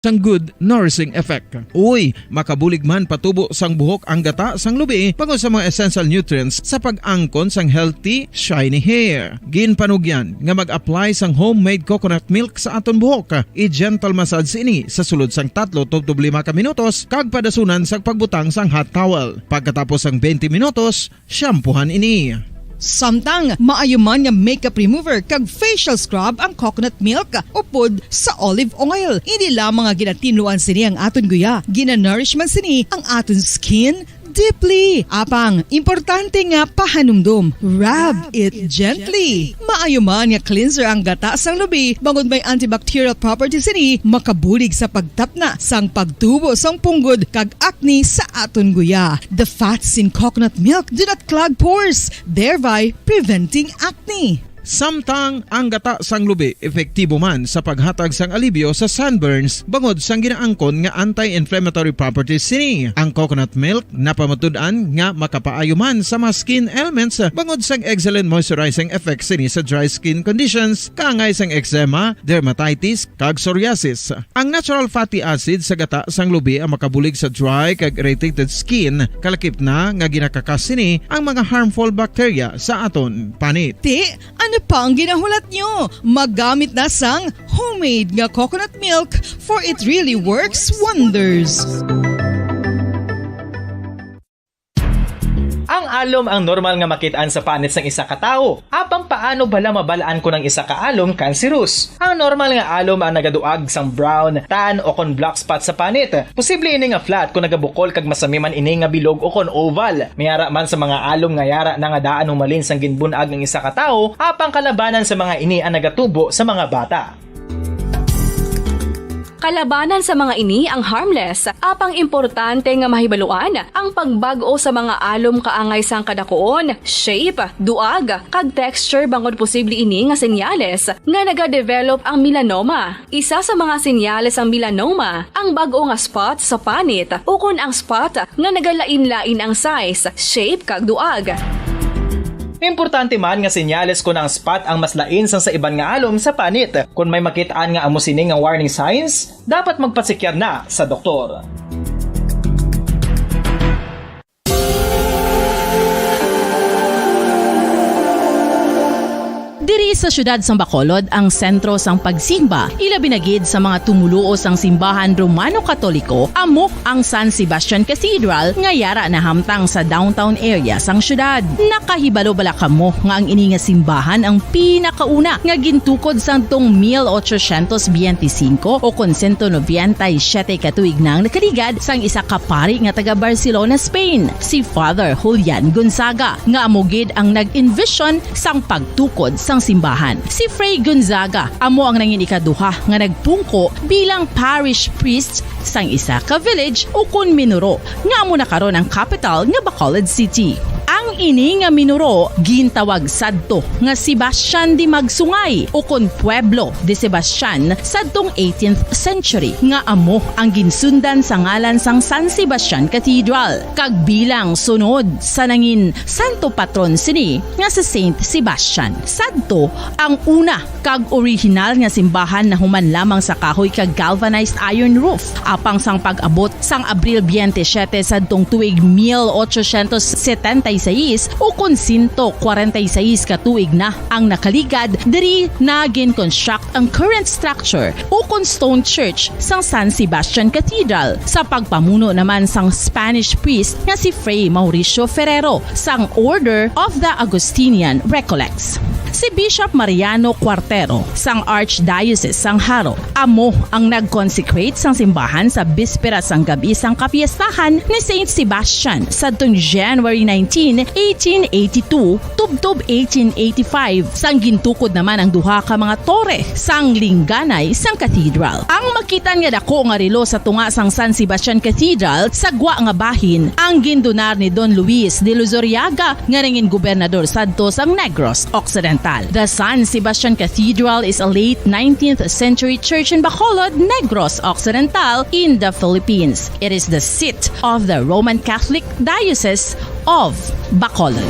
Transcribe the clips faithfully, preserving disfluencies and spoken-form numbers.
sang good nourishing effect. Uy, makabulig man patubo sang buhok ang gata sang lubi bangod sa mga essential nutrients sa pag-angkon sang healthy, shiny hair. Ginpanugyan nga mag-apply sang homemade coconut milk sa aton buhok. I-gentle massage ini sa sulod sang tatlo tubtob lima ka minutos kag padasunan sang pagbutang sang hot towel. Pagkatapos sang twenty minutos, shampoohan ini. Samtang maayo man nga makeup remover kag facial scrub ang coconut milk upod sa olive oil. Hindi lamang nga ginatinluan sini ang aton guya, ginanourish man sini ang aton skin deeply. Apang importante nga pahanumdom, rub it gently. Maayo man nga cleanser ang gata sang lubi, bangod may antibacterial properties sini, makabulig sa pagtapna sang pagtubo sang punggod kag acne sa aton guya. The fats in coconut milk do not clog pores, thereby preventing acne. Samtang ang gata sang lubi epektibo man sa paghatag sang alibyo sa sunburns bangod sang ginaangkon nga anti-inflammatory properties sini. Ang coconut milk napamatud-an nga makapaayo man sa mga skin ailments bangod sang excellent moisturizing effect sini sa dry skin conditions, kaangay sang eczema, dermatitis, kag psoriasis. Ang natural fatty acid sa gata sang lubi ang makabulig sa dry kag irritated skin, kalakip na nga ginakakas sini ang mga harmful bacteria sa aton panit. Ti, ano pa ang ginahulat nyo? Magamit na sang homemade nga coconut milk, for it really works wonders. Ang alom ang normal nga makit-an sa panit sang isa ka tawo. Apang paano bala mabal-an kon ang isa ka alom kanserus? Ang normal nga alom ang nagaduag sang brown, tan, o kon black spot sa panit. Posible ini nga flat kon nagabukol kag masami man ini nga bilog o kon oval. May ara man sa mga alom nga yara na nga daan humalin sang ginbun-ag ang isa ka tawo, apang kalabanan sa mga ini ang nagatubo sa mga bata. Kalabanan sa mga ini ang harmless, apang importante nga mahibaluan ang pagbag-o sa mga alom kaangay sang kadakuon, shape, duag, kag texture bangod posible ini nga senyales nga nagadevelop ang melanoma. Isa sa mga senyales sang melanoma ang bag-o nga spot sa panit ukon ang spot nga nagalain-lain ang size, shape, kag duag. Importante man nga senyales kon ang spot ang mas lain sang sa iban nga alom sa panit. Kon may makit-an nga amo sini nga warning signs, dapat magpasekyar na sa doktor. Diri sa siyudad sang Bacolod ang sentro sang pagsimba, ilabi na gid sa mga tumoluo sang simbahan Romano-Katoliko, amo ang San Sebastian Cathedral nga yara nahamtang sa downtown area sang siyudad. Nakahibalo bala kamo nga ang ini nga simbahan ang pinakauna nga gintukod sadtong mil ochocientos biyente singko o kon sento nobenta y siyete ka tuig na ang nakaligad sang isa ka pari nga taga Barcelona, Spain, si Father Julian Gonzaga, nga amo gid ang nag-envision sang pagtukod sang simbahan. Si Fray Gonzaga amo ang nangin ikaduha nga nagpungko bilang parish priest sang isa ka village ukon minuro nga amo na karon ang capital nga Bacolod City. Ang ini nga minuro gintawag sadto nga Sebastian de Magsungay ukon Pueblo de Sebastian sadtong eighteenth century, nga amo ang ginsundan sa ngalan sang San Sebastian Cathedral, kag bilang sunod sa nangin santo patron sini nga si Saint Sebastian. Sadto ang una kag orihinal nga simbahan nahuman lamang sa kahoy kag galvanized iron roof. Apang sang pag-abot sang Abril biyente siyete sadtong tuig mil ochocientos setenta y seis, ukon sento kwarenta y seis ka tuig na ang nakaligad, diri na gin-construct ang current structure ukon stone church sang San Sebastian Cathedral, sa pagpamuno naman sang Spanish priest nga si Fray Mauricio Ferrero sang Order of the Augustinian Recollects. Si Bishop Mariano Cuartero sang Archdiocese sang Jaro amo ang nag-consecrate sang simbahan sa bispera sang gab-i sang kapiestahan ni Saint Sebastian sadtong January nineteen, eighteen eighty-two, tubtob eighteen eighty-five, sang gintukod naman ang duha ka mga tore sang lingganay sang cathedral. Ang makit-an nga dako nga relo sa tunga sang San Sebastian Cathedral sa gwa nga bahin ang gindunar ni Don Luis de Luzuriaga, nga nangin gobernador sadto sang Negros Occidental. The San Sebastian Cathedral is a late nineteenth century church in Bacolod, Negros Occidental, in the Philippines. It is the seat of the Roman Catholic Diocese of Bacolod.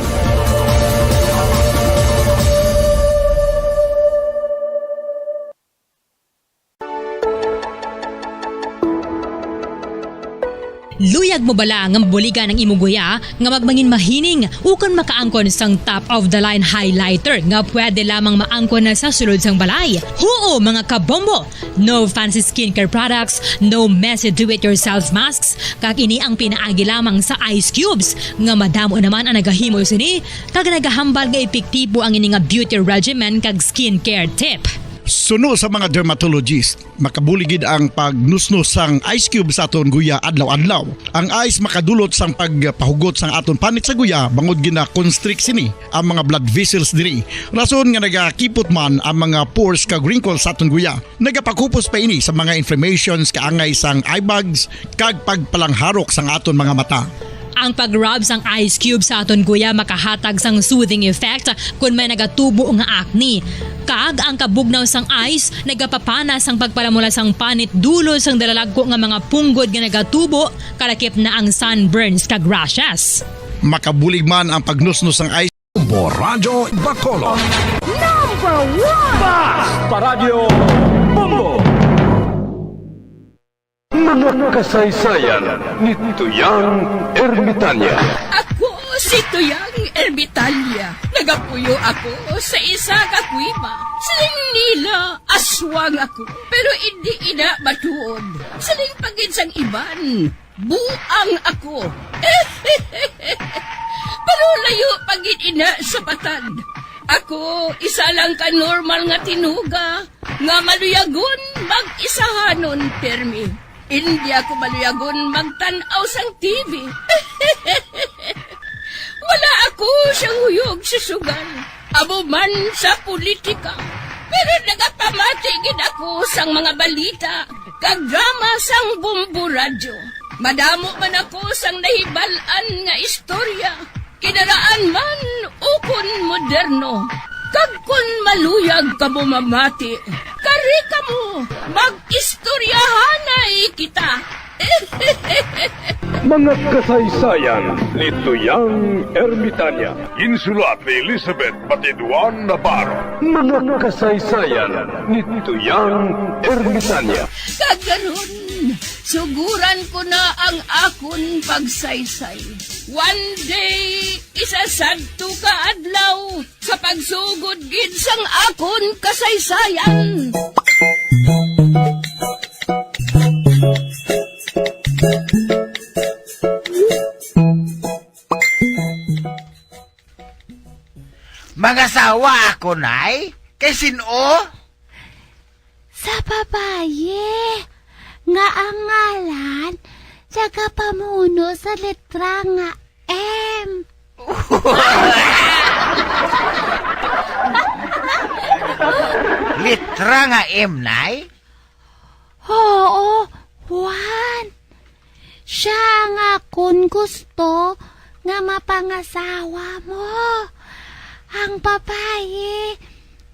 Luyag mo bala nga mabuligan ang imo guya nga magmangin mahining ukon makaangkon sang top of the line highlighter nga pwede lamang maangkon na sa sulod sang balay? Huo, mga kabombo! No fancy skincare products, no messy do-it-yourself masks, kag ini ang pinaagi lamang sa ice cubes nga madamo naman ang nagahimo sini kag nagahambal nga epektibo ang ini nga beauty regimen kag skincare tip. Suno sa mga dermatologist, makabulig gid ang pagnusnos sang ice cube sa aton guya adlaw-adlaw. Ang ice makadulot sang pagpahugot sang aton panit sa guya bangod gina-constrict sini ang mga blood vessels diri. Rason nga nagakipot man ang mga pores kag wrinkles sa aton guya. Nagapakupos pa ini sa mga inflammations, kaangay sang eye bags, kag pagpalangharok sang aton mga mata. Ang pag-rub sang ice cube sa aton guya makahatag sang soothing effect kon may nagatubo nga acne. Kag ang kabugnaw sang ice nagapapana sang pagpalamula sang panit dulot sang dalalagko nga mga punggod nga nagatubo, kalakip na ang sunburns kag rashes. Makabulig man ang pagnusnos sang ice. Bombo Radyo Bacolod. Number one! Basta Radyo Bombo. Mga kasaysayan ni Tuyang Ermitanya. Ako si Tuyang Ermitanya. Nagapuyo ako sa isa ka kuweba. Siling nila, aswang ako. Pero indi ina matuod. Siling pa gid sang iban, buang ako. Pero layo pa gid ina sa patad. Ako, isa lang ka normal nga tinuga nga maluyagon mag-isahanon pirmi. Indi ako maluyagon magtan-aw sang T V. Wala ako siyang huyog sa sugal, amo man sa politika. Pero nagapamati gid ako sang mga balita kag drama sang Bombo Radyo. Madamo man ako sang nahibal-an nga istorya, kinaraan man ukon moderno. Kag kon maluyag kamo mamati, kari kamo, mag-istoryahanay kita. Mga kasaysayan ni Tuyang Ermitanya. Ginsulat ni Elizabeth Batiduan Navarro. Mga kasaysayan ni Tuyang Ermitanya. Kag karon, suguran ko na ang akon pagsaysay. One day, isa sadto ka adlaw, sa pagsugod gid sang akon kasaysayan. Mangasawa ako, Nay? Kay sin-o? Sa babayi nga ang ngalan nagapamuno sa letra nga M. Letra nga M, Nay? Oo, Juan. Siya ang akon gusto nga mapangasawa mo. Ang babayi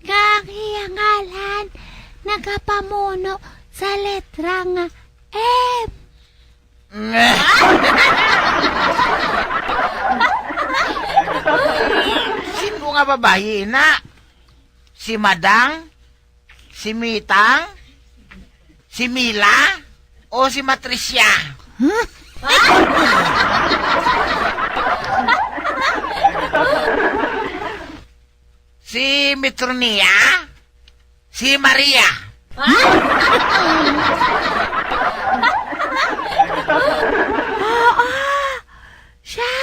nga ang iya ngalan nagapamuno sa letra nga M. Sin-o nga babayi na? Si Madang? Si Mitang? Si Mila? O si Matricia? Si Mitronia? Si Maria? Oo, siya.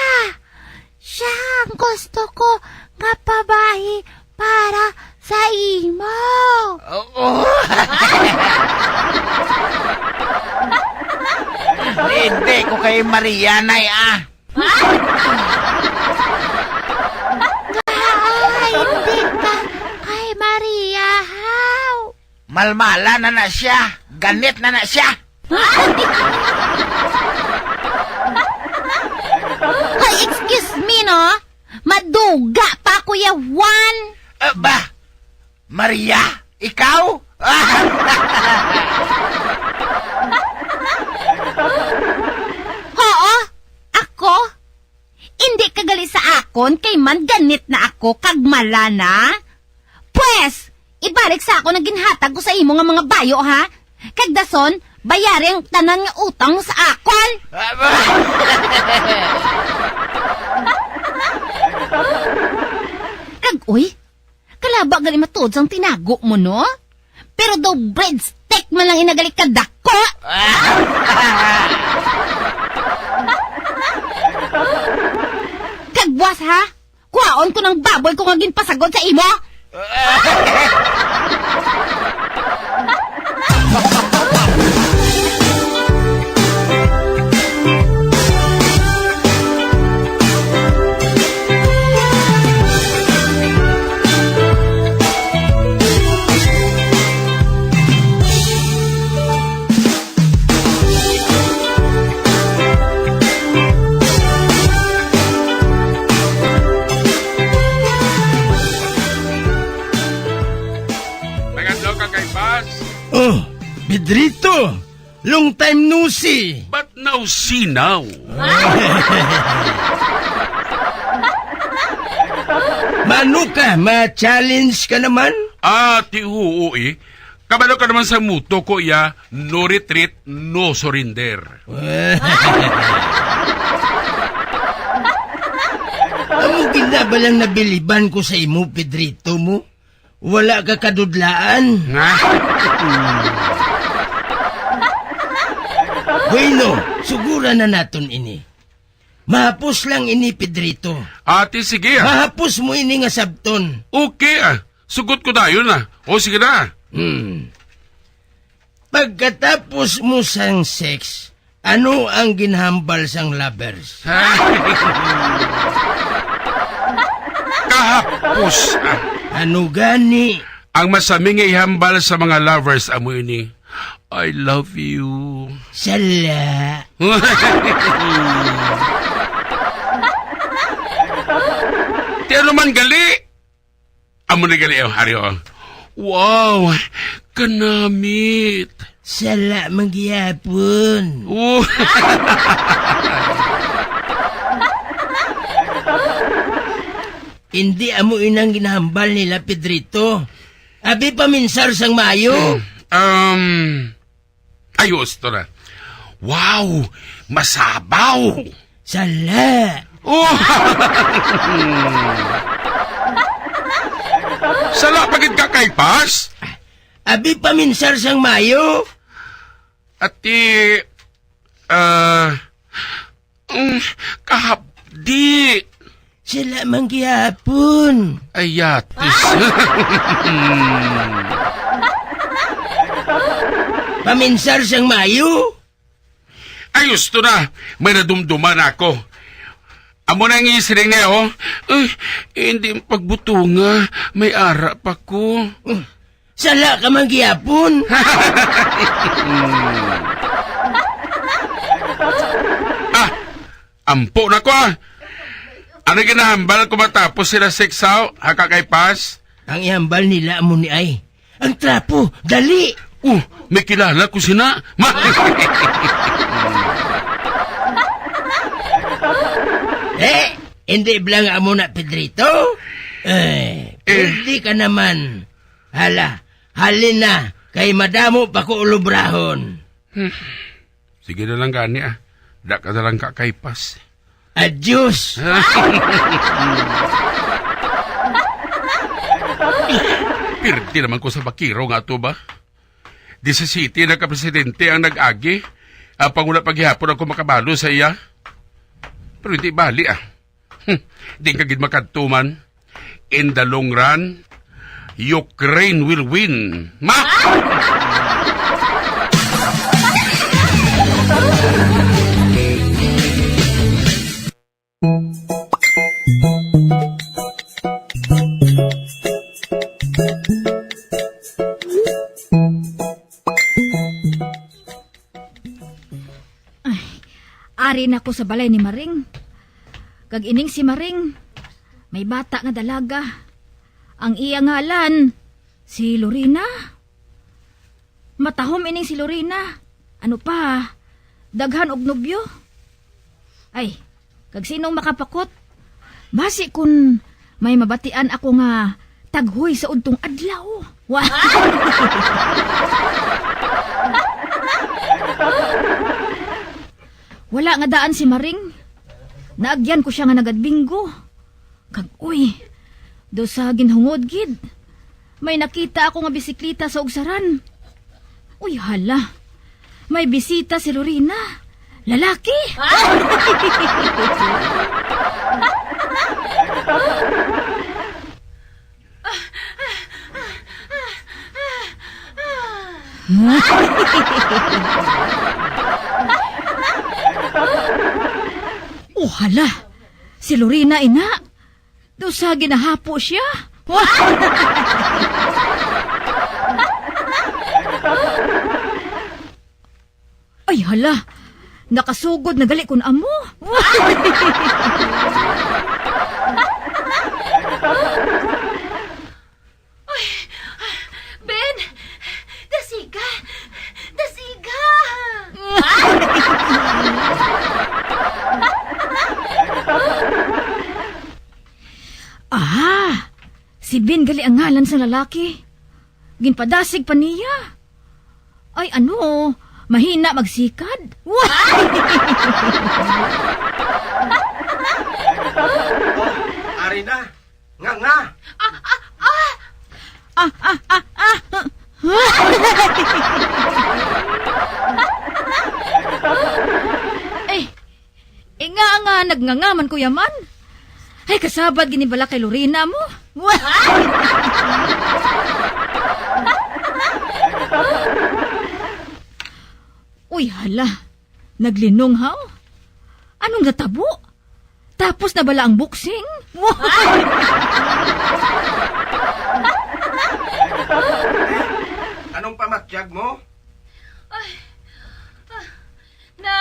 Siya ang gusto ko nga babayi para sa imo. Oo. Hindi ko kay Maria, Nay, ah. Ay, hindi ka kay Maria, haw? Malmala na na siya. Ganit na na siya. Ay, excuse me, no? Maduga pa, Kuya Juan. Ah, ba? Maria? Ikaw? Oo, ako. Indi ka gali sa akon kay man ganit na ako kag mala na. Pwes, ibalik sa akon ang ginhatag ko sa imo nga mga bayo, ha? Kag dason, bayari ang tanan nga utang sa akon. Kag, uy, kalaba gali matuod sang tinago mo, no? Pero daw breadstick man lang inagali kadako. Kag buwas, ha? Kuhaon ko ng baboy ko nga ginpasagod sa imo. Nagandang ka kay Bas? Oh, Pedrito! Long time no see! Ba't nausinaw? Mano ka? Ma-challenge ka naman? Ah, ti huo eh. Kabalo ka naman sa motto ko, iya, "No retreat, no surrender." Amo gid na ba lang nabiliban ko sa imo, Pedrito mo? Wala ka kadudlaan? Nga? Bueno, sugura na naton ini. Mahapos lang ini, Pedrito. Ati, sige, ah. Mahapos mo ini nga sabton. Okay, ah. Sugot ko dayon, ah. O, sige na. Hmm. Pagkatapos mo sang sex, ano ang ginhambal sang lovers? Kahapos, ah. Ano gani? Ang masami nga ihambal sa mga lovers amo ini, "I love you." Sala. Ti ano man gali? Amo na gali, oh, hari, oh. Wow, kanamit. Sala man gihapon. Oh. Hindi amo inang ginahambal nila, Pedrito. Abi paminsar sang maayo. Hmm, um, Ay, husto na. Wow! Masabaw! Sala! Oh! Sala pa gid ka kay Pas? Abi paminsar sang maayo. Ati, ah, mm, kahapdi. Sila man gihapon. Ay, yatis. Paminsar sang maayo. Ay, husto na. May nadumduman ako. Amo na ang isiling niya, oh. Ay, hindi pagbutunga. May ara pa ko. Sala ka man gihapon. Ah, ampo na ko, ah. Ano ginahambal ko matapos sila sex out, ha, ka kay Pas? Ang ihambal nila amo ni ay, "Ang trapo, dali!" Oh, may kilala ko sina. Ma- Eh, hindi bala nga amo na, Pedrito? Eh, Eh. Pwede ka naman. Hala, halin na, kay madamo pa ko ulobrahon. Hmm. Sige na lang gani, ah. Da ka na lang ka kay Pas. Adios! Pirti naman ko sa bakiro nga ato ba? Disisiti na ka presidente ang nag-agi. Apang wala pa gihapon ako makabalo sa iya. Pero hindi bali, ah. Hmm, di ka gid makadto man. In the long run, Ukraine will win. Ma! Ay, ari na ko sa balay ni Maring. Kag ining si Maring, may bata nga dalaga. Ang iya ngalan, si Lorena. Matahom ining si Lorena. Ano pa, daghan og nobyo. Ay, kag sinong makapakot? Basi kun may mabatian ako nga taghoy sa udtong adlaw. Wa- Wala nga daan si Maring. Naagyan ko siya nga nagabinggo. Kag, uy, daw sa ginhungod gid. May nakita ako nga bisikleta sa ugsaran. Uy, hala. May bisita si Lorena. Lalaki. Oh, hala. Si Lorena, ina. Daw sa ginahapo siya. Ay, hala. Nakasugod na gali kun amo. Ay, Ben! Dasiga! Dasiga! Ah! Si Ben gali ang ngalan sa lalaki. Ginpadasig pa niya. Ay, ano? Mahina magsikad? Ari na. Nga, nga. Ah, ah, ah! Ah, ah, ah, ah! Eh, eh, nga, nga, nagngangaman ko yaman. Ay, kasabad gini bala kay Lorena mo. Uy, hala. Naglinong, haw? Anong natabo? Tapos na bala ang boxing? Anong pamatyag mo? Ay, ah, na,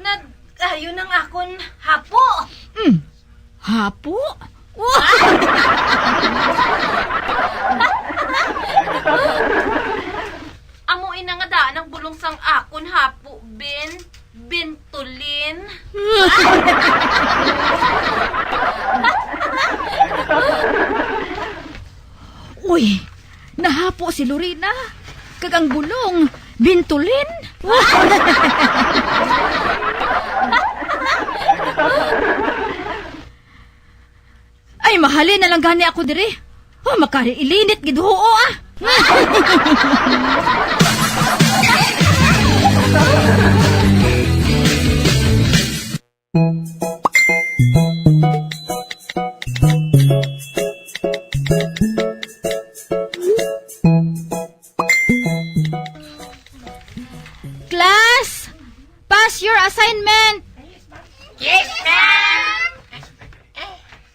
na, ayun ang akon hapo. Mm. Hapo? Amo ina nga daan ang bulong sang akon hapo, Ben. Bentolin. Uy, nahapo si Lorena. Kag ang bulong, bintulin. Ay, mahalin na lang gani ako diri. Oh, makari ilinit gid huo, ah. Class, pass your assignment. Yes, ma'am.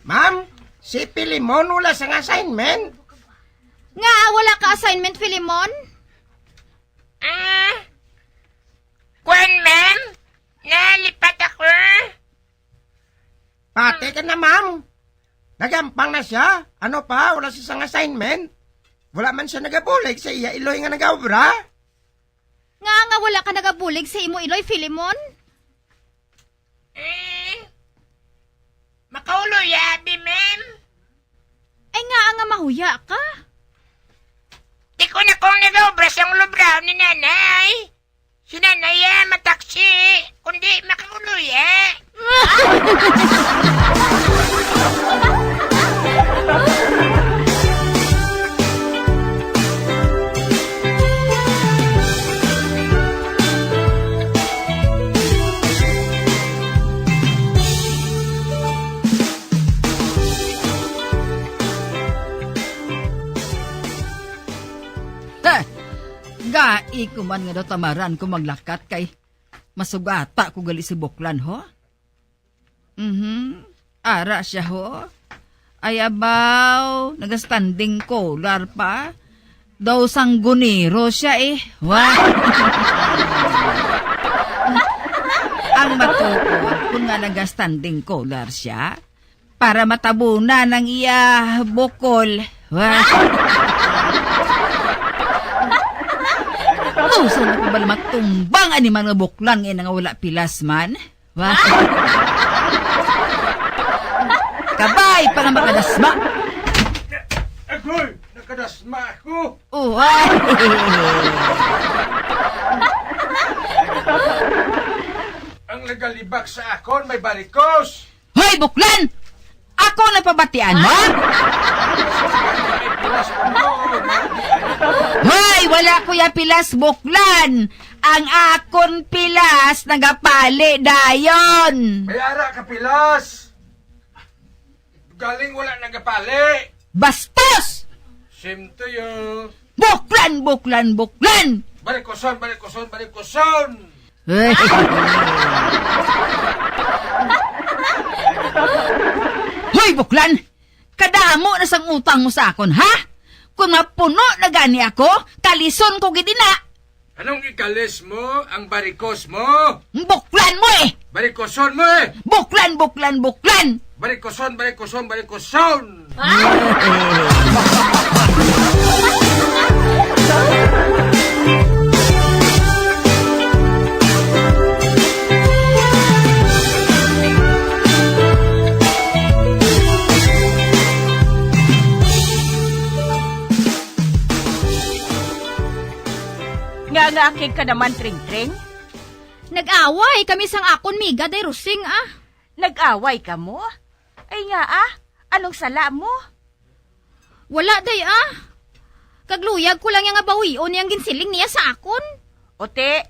Ma'am, si Pilimon wala sang assignment. Nga, wala ka assignment, Filimon? Ah, kwan, ma'am. Nalipat ako. Pati ka na, ma'am. Nagampang na siya. Ano pa? Wala siya sang assignment. Wala man siya nagabulig sa iya iloy nga nagaobra. Nga, nga wala ka nagabulig sa imo iloy, Filimon? Eh, makauloy abi, ma'am. Ay, nga, nga mahuya ka. Di ko na kung nagaobra sang lubraw ni nanay. Si nanay, ah, mataksi, kundi makauloy, eh. Ha! Gai ko man nga daw tamaran ko maglakat kay masugata ko gali si Buklan, ho? Mhm. Ara siya, ho. Ay, abaw, naga-standing collar pa. Daw sanggonero siya, eh. Wa? Ang matuod, kung nga naga-standing collar siya, para matabunan ang iya bukol. Wa? Usa na ko ba matumbang ani man nga buklan nga ina nga wala pilas man? Wa? Kabay pa nga makadasma. Agoy, nakadasma ako. Uy! Nagalibak sa akon, may barikos. Hoy, Buklan! Ako nagpabatian mo? Hoy, wala ko ya pilas, Buklan. Ang akon pilas nagapali dayon. May ara ka pilas. Galing wala nagapali. Bastos! Same to you. Buklan, Buklan, Buklan! Barikoson, barikoson, barikoson! Eh. Hoy, Buklan! Kadamo na sang utang mo sa akon, ha? Kung mapuno na gani ako, kalison ko gid ina. Anong ikalis mo ang barikos mo? Buklan mo eh! Barikoson mo eh! Buklan, Buklan, Buklan! Barikoson, barikoson, barikoson! Nga, nga akig ka naman, Tring-Tring? Nag-away kami sang akon miga, Day Rosing, ah. Nag-away kamo? Ay nga, ah. Anong sala mo? Wala, Day, ah. Kag luyag ko lang iya nga bawion niyang ginsiling niya sa akon. Ote,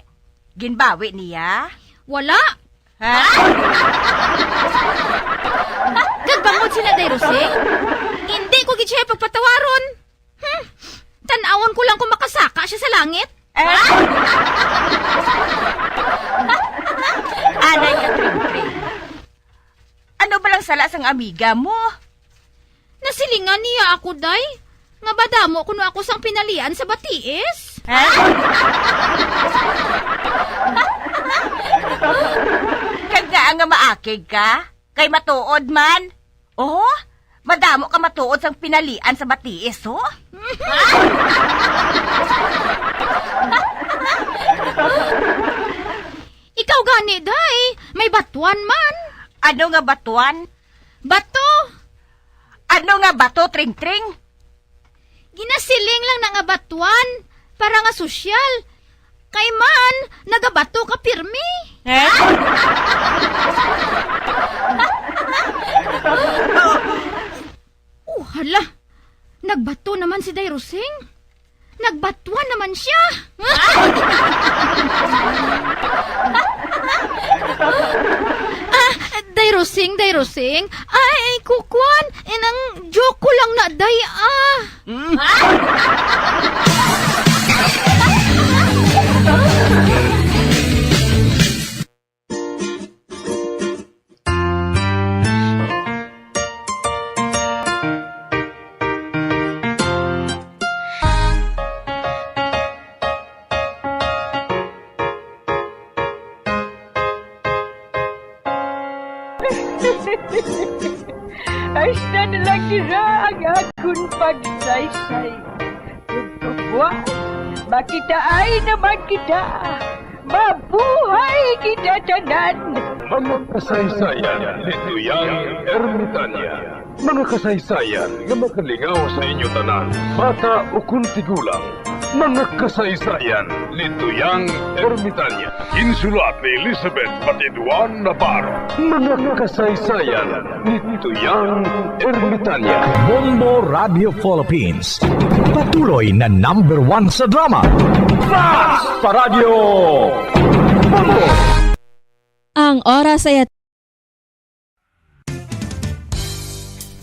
ginbawi niya? Wala. Ha? Kag bangod sina, Day Rosing, hindi ko gid siya pagpatawaron. Hmm. Tan-awon ko lang kung makasaka siya sa langit. Eh? Anay ka, Tring-Tring. Ano ba lang sala sang amiga mo? Nasilingan niya ako, Day, nga madamo kuno ako sang pinalian sa batiis. Ha? Kag nga nga maakig ka? Kay matuod man. Oh, madamo ka matuod sang pinalian sa batiis, oh. Ikaw gani, Day, may batuan man. Ano nga batuan? Bato. Ano nga bato, Tring-Tring? Ginasiling lang na nga batuan para nga sosyal. Kay man, nagabato ka pirmi. Eh? Oh, hala. Nagbato naman si Day Rosing. Nagbatuan naman siya. Ah, Day Rosing, Day Rosing. Ay, kukuan. Inang joke ko lang na, Day, ah. Hmm? Hasta na lang dira ang akon pagsaysay. Ug kabuas, makitaay naman kita. Mabuhay kita tanan! Mga kasaysayan ni Tuyang Ermitanya. Mga kasaysayan nga makalingaw sa inyo tanan, bata ukon tigulang. Mga kasaysayan ni Tuyang Ermitanya. Ginsulat ni Elizabeth Batiduan Navarro. Mga kasaysayan ni Tuyang Ermitanya. Bombo Radio Philippines. Patuloy na number one sa drama. Fast Paradyo! Bombo! Ang oras ay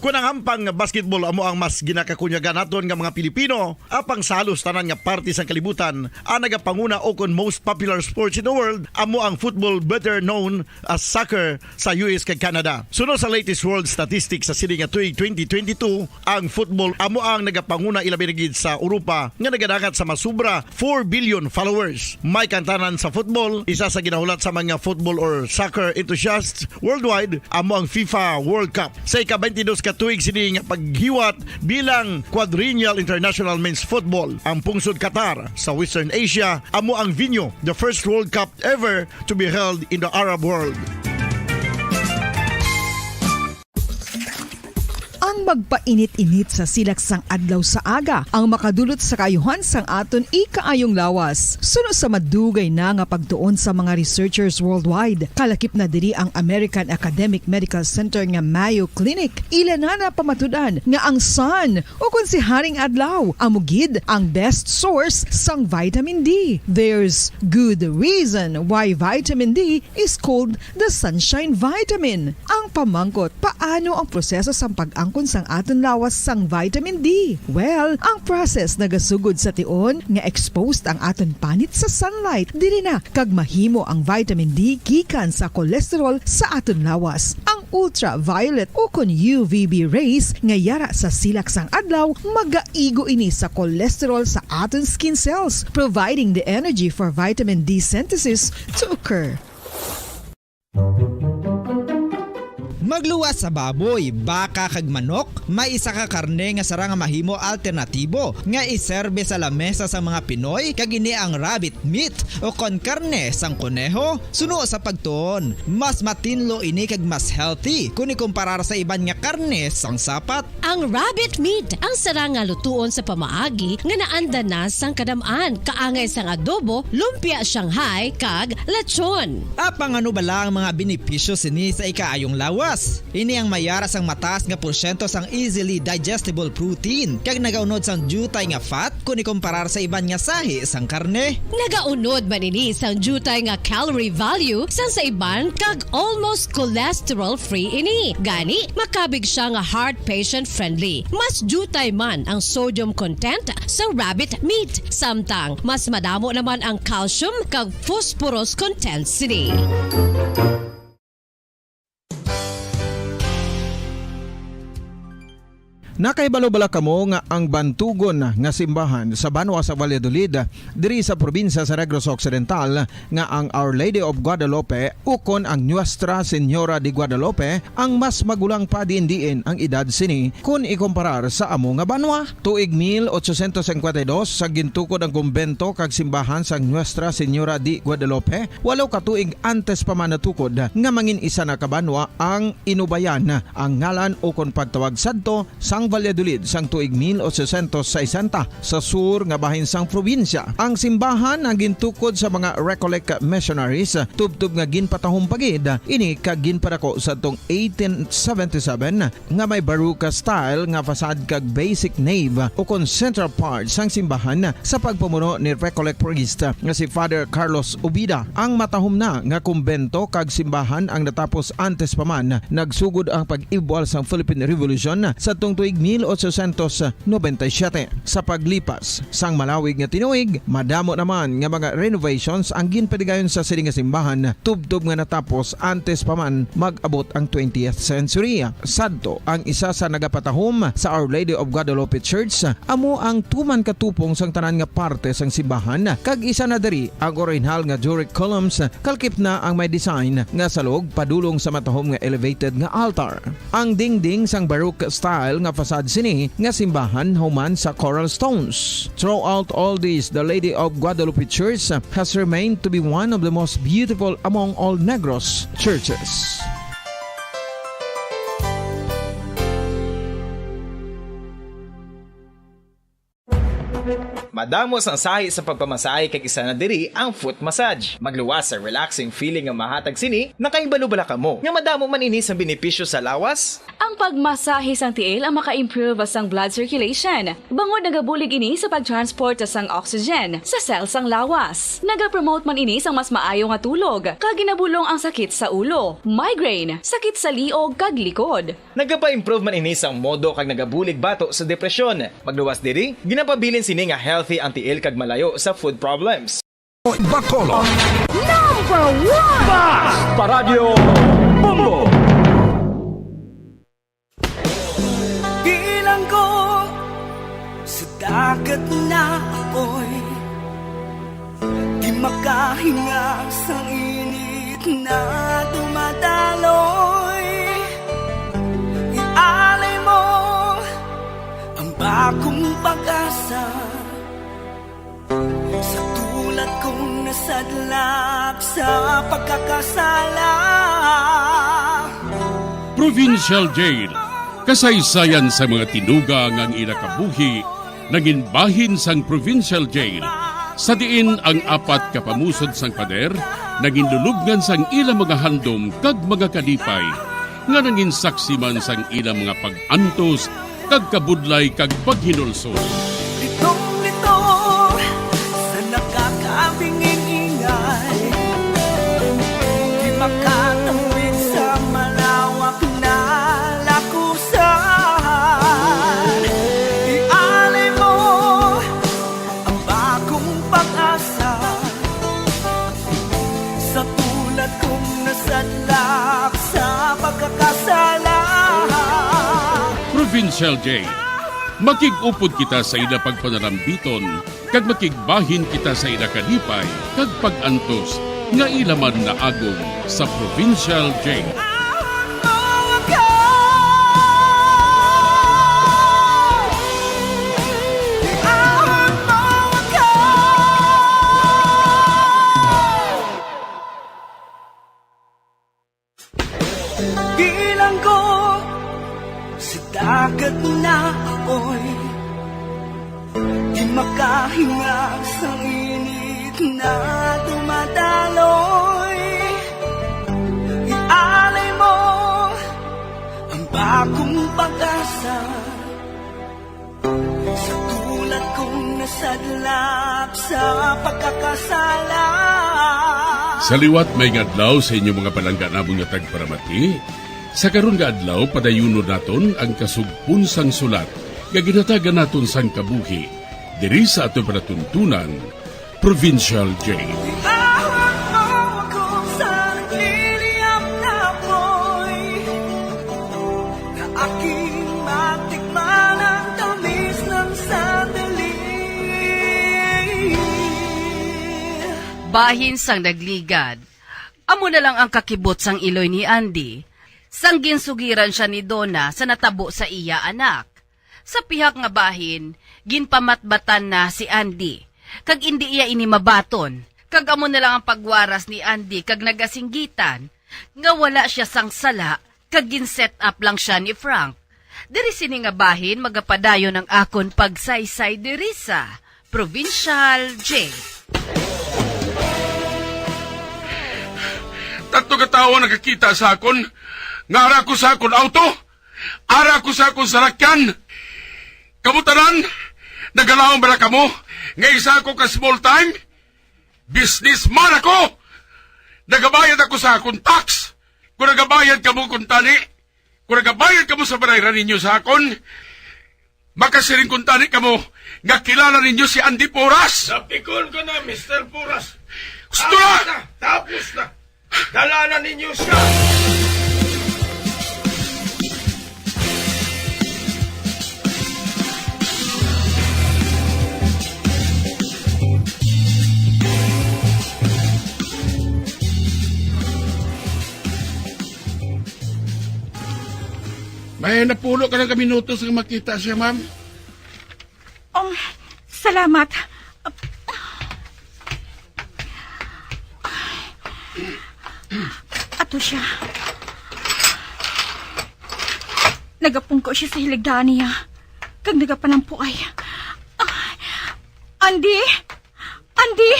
Kung ang hampang nga basketball amo ang mas ginakakunyagan naton nga mga Pilipino, apang sa halos tanan nga parte sang kalibutan, ang nagapanguna o kon most popular sports in the world amo ang football, better known as soccer, sa U S kag Canada. Suno sa latest world statistics sa sini nga tuig twenty twenty-two, ang football amo ang nagapanguna, ilabi na gid sa Europa, nga nagadangat sa mas sobra four billion followers. May kantanan sa football, isa sa ginahulat sa mga football or soccer enthusiasts worldwide, amo ang FIFA World Cup. Sa ika-twenty-dos ka tuig sini nga paghiwat bilang quadrennial international men's football, ang pungsod Qatar sa Western Asia amo ang venue, the first World Cup ever to be held in the Arab world. Ang Magpainit-init sa silak sang adlaw sa aga ang makadulot sa kaayuhan sang aton ikaayong lawas. Suno sa madugay na nga pagtuon sa mga researchers worldwide, kalakip na diri ang American Academic Medical Center nga Mayo Clinic, ila na napamatud-an nga ang sun, ukon si Haring Adlaw, amo gid ang best source sang vitamin D. There's good reason why vitamin D is called the sunshine vitamin. Ang pamangkot, paano ang proseso sang pag-angkon sang aton lawas sang vitamin D? Well, ang process nagasugod sa tion nga exposed ang aton panit sa sunlight. Diri na kag mahimo ang vitamin D gikan sa cholesterol sa aton lawas. Ang ultraviolet ukon U V B rays nga yara sa silak sang adlaw magaigo ini sa cholesterol sa aton skin cells, providing the energy for vitamin D synthesis to occur. Magluwas sa baboy, baka, kag manok, may isa ka karne nga sarang nga mahimo alternatibo nga iserbe sa lamesa sang mga Pinoy, kag ini ang rabbit meat, ukon karne sang koneho. Suno sa pagtuon, mas matinlo ini kag mas healthy kon ikumparar sa iban nga karne sang sapat. Ang rabbit meat ang sarang nga lutuon sa pamaagi nga naandan na sang kadam-an, kaangay sang adobo, lumpia Shanghai, kag lechon. Apang ano bala ang mga benepisyo sini sa ikaayong lawas? Ini ang mayara sang mataas nga porsyento sang easily digestible protein, kag nagaunod sang diutay nga fat kon ikumparar sa iban nga sahi sang karne. Nagaunod man ini sang diutay nga calorie value sang sa iban, kag almost cholesterol-free ini. Gani, makabig siya nga heart patient-friendly. Mas diutay man ang sodium content sa rabbit meat, samtang mas madamo naman ang calcium kag phosphorus content sini. Nakahibalo bala kamo nga ang bantugon nga simbahan sa banwa sa Valladolid, diri sa probinsya sa Negros Occidental, nga ang Our Lady of Guadalupe ukon ang Nuestra Señora de Guadalupe ang mas magulang pa diin-diin ang edad sini kon ikumparar sa amo nga banwa? Tuig mil ochocientos cincuenta y dos, sa gintukod ang kumbento kag simbahan sang Nuestra Señora de Guadalupe, walo ka tuig antes pa man natukod nga mangin isa na ka banwa ang Inubayan, ang ngalan ukon pagtawag sadto sang Valladolid sang tuig mil ochocientos sesenta, sa sur nga bahin sang probinsya. Ang simbahan ang gintukod sa mga Recollect missionaries, tubtob nga ginpatahom pa gid ini kag ginpadako sadtong eighteen seventy-seven, nga may Baroque style nga facade kag basic nave ukon central part sang simbahan sa pagpamuno ni Recollect priest nga si Father Carlos Ubida. Ang matahom na nga kumbento kag simbahan ang natapos antes pa man nagsugod ang pag-ibwal sang Philippine Revolution sadtong tuig mil ochocientos noventa y siete. Sa paglipas sang malawig nga tinuig, madamo naman nga mga renovations ang ginpadigayon sa sini nga simbahan, tubtob nga natapos antes pa man mag-abot ang twentieth century. Sadto, ang isa sa nagapatahom sa Our Lady of Guadalupe Church amo ang tuman ka tupong sang tanan nga parte sang simbahan, kag isa na diri ang orihinal nga Doric columns, kalakip na ang may design nga salog padulong sa matahom nga elevated nga altar. Ang dingding sang Baroque style nga facade sini nga simbahan human sa coral stones. Throughout all this, the Lady of Guadalupe Church has remained to be one of the most beautiful among all Negros churches. Madamo sang sahi sa pagpamasahe kag isa na diri ang foot massage. Magluwas sa relaxing feeling nga mahatag sini, nakahibalo bala kamo nga madamo man ini sang benepisyo sa lawas? Ang pagmasahe sang tiil ang maka-improve sang blood circulation, bangod nagabulig ini sa pag-transport sang oxygen sa cell sang lawas. Nagapromote man ini sang mas maayo nga tulog, kag ginabulong ang sakit sa ulo, migraine, sakit sa liog kag likod. Nagapa-improve man ini sang modo kag nagabulig bato sa depresyon. Magluwas diri, ginapabilin sini nga healthy ang tiil kag malayo sa food problems. Bacolod. Number one! Bas! Paradyo Bombo! Bilanggo sa dagat na apoy, di makahinga sa init na dumadaloy. Ialay mo ang bagong pag-asa. Sa tulad kong nasadlak sa pagkakasala. Provincial Jail. Kasaysayan sa mga tinuga nga ang ila kabuhi nangin bahin sang provincial jail, sa diin ang apat ka pamusod sang pader nangin lulubngan sang ila mga handom kag mga kalipay, nga nangin saksi man sang ila mga pag-antos kag kabudlay kag paghinulsol. Litong-lito sa nakakabinging ingay, di makatawid sa malawak na lakusan. Ialay mo ang bagong pag-asa sa tulad kong nasadlak sa pagkakasala. Provincial Jail. Makig-upod kita sa ila pagpanarambiton, kag makigbahin kita sa ila kalipay kag pag-antos nga ila man naagom sa Provincial Jail. Bilanggo sa dagat na apoy, di makahinga sa init na dumadaloy. Ialay mo ang bagong pag-asa sa tulad kong nasadlak sa pagkakasala. Sa liwat, may nga adlaw sa inyo mga palangga namon nga tagparamati. Sa karon nga adlaw, padayunon naton ang kasugpon sang sulat nga ginhatagan naton sang kabuhi diri sa aton palatuntunan, Provincial Jail. Ihawak mo ako sa nagliliyab na apoy, na aking matikman ang tamis ng sandali. Bahin sang nagligad. Amo na lang ang kakibot sang iloy ni Andy, sang ginsugiran siya ni Donna sa natabo sa iya anak. Sa pihak nga bahin, ginpamatbatan na si Andy, kag indi iya ini mabaton, kag amo na lang ang pagwaras ni Andy kag nagasinggitan nga wala sia sang sala kag gin-set up lang sia ni Frank. Diri sini nga bahin magapadayon ang akon pagsaysay diri sa Provincial Jail. Tatlo ka tawo nakakita sa akon nga ara ko sa akon auto. Ara ko sa akon salakyan. Kamo tanan, nagalaom bala kamo nga isa ako ka small time? Businessman ako! Nagabayad ako sa akon tax. Kung nagabayad kamo kuntani, kung nagabayad kamo sa balayran ninyo sa akon, makasiling kuntani kamo nga kilala ninyo si Andy Porras. Napikon ka na, Mister Porras. Gusto na! Tapos na! Tapos na! Dala na ninyo siya! May napulo ka lang ka minutos nga makita siya, ma'am. Um, salamat. Ato siya. Nagapungko siya sa hiligdaan niya, kag nagapanampuay. Ah, Andy! Andy!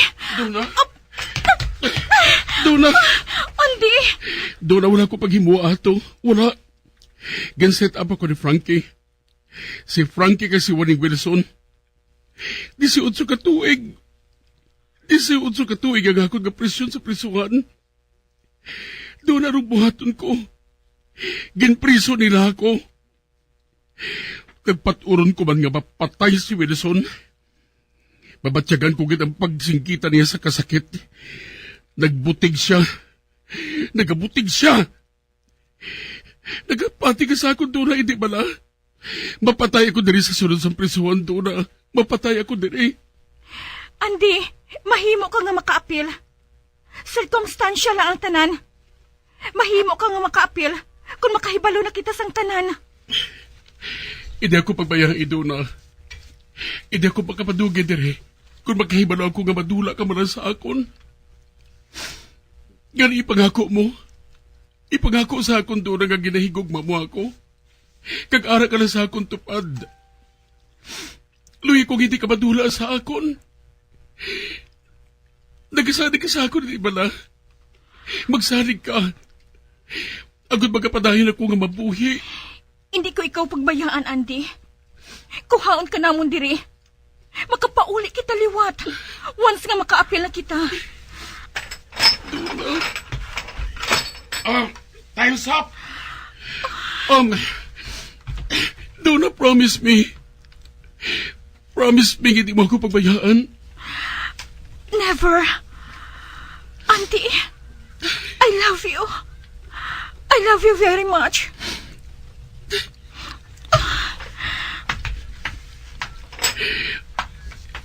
Donna? Ah, Donna! Andy! Donna, wala ko paghimo ato. Wala. Gin-set up ako ni Frankie. Si Frankie kag si Waning Wilson. Disiotso ka tuig. Disiotso ka tuig ang akon nga prisyon sa prisuhan. Doon arong buhaton ko. Ginpriso nila ako. Kag pat-uron ko man nga mapatay si Wilson, mabatyagan ko gid ang pagsingkita niya sa kasakit. Nagbutig siya. Nagabutig siya. Nagapati ka sa akon, Donna, hindi bala? Mapatay ako diri sa sulod sang prisuhan, Donna. Mapatay ako diri. Andy, mahimo ka nga makaapil. Sirkumstansyal lang ang tanan. Mahimo ka nga makaapil kung makahibalo na kita sang tanan. Hindi ako pagbayai, Donna. Hindi ako makapadugi diri kung makahibalo ako nga madula ka man sa akon. Gani ipangako mo. Ipangako sa akon, Donna, nga ginahigugma mo ako. kag ara ka na sa akon tupad. Luoy kong hindi ka madula sa akon. Nagasalig ka sa akon, di bala? Magsalig ka. Agod magapadayon ako nga mabuhi. Hindi ko ikaw pagbayaan, Andy. Kuhaon ka namon diri. Makapauli kita liwat. Once nga makaapil na kita. Donna. Ah, time's up. Um, Donna, promise me. Promise me, hindi mo ako pagbayaan. Never. Auntie, I love you. I love you very much.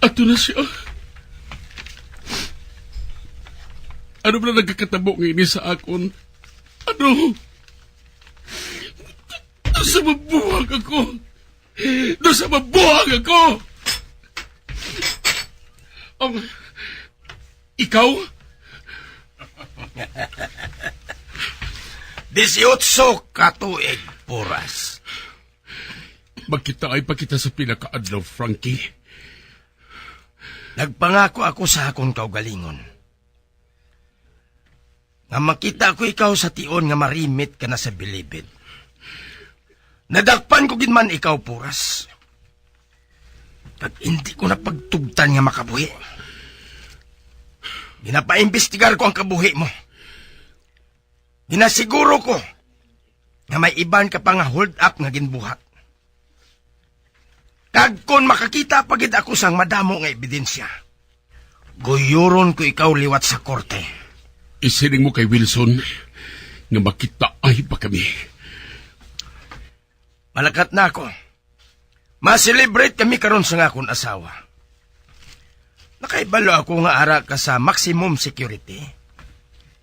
Ato na siya. Ano ba na nagkakatabo nga ini sa akon? Ano? Nasa mabuhag ako. Nasa mabuhag ako. Ang, ikaw? Disiotso ka tuig, Puras. Magkitaay pa kita sa pila ka adlaw, Frankie. Nagpangako ako sa akon kaugalingon nga makita ko ikaw sa tion nga marimit ka na sa bilibid. Nadakpan ko gid man ikaw, Puras. Kag hindi ko na pagtugtan nga makabuhi. Ginapaimbestigar ko ang kabuhi mo. Ginasiguro ko nga may iban ka pa nga hold up nga ginbuhat. Kag kon makakita pa gid ako sang madamo nga ebidensya, guyuron ko ikaw liwat sa korte. Isiling mo kay Wilson nga makitaay pa kami. Malakat na ako. Ma-celebrate kami karon sa akon asawa. Nakahibalo ako nga ara ka sa maximum security,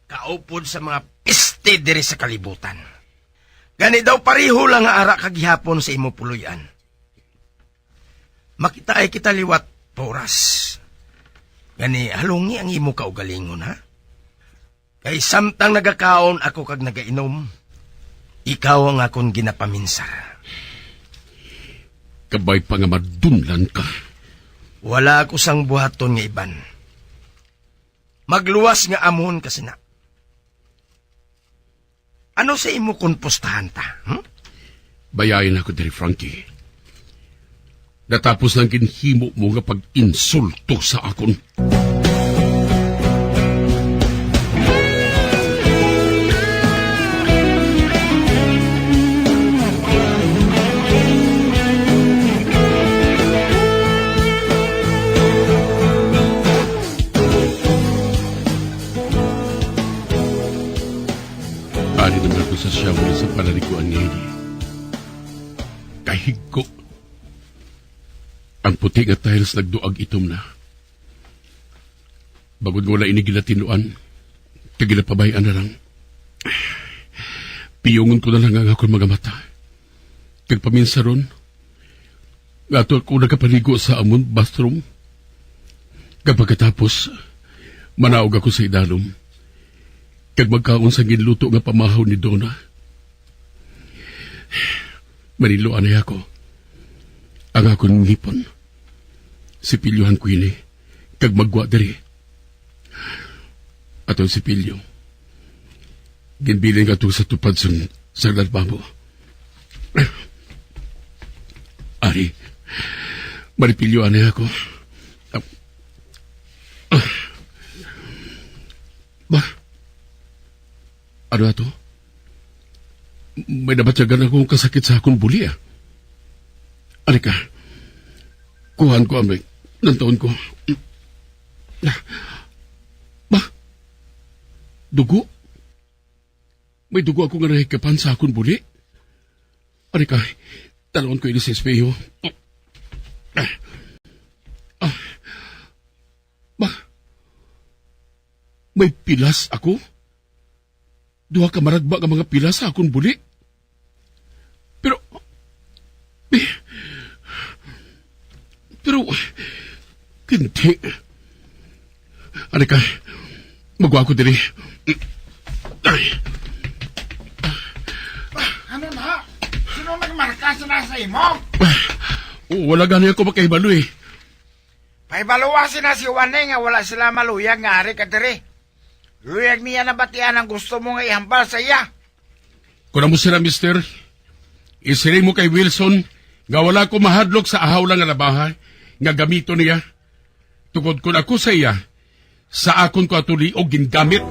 kaupod sa mga piste diri sa kalibutan. Gani daw pareho lang nga ara ka gihapon sa imo puloy-an. Makitaay kita liwat, Puras. Gani halungi ang imo kaugalingon, ha? Kay samtang nagakaon ako kag nagainom, ikaw ang akon ginapaminsar. Kabay pa nga madunlan ka. Wala ako sang buhaton nga iban. Magluwas nga amon ka sina. Ano sa imo kon pustahan ta, hmm? Bayain ako diri, Frankie. Natapos lang ginhimo mo nga pag-insulto sa akon. Ari naman ako sa shower sa panaliguan nga ini. Kahigko. Ang puti nga tiles nagduag itom na. Bangod nga wala ini ginatinluan, kag ginapabay-an na lang. Piyungon ko na lang ang akon mga mata. Kag paminsaron, nga ato ako nakapaligo sa amon bathroom. Kag pagkatapos, manaog ako sa idalom. Kag magkaon sa ginluto nga pamahaw ni Donna. Maniluanay ako. Ang akon ngipon. Sipilyohan ko ini. Kag maggwa diri. Ato ang sipilyo. Ginbilin nga ato sa tupad sang, sang lalbabo. Ari, manipilyoanay ako. Ah, ah. Ba? Ano ato? May nabatyagan akong kasakit sa akong buli, ah. Ari ka. Kuhaan ko, amay. Nantaon ko. Ba? Dugo? May dugo ako nga nahikapan sa akon buli. Ari ka, tan-awon ko ini sa espeho. Ah. Ah. Ba? May pilas ako? Duha ka maragba nga mga pilas sa akon buli. Pero, pero, hindi. Ari ka, magwa ko diri. Ay. Ano na? Sino nag- Markas na sa imo? Wala gani ako makahibalo, eh. Pahibaluwa sina si Juane nga wala sila maluyag nga ari ka diri. Luyag niya nabatian ang gusto mo nga ihambal sa iya. Kung amo sila, mister, isiling mo kay Wilson nga wala ko mahadlok sa ahaw lang nga labaha nga gamiton niya. Tungod kun ako sa iya, sa akon ko atuliog gingamit.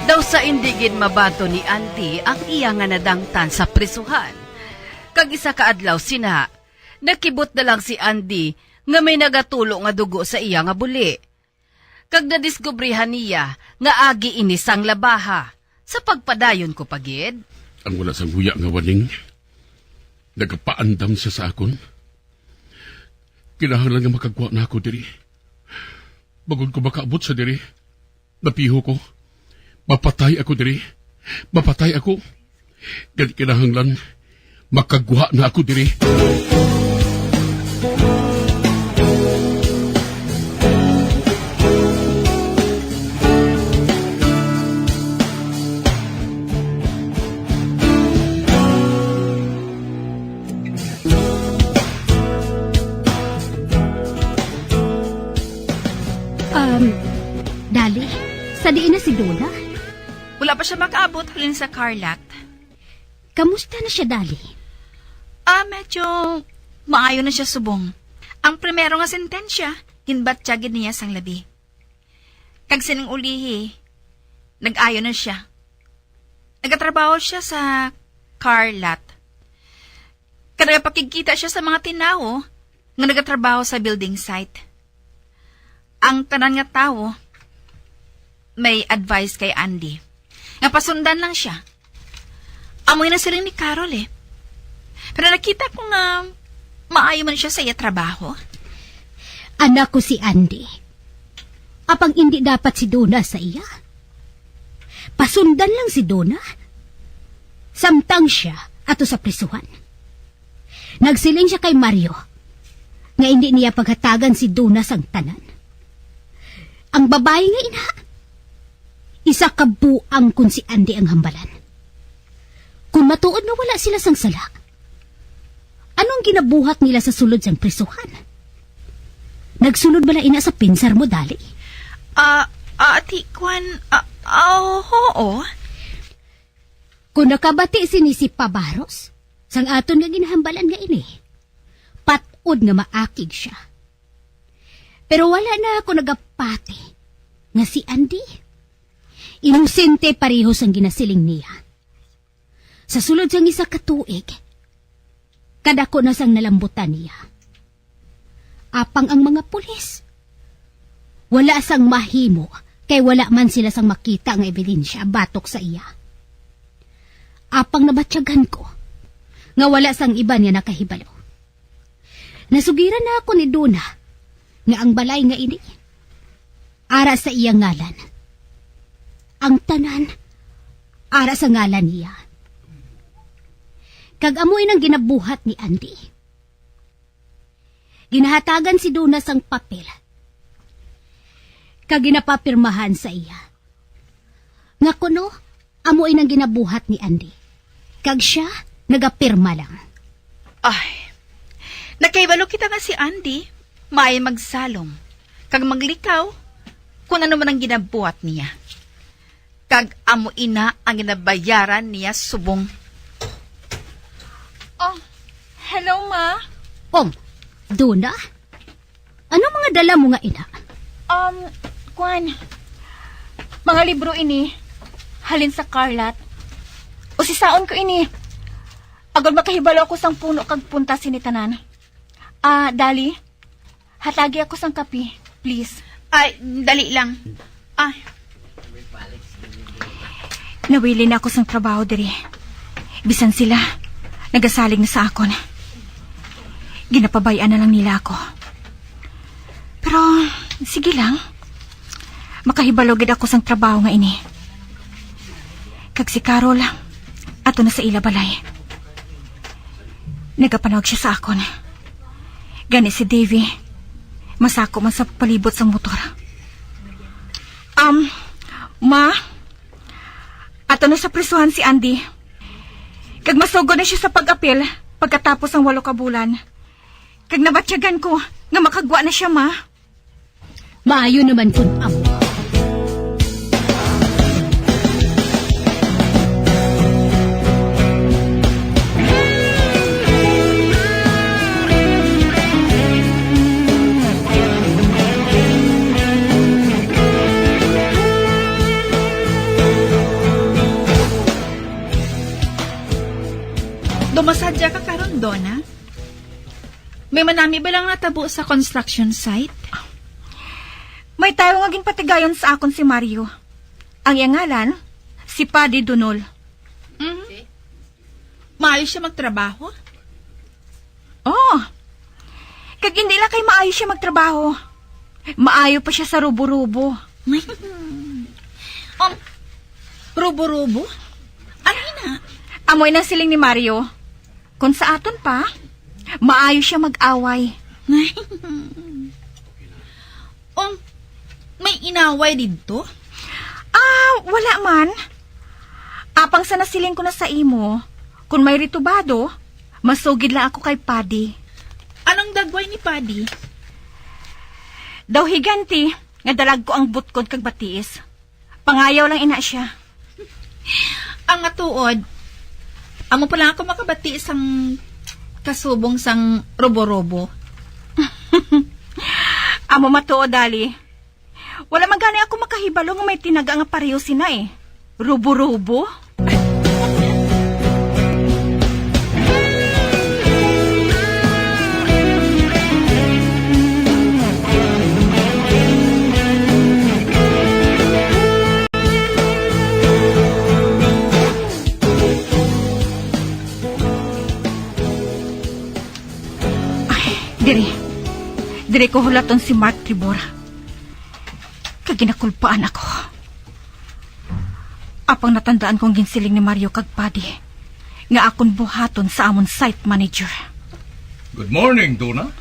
Daw sa indi gid mabaton ni Andy ang iya nga nadangtan sa prisuhan. Kag isa ka adlaw sina, nakibot na lang si Andy nga may nagatulo nga dugo sa iya nga buli. Kag nadiskubrihan niya nga agi ini sang labaha. Sa pagpadayon ko pa gid. Ang wala sang huya nga waning, nagapaandam siya sa akon. Kinahanglan nga makagwa na ako diri. Bangod ko makaabot sa diri, mapiho ko. Mapatay ako diri. Mapatay ako. Gani kinahanglan, makagwa na ako diri. Um, Dali, sa diin na si Dona? Wala pa siya makaabot halin sa car lot. Kamusta na siya, Dali? Ah, medyo maayo na siya subong. Ang primero nga sentensya, ginbatyag gid niya sang labi. Kag sining ulihi, nag-ayo na siya. Nagatrabaho siya sa car lot. Kag nagapakigkita siya sa mga tinawo nga nagatrabaho sa building site. Ang tanan nga tawo may advice kay Andy nga pasundan lang siya. Amoy na siling ni Carol eh. Pero nakita ko nga maayo man siya sa iya trabaho. Anak ko si Andy. Apang indi dapat si Dona sa iya. Pasundan lang si Dona. Samtang siya ato sa prisuhan. Nagsiling siya kay Mario nga indi niya paghatagan si Dona sang tanan. Ang babayi nga ina, isa ka buang kon si Andy ang hambalan. Kung matuod nga wala sila sang sala, anong ginabuhat nila sa sulod sang prisuhan? Nagsulod bala ina sa pinsar mo, Dali? Ah, ah, ati, kwan, ah, ah, oo. Kung nakabati sini si Pabaros, sang aton nga ginahambalan nga ini, patod nga maakig siya. Pero wala na ako nagapati nga si Andy inosente pareho sang ginasiling niya. Sa sulod sang isa ka tuig, kadako na sang nalambutan niya. Apang ang mga pulis, wala sang mahimo kay wala man sila sang makita nga ebidensya batok sa iya. Apang nabatyagan ko nga wala sang iban nga nakahibalo. Nasugiran na ako ni Dona nga ang balay nga ini ara sa iya ngalan. Ang tanan ara sa ngalan niya. Kag amo inang ginabuhat ni Andy. Ginahatagan si Dona sang papel kag ginapapirmahan sa iya nga kuno amo inang ginabuhat ni Andy, kag sia nagapirma lang. Ay, nakahibalo kita nga si Andy maay magsalom kag maglikaw kon ano man ang ginabuhat niya. Kag amo ina ang ginabayaran niya subong. Oh, hello, ma. Oh, Dona? Ano mga dala mo nga ina? Um, kwan. Mga libro ini. Halin sa car lot. Usisaon ko ini. Agod makahibalo ako sang puno kag punta sini tanan. Ah, Dali, hatagi ako sang kape, please. Ay, dali lang. Ah. Nawili na ako sang trabaho diri. Bisan sila, nagasalig na sa akon. Ginapabay-an na lang nila ako. Pero, sige lang. Makahibalo gid ako sang trabaho nga ini. Kag si Carol, ato na sa ila balay. Nagapanawag siya sa akon. Gani si Davy, masako man sa palibot sang motor. Um, ma, ato na sa prisuhan si Andy. Kag masugod na siya sa pag-apil pagkatapos sang walo ka bulan. Kag nabatyagan ko nga makagwa na siya, ma. Maayo naman kun amo. Dumasadya ka karon, Donna? May manami ba lang natabo sa construction site? May tawo nga ginpatigayon sa akon si Mario. Ang iya ngalan, si Paddy Dunol. Mhm. Maayo siya magtrabaho? Oh, kag hindi lang kay maayo siya magtrabaho. Maayo pa siya sa rubo-rubo. Um, rubo-rubo? Ano ina? Amo nang siling ni Mario. Kung sa aton pa, maayo siya mag-away. Um, may inaway didto? Ah, wala man. Apang sa nasiling ko na sa imo, kung may ritubado, masugid lang ako kay Paddy. Anong dagway ni Paddy? Daw higanti nga dalagko ang butkon kag batiis. Pangayaw lang ina siya. Ang matuod, amo pa lang ako makabati sang kasubong sang robo-robo. Amo matuod, Dali. Wala man gani ako makahibalo nga may tinaga nga pareho sina eh. Robo-robo? Ay, diri. Diri ko hulaton si Mark Tribor. Kag ginakulpaan ako. Apang natandaan kong ginsiling ni Mario kag Paddy nga akon buhaton sa amon site manager. Good morning, Donna.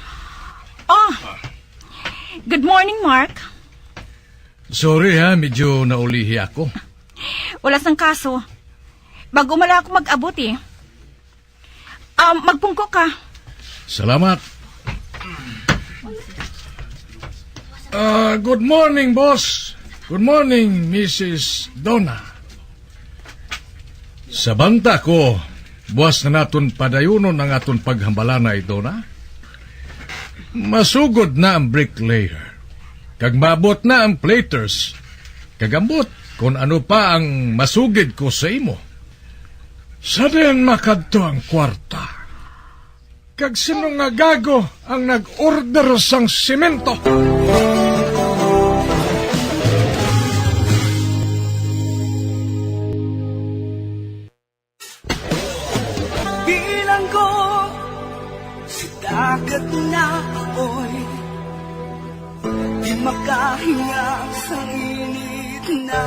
Oh, good morning, Mark. Sorry ha, medyo naulihi ako. Wala sang kaso. Bago man lang ako mag-abot eh. Um, magpungko ka. Salamat. Ah, good morning, boss. Good morning, Missus Donna. Sa banta ko, buas na naton padayunon ang aton paghambalanay, Donna. Masugod na ang bricklayer. Kag maabot na ang platers. Kag ambot kung ano pa ang masugid ko sa imo. Sa diin makadto ang kwarta? Kag sino nga gago ang nag-order sang semento? Bilanggo sa dagat na apoy, di makahinga sa init na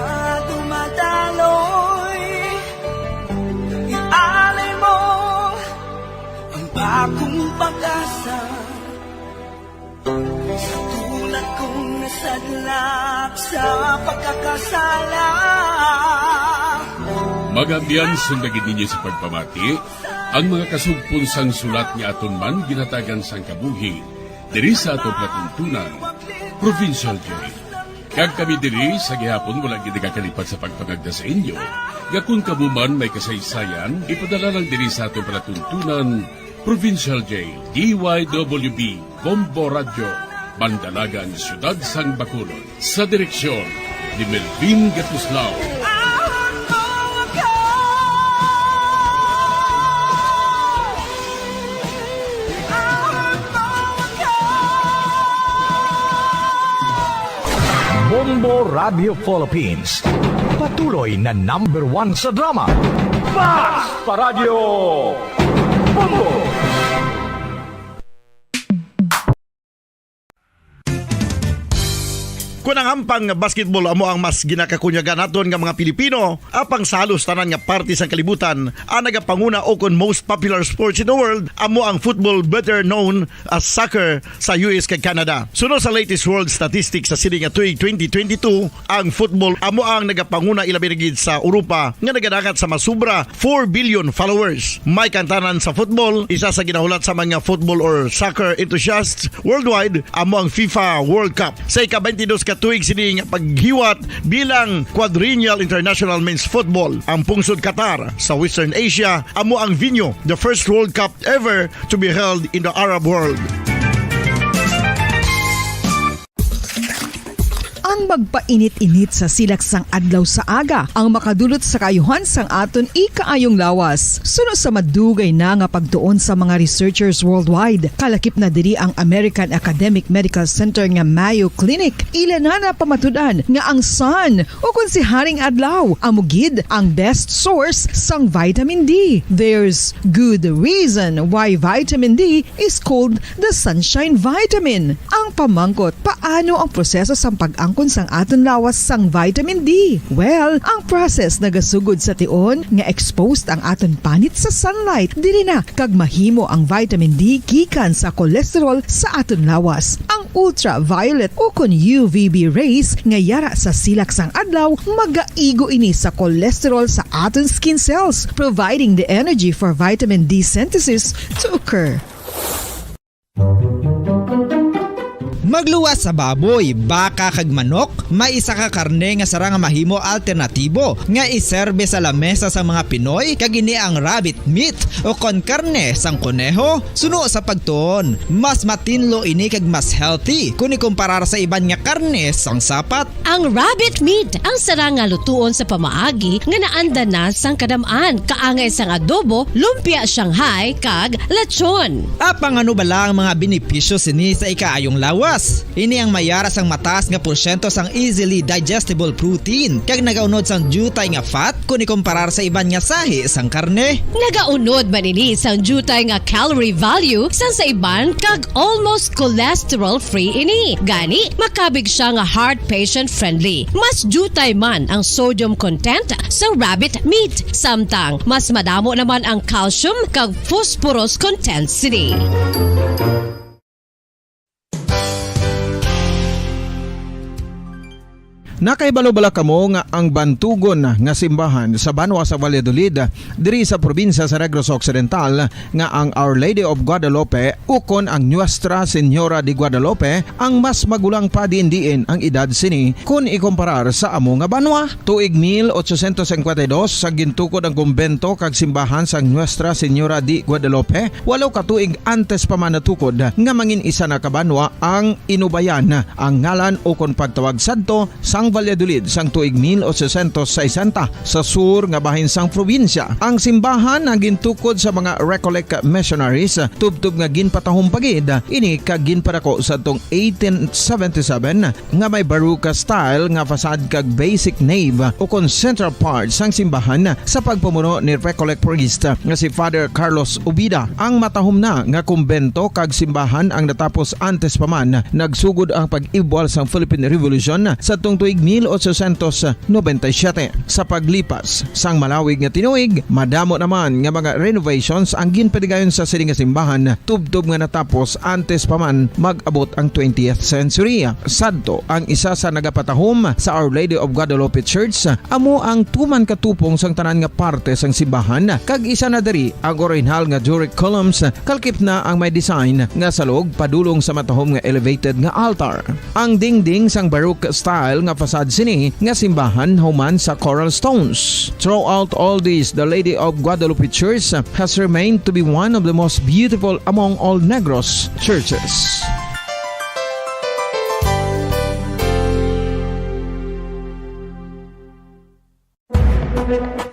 dumadaloy. Ialay mo ang bagong pag-asa. Sa tulad kong nasadlak sa pagkakasala. Mga abyan, sundagin ninyo sa pagpamati ang mga kasugpon sang sulat nga aton man ginhatagan sang kabuhi diri sa aton palatuntunan, Provincial Jail. Kag kami diri sa gihapon wala gid nagakalipat sa pagpangagda sa inyo nga kon kamo man may kasaysayan, ipadala lang diri sa aton palatuntunan, Provincial Jail, D Y W B, Bombo Radyo, Bandalagan, Siyudad sang Bacolod. Sa direksyon ni Melvin Gatuslao. Bombo Radio Philippines, patuloy na number one sa drama. Mas pa Radyo Bombo! Kon ang hampang nga basketball amo ang mas ginakakunyagan naton nga mga Pilipino, apang sa halos tanan nga parte sang kalibutan, ang nagapanguna ukon most popular sports in the world amo ang football, better known as soccer, sa U S kag Canada. Suno sa latest world statistics sa sini nga tuig twenty twenty-two, ang football amo ang nagapanguna, ilabi na gid sa Europa, nga nagadangat sa masubra four billion followers. May kantanan sa football, isa sa ginahulat sa mga football or soccer enthusiasts worldwide amo ang FIFA World Cup. Sa ika-twenty-dos ka tuig sini nga paghiwat bilang Quadrennial International Men's Football, ang pungsod Qatar sa Western Asia amo ang venue, the first World Cup ever to be held in the Arab world. Ang magpainit-init sa silak sang adlaw sa aga ang makadulot sa kaayuhan sang aton ikaayong lawas. Suno sa madugay na nga pagtuon sa mga researchers worldwide, kalakip na diri ang American Academic Medical Center nga Mayo Clinic. Ila na napamatud-an nga ang sun, o kon si Haring Adlaw, amo gid ang best source sang vitamin D. There's good reason why vitamin D is called the sunshine vitamin. Ang pamangkot, paano ang proseso sang pag-angkon sang aton lawas sang vitamin D? Well, ang process nagasugod sa tion nga exposed ang aton panit sa sunlight. Diri na kag mahimo ang vitamin D gikan sa cholesterol sa aton lawas. Ang ultraviolet o kon U V B rays nga yara sa silak sang adlaw magaigo ini sa cholesterol sa aton skin cells, providing the energy for vitamin D synthesis to occur. Magluwas sa baboy, baka kag manok, may isa ka karne nga sarang nga mahimo alternatibo nga iserbe sa lamesa sang mga Pinoy, kag ini ang rabbit meat o kon karne sang koneho. Suno sa pagtuon, mas matinlo ini kag mas healthy kon ikumparar sa iban nga karne sang sapat. Ang rabbit meat ang sarang nga lutuon sa pamaagi nga naanda na sang kadam-an, kaangay sang adobo, lumpia Shanghai, kag lechon. Apang ano bala ang mga benepisyo sini sa ikaayong lawas? Ini ang mayara sang mataas nga porsyento sang easily digestible protein kag nagaunod sang diutay nga fat kon ikomparar sa iban nga sahi sang karne. Nagaunod man ini sang diutay nga calorie value sang sa iban kag almost cholesterol-free ini. Gani, makabig siya nga heart patient-friendly. Mas diutay man ang sodium content sa rabbit meat, samtang mas madamo naman ang calcium kag phosphorus content sini. Nakahibalo bala kamo nga ang bantugon nga simbahan sa banwa sa Valladolid, diri sa probinsya sa Negros Occidental, nga ang Our Lady of Guadalupe ukon ang Nuestra Señora de Guadalupe ang mas magulang pa diin-diin ang edad sini kon ikomparar sa amo nga banwa? Tuig mil ochocientos cincuenta y dos, sa gintukod ang kumbento kag simbahan sang Nuestra Señora de Guadalupe, walo ka tuig antes pa man natukod nga mangin isa na ka banwa ang Inubayan ang ngalan ukon pagtawag sadto sang Valladolid sang tuig mil ochocientos sesenta sa sur nga bahin sang probinsya. Ang simbahan ang gintukod sa mga Recollect missionaries, tubtob nga ginpatahom pa gid ini kag ginpadako sadtong eighteen seventy-seven nga may Baroque style nga facade kag basic nave ukon central part sang simbahan sa pagpamuno ni Recollect priest nga si Father Carlos Ubida. Ang matahom na nga kumbento kag simbahan ang natapos antes pa man nagsugod ang pag-ibwal sang Philippine Revolution sadtong tuig mil ochocientos noventa y siete. Sa paglipas sang malawig nga tinuig, madamo naman nga mga renovations ang ginpatigayon sa sini nga simbahan, tubtob nga natapos antes pa man mag-abot ang twentieth century. Sadto, ang isa sa nagapatahom sa Our Lady of Guadalupe Church amo ang tuman ka tupong sang tanan nga parte sang simbahan, kag isa na diri ang orihinal nga Doric columns, kalkip na ang may design nga salog padulong sa matahom nga elevated nga altar. Ang dingding sang Baroque style nga facade sini nga simbahan human sa coral stones. Throughout all this, the Lady of Guadalupe Church has remained to be one of the most beautiful among all Negros churches.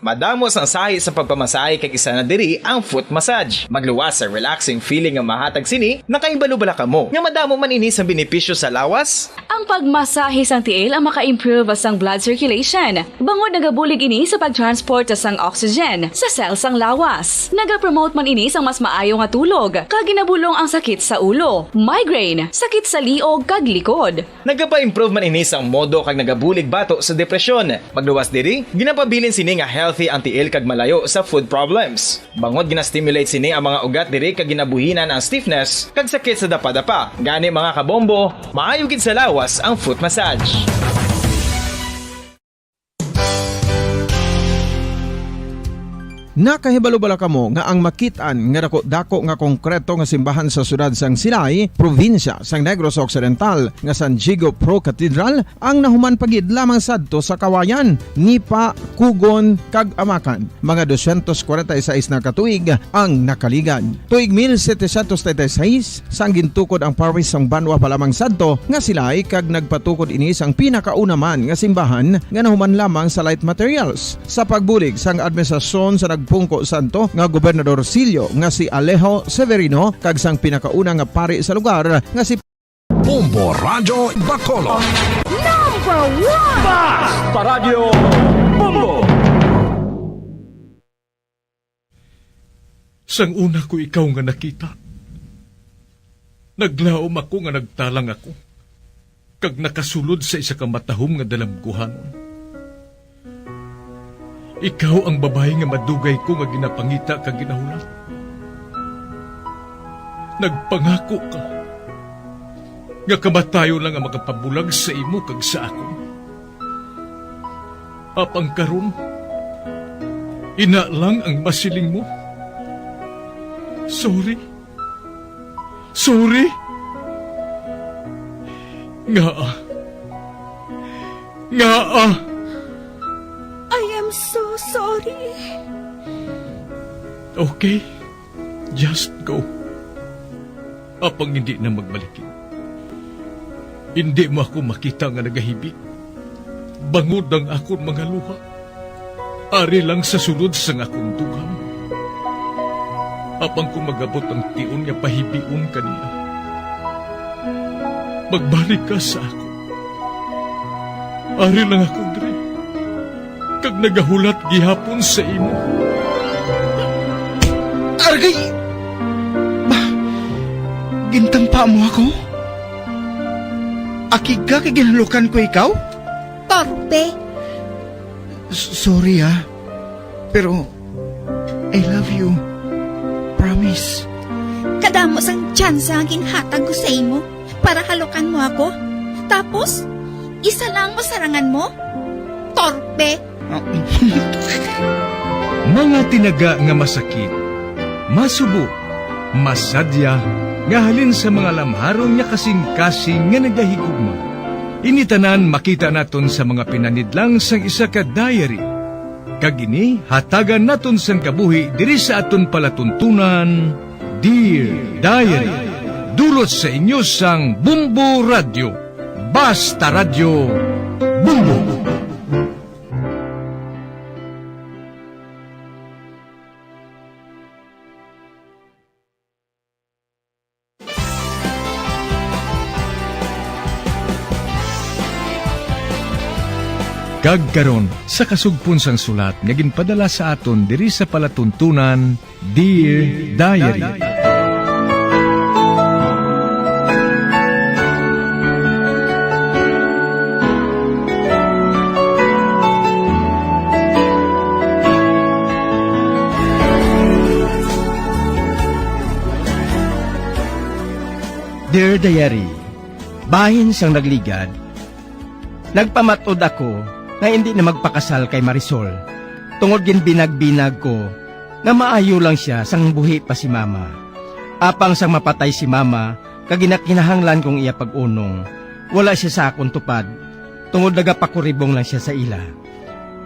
Madamo sang sahi sa pagpamasahe kag isa na diri ang foot massage. Magluwas sa relaxing feeling nga mahatag sini. Nakahibalo bala kamo nga madamo man ini sang benepisyo sa lawas? Ang Pagmasahe sang tiil ang maka-improve sang blood circulation, bangod nagabulig ini sa pag-transport sang oxygen sa cell sang lawas. Nagapromote man ini sang mas maayo nga tulog, kag ginabulong ang sakit sa ulo, migraine, sakit sa liog, kag likod. Nagapa-improve man ini sang modo kag nagabulig bato sa depresyon. Pagluwas diri, ginapabilin sini nga healthy ang tiil kag malayo sa foot problems. Bangod gina-stimulate sini ang mga ugat diri kag ginabuhinan ang stiffness kag sakit sa dapadapa. Gani, mga kabombo, maayo gid sa lawas ang foot massage. Nakahibalo bala kamo nga ang makit-an nga dako-dako nga konkreto nga simbahan sa siyudad sang Silay, probinsya sang Negros Occidental, nga San Diego Pro Cathedral, ang nahuman pa gid lamang sadto sa Kawayan, Nipa, Kugon, kag Amakan? Mga dosyentos kwarenta y seis na ka tuig ang nakaligad. Tuig mil setecientos treinta y seis, sang gintukod ang parish sang banwa pa lamang sadto nga Silay, kag nagpatukod ini sang pinakauna man nga simbahan nga nahuman lamang sa light materials. Sa pagbulig sang administrasyon sa nagpungko sadto nga gobernador silyo nga si Alejo Severino kag sang pinakauna nga pari sa lugar nga si Bombo Radyo Bacolod. Number one! Basta Radyo Bombo! Sang una ko ikaw nga nakita, naglaom ako nga nagtalang ako, kag nakasulod sa isa ka matahom nga dalamguhanon. Ikaw ang babayi nga madugay ko nga ginapangita kag ginahulat. Nagpangako ka nga kamatayon lang ang makapabulag sa imo kag sa akon. Apang karon, ina lang ang masiling mo. Sorry. Sorry. Ngaa? Ngaa? I am so sorry. Okay. Just go. Apang hindi na magbalikid. Hindi mo ako makita nga nagahibi. Bangod ang akon mga luha, ari lang sa sulod sang akon dughan. Apang kung mag-abot ang tion nga pahibion ka niya, magbalik ka sa akon. Ari lang ako diri, kag nagahulat gihapon sa imo. Argay! Ba, gintampa mo ako? Akig ka kay ginhalukan ko ikaw? Torpe! S-, sorry, ah. Pero, I love you. Promise. Kadamo sang tsansa nga ginhatag ko sa imo para halukan mo ako. Tapos, isa lang masarangan mo? Torpe! Mga tinaga nga masakit, masubo, masadya, nga halin sa mga lamharon nga kasing-kasing nga nagahigugma. Ini tanan makita naton sa mga pinanidlang sang isa ka diary. Kag ini hatagan naton sang kabuhi diri sa aton palatuntunan, Dear Diary. Dulot sa inyo sang Bombo Radyo, Basta Radyo, Bombo. Kag karon, sa kasugpon sang sulat nga ginpadala sa aton diri sa palatuntunan, Dear Diary. Dear Diary, bahin sang nagligad, nagpamat-od ako nga indi na magpakasal kay Marisol, tungod ginbinag-binag ko nga maayo lang sia sang buhi pa si Mama. Apang sang mapatay si Mama, kag ginakinahanglan kong iya pag-unong, wala sia sa akon tupad, tungod nagapakuribong lang sia sa ila.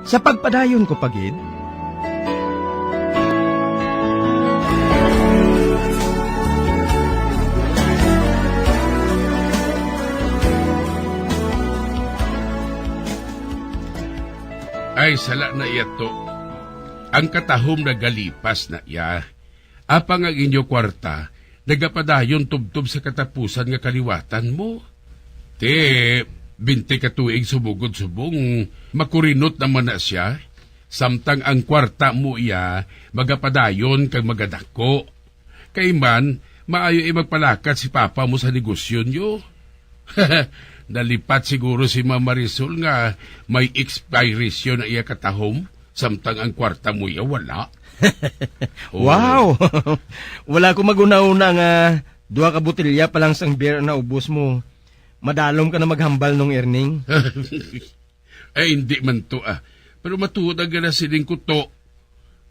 Sa pagpadayon ko pa gid, ay, sala na iya to. Ang katahom nagalipas na iya. Apang ang inyo kwarta nagapadayon tubtob sa katapusan nga kaliwatan mo. Ti, bente ka tuig subong gid subong, makurinot naman na sia. Samtang ang kwarta mo iya, magapadayon kag magadako. Kay man, maayo ay magpalakat si papa mo sa negosyo niyo. Nalipat siguro si Ma'am Marisol nga may expiration na iya katahom, samtang ang kwarta mo iya wala. Oh. Wow! Wala ko maghuna-huna nga duha ka botelya pa lang sang beer ang naubos mo. Madalom ka na maghambal, Nong Erning. Ay, hindi man to, ah. Pero matuod ang gana siling ko to.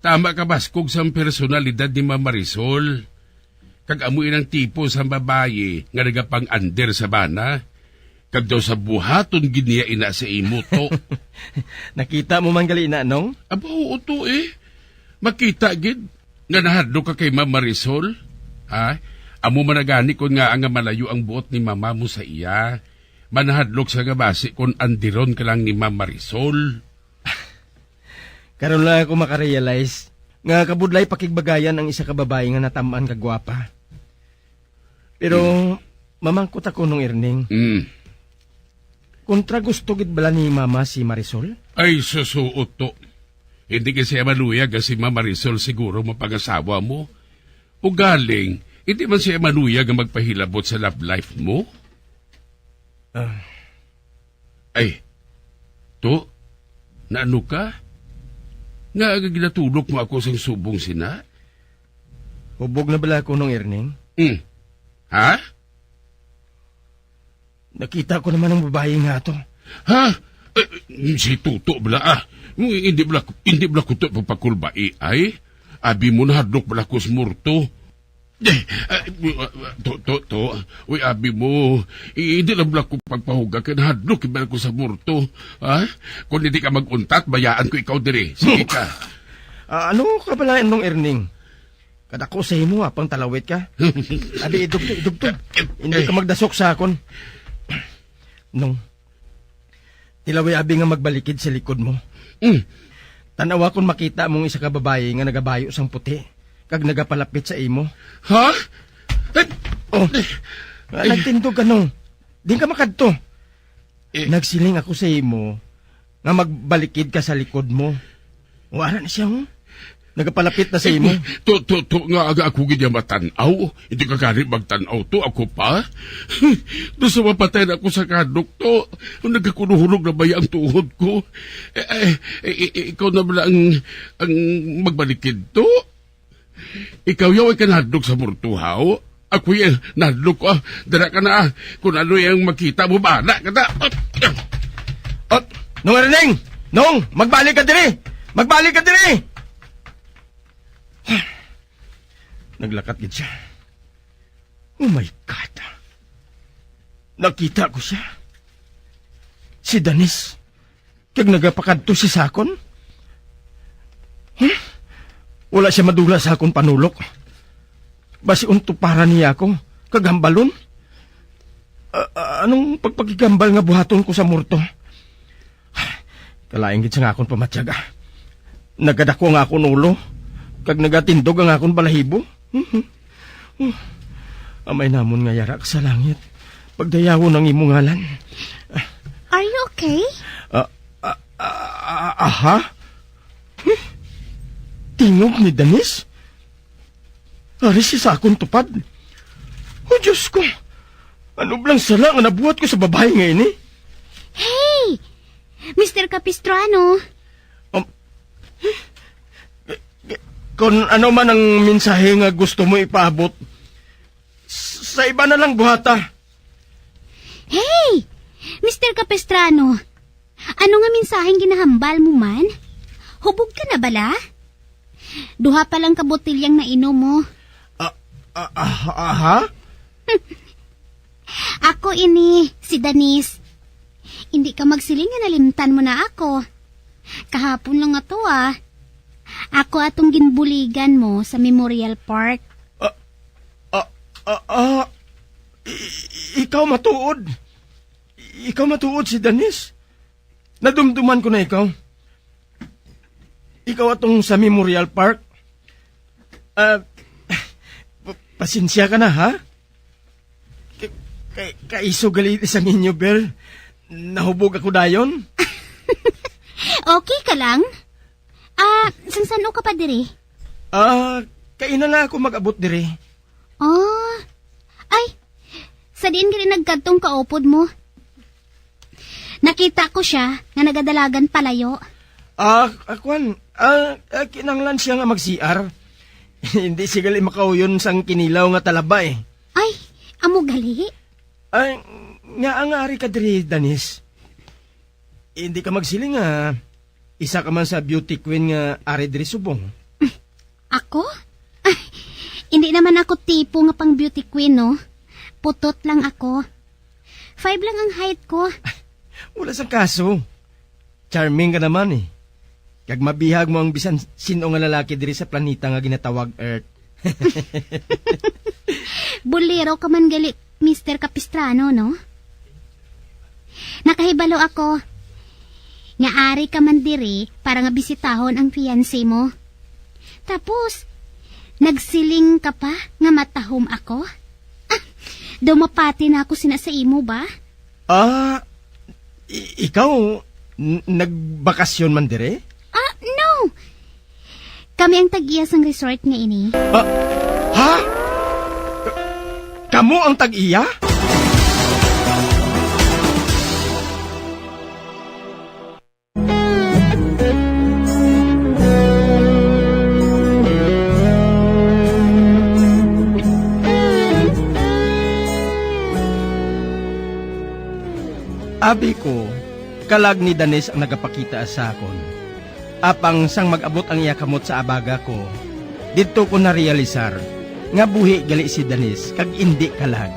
Tama ka, baskog sang personalidad ni Ma'am Marisol. Kag amo inang tipo sang babayi nga nagapang-under sa bana. Kag daw sa buhaton gid niya ina sa imo to. Nakita mo man gali na, Nong? Aba, oo to eh. Makita gid nga nahadlok ka kay Ma'am Marisol. Ha? Amo man na gani kon ngaa nga malayo ang buot ni mama mo sa iya. Manahadlok sa gabasi kon andiron ka lang ni Ma'am Marisol. Karon lang ako makarealize nga kabudlay pakigbagayan ang isa ka babayi nga natam-an kag gwapa. Pero mamangkot ako, Nong Erning. Mm. Kontra gusto gid bala ni Mama si Marisol? Ay, susuot to. Hindi ka siya maluyag nga si Mama Marisol siguro mapangasawa mo. Ugaling, hindi man siya maluyag nga magpahilabot sa love life mo. Ah. Ay, to, naano ka? Nga ginatulok mo ako sang subong sina? Hubog na bala ako, Nong Erning? Hmm. Ha? Nakita ko naman ang babayi nga to. Ha? Eh, si Tuto bala, ah. Hindi bala, hindi bala ko to papakulbai, ay. Abi mo nahadlok bala ko sa morto. Eh, ah, to, to, to. Uy, abi mo, i-, hindi lang bala ko pagpahuga kay nahadlok bala ko sa morto. Ha? Kung hindi ka mag-untat, bayaan ko ikaw diri. Sige ka. Ah, ano ka bala, Nong Erning? Kadako sa imo, apang talawit ka. Abi, idugto, idugto. Hindi ka magdasok sa akon. Nong, tilawi abi nga magbalikid sa likod mo. Mm. Tan-awa kon makita mong isa ka babayi nga nagabayo sang puti, kag nagapalapit sa imo. Ha? Eh, Oh, eh, ah, nagtindog ka, Nong. Di ka makadto. Eh. Nagsiling ako sa imo nga magbalikid ka sa likod mo. O, ara na siya, oh. Nagapalapit na sa imo. Eh, to, to, to, nga aga ako gid niya matan-aw. Hindi ka gani magtan-aw to, ako pa. Doon sa mapatay na ako sa kadok to. Nagkakunuhulog na baya ang tuhod ko. Eh, eh, eh, eh, ikaw na bala ang, ang magbalikid to? Ikaw yaw ay kanadlok sa morto, haw? Ako yung nadlok, ah. Dara ka na, ah. Kung ano yung makita mo, bahala ka na. Ot, ot, Nong Erning! Nong, magbalik ka diri! Magbalik ka diri! Naglakat gid siya. Oh my God. Nakita ko siya. Si Danis. Kag nagapakadto si Sakon? Huh? Wala siya madula sa akon panulok. Basi untuparan niya ako, kag hambalon. A-, a-, anong pagpakigambal nga buhaton ko sa morto? Kalain gid sa nga akon pamatyag, ah. Nagadako nga akon ulo, kag nagatindog ang akon balahibo. Mhm. Oh, Amay namon nga yara ka sa langit, pagdayawon ang imong ngalan. Are you okay? Ah, ah, ah, ah, aha? Hmm? Tingog ni Danis? Ari si sa akon tupad. Oh, Diyos ko! Ano blang sala nga nabuhat ko sa babayi nga ini? Hey! Mister Capistrano! Um, Kung ano man ang mensahe nga gusto mo ipaabot, s-, sa iba na lang buhata. Hey! Mister Capistrano, ano nga mensaheng ginahambal mo man? Hubog ka na bala? Duha pa lang ka botilyang nainom mo. Ah, ah, ah, aha? Ako ini, si Danis. Hindi ka magsiling nga nalimtan mo na ako. Kahapon lang ato, ah. Ako atong ginbuligan mo sa Memorial Park. Ah, ah, ah, ah, i-, i-, ikaw matuod. Ikaw matuod si Danis. Nadumduman ko na ikaw. Ikaw atong sa Memorial Park. Ah, pa-, pasensya ka na, ha? K-, Kay, kaiso gali sang inyo, Ber. Nahubog ako dayon. Okay ka lang? Ah, sang san-o ka pa diri? Ah, kaina lang ako mag-abot diri. Oh. Ay, sa diin gali nagkadtong kaupod mo? Nakita ko sia nga nagadalagan palayo. Ah, ah, kwan, ah, ah, kinahanglan siya nga mag-C R. Hindi siya gali makauyon sang kinilaw nga talaba, eh. Ay, amo gali? Ay, nga ang ari ka diri, Danis? Hindi ka magsiling nga isa ka man sa beauty queen nga ari diri subong. Ako? Ay, hindi naman ako tipo nga pang beauty queen, no? Putot lang ako. Five lang ang height ko. Wala sang kaso. Charming ka naman, eh. Kag mabihag mo ang bisan sin-o nga lalaki diri sa planeta nga ginatawag Earth. Bolero ka man gali, Mister Capistrano, no? Nakahibalo ako nga ari ka man diri para nga bisitahon ang fiancé mo. Tapos, nagsiling ka pa nga matahom ako? Ah, daw mapati na ako sina sa imo ba? Ah, i- ikaw, n- nagbakasyon man dire? Ah, no. Kami ang tag-iya sang resort nga ini. Ah, ha? Ka- kamo ang tag-iya? Abi ko, kalag ni Danis ang nagapakita sa akon. Apang sang mag-abot ang iya kamot sa abaga ko, didto ko narealisar nga buhi gali si Danis kag indi kalag.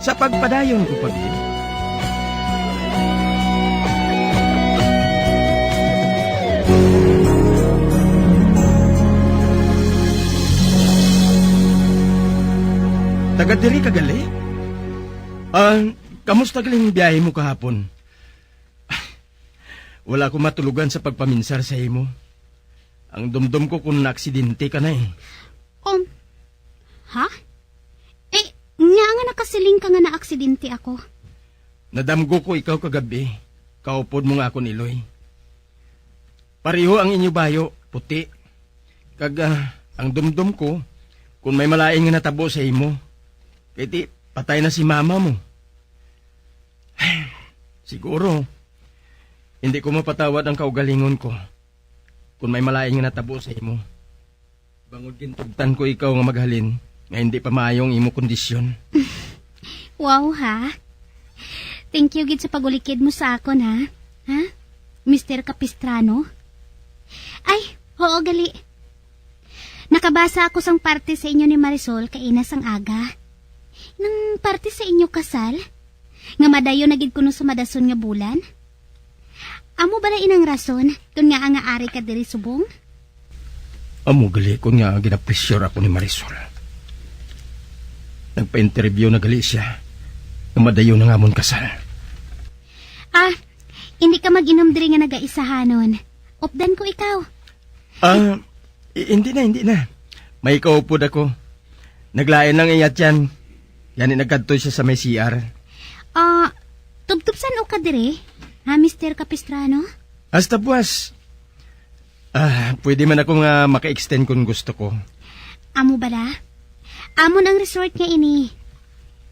Sa pagpadayon ko pa gid. Taga diri ka gali? Ah, kamusta galing biyahe mo kahapon? Wala ko matulogan sa pagpaminsar sa imo. Ang dumdom ko kung naaksidente ka na eh. Um, ha? Eh, nga nga nakasiling ka nga naaksidente ako? Nadamgo ko ikaw kagabi. Kaupod mo nga akon iloy. Pareho ang inyo bayo, puti. Kag, ah, ang dumdom ko, kung may malain nga natabo sa imo, kay ti, patay na si mama mo. Siguro, hindi ko mapatawad ang kaugalingon ko kung may malain nga natabo sa imo. Bangod gintugtan ko ikaw nga maghalin nga hindi pa maayo ang imo kondisyon. Wow, ha? Thank you gid sa pag-ulikid mo sa akon, ha? Ha? Mister Capistrano? Ay, oo, gali. Nakabasa ako sang parte sa inyo ni Marisol kaina sang aga. Nang parte sa inyo kasal? Nga madayon na gid kuno sa madason nga bulan? Amo bala inang rason kon ngaa nga ari ka diri subong? Amo gali kon ngaa ginapressure ako ni Marisol. Nagpa-interview na gali sia nga madayon ang amon kasal. Ah, hindi ka mag-inom diri nga nagaisahanon. Updan ko ikaw. Ah, i- hindi na, hindi na. May kaupod ako. Naglain lang iya tiyan. Gani nagkadto siya sa may C R. Ah, tubtob san-o ka diri? Ha, Mister Capistrano? Hasta buwas. Ah, pwede man ako nga maka-extend kung gusto ko. Amo bala? Amon ang resort nga ini.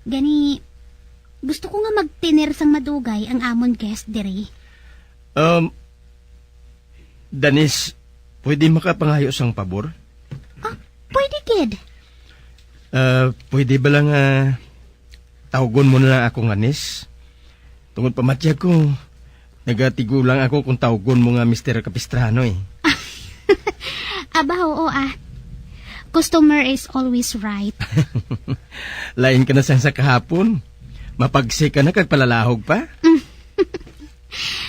Gani, gusto ko nga magtener sang madugay ang amon guest diri. Um, Danis, pwede makapangayo sang pabor? Ah, pwede gid. Ah, pwede ba lang, ah, tawgon mo na lang ako nga Nis? Tungod pamatyag ko, nagatigulang ako kung tawgon mo nga Mister Capistrano eh. Aba, oo ah. Customer is always right. Lain ka na sang sa kahapon. Mapagsi ka na kag palalahog pa.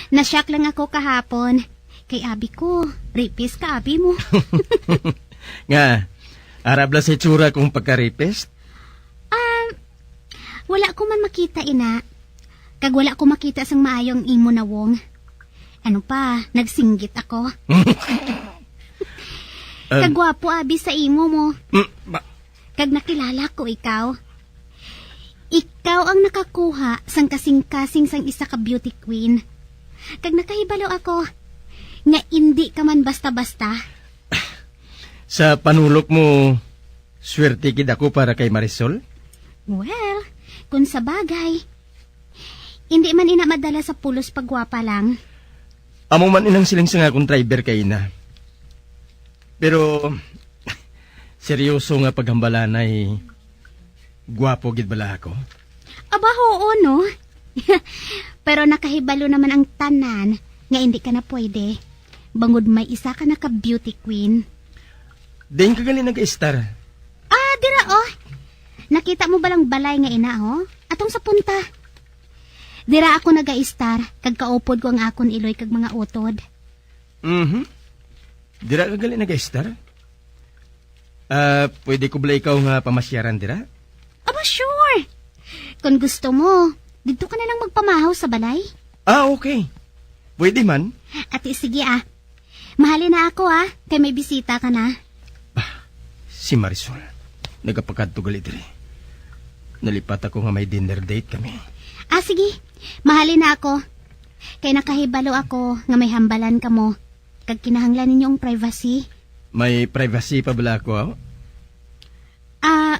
Nashock lang ako kahapon. Kay abi ko, rapist ka abi mo. Nga, arabla sa itsura kong pagka-rapist? Um, wala ko man makita ina. Kag wala ko makita sang maayo ang imo nawong. Ano pa, nagsinggit ako. Um, kagwapo abi sa imo mo. Mm, ba- Kag nakilala ko ikaw. Ikaw ang nakakuha sang kasing-kasing sang isa ka beauty queen. Kag nakahibalo ako nga indi ka man basta-basta. Sa panulok mo, swerte gid ako para kay Marisol? Well, kung sa bagay, indi man ina madala sa pulos pag gwapa lang. Amo man inang siling sang akon driver kay ina. Pero, seryoso nga paghambalanay, gwapo gid bala ako? Aba, oo, no? Pero nakahibalo naman ang tanan nga indi ka na pwede, bangod may isa ka na ka beauty queen. Diin ka gali nag-istar? Ah, dira, oh. Nakita mo balang balay nga ina, ho? Atong sa punta. Dira ako nag-istar, kag kaupod ko ang akon iloy kag mga utod. Mhm. Dira ka gali nag-istar? Ah, pwede ko bala ikaw nga pamasyaran dira? Aba, sure. Kung gusto mo, didto ka na lang magpamahaw sa balay. Ah, okay. Pwede man. Ati, sige, ah. Mahali na ako, ah, kay may bisita ka na. Ah, si Marisol. Nagapakadto gali diri. Nalipat ako nga may dinner date kami. Ah, sige. Mahali na ako. Kay nakahibalo ako nga may hambalan kamo. Kag kinahanglan ninyo ang privacy. May privacy pa bala ako, aw? Ah,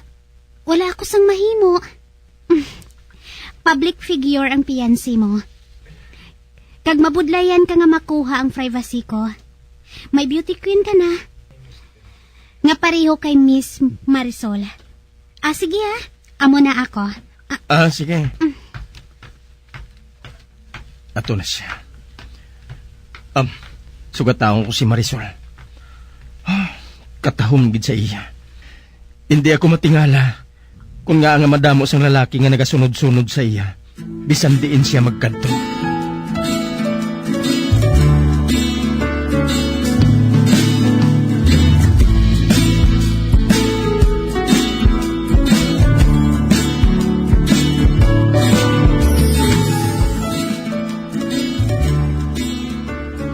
wala ako sang mahimo. Public figure ang fiancé mo. Kag mabudlayan ka nga makuha ang privacy ko. May beauty queen ka na. Nga pareho kay Miss Marisol. Ah, sige, ah. Amo na ako. Ah, Ah, sige. Ato na siya. Um, sugataon ko si Marisol. Ah, katahom gid sa iya. Hindi ako matingala kung nga nga madamo sang lalaki nga nagasunod-sunod sa iya, bisan diin siya magkadto.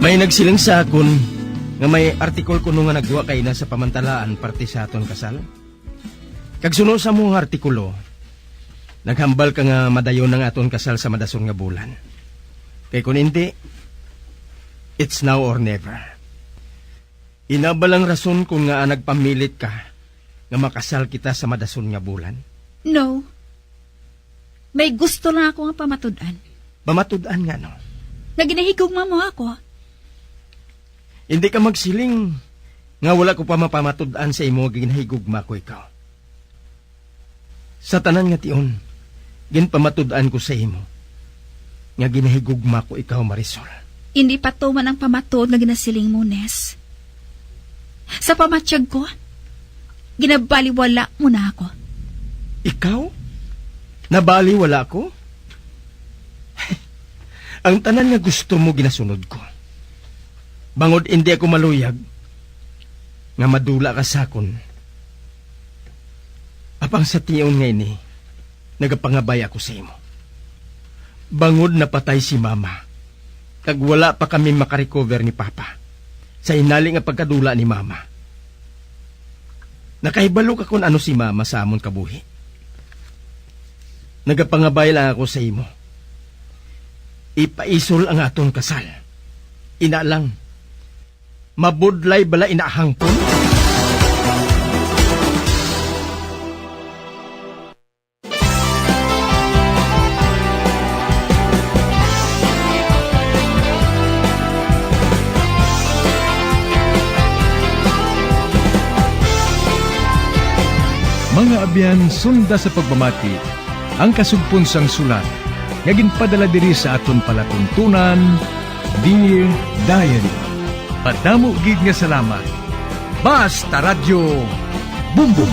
May nagsiling sa akon nga may artikol kuno nga nagwa kaina sa pamantalaan parte sa aton kasal. Kag suno sa among artikulo, naghambal ka nga madayon ang aton kasal sa madason nga bulan. Kay kun indi, it's now or never. Ina bala ang rason kung ngaa nagpamilit ka nga makasal kita sa madason nga bulan? No. May gusto lang ako nga pamatud-an. Pamatud-an nga ano? Nga ginahigugma mo ako. Hindi ka magsiling nga wala ko pa mapamatud-an sa imo nga ginahigugma ko ikaw. Sa tanan nga tion, ginpamatud-an ko sa imo nga ginahigugma ko ikaw, Marisol. Hindi pa tuman ang pamatud nga ginasiling mo, Nes. Sa pamatyag ko, ginabaliwala mo na ako. Ikaw? Nabaliwala ko? Ang tanan nga gusto mo ginasunod ko. Bangod indi ako maluyag nga madula ka sa akon. Apang sa tion nga ini, nagapangabay ako sa imo. Bangod napatay si Mama, kag wala pa kami makarecover ni Papa sa hinali nga pagkadula ni Mama. Nakahibalo ka kon ano si Mama sa amon kabuhi. Nagapangabay lang ako sa imo. Ipaisol ang aton kasal. Ina lang. Mabudlay bala ina hangpon? Mga abyan, sunda sa pagpamati ang kasugpon sang sulat nga ginpadala diri sa aton palatuntunan, Dear Diary. Madamo gid nga salamat. Basta Radyo Bumbong.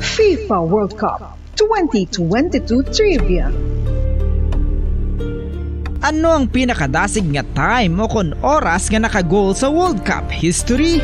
FIFA World Cup twenty twenty-two Trivia. Ano ang pinakadasig nga time o kon oras nga naka-goal sa World Cup history?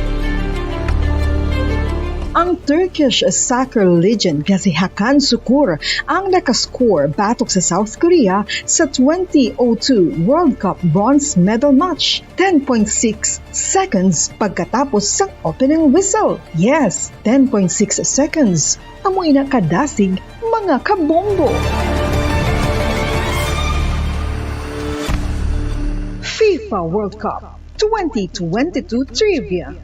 Ang Turkish soccer legend nga si Hakan Sukur ang nakascore batok sa South Korea sa twenty oh two World Cup bronze medal match, ten point six seconds pagkatapos sang opening whistle. Yes, ten point six seconds. Amo ina kadasig, mga kabombo. FIFA World Cup twenty twenty-two Trivia.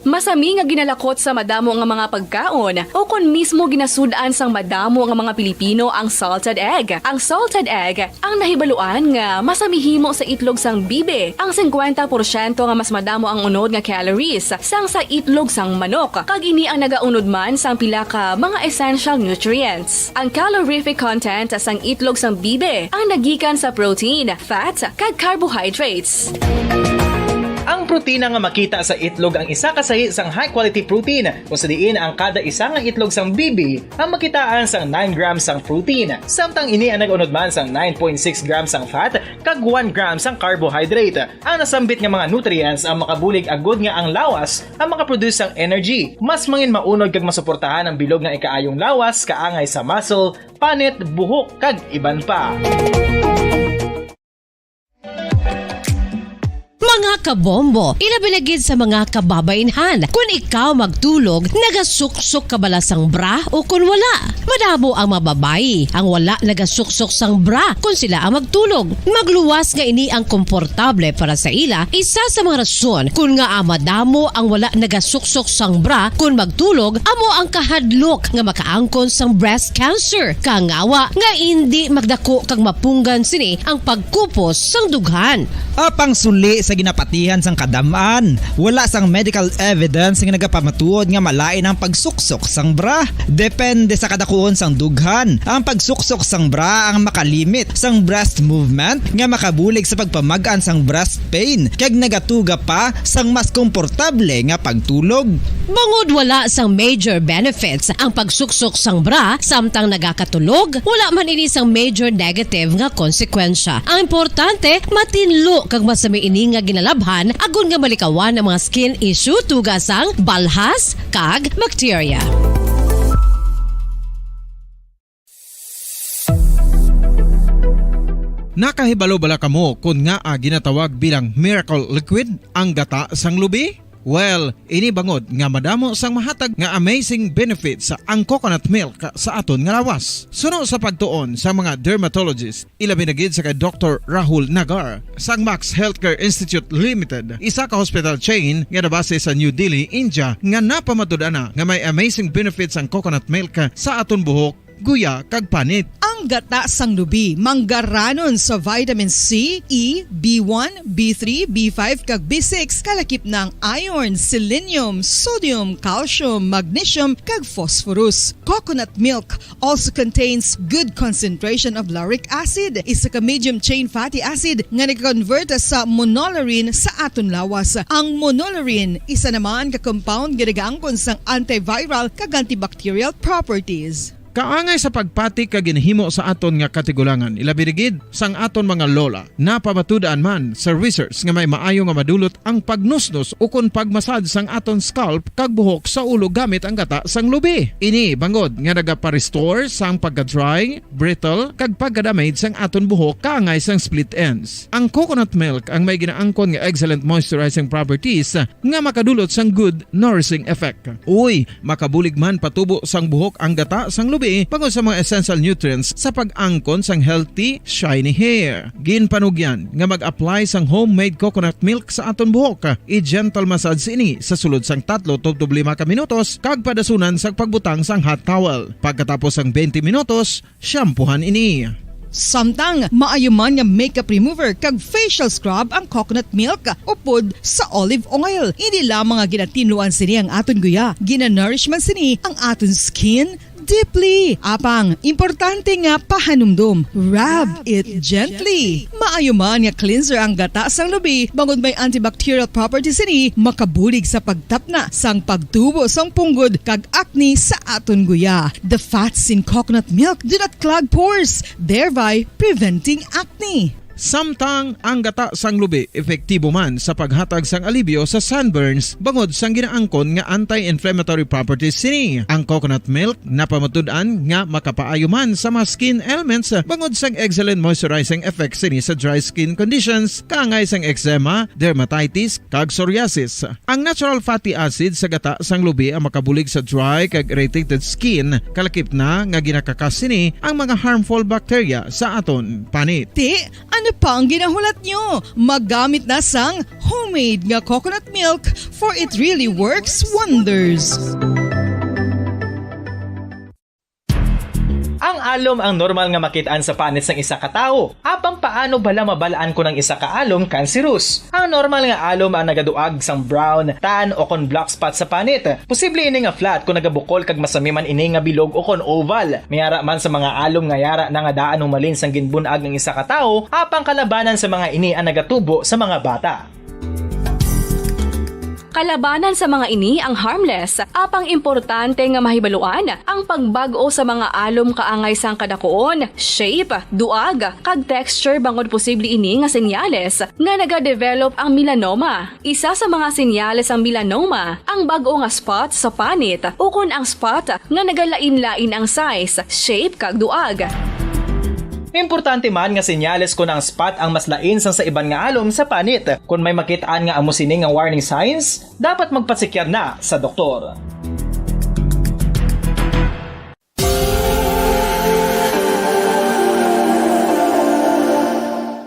Masami nga ginalakot sa madamo nga mga pagkaon, o kon mismo ginasud-an sang madamo nga mga Pilipino ang salted egg. Ang salted egg ang nahibaluan nga masami himo sa itlog sang bibi, ang singkwenta porsyento nga mas madamo ang unod nga calories sang sa itlog sang manok, kag ini ang nagaunod man sang pila ka mga essential nutrients. Ang calorific content sang itlog sang bibi ang nagikan sa protein, fat, kag carbohydrates. Ang protina nga makita sa itlog ang isa ka sahi sang high-quality protein, kung sa diin ang kada isa nga itlog sang bibi ang makitaan sang nine grams sang protein, samtang ini ang nag-unod man sang nine point six grams sang fat kag one gram sang carbohydrate. Ang nasambit nga mga nutrients ang makabulig agud nga ang lawas ang makaproduce sang energy. Mas mangin maunod kag masuportahan ang bilog nga ikaayong lawas, kaangay sa muscle, panit, buhok, kag iban pa. Mga kabombo, ilabi na gid sa mga kababainhan. Kun ikaw magtulog, nagasuksok ka bala sang bra o kun wala? Madamo ang mga babayi ang wala nagasuksok sang bra kun sila ang magtulog. Magluwas nga ini ang komportable para sa ila. Isa sa mga rason kun ngaa madamo ang wala nagasuksok sang bra kun magtulog amo ang kahadlok nga makaangkon sang breast cancer. Kangawa nga indi magdako kag mapunggan sini ang pagkupos sang dughan. Apang suli sa ginapatihan sang kadam-an, wala sang medical evidence nga nagapamatuod nga malain ang pagsuksok sang bra. Depende sa kadakuon sang dughan, ang pagsuksok sang bra ang makalimit sang breast movement nga makabulig sa pagpamag-an sang breast pain kag nagatuga pa sang mas komportable nga pagtulog. Bangod wala sang major benefits ang pagsuksok sang bra samtang nagakatulog, wala man ini sang major negative nga konsekwensya. Ang importante, matinlo kag masami ini nga ginalabhan agod nga malikawan ang mga skin issue tuga sang balhas kag bakterya. Nakahibalo bala kamo kon ngaa ginatawag bilang miracle liquid ang gata sang lubi? Well, ini bangod nga madamo sang mahatag nga amazing benefits ang coconut milk sa aton nga lawas. Suno sa pagtuon sa mga dermatologist, ilabi na gid sa kay Doktor Rahul Nagar sang Max Healthcare Institute Limited, isa ka hospital chain nga nabase sa New Delhi, India, nga napamatud-an na nga may amazing benefits ang coconut milk sa aton buhok, guya, kag panit. Ang gata sang lubi manggaranon sa vitamin C, E, B one, B three, B five, kag B six, kalakip na ang iron, selenium, sodium, calcium, magnesium, kag phosphorus. Coconut milk also contains good concentration of lauric acid, isa ka medium chain fatty acid nga nag-convert sa monolaurin sa aton lawas. Ang monolaurin, isa naman ka compound nga nagaangkon sang antiviral kag antibacterial properties. Kaangay sa pagpati kag ginhimo sa aton nga katigulangan, ilabi na gid sang aton mga lola. Napamatud-an man sa research nga may maayo nga madulot ang pagnusnos ukon pagmasad sang aton scalp kag buhok sa ulo gamit ang gata sang lubi. Ini bangod nga nagapa-restore sang pagka-dry, brittle, kag pagka-damage sang aton buhok kaangay sang split ends. Ang coconut milk ang may ginaangkon nga excellent moisturizing properties nga makadulot sang good nourishing effect. Uy, makabulig man patubo sang buhok ang gata sang lubi bangod sa mga essential nutrients sa pag-angkon sang healthy, shiny hair. Ginpanugyan nga mag-apply sang homemade coconut milk sa aton buhok. I-gentle massage ini sa sulod sang tatlo tubtob lima ka minutos kag padasunan sang pagbutang sang hot towel. Pagkatapos sang twenty minutos, shampoohan ini. Samtang maayo man nga makeup remover kag facial scrub ang coconut milk upod sa olive oil. Hindi lamang nga ginatinluan sini ang aton guya, ginanourish man sini ang aton skin deeply. Apang, importante nga pahanumdom, rub it gently. Maayo man nga cleanser ang gata sang lubi, bangod may antibacterial properties sini, makabulig sa pagtapna sang pagtubo sang punggod kag acne sa aton guya. The fats in coconut milk do not clog pores, thereby preventing acne. Samtang ang gata sang lubi epektibo man sa paghatag sang alibyo sa sunburns bangod sang ginaangkon nga anti-inflammatory properties sini. Ang coconut milk napamatud-an nga makapaayo man sa mga skin ailments bangod sang excellent moisturizing effect sini sa dry skin conditions kaangay sang eczema, dermatitis, kag psoriasis. Ang natural fatty acid sa gata sang lubi ang makabulig sa dry kag irritated skin, kalakip na nga ginakakas sini ang mga harmful bacteria sa aton panit. Ti, ano pa ang ginahulat nyo? Maggamit na sang homemade nga coconut milk, for it really works wonders. Ang alom ang normal nga makit-an sa panit sang isa ka tawo. Apang paano bala mabal-an kon ang isa ka alom cancerous? Ang normal nga alom ang nagaduag sang brown, tan, o kon black spot sa panit. Posible ini nga flat kon nagabukol kag masami man ini nga bilog o kon oval. May ara man sa mga alom nga yara na nga daan humalin sang ginbun-ag ang isa ka tawo, apang kalabanan sa mga ini ang nagatubo sa mga bata. Kalabanan sa mga ini ang harmless, apang importante nga mahibaluan ang pagbag-o sa mga alom kaangay sang kadakuon, shape, duag, kag texture bangod posible ini nga senyales nga nagadevelop ang melanoma. Isa sa mga senyales sang melanoma ang bag-o nga spot sa panit ukon ang spot nga nagalain-lain ang size, shape, kag duag. Importante man nga senyales kon ang spot ang mas lain sang sa iban nga alom sa panit. Kon may makit-an nga amo sini nga warning signs, dapat magpasikyar na sa doktor.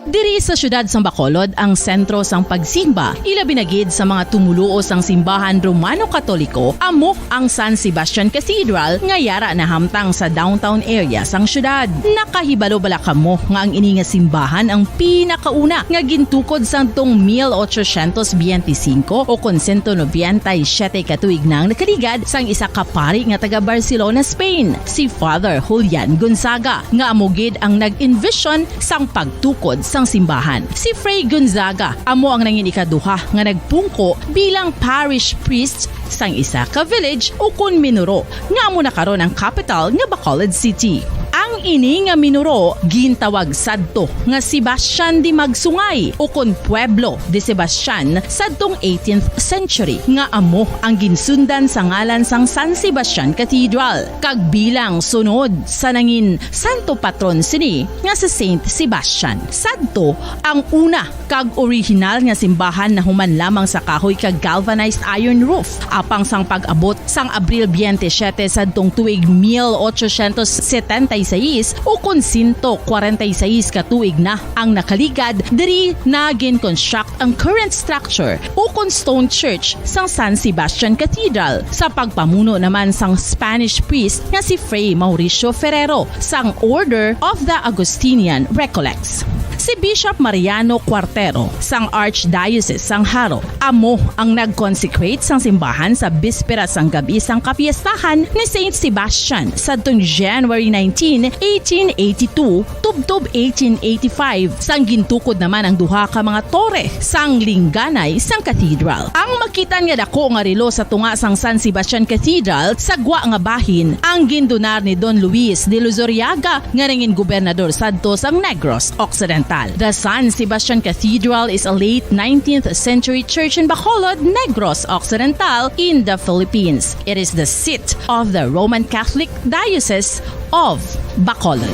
Diri sa siyudad sang Bacolod ang sentro sang pagsimba, ilabi na gid sa mga tumoluo sang simbahan Romano-Katoliko, amo ang San Sebastian Cathedral nga yara nahamtang sa downtown area sang siyudad. Nakahibalo bala kamo nga ang ini nga simbahan ang pinakauna nga gintukod sadtong mil ochocientos biyente singko o kon sento nobenta y siyete ka tuig na ang nakaligad sang isa ka pari nga taga Barcelona, Spain, si Father Julian Gonzaga, nga amo gid ang nag-envision sang pagtukod sang simbahan. Si Fray Gonzaga amo ang nangin ikaduha nga nagpungko bilang parish priest sang isa ka village ukon minuro nga amo na karon ang kapital nga Bacolod City. Ang ini nga minuro gintawag sadto nga Sebastian de Magsungay ukon Pueblo de Sebastian sadtong eighteenth century, nga amo ang ginsundan sa ngalan sang San Sebastian Cathedral, kag bilang sunod sa nangin santo patron sini nga si Saint Sebastian. Sadto ang una kag orihinal nga simbahan nahuman lamang sa kahoy kag galvanized iron roof. Apang sang pag-abot sang Abril biyente siyete sadtong tuig mil ochocientos setenta y seis, ukon sento kwarenta y seis ka tuig na ang nakaligad, diri na gin-construct ang current structure ukon stone church sang San Sebastian Cathedral sa pagpamuno naman sang Spanish priest nga si Fray Mauricio Ferrero sang Order of the Augustinian Recollects. Si Bishop Mariano Cuartero sang Archdiocese sang Jaro amo ang nag-consecrate sang simbahan sa bispera sang gab-i sang kapiestahan ni Saint Sebastian sadtong January nineteen, eighteen eighty-two, tubtob eighteen eighty-five, sang gintukod naman ang duha ka mga tore sang lingganay sang cathedral. Ang makit-an nga dako nga relo sa tunga sang San Sebastian Cathedral sa gwa nga bahin ang gindonar ni Don Luis de Luzuriaga nga nangin gobernador sadto sang Negros Occidental. The San Sebastian Cathedral is a late nineteenth century church in Bacolod, Negros Occidental, in the Philippines. It is the seat of the Roman Catholic Diocese of Bacolod.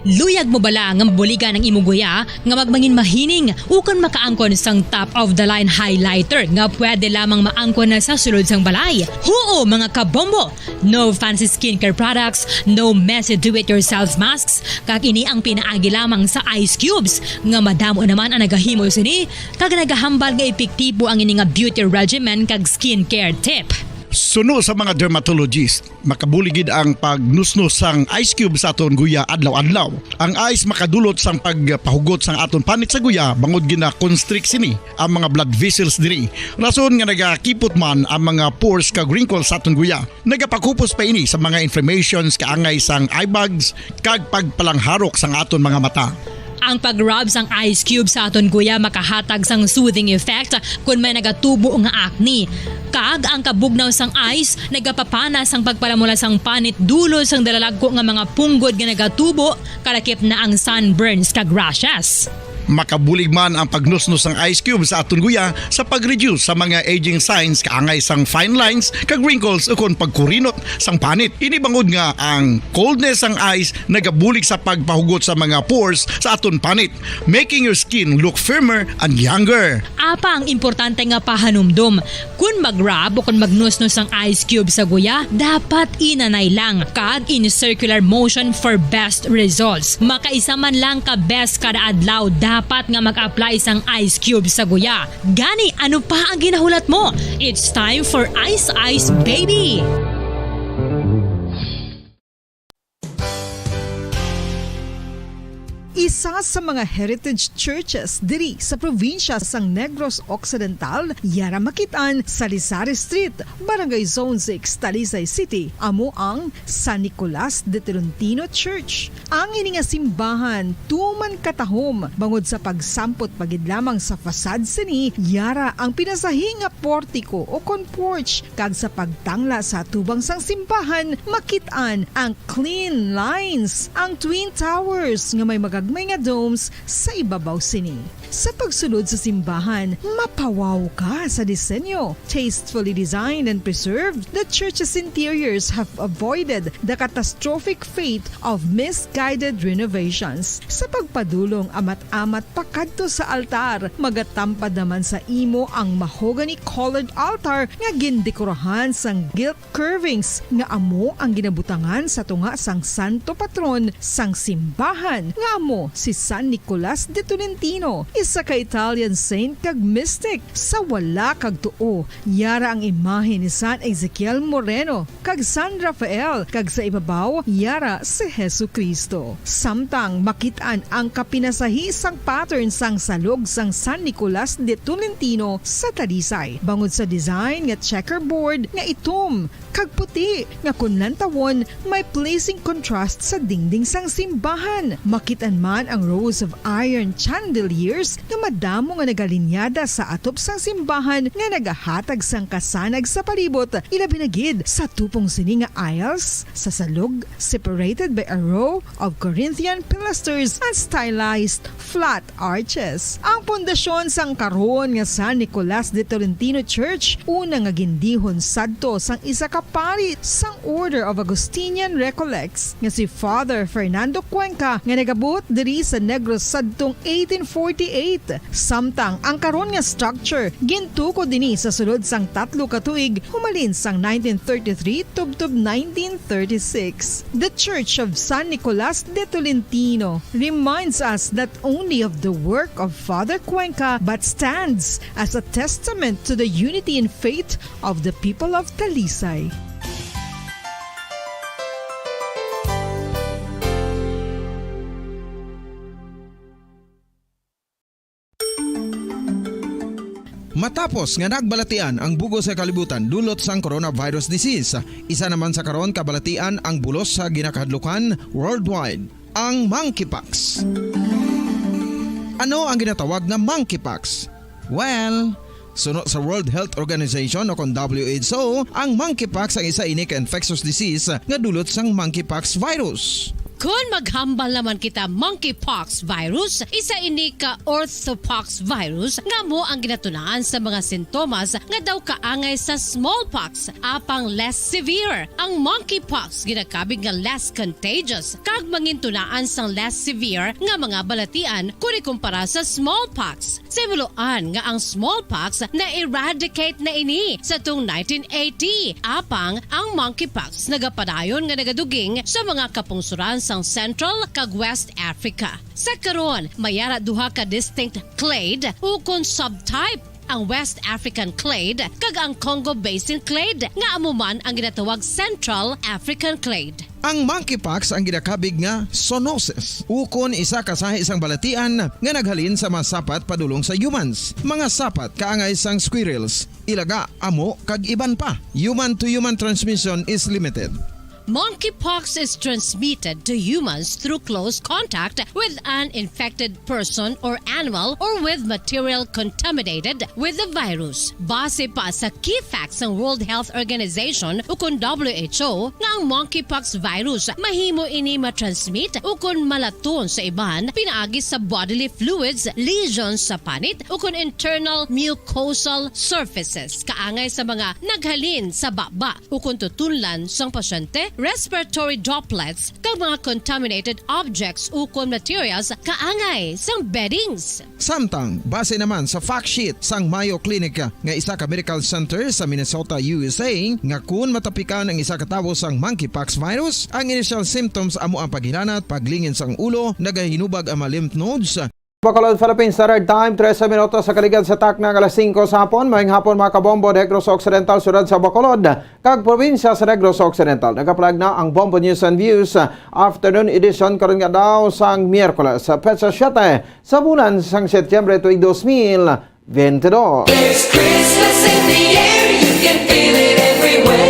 Luyag mo bala nga mabuligan ang imong guya nga magmangin mahining ukon makaangkon sang top of the line highlighter nga pwede lamang maangkon na sa sulod sang balay? Huo, mga kabombo! No fancy skincare products, no messy do-it-yourself masks, kag ini ang pinaagi lamang sa ice cubes, nga madamo naman ang nagahimo sini, kag nagahambal nga epektibo ang ini nga beauty regimen kag skincare tip. Suno sa mga dermatologist, makabulig gid ang pagnusnos sang ice cube sa aton guya adlaw-adlaw. Ang ice makadulot sang pagpahugot sang aton panit sa guya, bangod gina-constrict sini ang mga blood vessels diri. Rason nga nagakipot man ang mga pores kag wrinkles sa aton guya. Nagapakupos pa ini sa mga inflammations kaangay sang eye bags kag pagpalangharok sang aton mga mata. Ang pag-rub sang ice cube sa aton guya makahatag sang soothing effect kon may nagatubo nga acne. Kag ang kabugnaw sang ice nagapapana sang pagpalamula sang panit dulot sang dalalagko nga mga punggod nga nagatubo, kalakip na ang sunburns kag rashes. Makabulig man ang pagnusnos sang ice cube sa aton guya sa pag-reduce sa mga aging signs kaangay sang fine lines kag wrinkles ukon pagkurinot sang panit. Ini bangod nga ang coldness sang ice nagabulig sa pagpahugot sa mga pores sa aton panit, making your skin look firmer and younger. Apang importante nga pahanumdom, kon mag-rub o kon magnusnos ang ice cube sa guya, dapat inanay lang kag in circular motion for best results. Makaisa man lang ka beses kada adlaw dapat nga mag-apply sang ice cube sa guya. Gani, ano pa ang ginahulat mo? It's time for Ice Ice Baby! Isa sa mga heritage churches diri sa probinsya sang Negros Occidental, yara makit-an sa Lisari Street, Barangay Zone six, Talisay City, amo ang San Nicolas de Tolentino Church. Ang ini nga simbahan tuman katahom bangod sa pagsampot pa gid lamang sa facade sini, yara ang pinasahi nga portiko o kon porch, kag sa pagtangla sa atubang sang simbahan, makit-an ang clean lines, ang twin towers nga may magagmay nga domes sa ibabaw sini. Sa pagsulod sa simbahan, mapawaw ka sa disenyo. Tastefully designed and preserved, the church's interiors have avoided the catastrophic fate of misguided renovations. Sa pagpadulong amat-amat pakadto sa altar, magatampad naman sa imo ang mahogany-colored altar nga gindekorahan sang gilt curvings nga amo ang ginabutangan sa tunga sang santo patron sang simbahan, nga amo si San Nicolas de Tolentino, isa ka Italian saint kag mystic. Sa wala kag tuo, yara ang imahe ni San Ezekiel Moreno kag San Rafael, kag sa ibabaw, yara si Jesu-Cristo. Samtang makit-an ang kapinasahi sang pattern sang salog sang San Nicolas de Tolentino sa Talisay, bangod sa design nga checkerboard nga itom kag puti nga kon lantawon may pleasing contrast sa dingding sang simbahan. Makit-an man ang rows of iron chandeliers nga madamo nga nagalinyada sa atop sang simbahan nga nagahatag sang kasanag sa palibot, ilabi na gid sa tupong sini nga aisles sa salog, separated by a row of Corinthian pilasters and stylized flat arches. Ang pundasyon sang karon nga San Nicolas de Tolentino Church, una nga gindihon sadto sang isa ka pari sang Order of Augustinian Recollects nga si Father Fernando Cuenca, nga nagabuot diri sa Negros sadtong eighteen forty-eight. Samtang ang karon nga structure gintukod ini sa sulod sang tatlo ka tuig, humalin sang nineteen thirty-three tubtob nineteen thirty-six. The Church of San Nicolas de Tolentino reminds us not only of the work of Father Cuenca but stands as a testament to the unity in faith of the people of Talisay. Matapos nga nagbalatian ang bug-os nga kalibutan dulot sang coronavirus disease, isa naman sa karon kabalatian ang bulos sa ginakahadlukan worldwide, ang monkeypox. Ano ang ginatawag nga monkeypox? Well, suno sa World Health Organization o kon W H O, ang monkeypox ang isa ini ka infectious disease nga dulot sang monkeypox virus. Kon maghambal naman kita monkeypox virus, isa ini ka orthopox virus nga amo ang ginatunaan sa mga sintomas nga daw kaangay sa smallpox, apang less severe. Ang monkeypox ginakabig nga less contagious kag mangintunaan sang less severe nga mga balatian kon ikumpara sa smallpox. Sa himuloan nga ang smallpox na-eradicate na ini sa tong nineteen eighty, apang ang monkeypox nagapadayon nga nagaduging sa mga kapungsoran sang Central kag West Africa. Sa karon, may ara duha ka distinct clade ukon subtype, ang West African clade kag ang Congo Basin clade, nga amo man ang ginatawag Central African clade. Ang monkeypox ang ginakabig nga zoonosis, ukon isa ka sahi sang balatian nga naghalin sa mga sapat padulong sa humans, mga sapat kaangay sang squirrels, ilaga, amo, kag iban pa. Human to human transmission is limited. Monkeypox is transmitted to humans through close contact with an infected person or animal or with material contaminated with the virus. Base pa sa key facts sang World Health Organization ukon W H O nga ang monkeypox virus mahimo ini matransmit ukon malaton sa iban pinaagi sa bodily fluids, lesions sa panit ukon internal mucosal surfaces kaangay sa mga naghalin sa baba ukon tutunlan sang pasyente, respiratory droplets, kag mga contaminated objects ukon materials kaangay sang beddings. Samtang, base naman sa fact sheet sang Mayo Clinic nga isa ka medical center sa Minnesota, U S A, nga kun matapikan ang isa ka tawo sang monkeypox virus, ang initial symptoms amo ang paghilanat, paglingin sang ulo, nagahinubag ang mga lymph nodes, Bacolod, Philippines Standard Time, trese minutos sa kaligad sa takna nga alas singko sa hapon. Maayong hapon, mga kabombo, Negros Occidental, siyudad sa Bacolod, kag probinsya sa Negros Occidental. Nagapalag na ang Bombo News and Views, uh, afternoon edition karon nga daw sang Miyerkules, uh, petsa siyete sa bulan sang Setyembre tuig dos mil bente dos. There's Christmas in the air, you can feel it everywhere.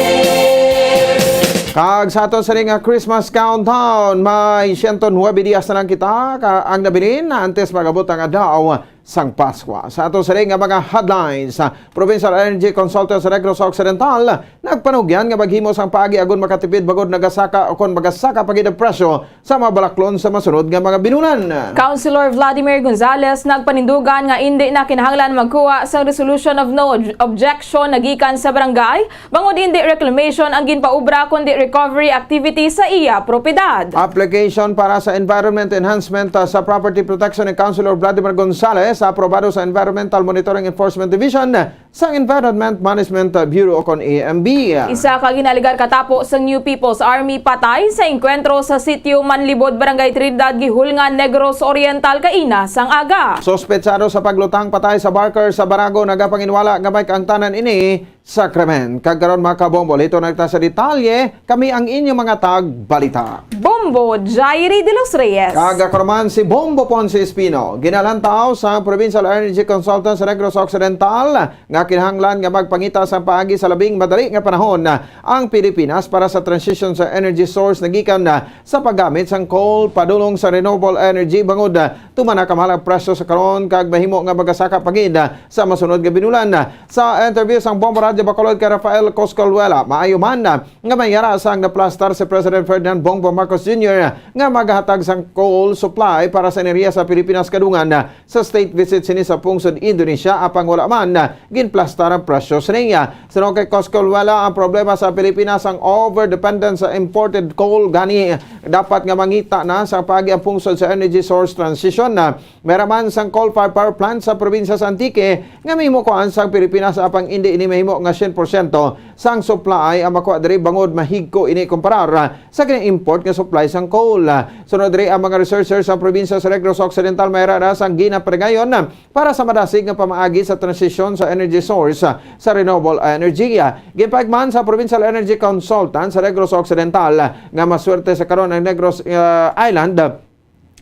Kag sa aton sini nga Christmas countdown, may siyento nuebe dias na lang kita ka, ang nabilin antes mag-abot ang adlaw sang Paskwa. Sa aton sini nga mga headlines, sa Provincial Energy Consultants sa Negros Occidental, nagpanugyan nga maghimo sang paagi agon makatipid bangod nagasaka o kon magasaka pa gid ang presyo sa mga balaklon sa masunod nga mga binulan. Councilor Vladimir Gonzales nagpanindugan nga indi na kinahanglan magkuha sang Resolution of No Ob-, Objection nagikan sa barangay, bangod indi reclamation ang ginpaubra, kundi recovery activity sa iya propiedad. Application para sa environment enhancement, ah, sa property protection ni Councilor Vladimir Gonzales, aprobado sa Environmental Monitoring Enforcement Division sang Environment Management Bureau o kon E M B. Isa ka ginaligar katapo sang New People's Army patay sa engkwentro sa sitio Manlibod, Barangay Trinidad, Guihulngan, Negros Oriental, kaina sang aga. Suspetsado sa paglutang patay sa barker sa Barago nagapanginwala nga may kaangtanan ini sa krimen. Kag karon, mga kabombo, halin ta sa detalye, kami ang inyong mga tagbalita. Bombo Jairi de los Reyes. Kag ako naman si Bombo Ponce Espino. Ginalantaw sa Provincial Energy Consultants sa Negros Occidental nga kinahanglan nga magpangita sang paagi sa labing madali nga panahon ang Pilipinas para sa transition sa energy source nagikan sa paggamit sang coal padulong sa renewable energy, bangod tuman na kamahalag presyo sa karon kag mahimo nga magasaka pa gid sa masunod nga binulan. Sa interview sang Bombo Radyo Bacolod kay Rafael Coscaluela, maayo man nga may yara sang naplastar si President Ferdinand Bongbong Marcos Junior nga maghatag sang coal supply para sa enerhiya sa Pilipinas kadungan sa state visit sini sa pungsod Indonesia, apang wala man ginplastar ang presyo sini. Suno kay Coscaluela, ang problema sa Pilipinas ang overdependence sa imported coal, gani dapat nga mangita na sa paagi ang pungsod sa energy source transition. May ra man sang coal-fired power plant sa probinsya sa Antique nga mahimo kuhaan sang Pilipinas, apang indi ini mahimo nga syen porsyento sang supply ang makuha diri, bangod mahigko ini kumparar sa gina-import nga supply sang coal. Sunod diri, ang mga researchers sa probinsya sa Negros Occidental may ra sang ginapadayon para sa madasig nga pamaagi sa transisyon sa energy source sa renewable energy. Ginpahayag man sa Provincial Energy Consultant sa Negros Occidental nga maswerte sa karon ang Negros, uh, Island,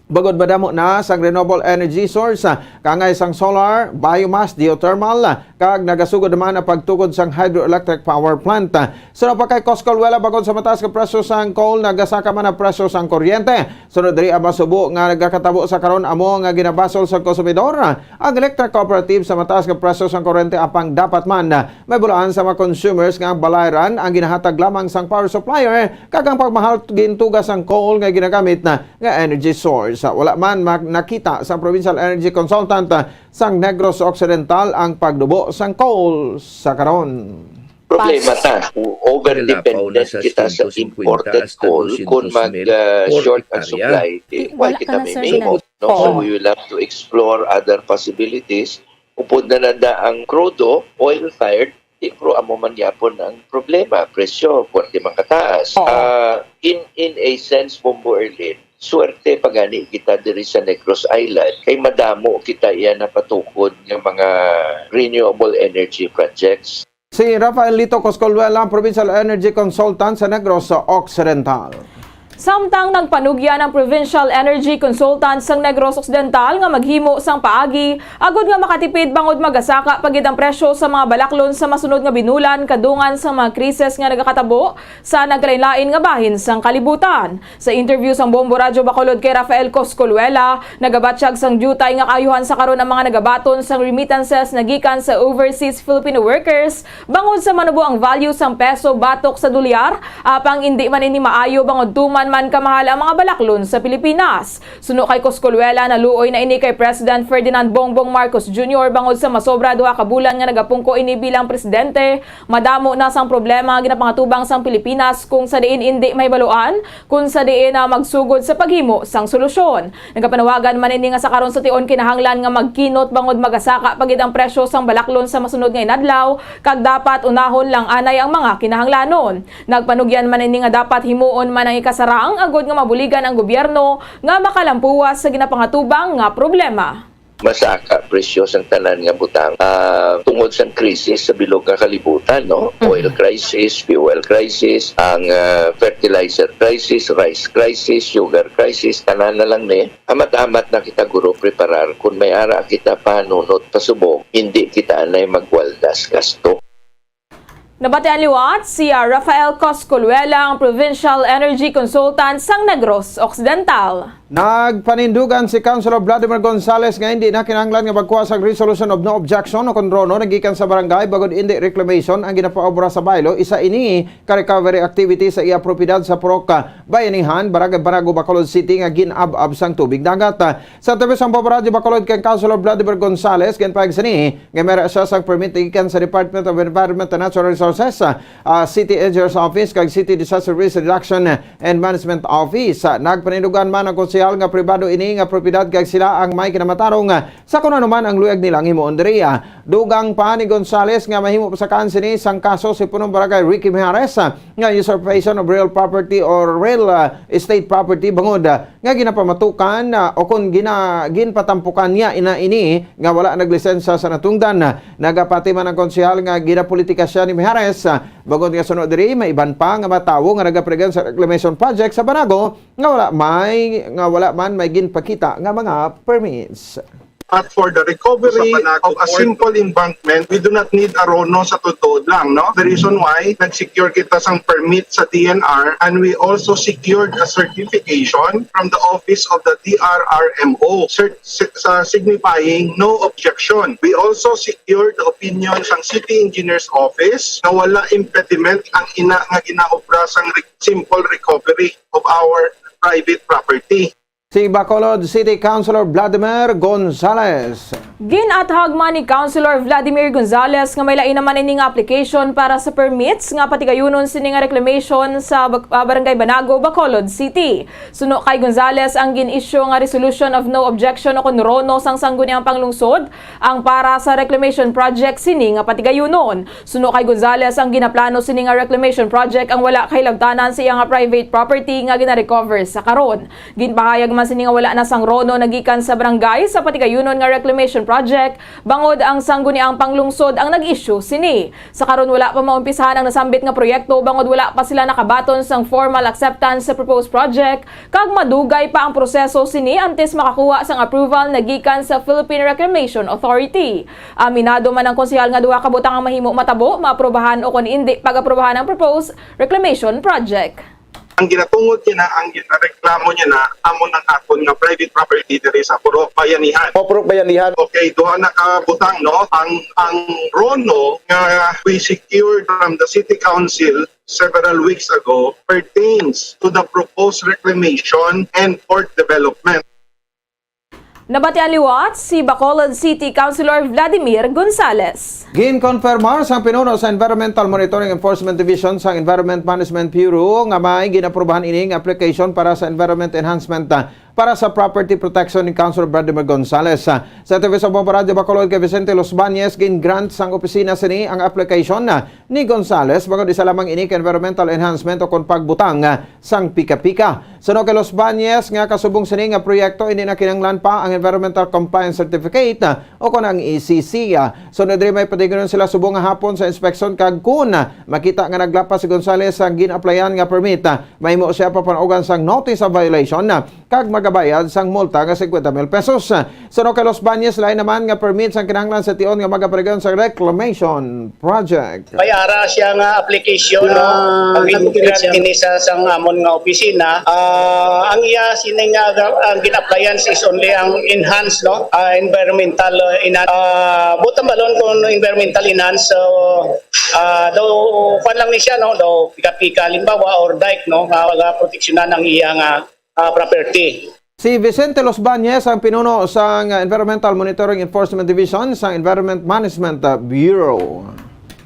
bangod madamo na sang renewable energy source, ah, kaangay sang solar, biomass, geothermal, ah, kag nagasugod naman ang pagtukod sang hydroelectric power plant. Suno pa kay Coscaluela, bangod sa mataas nga presyo sang coal, nagasaka man ang presyo sang kuryente. Sunod diri, ang masubo nga nagakatabo sa karon amo nga ginabasol sa konsumidor, ah, ang electric cooperative sa mataas nga presyo sang kuryente, apang dapat man, ah, mahibaluan sa mga consumers nga ang balayran ang ginahatag lamang sang power supplier, kag ang pagmahal gintuga sang coal nga ginagamit na nga energy source. Wala man mak-, nakita sang Provincial Energy Consultant, ah, sang Negros Occidental ang pagdubo sang coal sa karon. Problema ta, o-, overdependent kita sa imported coal. Kung mag, ah, short ang supply, eh, wala kita may mahimo, no? So, we will have to explore other possibilities. Upod na nanda ang crudo, oil-fired, di, pero amo man gyapon ang problema, presyo, pwerte man kataas. Oo. Ah, in, in a sense, Bombo Erlin, swerte pa gani kita diri sa Negros Island, kay madamo kita iya napatukod nga mga renewable energy projects. Si Rafael Lito Coscaluela, ang Provincial Energy Consultant sa Negros Occidental. Samtang nagpanugyan ang Provincial Energy Consultant sang Negros Occidental nga maghimo sang paagi agud nga makatipid bangod magasaka pa gid ang presyo sa mga balaklon sa masunod nga binulan kadungan sa mga krisis nga nagakatabo sa nagkalain-lain nga bahin sang kalibutan. Sa interview sang Bombo Radyo Bacolod kay Rafael Coscoluela, nagabatyag sang diutay nga kaayuhan sa karon ang mga nagabaton sang remittances nga gikan sa overseas Filipino workers bangod sa manubo ang value sang peso batok sa dolyar, apang indi man ini maayo bangod tuman man kamahal ang mga balaklon sa Pilipinas. Suno kay Coscoluela, naluoy na ini kay President Ferdinand Bongbong Marcos Junior bangod sa masobra duha ka bulan nga nagapungko ini bilang presidente. Madamo na sang problema nga ginapangatubang sang Pilipinas kung sa diin indi mahibaluan kung sa diin na magsugod sa paghimo sang solusyon. Nagapanawagan man ini nga sa karon sa tion kinahanglan nga magkinot bangod magasaka pa gid ang presyo sang balaklon sa masunod nga inadlaw, kag dapat unahon lang anay ang mga kinahanglanon. Nagpanugyan man ini nga dapat himuon man ang ikasarang agud nga mabuligan ang gobyerno nga makalampuwas sa ginapangatubang nga problema. Masaka presyo sang tanan nga butang, ah, tungod sang krisis sa bilog nga kalibutan, no? Mhm. Oil crisis, fuel crisis, ang, ah, fertilizer crisis, rice crisis, sugar crisis, tanan na lang ni. Amat-amat na kita, guro, preparar. Kung may ara kita panunot pasubong, hindi kita anay magwaldas gasto. Nabatian liwat si, ah, Rafael Coscoluela, ang Provincial Energy Consultant sang Negros Occidental. Nagpanindugan si Councilor Vladimir Gonzales nga hindi na kinahanglan nga magkuha sang Resolution of No Objection o kon RONO nagikan sa barangay bangod indi reclamation ang ginapaobra sa baylo. Isa ini ka recovery activity sa iya propiedad sa Purok, ah, Bayanihan, Barangay Banago, Bacolod City nga gin-ab-ab sang tubig dagat. Sa interview sang Bombo Radyo Bacolod kay Councilor Vladimir Gonzales, ginpahayag sini nga may-ara siya sang permit gikan sa Department of Environment and Natural Resources, ah, City Engineer's Office kag City Disaster Risk Reduction and Management Office. Ah, nagpanindugan man ang konsehal nga pribado ini nga propiedad kag sila ang may kinamatarong, ah, sa kon ano man ang luyag nilang himuon diri. Ah, dugang pa ni Gonzales nga mahimo pa sa kan sini sang kaso si punong barangay Ricky Mijares, ah, nga usurpation of real property or real, ah, estate property bangod, ah, nga ginapamatukan, ah, o kon gina-, ginpatampukan niya ina ini nga wala naglisensya sa natungdan. Nagapati man ang konsehal nga ginapolitika siya ni Mijares, ah, bangod nga suno diri may iban pa nga mga tawo nga nagapregan sa reclamation project sa Banago nga wala may, nga wala man may ginpakita nga mga permits. But for the recovery of a simple embankment, we do not need a RONO sa tutuod lang, no? The reason why, nag-secure kita sang permit sa D N R, and we also secured a certification from the office of the D R R M O, cert-, si-, sa signifying no objection. We also secured the opinion sang City Engineer's Office na wala impediment ang ina nga ginaobra sang re-, simple recovery of our private property. Si Bacolod City Councilor Vladimir Gonzales. Gin-athag man ni Councilor Vladimir Gonzales nga may lain naman ini nga application para sa permits nga patigayunon sini nga reclamation sa Bag-, ah, Barangay Banago, Bacolod City. Suno kay Gonzales, ang gin-issue nga Resolution of No Objection o kon RONO sang Sangguniang Panglungsod ang para sa reclamation project sini nga patigayunon. Suno kay Gonzales, ang ginaplano sini nga reclamation project ang wala kahilabtanan sa iya nga private property nga gina-recover sa karon. Ginpahayag man sini nga wala na sang RONO nagikan sa barangay sa patigayunon nga reclamation project, bangod ang Sangguniang Panglungsod ang nag-issue sini. Sa karon, wala pa maumpisahan ang nasambit nga proyekto, bangod wala pa sila nakabaton sang formal acceptance sa proposed project, kag madugay pa ang proseso sini antes makakuha sang approval nagikan sa Philippine Reclamation Authority. Aminado man ang konsehal nga duha ka butang ang mahimo matabo, maaprubahan o kon indi pag-aprubahan ang proposed reclamation project. Ang ginatungod niya na, ang ginareklamo niya na, amo nang aton nga private property diri sa Purok Bayanihan. O, Purok Bayanihan. Okay, duha na ka butang, no? Ang, ang RONO nga we secured from the City Council several weeks ago pertains to the proposed reclamation and port development. Nabatian liwat si Bacolod City Councilor Vladimir Gonzales. Ginkonfirmar sang pinuno sa Environmental Monitoring Enforcement Division sang Environment Management Bureau nga may ginaprubahan ini nga application para sa Environment Enhancement, ah, para sa property protection ni Councilor Vladimir Gonzales. Sa T V sa Bombo Radyo Bacolod kay Vicente Los Bañez, gin-grant sang opisina sini ang application ni Gonzales, bangod isa lamang ini ka environmental enhancement o kon pagbutang sang pika-pika. Suno kay Los Bañez nga kasubong sini nga proyekto, hindi na kinahanglan pa ang environmental compliance certificate o kon ang E C C. Sunod diri may patignon sila subong nga hapon sa inspeksyon, kag kun makita nga naglapas si Gonzales sa gin-applyan nga permit, mahimo siya papanaugan sang notice of violation kag magabayad sang multa nga cincuenta mil pesos. Suno kay Los Bañez, lain naman nga permit sang kinahanglan sa tion nga magapaligyon sa reclamation project. May ara siya nga application, no? Ah, Ang nag-grant siya. Ini sa sang amon nga opisina, ah, ang iya sining nga ga-, ang gin-applyan is only ang enhanced, no? Ah, environmental, uh, enhan-, ah, butang balon kung environmental enhanced, so, ah, daw, kwan lang ni siya, no? Daw pika-pika, halimbawa, or dike, no? Nga, nga proteksyonan ang iya nga, ah, property. Si Vicente Los Bañez ang pinuno sang Environmental Monitoring Enforcement Division sang Environment Management Bureau.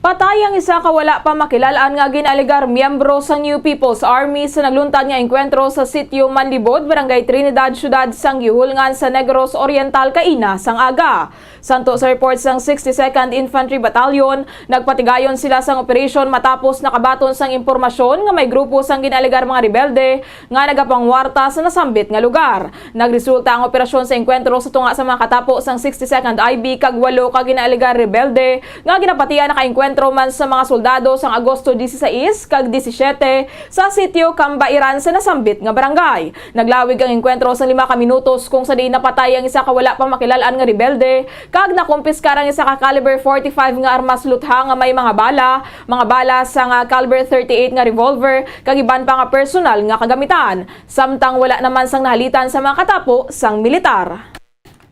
Patay ang isa ka wala pa makilal-an nga ginaalegar miyembro sang New People's Army sa nagluntad nga engkwentro sa Sitio Manlibod, Barangay Trinidad, Siyudad sang Guihulngan sa Negros Oriental, kaina sang aga. Santo sa report sang sixty-second Infantry Battalion, nagpatigayon sila sang operasyon matapos nakabaton sang impormasyon nga may grupo sang ginaalegar mga rebelde nga nagapangwarta sa nasambit nga lugar. Nagresulta ang operasyon sa engkwentro sa tunga sa mga katapo sang sixty-second I B kag walo ka ginaalegar rebelde nga ginapatian nakaengkwentro man sa mga soldado sang Agosto dieciséis kag diecisiete sa sitio Cambairan sa nasambit nga barangay. Naglawig ang engkwentro sa lima ka minutos, kung sa diin napatay ang isa ka wala pa makilal-an nga rebelde, kag nakumpiskar ang isa ka caliber forty-five nga armas lutha nga may mga bala, mga bala sa nga caliber thirty-eight nga revolver, kag iban pa nga personal nga kagamitan. Samtang wala naman sang nahalitan sa mga katapo sang militar.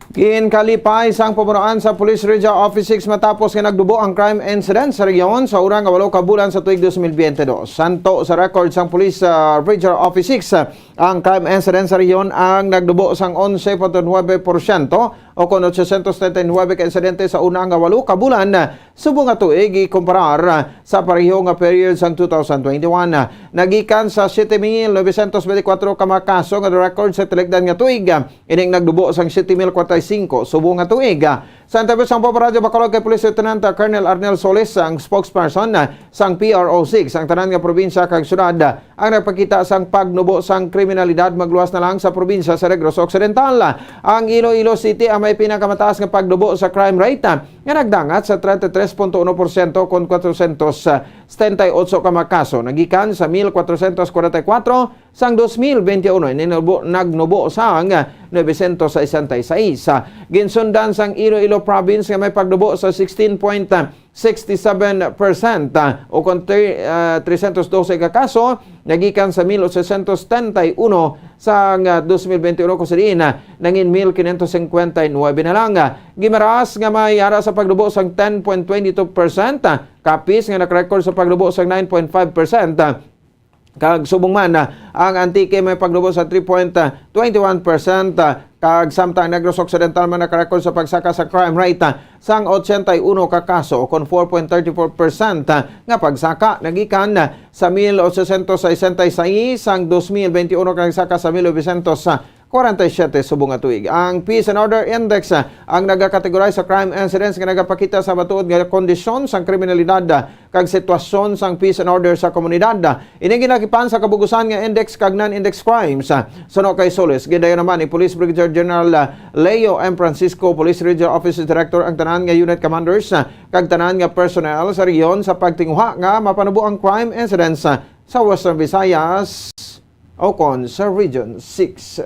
Ginkalipay sang pamunuan sa Police Regional Office six matapos nga nagdubo ang crime incident sa rehiyon sa una nga walo ka bulan sa tuig dos mil biyente dos. Santo sa record sang Police, ah, Regional Office six, ang crime incident sa rehiyon ang nagdubo sang onse punto nuebe porsyento o kon ochocientos treinta y nuebe ka insidente sa una nga walo ka bulan subong nga tuig, ikumparar sa pareho nga period sang two thousand twenty-one. Nagikan sa siete mil novecientos benti kuwatro ka mga kaso nga na-record sa tiligdan nga tuig, ining nagdubo sang siete mil kwarenta y singko subong nga tuig. Sa interview sang Bombo Radyo Bacolod kay Police Lieutenant Colonel Arnel Solis, ang spokesperson sang P R O six, ang tanan nga probinsya kag syudad ang nagpakita sang pagnubo sang kriminalidad, magluwas na lang sa probinsya sa Negros Occidental. Ang Iloilo City ang may pinakamataas nga pagnubo sa crime rate, nga nagdangat sa treinta y tres punto uno porsyento kon kwatrocientos setenta y ocho ka mga kaso, nagikan sa mil kwatrocientos kwarenta y kuwatro sang dos mil benti uno, ini nubo-, nagnubo sang novecientos sesenta y seis. Ginsundan sang Iloilo Province nga may pagnubo sa sixteen point sixty-seven percent, ah, o kon tri-, ah, trescientos doce ka kaso, nagikan sa mil ochocientos setenta y uno sang, ah, dos mil benti uno, kung sa diin, ah, nangin mil quinientos cincuenta y nuebe na lang. Guimaras nga may ara sa pagnubo sang ten point twenty two percent, ah, Capiz nga naka-record sa pagnubo sang nine point five percent, ah, kag subong man, ah, ang Antique may pagnubo sa three point twenty one percent, ah, kag samtang Negros Occidental man naka-record sa pagsaka sa crime rate, ah, sang ochenta y uno ka kaso, kon four point thirty four percent, ah, nga pagsaka, nagikan, ah, sa mil ochocientos sesenta y seis sang dos mil benti uno kag nagsaka sa mil novecientos kwarenta y siete subong nga tuig. Ang Peace and Order Index, ah, ang nagakategorize sa crime incidents nga nagapakita sa matuod nga kondisyon sang kriminalidad, ah, kag sitwasyon sang peace and order sa komunidad. Ini ginahipan sa kabug-usan nga index kag non-index crimes. Suno kay Solis, gidayon naman ni Police Brigadier General, ah, Leo M. Francisco, Police Regional Office Director, ang tanan nga unit commanders, ah, kag tanan nga personnel sa rehiyon sa pagtinguha nga mapanubo ang crime incidents, ah, sa Western Visayas o kon sa Region six.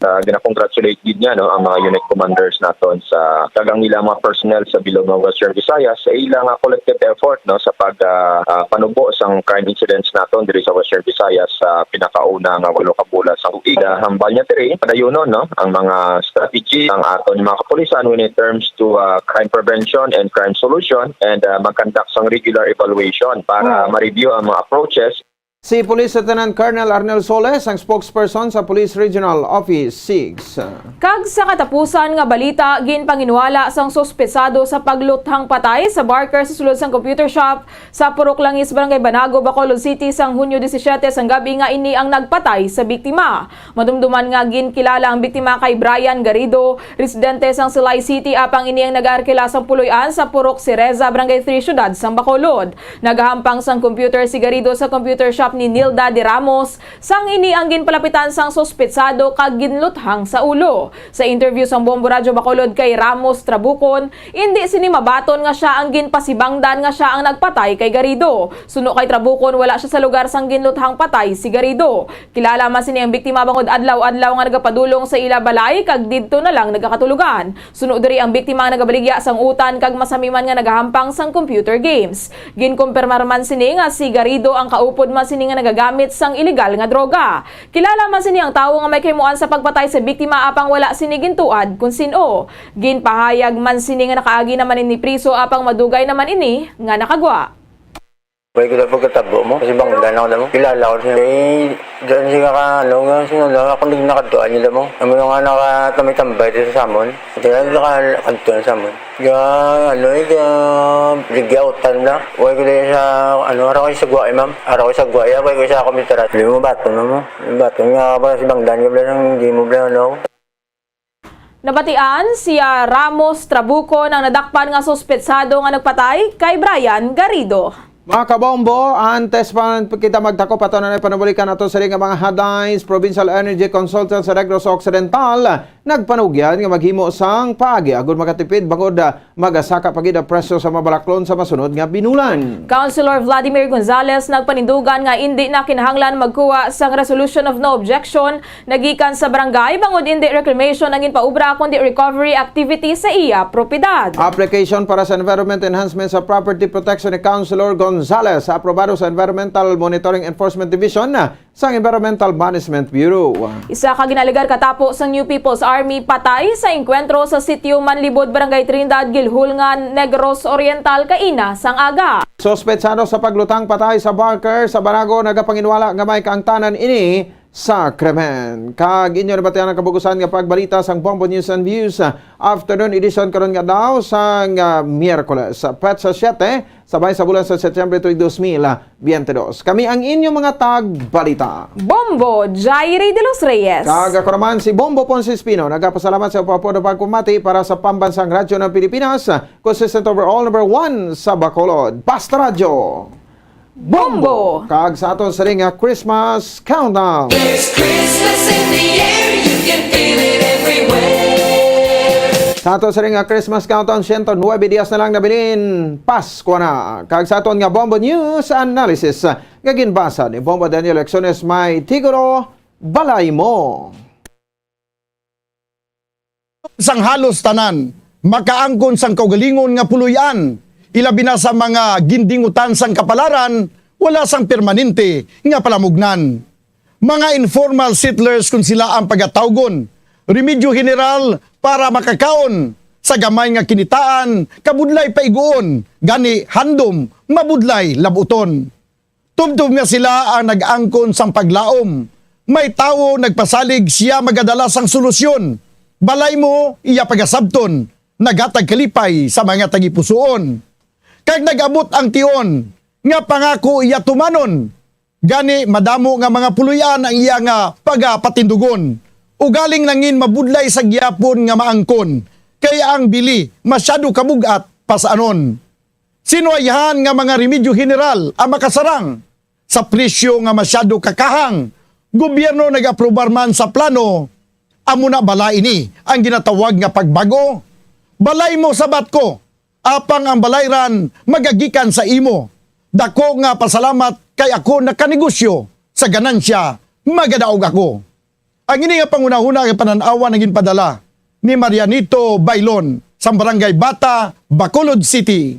Ah, gina-congratulate gid niya, no, ang mga unit commanders naton sa, kag ang ilang mga personnel sa bilog nga Western Visayas sa ilang, ah, collective effort, no, sa pag, ah, ah, panubo sang crime incidents naton diri sa Western Visayas sa pinakauna nga walo ka bulan sa tuig. Ah, hambal niya diri, padayunon, no, ang mga strategy ang aton mga kapulisan when it terms to, ah, crime prevention and crime solution, and, ah, mag-conduct sang regular evaluation para, oh, ma-review ang mga approaches. Si Police Lieutenant Colonel Arnel Soles ang spokesperson sa Police Regional Office six. Kag sa katapusan nga balita, ginpanginwala sang suspetsado sa pagluthang patay sa barker sa sulod sang computer shop sa Purok Langis, Barangay Banago, Bacolod City, sang Hunyo disisiete sang gab-i nga ini ang nagpatay sa biktima. Madumduman nga ginkilala ang biktima kay Brian Garrido, residente sang Silay City, apang ini ang nag-aarkila sang puloy-an sa Purok Cereza, Barangay three, Siyudad sang Bacolod. Nagahampang sang computer si Garrido sa computer shop ni Nilda de Ramos, sang ini ang ginpalapitan sang suspetsado kag ginluthang sa ulo. Sa interview sang Bombo Radyo Bacolod kay Ramos Trabucon, indi sini mabaton nga sia ang ginpasibangdan nga sia ang nagpatay kay Garrido. Suno kay Trabucon, wala sia sa lugar sang ginluthang patay si Garrido. Kilala man sini ang biktima bangod adlaw-adlaw nga nagapadulong sa ila balay kag didto na lang nagakatulogan. Suno diri ang biktima ang nagabaligya sang utan kag masami man nga nagahampang sang computer games. Ginkumpirmar man sini nga si Garrido ang kaupod man sini nga nagagamit sang iligal nga droga. Kilala man sini ang tawo nga may kahimuan sa pagpatay sa biktima, apang wala sini gintuad kon sin-o. Ginpahayag man sini nga nakaagi naman ini priso, apang madugay naman ini nga nakagwa. Way ko daw pagkatabo mo, kasi bangdan ako damo. Kilala ko siya. Eh, daan siya ka, ano, nga, sino lang, ako nag-, nakadtuan niya damo. Amo nga nakatamay-tambay dito sa Samon. Kaya nakadtuan sa Samon. Kaya, ano, eh, kaya, ligyautan na. Way ko dahil sa, ano, araw kayo sa guwa, eh, ma'am. Araw kayo sa guwa, eh, way ko sa computer. Hindi mo baton, ma'am, oh. Yung baton nga, parang si bangdan, yung bilang, hindi mo bilang, ano. Nabatian, si Ramos Trabucon ang nadakpan nga suspetsado nga nagpatay kay Brian Garrido. Mga kabombo, antes pa kita magtakop, ato na panumalikan nato sini nga mga headlines. Provincial Energy Consultants sa Negros Occidental nagpanugyan nga maghimo sang paagi agud makatipid bangod, ah, magasaka pa gid ang presyo sa mga balaklon sa masunod nga binulan. Councilor Vladimir Gonzales nagpanindugan nga indi na kinahanglan magkuha sang resolution of no objection nagikan sa barangay, bangod indi reclamation ang ginpaubra, kundi recovery activity sa iya propiedad. Application para sa environment enhancement sa property protection ni Councilor Gonzales, aprobado sa Environmental Monitoring Enforcement Division sang Environmental Management Bureau. Isa ka ginaalegar katapo sang New People's Army patay sa engkwentro sa Sitio Manlibod, Barangay Trinidad, Guilhulngan, Negros Oriental, kaina sang aga. Suspetsado sa paglutang patay sa barker sa Banago nagapanginwala nga may kaangtanan ini sa krimen. Kag inyo nabatian ang kabugusan nga pagbalita sang Bombo News and Views, ah, afternoon edition karon nga daw sang, ah, Miyerkules, ah, petsa siete, sabay sa bulan sa Setyembre tuig dos mil biyente dos. Kami ang inyong mga tagbalita. Bombo Jairi de los Reyes. Kag ako naman si Bombo Ponce Espino. Nagapasalamat sa pagpapod pagpamati para sa Pambansang Radyo ng Pilipinas, consistent overall number one sa Bacolod. Basta Radyo. Bombo! Kag sa aton sining nga Christmas Countdown. There's Christmas in the air, you can feel it everywhere. Sa aton sining nga Christmas Countdown, siyento nuebe dias na lang nabilin, Pasko na. Kag sa aton nga Bombo News Analysis, nga ginbasa ni Bombo Daniel Lexones, may titulo, Balay Mo. Sang halos tanan makaangkon sang kaugalingon nga puloy-an, ilabi na sa mga gindingutan sang kapalaran, wala sang permanente nga palamugnan. Mga informal settlers kon sila ang pagatawgon, remedyo general para makakaon sa gamay nga kinitaan, kabudlay paiguon, gani handom mabudlay lab-uton. Tubtob nga sila ang nag-angkon sang paglaom, may tawo nagpasalig sia magadala sang solusyon. Balay mo, iya pagasabton, naghatag kalipay sa mga tagipusoon. Kag nag-abot ang tion nga pangako iya tumanon. Gani, madamo nga mga puloy-an ang iya nga pagapatindugon. Ugaling nangin mabudlay sa gihapon nga maangkon, kay ang bili masyado kabug-at pasanon. Sinuayhan nga mga remedyo general ang makasarang sa presyo nga masyado kakahang. Gobyerno nag-aprobar man sa plano, amo na bala ini ang ginatawag nga pagbag-o? Balay mo, sabat ko, apang ang balayran magagikan sa imo. Dako nga pasalamat kay ako nakanegosyo sa ganansya, magadaog ako. Ang ini nga panghunahuna nga panan-awan ang ginpadala ni Marianito Bailon sang Barangay Bata, Bacolod City.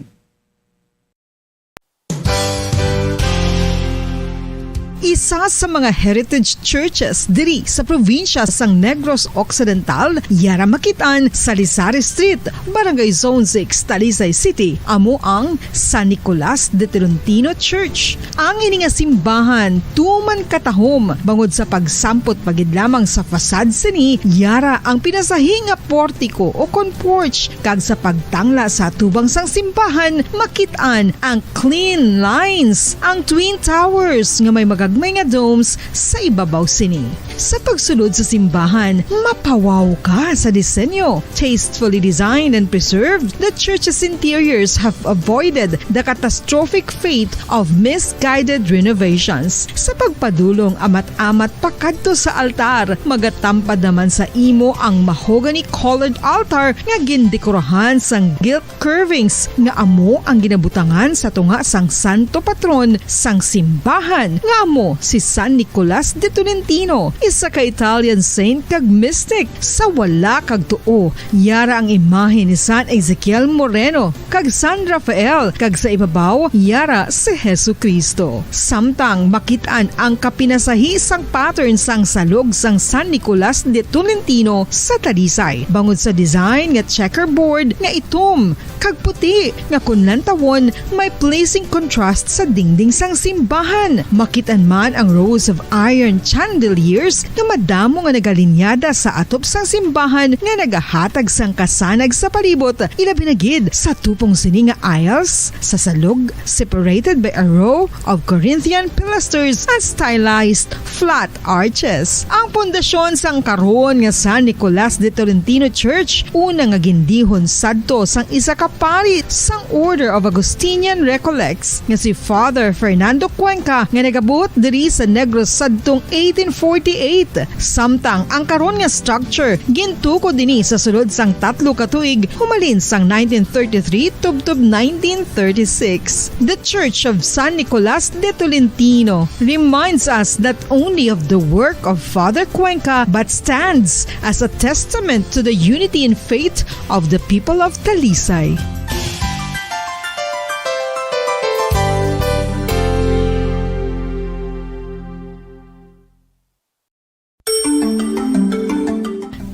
Isa sa mga heritage churches diri sa probinsya sang Negros Occidental, yara makit-an sa Lisari Street, Barangay Zone six, Talisay City, amo ang San Nicolas de Tolentino Church. Ang ini nga simbahan tuman katahom bangod sa pagsampot pa gid lamang sa facade sini, yara ang pinasahi nga portiko o kon porch, kag sa pagtangla sa atubang sang simbahan, makit-an ang clean lines, ang twin towers nga may magagmay nga domes sa ibabaw sini. Sa pagsulod sa simbahan, mapawaw ka sa disenyo. Tastefully designed and preserved, the church's interiors have avoided the catastrophic fate of misguided renovations. Sa pagpadulong amat-amat pakadto sa altar, magatampad naman sa imo ang mahogany-colored altar nga gindekorahan sang gilt curvings nga amo ang ginabutangan sa tunga sang santo patron sang simbahan, nga amo si San Nicolas de Tolentino, isa ka Italian saint kag mystic. Sa wala kag tuo, yara ang imahe ni San Ezekiel Moreno kag San Rafael, kag sa ibabaw, yara si Jesu-Cristo. Samtang makit-an ang kapinasahi sang pattern sang salog sang San Nicolas de Tolentino sa Talisay, bangod sa design nga checkerboard nga itom kag puti nga kon lantawon may pleasing contrast sa dingding sang simbahan. Makit-an man ang rows of iron chandeliers nga madamo nga nagalinyada sa atop sang simbahan nga nagahatag sang kasanag sa palibot, ilabi na gid sa tupong sini nga aisles sa salog, separated by a row of Corinthian pilasters and stylized flat arches. Ang pundasyon sang karon nga San Nicolas de Tolentino Church, una nga gindihon sadto sang isa ka pari sang Order of Augustinian Recollects nga si Father Fernando Cuenca, nga nagabot diri sa Negros sadtong eighteen forty-eight. Samtang ang karon nga structure gintukod dini sa sulod sang tatlo ka tuig, humalin sang nineteen thirty-three tubtob nineteen thirty-six. The Church of San Nicolas de Tolentino reminds us not only of the work of Father Cuenca but stands as a testament to the unity in faith of the people of Talisay.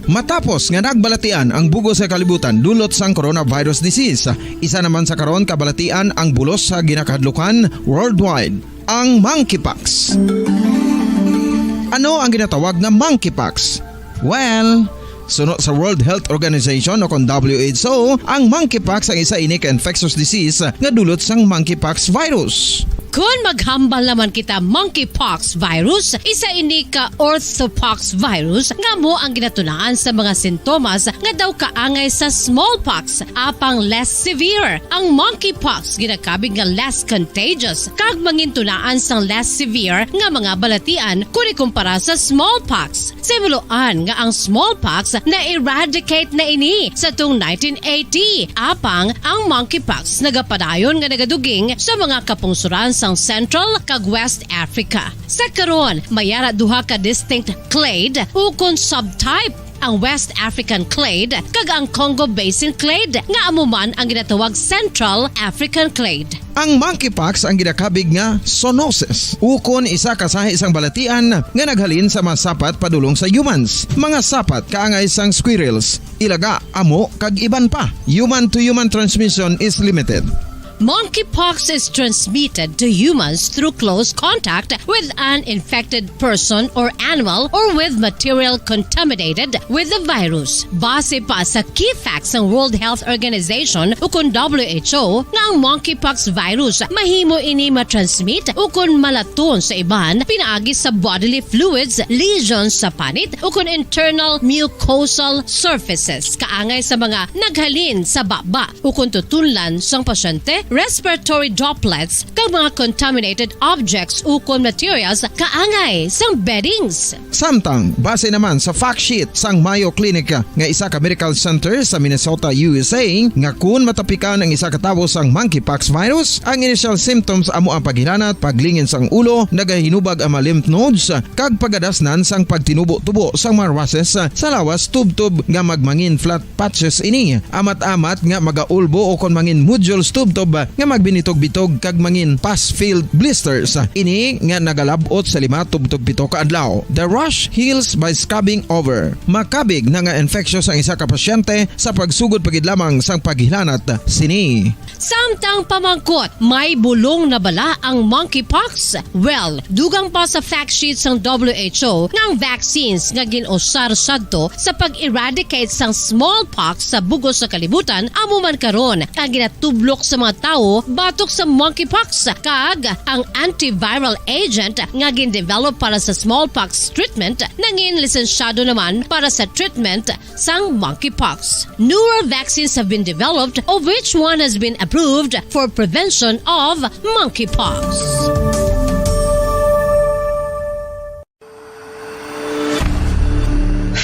Matapos nga nagbalatian ang bug-os nga kalibutan dulot sang coronavirus disease, isa naman sa karon kabalatian ang bulos sa ginakahadlukan worldwide, ang monkeypox. Ano ang ginatawag nga monkeypox? Well, suno sa World Health Organization o kon W H O, ang monkeypox ang isa ini ka infectious disease nga dulot sang monkeypox virus. Kon maghambal naman kita monkeypox virus, isa ini ka orthopox virus nga amo ang ginatunaan sa mga sintomas nga daw kaangay sa smallpox, apang less severe. Ang monkeypox ginakabig nga less contagious kag mangintunaan sang less severe nga mga balatian kon ikumpara sa smallpox. Sa himuloan nga ang smallpox na-eradicate na ini sa tung nineteen eighty, apang ang monkeypox nagapadayon nga nagaduging sa mga kapungsoran sang Central kag West Africa. Sa karon, may ara duha ka distinct clade ukon subtype, ang West African clade kag ang Congo Basin clade, nga amo man ang ginatawag Central African clade. Ang monkeypox ang ginakabig nga zoonosis, ukon isa ka sahi sang balatian nga naghalin sa mga sapat padulong sa humans. Mga sapat kaangay sang squirrels, ilaga, amo, kag iban pa. Human-to-human transmission is limited. Monkeypox is transmitted to humans through close contact with an infected person or animal or with material contaminated with the virus. Base pa sa key facts sang World Health Organization ukon W H O nga ang monkeypox virus mahimo ini matransmit ukon malaton sa iban pinaagi sa bodily fluids, lesions sa panit ukon internal mucosal surfaces kaangay sa mga naghalin sa baba ukon tutunlan sang pasyente, respiratory droplets, kag mga contaminated objects ukon materials kaangay sang beddings. Samtang, base naman sa fact sheet sang Mayo Clinic nga isa ka medical center sa Minnesota, U S A, nga kun matapikan ang isa ka tawo sang monkeypox virus, ang initial symptoms amo ang paghilanat, paglingin sang ulo, nagahinubag ang mga lymph nodes, kag pagadasnan sang pagtinubo-tubo sang mga rashes sa lawas tubtob nga magmangin flat patches ini, amat-amat nga magaulbo o kon mangin nodules tubtob nga magbinitog-bitog kag mangin pus-filled blisters. Ini nga nagalab-ot sa lima tubtob pito ka adlaw. The rash heals by scrubbing over. Makabig na nga infectious ang isa ka pasyente sa pagsugod pa gid lamang sang paghilanat sini. Samtang pamangkot, may bulong na bala ang monkeypox? Well, dugang pa sa fact sheet sang W H O nga ang vaccines nga gin-usar sadto sa pag-eradicate sang smallpox sa bug-os nga kalibutan amo man karon ang ginatublok sa mga tawo batok sa monkeypox, kag ang antiviral agent nga gin-develop para sa smallpox treatment nangin lisensyado naman para sa treatment sang monkeypox. Newer vaccines have been developed, of which one has been approved for prevention of monkeypox.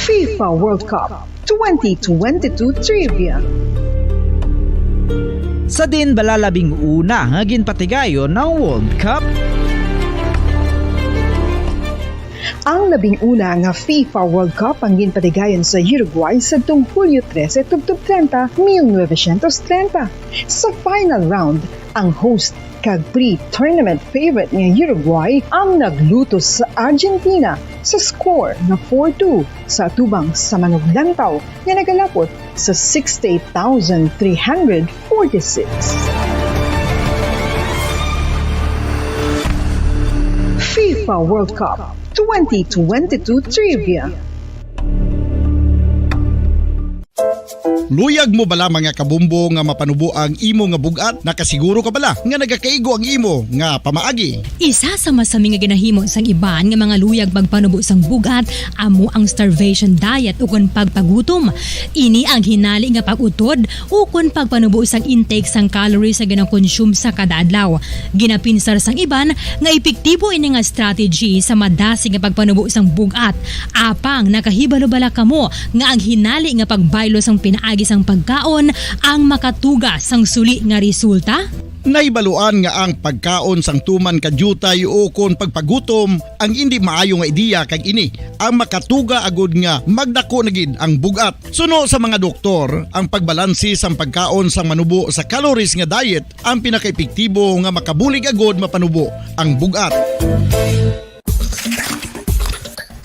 FIFA World Cup twenty twenty-two Trivia. Sa diin bala labing una nga ginpatigayon ang World Cup? Ang labing una nga FIFA World Cup ang ginpatigayon sa Uruguay sadtong Hulyo trese tubtob treinta, mil novecientos treinta. Sa final round, ang host kag pre-tournament favorite nga Uruguay ang naglutos sa Argentina sa score nga four two sa atubang sa manuglantaw nga nagalapot sa sixty-eight thousand three hundred forty-six. FIFA World Cup twenty twenty-two Trivia. Luyag mo bala, mga kabumbo, nga mapanubo ang imo nga bug-at? Nakasiguro ka bala nga nagakaigo ang imo nga pamaagi? Isa sa masami nga ginahimo sang iban nga mga luyag magpanubo sang bug-at amo ang starvation diet ukon pagpagutom. Ini ang hinali nga pag-utod ukon pagpanubo sang intake sang calories nga ginakonsume sa kada adlaw. Ginapinsar sang iban nga epektibo ini nga strategy sa madasig nga pagpanubo sang bug-at. Apang nakahibalo bala kamo nga ang hinali nga pagbaylo sang pinaagi sang pagkaon ang makatuga sang suli nga resulta? Nahibaluan nga ang pagkaon sang tuman ka diutay ukon pagpagutom ang indi maayo nga ideya, kag ini ang makatuga agud nga magdako na gid ang bug-at. Suno sa mga doktor, ang pagbalanse sang pagkaon sang manubo sa calories nga diet ang pinakaepektibo nga makabulig agud mapanubo ang bug-at.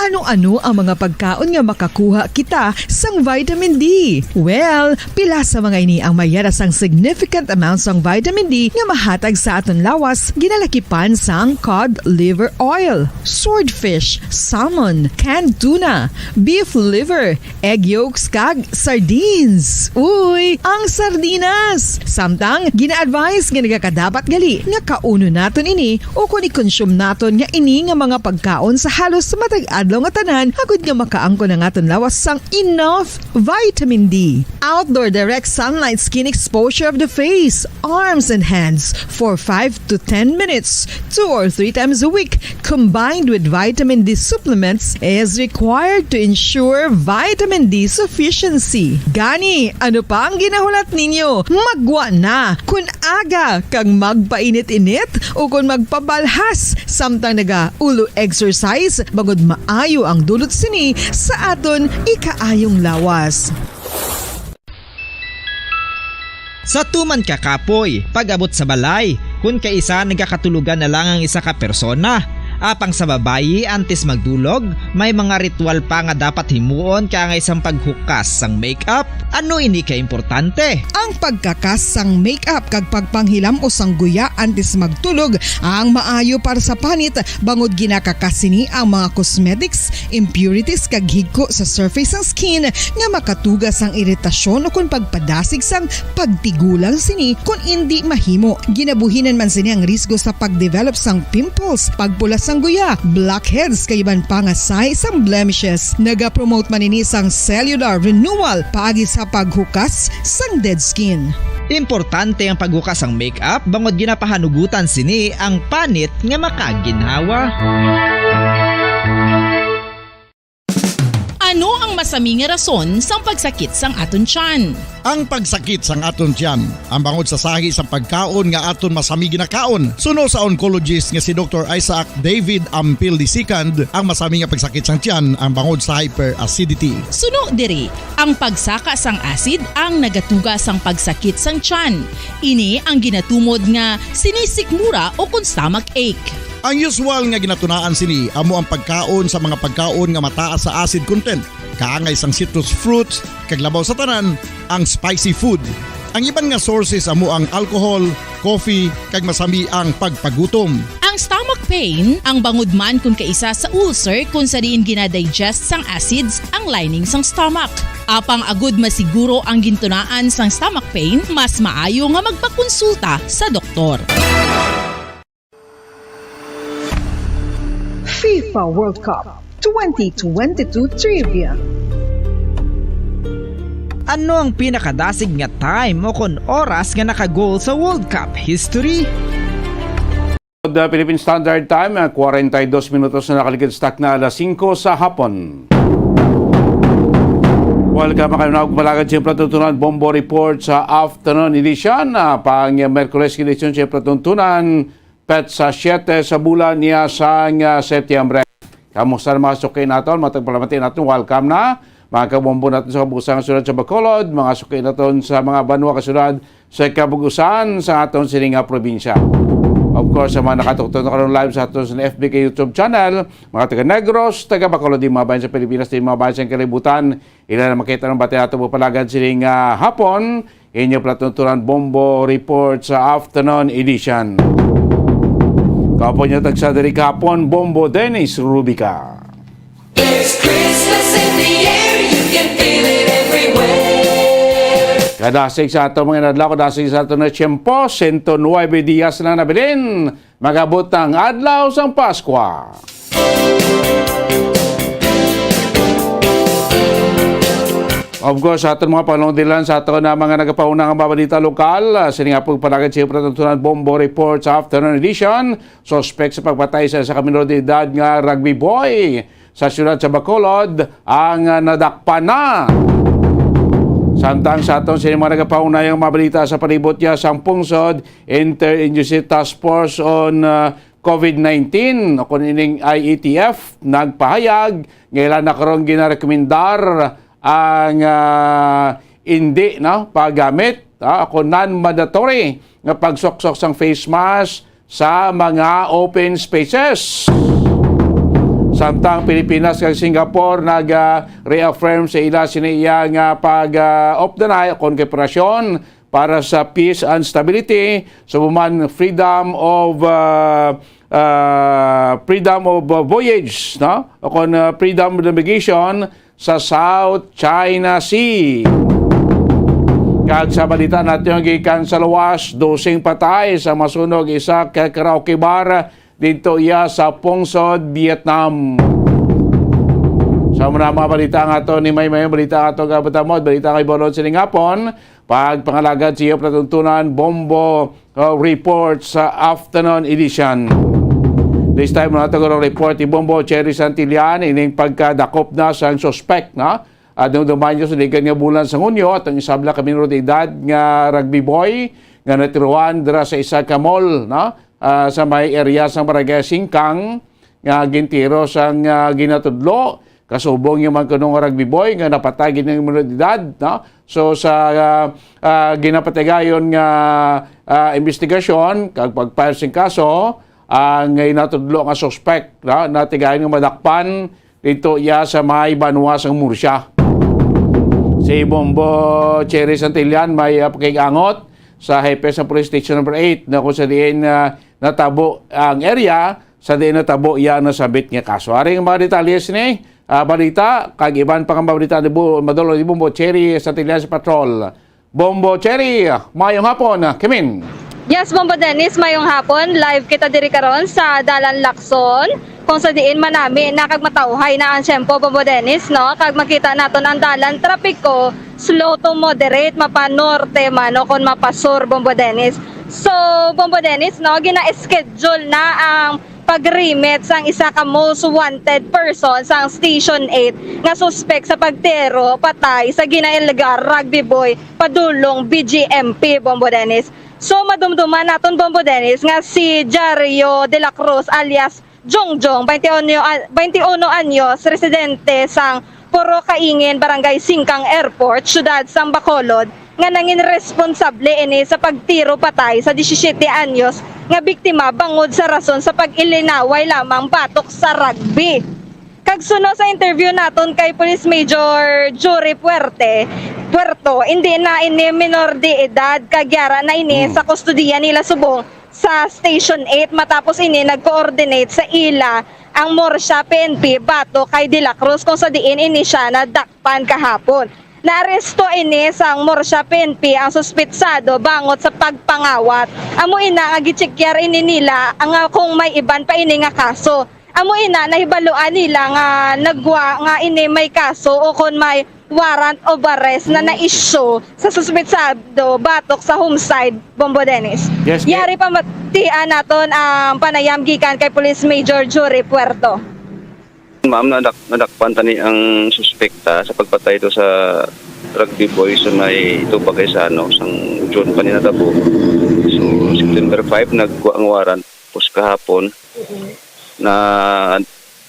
Ano-ano ang mga pagkaon nga makakuha kita sang vitamin D? Well, pila sa mga ini ang may yara sang significant amount sang vitamin D nga mahatag sa aton lawas, ginalakipan sang cod liver oil, swordfish, salmon, canned tuna, beef liver, egg yolks, kag sardines. Uy, ang sardinas! Samtang, gina-advise nga nagakadapat gali nga kaunon naton ini ukon i-consume naton nga ini nga mga pagkaon sa halos matag adlaw nga tanan, agud nga makaangkon ang aton lawas sang enough vitamin D. Outdoor direct sunlight skin exposure of the face, arms, and hands for five to ten minutes, two or three times a week, combined with vitamin D supplements, is required to ensure vitamin D sufficiency. Gani, ano pa ang ginahulat ninyo? Maggwa na! Kun aga kag magpainit-init ukon magpabalhas samtang naga-ulo exercise, bangod maayo ang dulot sini sa aton ikaayong lawas. Sa tuman ka kapoy, pag-abot sa balay, kun kaisa nagakatulogan na lang ang isa ka persona. Apang sa babayi, antes magdulog, may mga ritual pa nga dapat himuon kaangay sang paghukas sang makeup. Ano ini ka importante? Ang pagkakas sang makeup kag pagpanghilam-os sang guya antes magtulog ang maayo para sa panit, bangod ginakakas sini ang mga cosmetics, impurities, kag higko sa surface sang skin nga makatuga sang iritasyon ukon pagpadasig sang pagtigulang sini kon indi mahimo. Ginabuhinan man sini ang risgo sa pagdevelop sang pimples, pagpula sang guya, blackheads, kag iban pa nga sign sang blemishes. Nagapromote man ini sang cellular renewal paagi sa paghukas sang dead skin. Importante ang paghukas sang makeup bangod ginapahanugutan sini ang panit nga makaginhawa. Ano ang masami nga rason sang pagsakit sang aton tiyan? Ang pagsakit sang aton tiyan, ang bangod sa sahi sang pagkaon nga aton masami ginakaon. Suno sa oncologist nga si Doktor Isaac David Ampil the second, ang masami nga pagsakit sang tiyan ang bangod sa hyperacidity. Suno diri, ang pagsaka sang acid ang nagatuga sang pagsakit sang tiyan. Ini ang ginatumod nga sinisikmura o kon stomach ache. Ang usual nga ginatunaan sini amo ang pagkaon sa mga pagkaon nga mataas sa acid content, kaangay sang citrus fruits, kag labaw sa tanan, ang spicy food. Ang iban nga sources amo ang alcohol, coffee, kag masami ang pagpagutom. Ang stomach pain, ang bangod man kon kaisa sa ulcer kon sa diin ginadigest sang acids ang lining sang stomach. Apang agud masiguro ang gintunaan sang stomach pain, mas maayo nga magpakonsulta sa doktor. FIFA World Cup twenty twenty-two Trivia. Ano ang pinakadasig nga time o kon oras nga naka-goal sa World Cup history? The Philippine Standard Time, ah, kwarenta y dos minutos na nakaligid sa takna alas singko sa hapon. Welcome kayo na palagad sa Platuntunan Bombo Report sa afternoon edition. Ah, pang Merkules edition sa Platuntunan, petsa siyete sa bulan niya sang, ah, Setyembre. Kamusta ang mga suki naton, mga tagpalamati naton? Welcome na, mga kabombo naton sa kabusang syudad sa Bacolod, mga suki naton sa mga banwa kasunod sa kabug-usan sa aton sini nga probinsya. Of course, sa mga nakatuktok na karon live sa aton sa F B K YouTube channel, mga taga Negros, taga Bacolod, di mga bayan sa Pilipinas, di mga bayan sa kalibutan, ila na makita ng bati nato palagad sining, ah, hapon. Inyo palatuntunan Bombo Report sa afternoon edition. Kapon nyo tagsa diri kahapon, Bombo Dennis Rubica. There's Christmas in the air, you can feel it everywhere. Kadasig sa ato mga inadlaw, kadasig sa ato na tiyempo, sento nuebe dias na nabilin. Magabot ang adlaw sang Paskwa. Of course, sa aton mga panulong-dilan, sa aton na mga nagapauna nga mga balita lokal, ah, sini nga pagpalagad sa Ibrahim Bombo Report sa afternoon edition. Suspek sa pagpatay sa isa ka minor de edad nga rugby boy sa siyudad sa Bacolod ang, ah, nadakpan na. Samtang sa aton sini mga nagapaunayang mga balita sa palibot niya sang pungsod, Interagency Task Force on, ah, COVID nineteen o kung ining I E T F nagpahayag nga ila na karon ginarekomendar ang, ah, hindi, no, paggamit, ah, o non-mandatory nga pagsuksok sang face mask sa mga open spaces. Samtang Pilipinas kag Singapore nag-reaffirm sa ila sini iya nga pag, ah, updanay kon kooperasyon para sa peace and stability, sa buman freedom of, ah, ah, freedom of, ah, voyage, no? O kon, ah, freedom of navigation sa South China Sea. Kag sa balita natin gikan sa luwas, doseng patay sa masunog isa ka karaoke bar dito iya sa Pungsod, Vietnam. Sa mga, mga balita nga to ni may may balita nga to gabatamod, balita kay Bolon sining hapon, pagpangalagad sa iyo palatuntunan, Bombo, uh, Report sa afternoon edition. This time, mga taga report ni Bombo Cherry Santillan, ining pagkadakop na sang suspect, no? At nung dumayo sa ligan nga bulan sa Hunyo, at ang isabla ka minor de edad nga rugby boy nga natiruan dira sa isa ka mall, no? Ah, sa may area sa Barangay Singkang, nga gintiro sang, ah, ginatudlo kasubong yung mga kuno nga rugby boy nga napatay gid ng minor de edad, no? So, sa, ah, ah, ginapatigayon nga, ah, investigasyon kag pag-file sing kaso, ang ginatudlo nga suspect, no, natigayon nga madakpan dito iya sa may banwa sang Murcia. Si Bombo Cherry Santillan may, ah, pakigangot sa hepe sa Police Station Number Eight na kung sa diin, ah, natabo ang area, sa diin natabo iya nasabit nga kaso. Ari ang mga detalye sini, ah, balita, kag iban pa nga mga balita ni Bu-, madulong ni Bombo Cherry Santillan sa Patrol. Bombo Cherry, mayong hapon, Kimin. Yes, Bombo Dennis, mayong hapon. Live kita diri karon sa Dalan Lacson, kung sa diin manami na kag matauhay na ang tiyempo, Bombo Dennis, no? Kag makita naton ang dalan trapiko, slow to moderate, mapa norte man o kon mapa sur, Bombo Dennis. So, Bombo Dennis, no, gina-schedule na ang pag-remit sang isa ka most wanted person sang Station eight nga suspek sa pagtiro patay sa ginailigar rugby boy padulong B G M P, Bombo Dennis. So, madumduman naton, Bombo Dennis, nga si Jario de la Cruz alias Jongjong, twenty-one an-, twenty-one anyos, residente sang Puro Kaingin, Barangay Singkang Airport, Siyudad sang Bacolod, nga nangin responsable ini sa pagtiro patay sa disisiete anyos nga biktima bangod sa rason sa pag-ilinaway lamang batok sa rugby. Kag suno sa interview naton kay Police Major Jury Puerte, Puerto, indi na ini minor de edad, kag yara na ini Hmm. sa kustodiya nila subong sa Station eight. Matapos ini, nag-coordinate sa ila ang Murcia P N P batok kay De La Cruz, kung sa diin ini siya nadakpan kahapon. Naaresto ini sang Murcia P N P ang suspetsado bangod sa pagpangawat. Amo ina nga gitsekyar ini nila nga kung may iban pa ini nga kaso. Amo ina, nahibaluan nila nga nagwa nga ini may kaso o kon may warrant of arrest na Mm. na-issue sa suspetsado batok sa homicide, Bombo Dennis. Yes, Yari pa matian naton ang panayam gikan kay Police Major Jury Puerto. Ma'am, nadak-, nadakpan tani ang suspekta sa pagpatay do sa rugby boy sa may Tuba Gaisano sang June pa ni natabo. So, September five, nagkuha ang warrant. Tapos kahapon, Mm-mm. na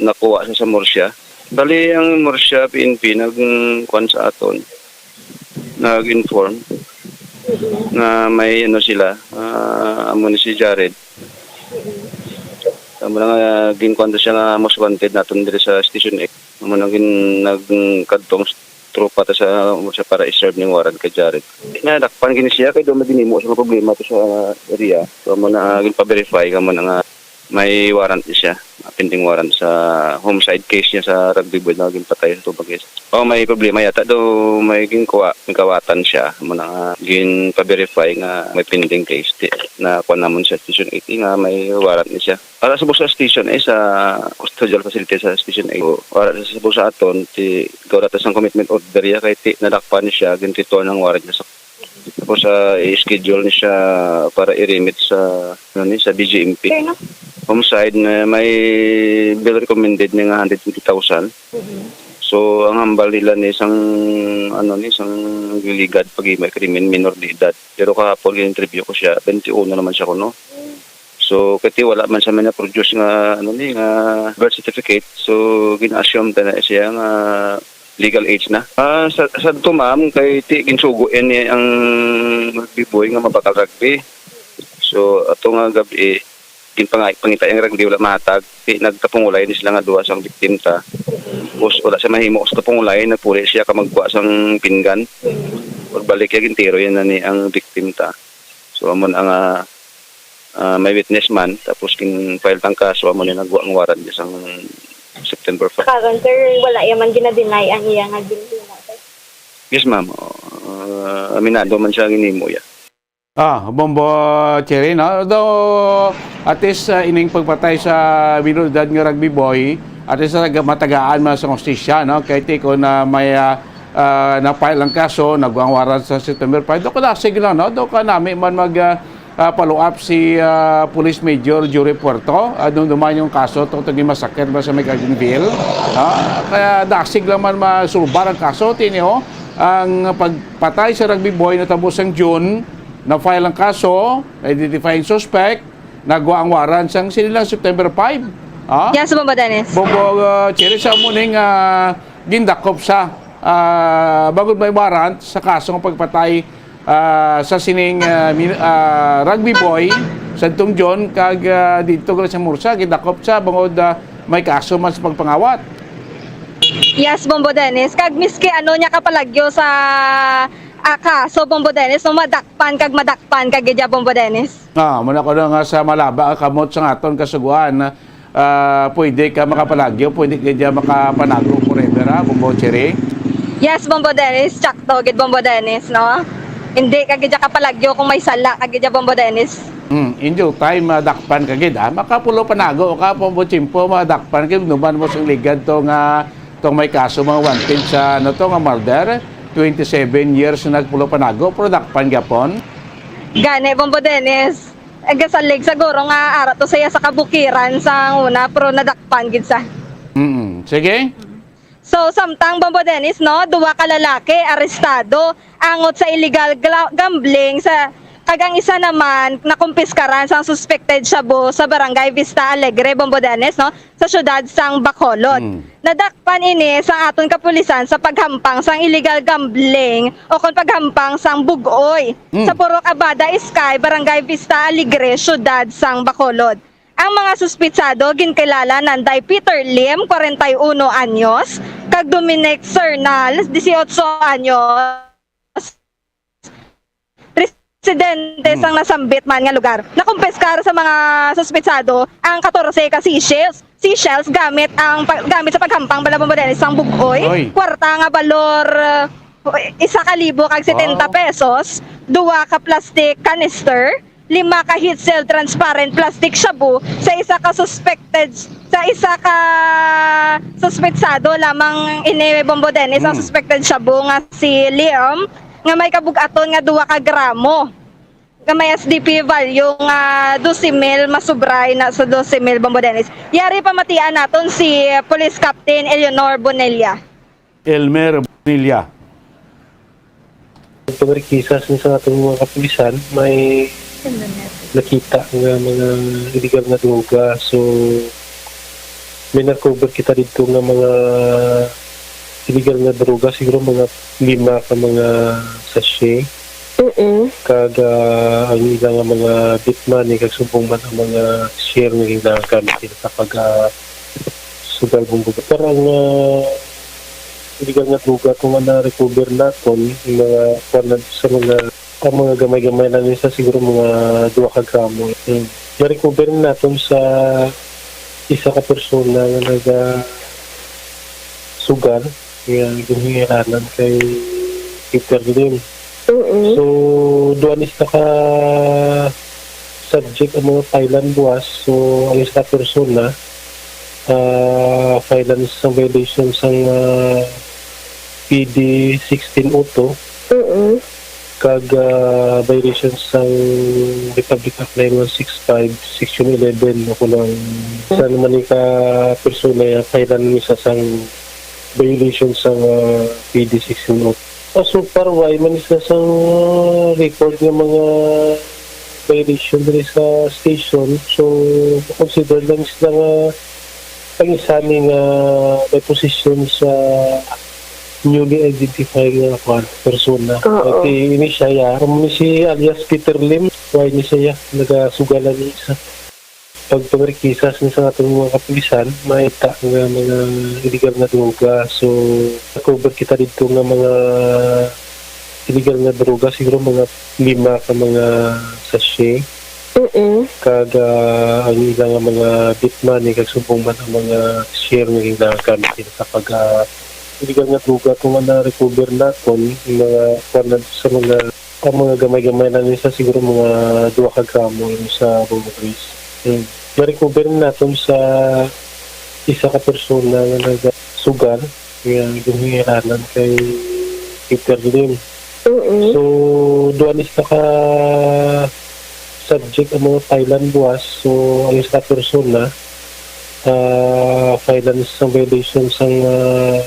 nakuha sa, sa Murcia. Bali, ang Murcia P N P nag-, kuwan sa aton, nag-inform Mm-mm. nga may ano sila, ah, amo ni si Jared. Mm-mm. Tama na nga, ginkuwan to siya nga most wanted naton diri sa Station eight. Amo nang gin-, nagkadtong tropa ta sa, sa para i-serve ning warrant kay Jared. Nadakpan gini siya kay do may ginhimo siya nga problema to sa area. So, amo na, ah, ginpa-verify nga amo na nga may warrant ni siya, pending warrant sa homicide case niya sa rugby boy na ginpatay sa Tuba Gaisano. Oh, may problema yata do, may ginkuha, may kawatan siya. Amo na nga ginpa-verify nga may pending case. Di, na kuha namon sa Station eight nga may warrant ni siya. Para sa busa station, eh, sa custodial facility sa Station eight. So, wala sa busa aton, ti, gawa ta sang commitment order ya, kay ti, nadakpan ni siya, gintutuan ang warrant niya sa, tapos, ah, i-schedule ni siya para i-remit sa, ano ni, sa B G M P. Sir, no? Homicide na may bail recommended niya nga hundred twenty thousand. Mhm. So, ang hambal nila ni sang, ano ni, sang ligad pag may krimen, minor de edad. Pero kahapon, in-interview ko siya, twenty-one naman siya kuno. So, kay ti wala man sa may na-produce nga, ano ni, nga birth certificate. So, gina-assume ta na siya nga legal age na. Ah, sa, sa to, ma'am, kay ti ginsugo ni ang rugby boy nga mabakal rugby. So, ato nga gabi, ginpangay, pangita ang rugby, wala mahatag. Ti nagtapungulay ni sila nga duha sang victim ta. Tapos, wala siya mahimo sa tapungulay, nagpuli siya ka magkuha sang pinggan. Pagbalik, ya gintiro yan na ni ang victim ta. So, amo na nga, ah, may witness man, tapos kin-file tang kaso, amo ni nagwa ang warrant niya sang September five. Karon, sir, wala ya man gina-deny ang iya nga ginhimo, sir? Yes, ma'am. Oh, ah, aminado man siya ginhimo ya. Ah, Bombo Cherry, no? Although, at least, ah, ining pagpatay sa minor de edad nga rugby boy, at least, ah, matagaan man sa hustisya, no? Kay ti kon, ah, may, ah, ah, na-file ang kaso, nagwa ang warrant sa September five. Do kadasig lang, no? Do kanami man mag, ah, ah, follow up si, ah, Police Major Jury Puerto. Ah, dumduman yung kaso tungod kay masakit ba sa may Gardenville. Ah, kaya dasig lang man masulbar ang kaso, tiniho. Ang pagpatay sa rugby boy natabo sang June, na-file ang kaso, na-identify ang suspect, nagwa ang warrant sang sinilang September five. Ah? Yes, Bombo Dennis. Bombo, ah, Cherry, sa muning, ah, gindakop sa, ah, bangod may warrant sa kaso nga pagpatay, ah, sa sining, ah, min-, ah, rugby boy, sa Tungjon, kag, ah, dito gali sa Murcia, gindakop sa bangod, ah, may kaso man sa pagpangawat. Yes, Bombo Dennis. Kag miski ano niya kapalagyo sa, ah, kaso, Bombo Dennis, no, madakpan kag madakpan kag gidya, Bombo Dennis. Ah, muna ko na nga sa malaba ang kamot sa aton kasuguan, ah, pwede ka makapalagyo, pwede ka dyan makapanago forever, ha, Bombo Cherry? Yes, Bombo Dennis, tsakto gid, Bombo Dennis, no? Hindi ka gid kapalagyo kung may sala ka gid, Bombo Dennis. Hmm, in due time, madakpan ka gid, ha? Makapulo panago ka, Bombo Chimpo, madakpan ka gid, numan mo sing ligad to nga, tong may kaso, mga wanted sa, ano to, nga murder. Twenty-seven years na nagpulo panago, pero dakpan gyapon. Gani, Bombo Dennis. Agasalig siguro nga ara to siya sa kabukiran sa una, pero nadakpan gid sa. Mm, sige. So, samtang, Bombo Dennis, no, duwa ka lalaki arestado angot sa illegal gla-, gambling sa, kag ang isa naman nakumpiskaran sang suspected shabu sa Barangay Vista Alegre, Bombo Dennis, no, sa siyudad sang Bacolod. Mm. Nadakpan ini sa aton kapulisan sa paghampang sang illegal gambling o kon paghampang sang bug-oy Mm. sa Purok Abada Sky, Barangay Vista Alegre, siyudad sang Bacolod. Ang mga suspitsado ginkilala nanday Peter Lim, kwarenta y uno anyos, kag Dominic Sernal, dieciocho anyos, residente Mm. sang nasambit man nga lugar. Nakumpiskar sa mga suspitsado ang katorse ka seashells, seashells gamit ang pa-, gamit sa paghampang bala, Bombo Dennis, sang bug-oy, Oy. kwarta nga balor, uh, isa ka libo kag setenta Wow. pesos, duwa ka plastic canister, lima ka heat-sealed transparent plastic shabu sa isa ka suspected, sa isa ka suspetsado lamang ini, Bombo Dennis, ang Hmm. suspected shabu nga si Liam, nga may kabug-aton nga duwa ka gramo, nga may S D P value nga dose mil, masubray na sa dose mil, Bombo Dennis. Yari pamatian naton si Police Captain Eleanor Bonilla. Elmer Bonilla. Pagkisas ni sa ating mga kapulisan, may nakita nga mga illegal nga droga. So, may na-recover kita dito nga mga illegal nga droga, siguro mga lima ka mga sachet. Mm-mm. Kag, ah, ang ila nga mga bit money, kag subong man ang mga share nga ginagamit nila sa pag, ah, sugal, Bombo. Pero ang, ah, illegal nga droga, kung ang na-recover naton, yung mga, kuwan na sa mga, ang mga gamay-gamay lang, isa siguro mga dua ka gramo. Hmm. Na-recover naton sa isa ka persona nga naga sugal, nga ginhingiranan kay Peter Lim. Mm-mm. So, duha ni sa ka subject ang mga file-an buwas. So, ang isa ka persona, ah, file-an sa violation sang, ah, P D sixteen oh two, Mm-mm. kag, ah, violation sang Republic Act nine one six five, Section eleven, no, kulang. Sa naman ni ka persona, ya, file-an ni sa sang violation sang, ah, P D sixteen oh two. Ah, so far, wala man sila sang, ah, record nga mga violation diri sa station. So, consider lang sila nga ang isa ni nga may posisyon sa newly identified nga, kuwan, persona. Oo. Okay, ini siya, ya. Amo ni si alias Peter Lim, wala ni siya, ya, nagasugalan ni isa. Pagpangrekisas ni sa ating mga kapulisan, makita nga mga illegal nga droga. So, na-recover kita dito nga mga illegal nga droga, siguro mga lima ka mga sachet. Mm-mm. Kag, ah, ang ila nga mga bit money, kag subong man ang mga share nga ginagamit nila sa pag, ah, illegal nga droga. Kung ang na-recover naton, yung mga, kuwan na sa mga, ang mga gamay-gamay lang, isa siguro mga dua ka gramo yung sa Bombo Grace. Hmm. Na-recover naton sa isa ka persona nga nagasugal, nga ginhingiranan kay Peter Lim. Mm-mm. So, duha ni sa ka subject ang mga file-an buwas. So, ang isa ka persona, ah, file-an sa violation sang, ah,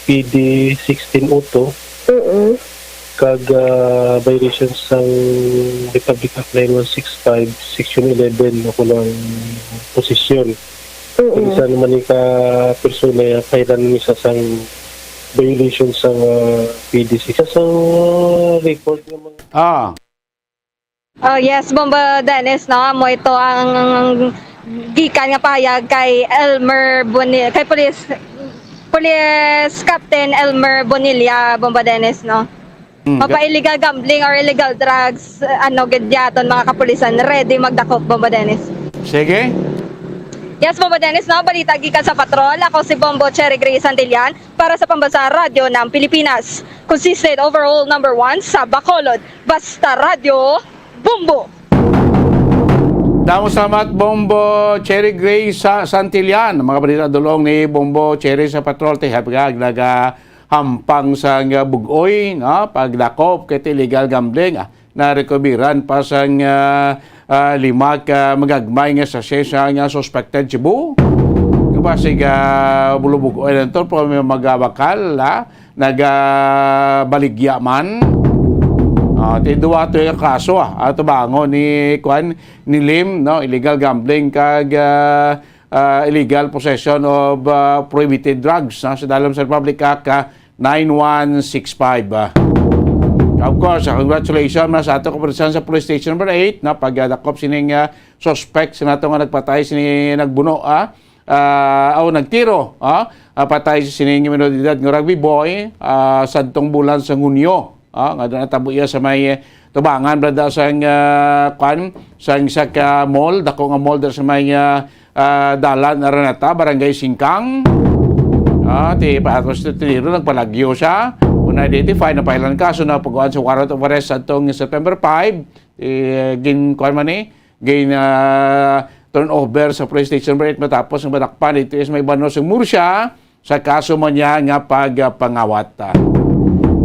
P D sixteen oh two, Mm-mm. kag, ah, violation sang Republic Act nine one six five, Section eleven, no, kulang posisyon. Mm-mm. Kung isa naman ni ka persona, ya, file-an ni sa sang violation sang, ah, P D six. Sa sang, ah, record nga mga Ah. Oh, yes, Bombo Dennis, no? Amo ito ang gikan nga pahayag kay Elmer Bonil-, kay Police, Police Captain Elmer Bonilla, Bombo Dennis, no? Mm, ga- Mapa-illegal gambling or illegal drugs, ano, gid yaton, mga kapulisan, ready magdakop, Bombo Dennis. Sige. Yes, Bombo Dennis, no? Balita gikan sa patrol. Ako si Bombo Cherry Grace Santillan para sa Pambansa Radyo ng Pilipinas. Consistent overall number one sa Bacolod. Basta Radyo, Bombo! Damo salamat, Bombo Cherry Grace sa Santillan. Mga balita dulong ni Bombo Cherry sa patrol, ti hapga nagahampang sa nga bug-oy, no? Pagdakop kay ti illegal gambling. Ah, Narekobiran pa sang, ah, ah, lima ka magagmay nga sachet sang, ah, suspected shabu. Kabasig, ah, bulubog-on lang to, pero may magabakal, ah, nagabaligya man. Ah, ti duwa to yung kaso, ah, atubangon ni, kwan, ni Lim, no? Illegal gambling kag, ah, ah, illegal possession of, ah, prohibited drugs, no? Sa dalom sa Republic Act, ah, nine one six five. Ah, of course, ah, congratulations man sa ato kapulisan sa Police Station Number eight, no? Pagdakop sining, ah, suspect sa nato nga nagpatay, sini nagbuno, ah, ah, o nagtiro, ah, ah, patay sa sining minor de edad nga rugby boy, ah, sadtong bulan sa Hunyo, ah, nga natabo iya sa may, eh, tubangan, brad, sang, ah, kwan, sang isa ka mall, dako nga mall dira sa may, ah, ah, dalan Araneta, Barangay Singkang. Ah, ti patapos ti tiro, nagpalagyo siya. Una identify, napailan kaso na pagkuan sa warrant of arrest adtong September five. Eh, gin, kwan man ni, gin, ah, turn over sa Police Station Number eight matapos ang madakpan dito is may banos ng Murcia sa kaso man niya nga pagpangawat.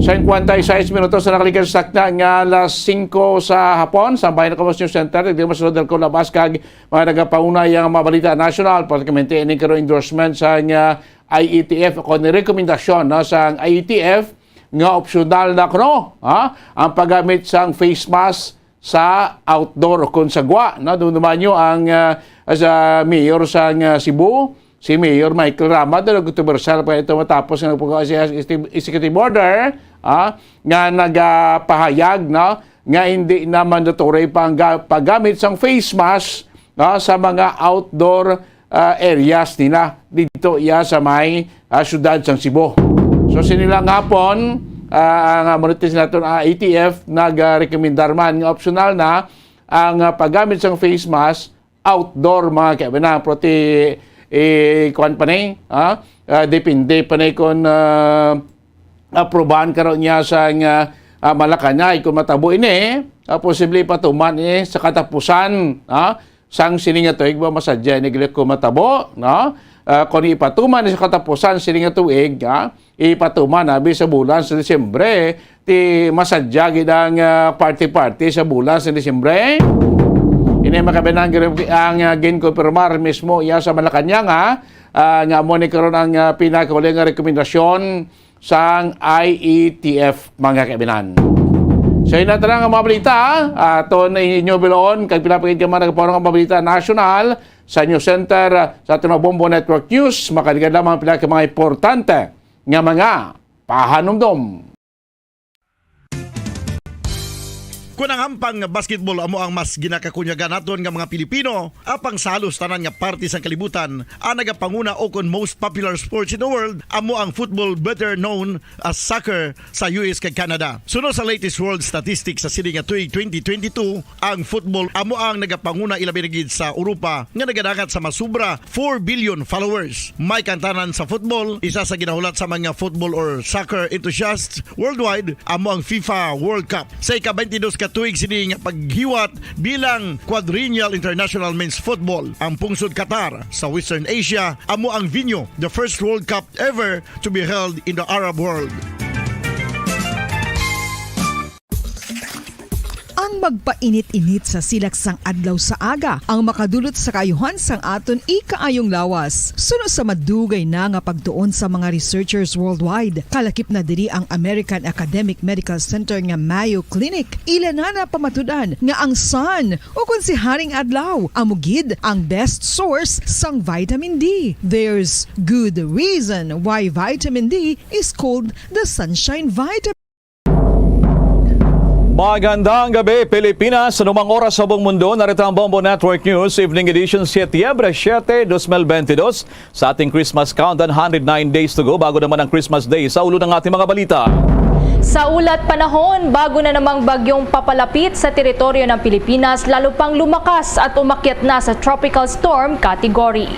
Sa fifty-six minutos na nakalikan sa takna nga alas singko sa hapon, sa Bayan News Center, di masunod ang labas kag mga nagapauna yang mga balita nasyonal, particularmente ini karon endorsement sa nga I E T F, ako ni rekomendasyon, no, sa I E T F nga opsyonal na kuno, ha, ang paggamit sang face mask sa outdoor o kung sa gwa, no? Dumduman nyo ang, ah, sa mayor sa, ah, Cebu, si Mayor Michael Rama, daw nagkontrobersyal pa ito matapos nga nagpagawa siya sa executive order, ah, nga nagapahayag, no, nga hindi na mandatory pa ang ga-, paggamit sang face mask, no, sa mga outdoor, ah, areas nila dito iya sa may, ah, siyudad sang Cebu. So, sini lang hapon, ah, ang, ah, monitor naton, ah, I E T F nagrekomendar man nga optional na ang, ah, paggamit sang face mask outdoor, mga kaibigan, pero ti, eh, kuwan pa ni, ha? Ah, depende pa ni kung, ah, aprobahan karon niya sa nga, ah, Malacañang. Kung matabo ini, ah, posible patuman ini sa katapusan, ha? Sang sini nga tuig ba masadya ini gali kung matabo, no? Ah, kung ipatuman ni sa katapusan sini nga tuig, ha? Ipatuman abi sa bulan sa Disyembre, ti masadya gid ang, ah, party-party sa bulan sa Disyembre. Ini makabilang ang, ah, ginkonfirmar mismo iya sa Malacañang, ha? Ah, nga amo ni karon ang, ah, pinakauli nga rekomendasyon sang I E T F, mga kaibinan. So, yun na tanan nga mga balita, ah, aton inyo biloon, kag pila pa gid ka man nagapahurong nga mga balita nasyonal sa News Center, ah, sa aton mga Bombo Network News, makaligad lamang pila ka mga importante nga mga pahanumdom. Kon ang hampang nga basketball amo ang mas ginakakunyagan naton nga mga Pilipino, apang sa halos tanan nga parte sang kalibutan, ang nagapanguna o kon most popular sports in the world amo ang football, better known as soccer, sa U S kag Canada. Suno sa latest world statistics sa sini nga tuig twenty twenty-two, ang football amo ang nagapanguna, ilabi na gid sa Europa, nga nagadangat sa masubra four billion followers. May kantanan sa football, isa sa ginahulat sa mga football or soccer enthusiasts worldwide amo ang FIFA World Cup. Sa ika-twenty-dos ka tuig sini nga paghiwat bilang Quadrennial International Men's Football, ang pungsod Qatar sa Western Asia amo ang venue, the first World Cup ever to be held in the Arab world. Ang magpainit-init sa silak sang adlaw sa aga ang makadulot sa kaayuhan sang aton ikaayong lawas. Suno sa madugay na nga pagtuon sa mga researchers worldwide, kalakip na diri ang American Academic Medical Center nga Mayo Clinic. Ila na napamatud-an nga ang sun, o kon si Haring Adlaw, amo gid ang best source sang vitamin D. There's good reason why vitamin D is called the sunshine vitamin. Magandang gabi, Pilipinas. Anumang oras sa buong mundo, narito ang Bombo Network News Evening Edition, Setyembre siete, dos mil bentidós. Sa ating Christmas countdown, hundred nine days to go bago naman ang Christmas Day. Sa ulo ng ating mga balita. Sa ulat panahon, bago na namang bagyong papalapit sa teritoryo ng Pilipinas, lalo pang lumakas at umakyat na sa tropical storm category.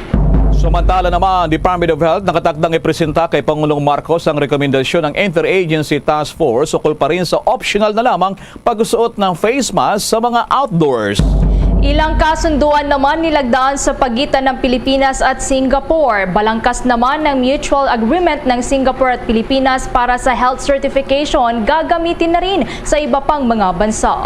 Samantala naman, Department of Health nakatakdang ipresenta kay Pangulong Marcos ang rekomendasyon ng Interagency Task Force ukol pa rin sa optional na lamang pagsuot ng face mask sa mga outdoors. Ilang kasunduan naman nilagdaan sa pagitan ng Pilipinas at Singapore. Balangkas naman ng mutual agreement ng Singapore at Pilipinas para sa health certification, gagamitin na rin sa iba pang mga bansa.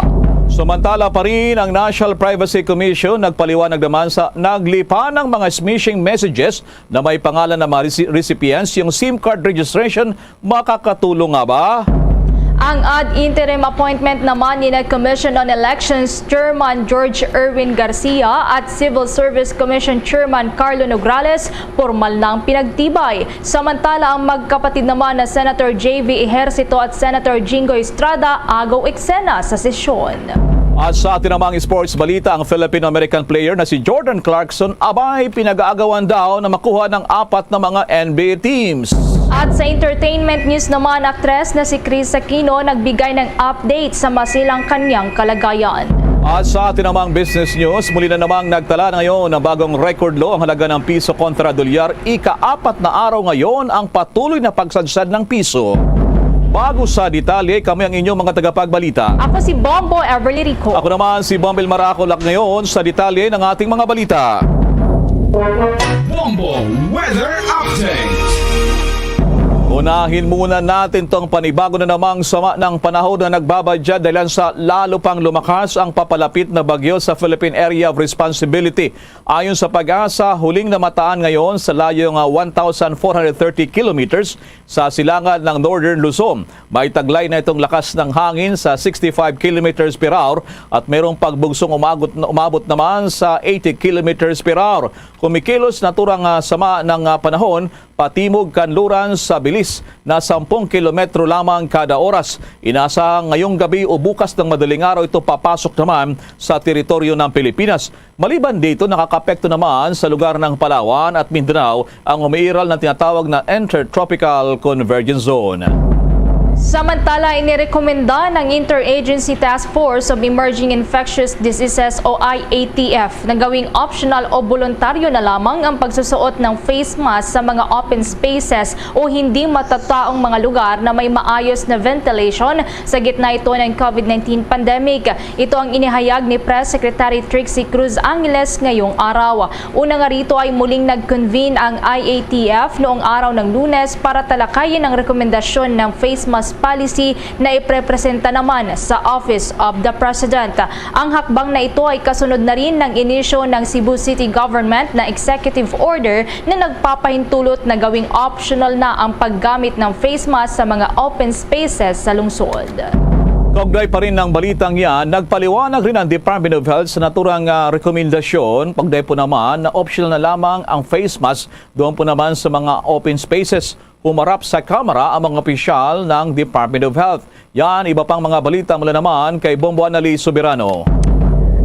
Samantala pa rin, ang National Privacy Commission nagpaliwanag naman sa naglipan ng mga smishing messages na may pangalan ng mga reci-, recipients yung SIM card registration. Makakatulong nga ba? Ang ad interim appointment naman ni na Commission on Elections Chairman George Erwin Garcia at Civil Service Commission Chairman Carlo Nograles, pormal na ang pinagtibay. Samantala, ang magkapatid naman na Senator J V Ejercito at Senator Jinggoy Estrada agaw eksena sa sesyon. At sa atin namang sports balita, ang Filipino-American player na si Jordan Clarkson, abay, pinag-aagawan daw na makuha ng apat na mga N B A teams. At sa entertainment news naman, aktres na si Kris Aquino nagbigay ng update sa masilang kanyang kalagayan. At sa atin namang business news, muli na namang nagtala ngayon ng bagong record low ang halaga ng piso kontra dolyar. Ika-apat na araw ngayon ang patuloy na pagsadsad ng piso. Bago sa detalye, kami ang inyong mga tagapagbalita. Ako si Bombo Everly Rico. Ako naman si Bombil Maracol. At ngayon sa detalye ng ating mga balita. Bombo Weather Update. Unahin muna natin tong panibago na namang sama ng panahon na nagbabadya dahil sa lalo pang lumakas ang papalapit na bagyo sa Philippine Area of Responsibility. Ayon sa PAGASA, huling namataan ngayon sa layo nga one thousand four hundred thirty kilometers sa silangan ng Northern Luzon. May taglay na itong lakas ng hangin sa sixty-five kilometers per hour at mayroong pagbugsong umagot, umabot naman sa eighty kilometers per hour. Kumikilos na turang, ah, sama ng, ah, panahon, patimog kanluran sa bilis na sampung kilometro lamang kada oras. Inasahang ngayong gabi o bukas ng madaling araw ito papasok naman sa teritoryo ng Pilipinas. Maliban dito, nakakapekto naman sa lugar ng Palawan at Mindanao ang umiiral na tinatawag na Intertropical Convergence Zone. Samantala, inirekomenda ng Interagency Task Force of Emerging Infectious Diseases o I A T F na gawing optional o boluntaryo na lamang ang pagsusuot ng face mask sa mga open spaces o hindi matataong mga lugar na may maayos na ventilation sa gitna ito ng COVID nineteen pandemic. Ito ang inihayag ni Press Secretary Trixie Cruz Angeles ngayong araw. Una nga rito ay muling nag-convene ang I A T F noong araw ng Lunes para talakayin ang rekomendasyon ng face mask policy na iprepresenta naman sa Office of the President. Ang hakbang na ito ay kasunod na rin ng inisyu ng Cebu City Government na executive order na nagpapahintulot na gawing optional na ang paggamit ng face mask sa mga open spaces sa lungsod. Kaugnay pa rin ng balitang yan, nagpaliwanag rin ang Department of Health sa naturang, ah, rekomendasyon. Kaugnay po naman na optional na lamang ang face mask doon po naman sa mga open spaces. Humarap sa kamera ang mga opisyal ng Department of Health. Yan, iba pang mga balita mula naman kay Bombo Anali Soberano.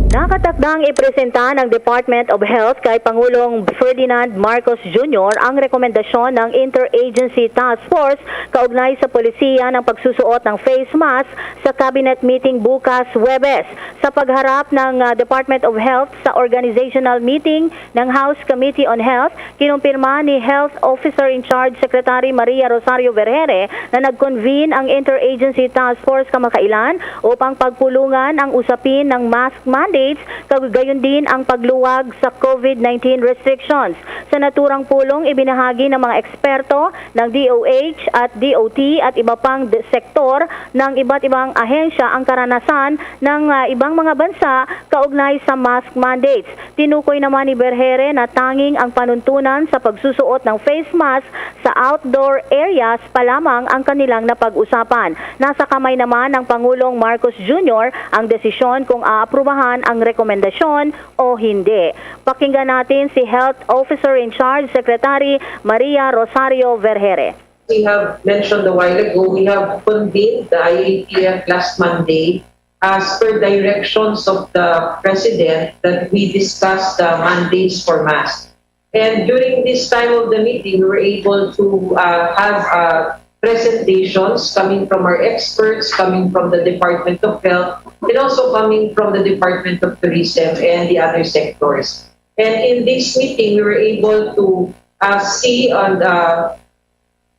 Nakatakdang ipresenta ng Department of Health kay Pangulong Ferdinand Marcos Junior ang rekomendasyon ng Interagency Task Force kaugnay sa polisiya ng pagsusuot ng face mask sa cabinet meeting bukas, Huwebes. Sa pagharap ng, ah, Department of Health sa organizational meeting ng House Committee on Health, kinumpirma ni Health Officer in Charge Secretary Maria Rosario Vergere na nag-convene ang Interagency Task Force kamakailan upang pagpulungan ang usapin ng mask mandates kag gayon din ang pagluwag sa COVID nineteen restrictions. Sa naturang pulong, ibinahagi ng mga eksperto ng D O H at D O T at iba pang de-, sektor ng iba't ibang ahensya ang karanasan ng, ah, ibang mga bansa kaugnay sa mask mandates. Tinukoy naman ni Vergere na tanging ang panuntunan sa pagsusuot ng face mask sa outdoor areas pa lamang ang kanilang napag-usapan. Nasa kamay naman ng Pangulong Marcos Junior ang desisyon kung aaprubahan ang rekomendasyon o hindi. Pakinggan natin si Health Officer in Charge Secretary Maria Rosario Vergere. We have mentioned a while ago, we have convened the I A T F last Monday as per directions of the President that we discuss the mandates for masks. And during this time of the meeting, we were able to, uh, have, uh, presentations coming from our experts, coming from the Department of Health, and also coming from the Department of Tourism and the other sectors. And in this meeting, we were able to, uh, see on the,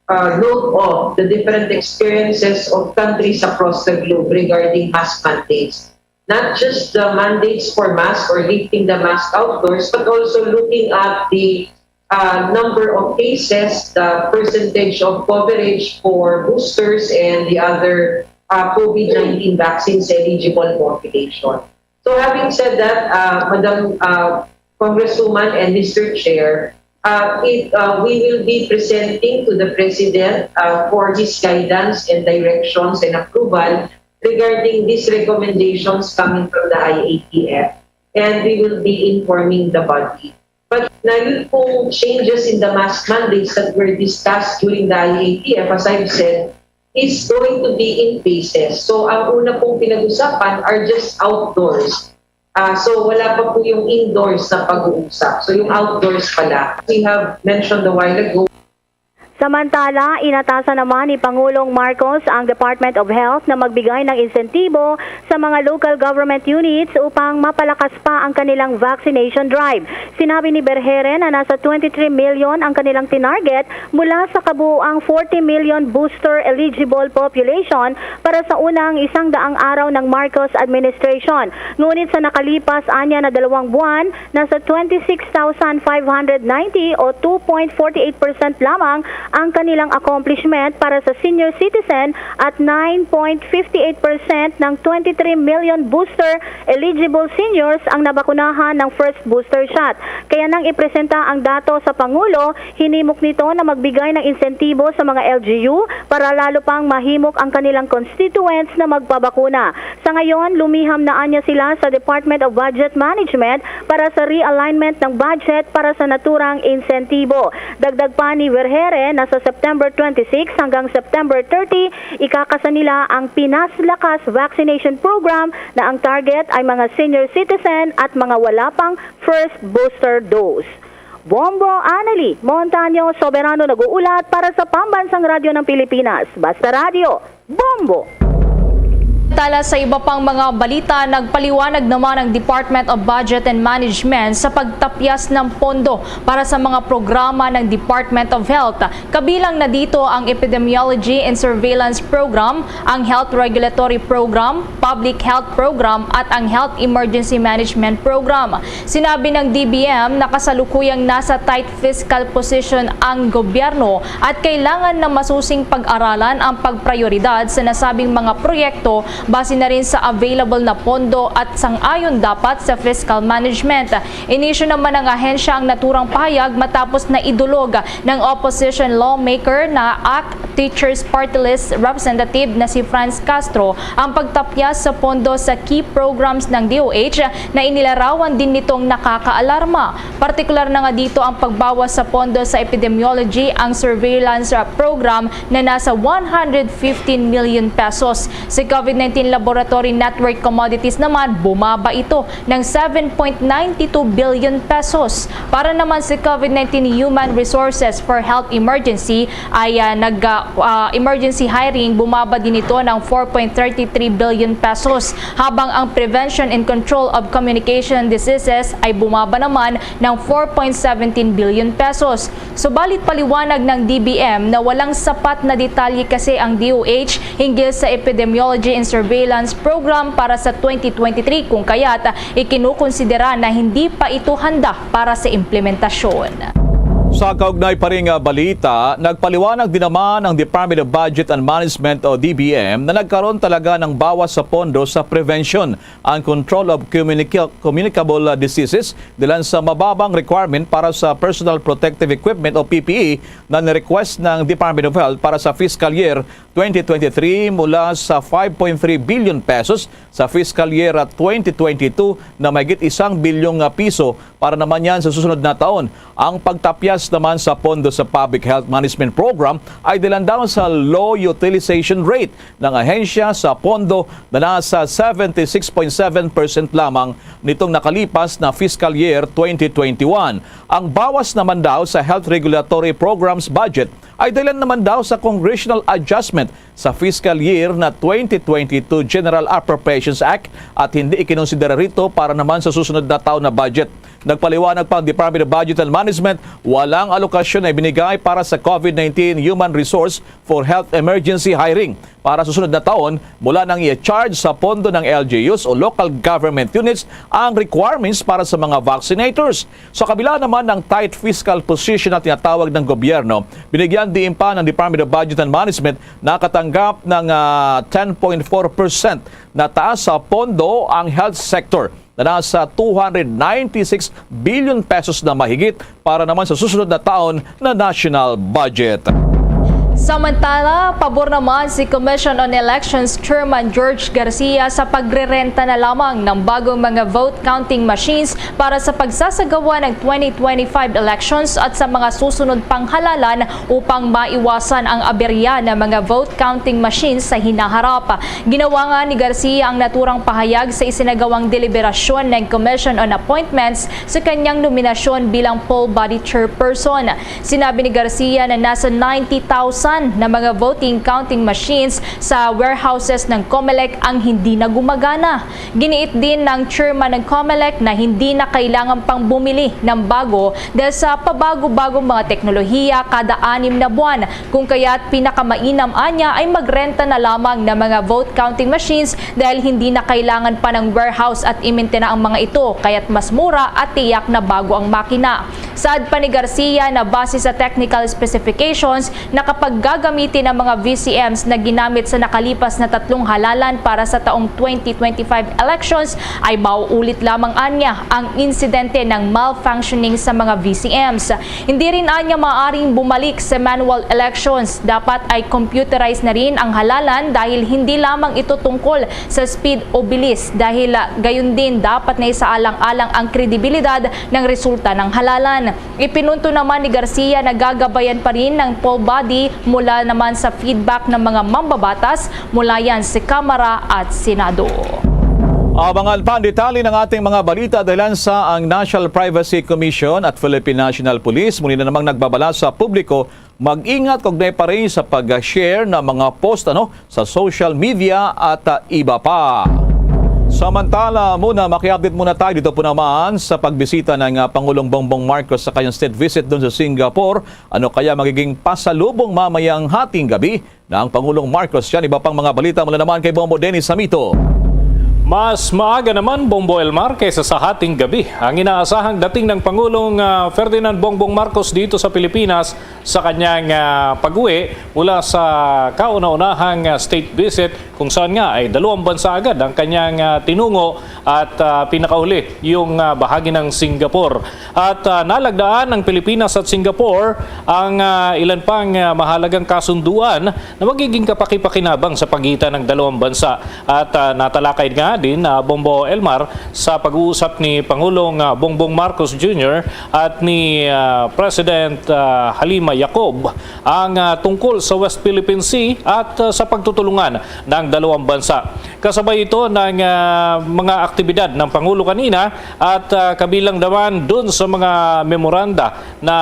uh, note of the different experiences of countries across the globe regarding mask mandates. Not just the mandates for mask or lifting the mask outdoors, but also looking at the, uh, number of cases, the percentage of coverage for boosters and the other, uh, COVID nineteen vaccines eligible population. So having said that, uh, Madam uh, Congresswoman and Mister Chair, uh, it, uh, we will be presenting to the President uh, for his guidance and directions and approval regarding these recommendations coming from the I A T F. And we will be informing the body. But na yun pong changes in the mask mandates that were discussed during the I A T F, as I've said, is going to be in phases. So ang una pong pinag-usapan are just outdoors. Ah, so wala pa po yung indoors na pag-uusap. So yung outdoors pala. We have mentioned a while ago. Samantala, inatasan naman ni Pangulong Marcos ang Department of Health na magbigay ng insentibo sa mga local government units upang mapalakas pa ang kanilang vaccination drive. Sinabi ni Berhere na nasa twenty-three million ang kanilang tinarget mula sa kabuuang forty million booster eligible population para sa unang isang daang araw ng Marcos administration. Ngunit sa nakalipas anya na dalawang buwan, nasa twenty-six thousand five hundred ninety o two point forty-eight percent lamang ang kanilang accomplishment para sa senior citizen at nine point fifty-eight percent ng twenty-three million booster eligible seniors ang nabakunahan ng first booster shot. Kaya nang ipresenta ang dato sa Pangulo, hinimok nito na magbigay ng insentibo sa mga L G U para lalo pang mahimok ang kanilang constituents na magpabakuna. Sa ngayon, lumiham na anya sila sa Department of Budget Management para sa realignment ng budget para sa naturang insentibo. Dagdag pa ni Vergere na sa September twenty-six hanggang September thirty, ikakasa nila ang Pinas Lakas Vaccination Program na ang target ay mga senior citizen at mga wala pang first booster dose. Bombo Anali Montaño Soberano nag-uulat para sa Pambansang Radyo ng Pilipinas, Basta Radyo, Bombo! Tala sa iba pang mga balita, nagpaliwanag naman ang Department of Budget and Management sa pagtapyas ng pondo para sa mga programa ng Department of Health. Kabilang na dito ang Epidemiology and Surveillance Program, ang Health Regulatory Program, Public Health Program at ang Health Emergency Management Program. Sinabi ng D B M na kasalukuyang nasa tight fiscal position ang gobyerno at kailangan na masusing pag-aralan ang pagprayoridad sa nasabing mga proyekto base na rin sa available na pondo at sang-ayon dapat sa fiscal management. Inisyu naman ng ahensya ang naturang pahayag matapos na idulog ng opposition lawmaker na ACT Teachers Party List Representative na si Franz Castro ang pagtapyas sa pondo sa key programs ng D O H na inilarawan din nitong nakakaalarma. Partikular na nga dito ang pagbawas sa pondo sa epidemiology, ang surveillance program na nasa one hundred fifteen million pesos. Sa COVID nineteen laboratory network commodities naman, bumaba ito ng seven point nine two billion pesos. Para naman sa COVID nineteen Human Resources for Health Emergency ay ah, nag ah, ah, emergency hiring, bumaba din ito ng four point thirty three billion pesos, habang ang Prevention and Control of Communication Diseases ay bumaba naman ng four point seventeen billion pesos. Subalit paliwanag ng D B M na walang sapat na detalye kasi ang D O H hinggil sa Epidemiology and Surveillance Program para sa twenty twenty-three, kung kaya't ikinukonsidera na hindi pa ito handa para sa implementasyon. Sa kaugnay pa ring ah, balita, nagpaliwanag din naman ang Department of Budget and Management o D B M na nagkaroon talaga ng bawas sa pondo sa prevention and control of communica- communicable ah, diseases dilan sa mababang requirement para sa personal protective equipment o P P E na ni-request ng Department of Health para sa fiscal year twenty twenty-three mula sa five point three billion pesos sa fiscal year twenty twenty-two na mahigit isang bilyong piso para naman yan sa susunod na taon. Ang pagtapyas naman sa pondo sa Public Health Management Program ay dahilan daw sa low utilization rate ng ahensya sa pondo na nasa seventy-six point seven percent lamang nitong nakalipas na fiscal year twenty twenty-one. Ang bawas naman daw sa Health Regulatory Programs budget ay dahilan naman daw sa congressional adjustment sa fiscal year na twenty twenty-two General Appropriations Act at hindi ikinonsidera rito para naman sa susunod na taon na budget. Nagpaliwanag pa ang Department of Budget and Management, walang alokasyon na ibinigay para sa COVID nineteen Human Resource for Health Emergency Hiring para sa sunod na taon mula nang i-charge sa pondo ng L G Us o local government units ang requirements para sa mga vaccinators. Sa kabila naman ng tight fiscal position na tinatawag ng gobyerno, binigyan din pa ng Department of Budget and Management nakatanggap ng, ah, ten point four percent na taas sa pondo ang health sector na nasa two hundred ninety-six billion pesos na mahigit para naman sa susunod na taon na national budget. Samantala, pabor naman si Commission on Elections Chairman George Garcia sa pagrerenta na lamang ng bagong mga vote counting machines para sa pagsasagawa ng twenty twenty-five elections at sa mga susunod pang halalan upang maiwasan ang aberya ng mga vote counting machines sa hinaharap. Ginawa nga ni Garcia ang naturang pahayag sa isinagawang deliberasyon ng Commission on Appointments sa kanyang nominasyon bilang poll body chairperson. Sinabi ni Garcia na nasa ninety thousand na mga voting counting machines sa warehouses ng Comelec ang hindi na gumagana. Giniit din ng chairman ng Comelec na hindi na kailangan pang bumili ng bago dahil sa pabago-bagong mga teknolohiya kada anim na buwan. Kung kaya't pinakamainam anya ay magrenta na lamang ng mga vote counting machines dahil hindi na kailangan pa ng warehouse at imintina ang mga ito, kaya't mas mura at tiyak na bago ang makina. Saad pa ni Garcia na base sa technical specifications, nakapaggagamitin ang mga V C Ms na ginamit sa nakalipas na tatlong halalan para sa taong twenty twenty-five elections ay mauulit lamang anya ang insidente ng malfunctioning sa mga V C Ms. Hindi rin anya maaring bumalik sa manual elections. Dapat ay computerized na rin ang halalan dahil hindi lamang ito tungkol sa speed o bilis dahil, ah, gayon din dapat na isaalang-alang ang kredibilidad ng resulta ng halalan. Ipinunto naman ni Garcia na gagabayan pa rin ng poll body mula naman sa feedback ng mga mambabatas, mula yan sa Kamara at Senado. Abangan pa ang detalye ng ating mga balita dahil sa ang National Privacy Commission at Philippine National Police muli na namang nagbabala sa publiko mag-ingat kaugnay pa rin sa pag-share ng mga post, ano, sa social media at, ah, iba pa. Samantala muna, maki-update muna tayo dito po naman sa pagbisita ng, ah, Pangulong Bongbong Marcos sa kanyang state visit doon sa Singapore. Ano kaya magiging pasalubong mamayang hating gabi ng Pangulong Marcos? Yan, iba pang mga balita mula naman kay Bombo Dennis Samito. Mas maaga naman, Bombo Elmar, kaysa sa hating gabi ang inaasahang dating ng Pangulong, ah, Ferdinand Bongbong Marcos dito sa Pilipinas sa kanyang, ah, pag-uwi mula sa kauna-unahang, ah, state visit, kung saan nga ay dalawang bansa agad ang kanyang, ah, tinungo at, ah, pinakauli yung, ah, bahagi ng Singapore. At, ah, nalagdaan ng Pilipinas at Singapore ang, ah, ilan pang, ah, mahalagang kasunduan na magiging kapakipakinabang sa pagitan ng dalawang bansa. At, ah, natalakay nga din, ah, Bombo Elmar, sa pag-uusap ni Pangulong, ah, Bongbong Marcos Junior at ni, ah, President, ah, Halima Yacob ang, ah, tungkol sa West Philippine Sea at, ah, sa pagtutulungan ng dalawang bansa. Kasabay ito ng, ah, mga aktibidad ng Pangulo kanina at, ah, kabilang naman dun sa mga memoranda na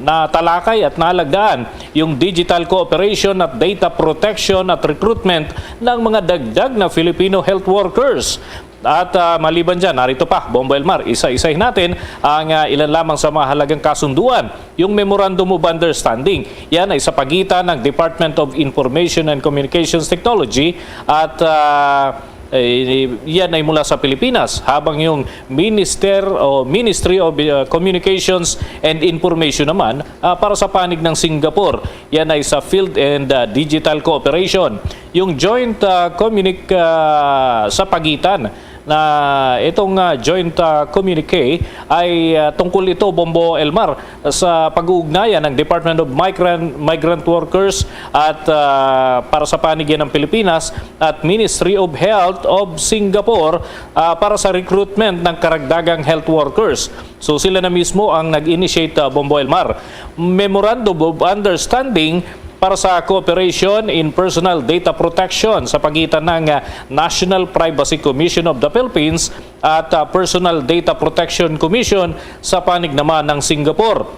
natalakay at nalagdaan yung digital cooperation at data protection at recruitment ng mga dagdag na Filipino health workers. At, ah, maliban dyan, narito pa, Bombo Elmar, isa-isahin natin ang, ah, ilan lamang sa mahalagang kasunduan, yung Memorandum of Understanding. Yan ay sa pagitan ng Department of Information and Communications Technology at, ah, eh, yan ay mula sa Pilipinas, habang yung Minister o Ministry of, ah, Communications and Information naman, ah, para sa panig ng Singapore. Yan ay sa Field and, ah, Digital Cooperation. Yung joint, ah, communic-, ah, sa pagitan na itong, ah, joint, ah, communique ay, ah, tungkol ito, Bombo Elmar, sa pag-uugnayan ng Department of Migrant, Migrant Workers at, ah, para sa panig yan ng Pilipinas at Ministry of Health of Singapore, ah, para sa recruitment ng karagdagang health workers. So sila na mismo ang nag-initiate, ah, Bombo Elmar. Memorandum of Understanding para sa cooperation in personal data protection sa pagitan ng, ah, National Privacy Commission of the Philippines at, ah, Personal Data Protection Commission sa panig naman ng Singapore.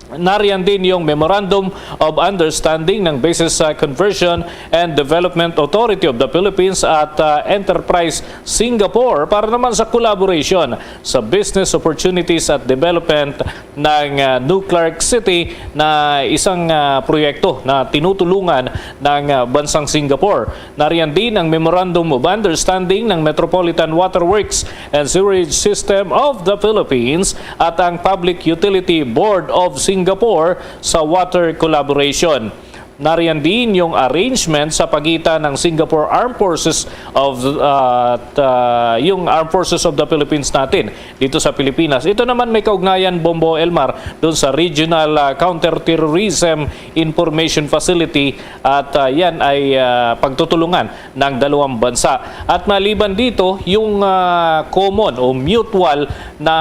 Nariyan din yung Memorandum of Understanding ng Business, ah, Conversion and Development Authority of the Philippines at, ah, Enterprise Singapore para naman sa collaboration sa business opportunities at development ng, ah, New Clark City, na isang, ah, proyekto na tinutulungan ng, ah, bansang Singapore. Nariyan din ang Memorandum of Understanding ng Metropolitan Water Works and Sewerage System of the Philippines at ang Public Utility Board of Singapore sa water collaboration. Nariyan din yung arrangement sa pagitan ng Singapore Armed Forces of, uh, at, uh, yung Armed Forces of the Philippines natin dito sa Pilipinas. Ito naman may kaugnayan, Bombo Elmar, doon sa Regional, uh, Counterterrorism Information Facility at, uh, yan ay, uh, pagtutulungan ng dalawang bansa. At maliban dito, yung, uh, common o mutual na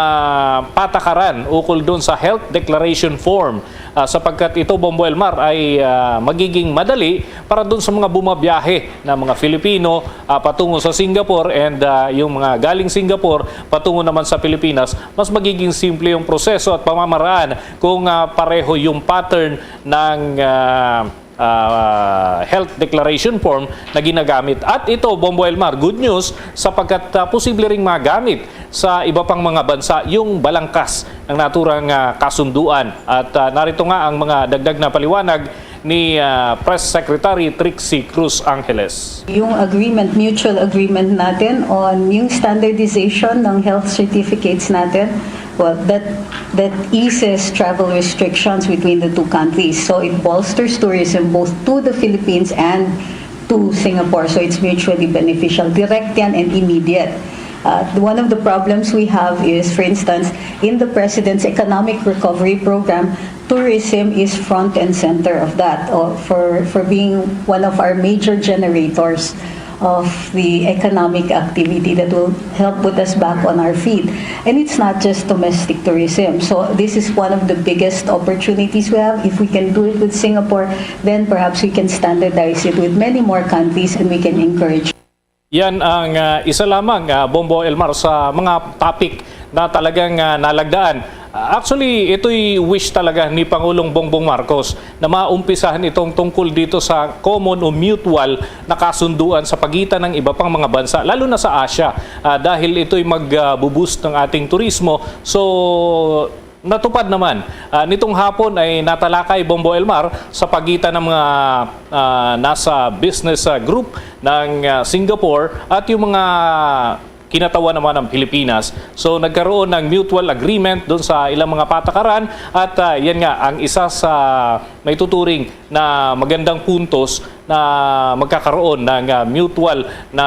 patakaran ukol doon sa health declaration form, ah, sapagkat ito, Bombo Elmar, ay, ah, magiging madali para doon sa mga bumabiyahe na mga Filipino, ah, patungo sa Singapore and, ah, yung mga galing Singapore patungo naman sa Pilipinas, mas magiging simple yung proseso at pamamaraan kung, ah, pareho yung pattern ng, ah, ah, health declaration form na ginagamit. At ito, Bombo Elmar, good news sapagkat, ah, posible ring magamit sa iba pang mga bansa yung balangkas ng naturang, ah, kasunduan. At, ah, narito nga ang mga dagdag na paliwanag ni, ah, Press Secretary Trixie Cruz Angeles. Yung agreement, mutual agreement natin on yung standardization ng health certificates natin, well, that that eases travel restrictions between the two countries. So it bolsters tourism both to the Philippines and to Singapore. So it's mutually beneficial. Direct yan and immediate. Uh, one of the problems we have is, for instance, in the President's Economic Recovery Program, tourism is front and center of that, uh, for, for being one of our major generators of the economic activity that will help put us back on our feet. And it's not just domestic tourism. So this is one of the biggest opportunities we have. If we can do it with Singapore, then perhaps we can standardize it with many more countries and we can encourage. Yan ang, ah, isa lamang, ah, Bombo Elmar, sa mga topic na talagang, ah, nalagdaan. Ah, actually, ito'y wish talaga ni Pangulong Bongbong Marcos na maumpisahan itong tungkol dito sa common o mutual na kasunduan sa pagitan ng iba pang mga bansa, lalo na sa Asia, ah, dahil ito'y mag-boost ng ating turismo. So, natupad naman, ah, nitong hapon ay natalakay, Bombo Elmar, sa pagitan ng mga, ah, nasa business, ah, group ng, ah, Singapore at yung mga kinatawan naman ng Pilipinas. So, nagkaroon ng mutual agreement doon sa ilang mga patakaran at, ah, yan nga ang isa sa maituturing na magandang puntos na magkakaroon ng, ah, mutual na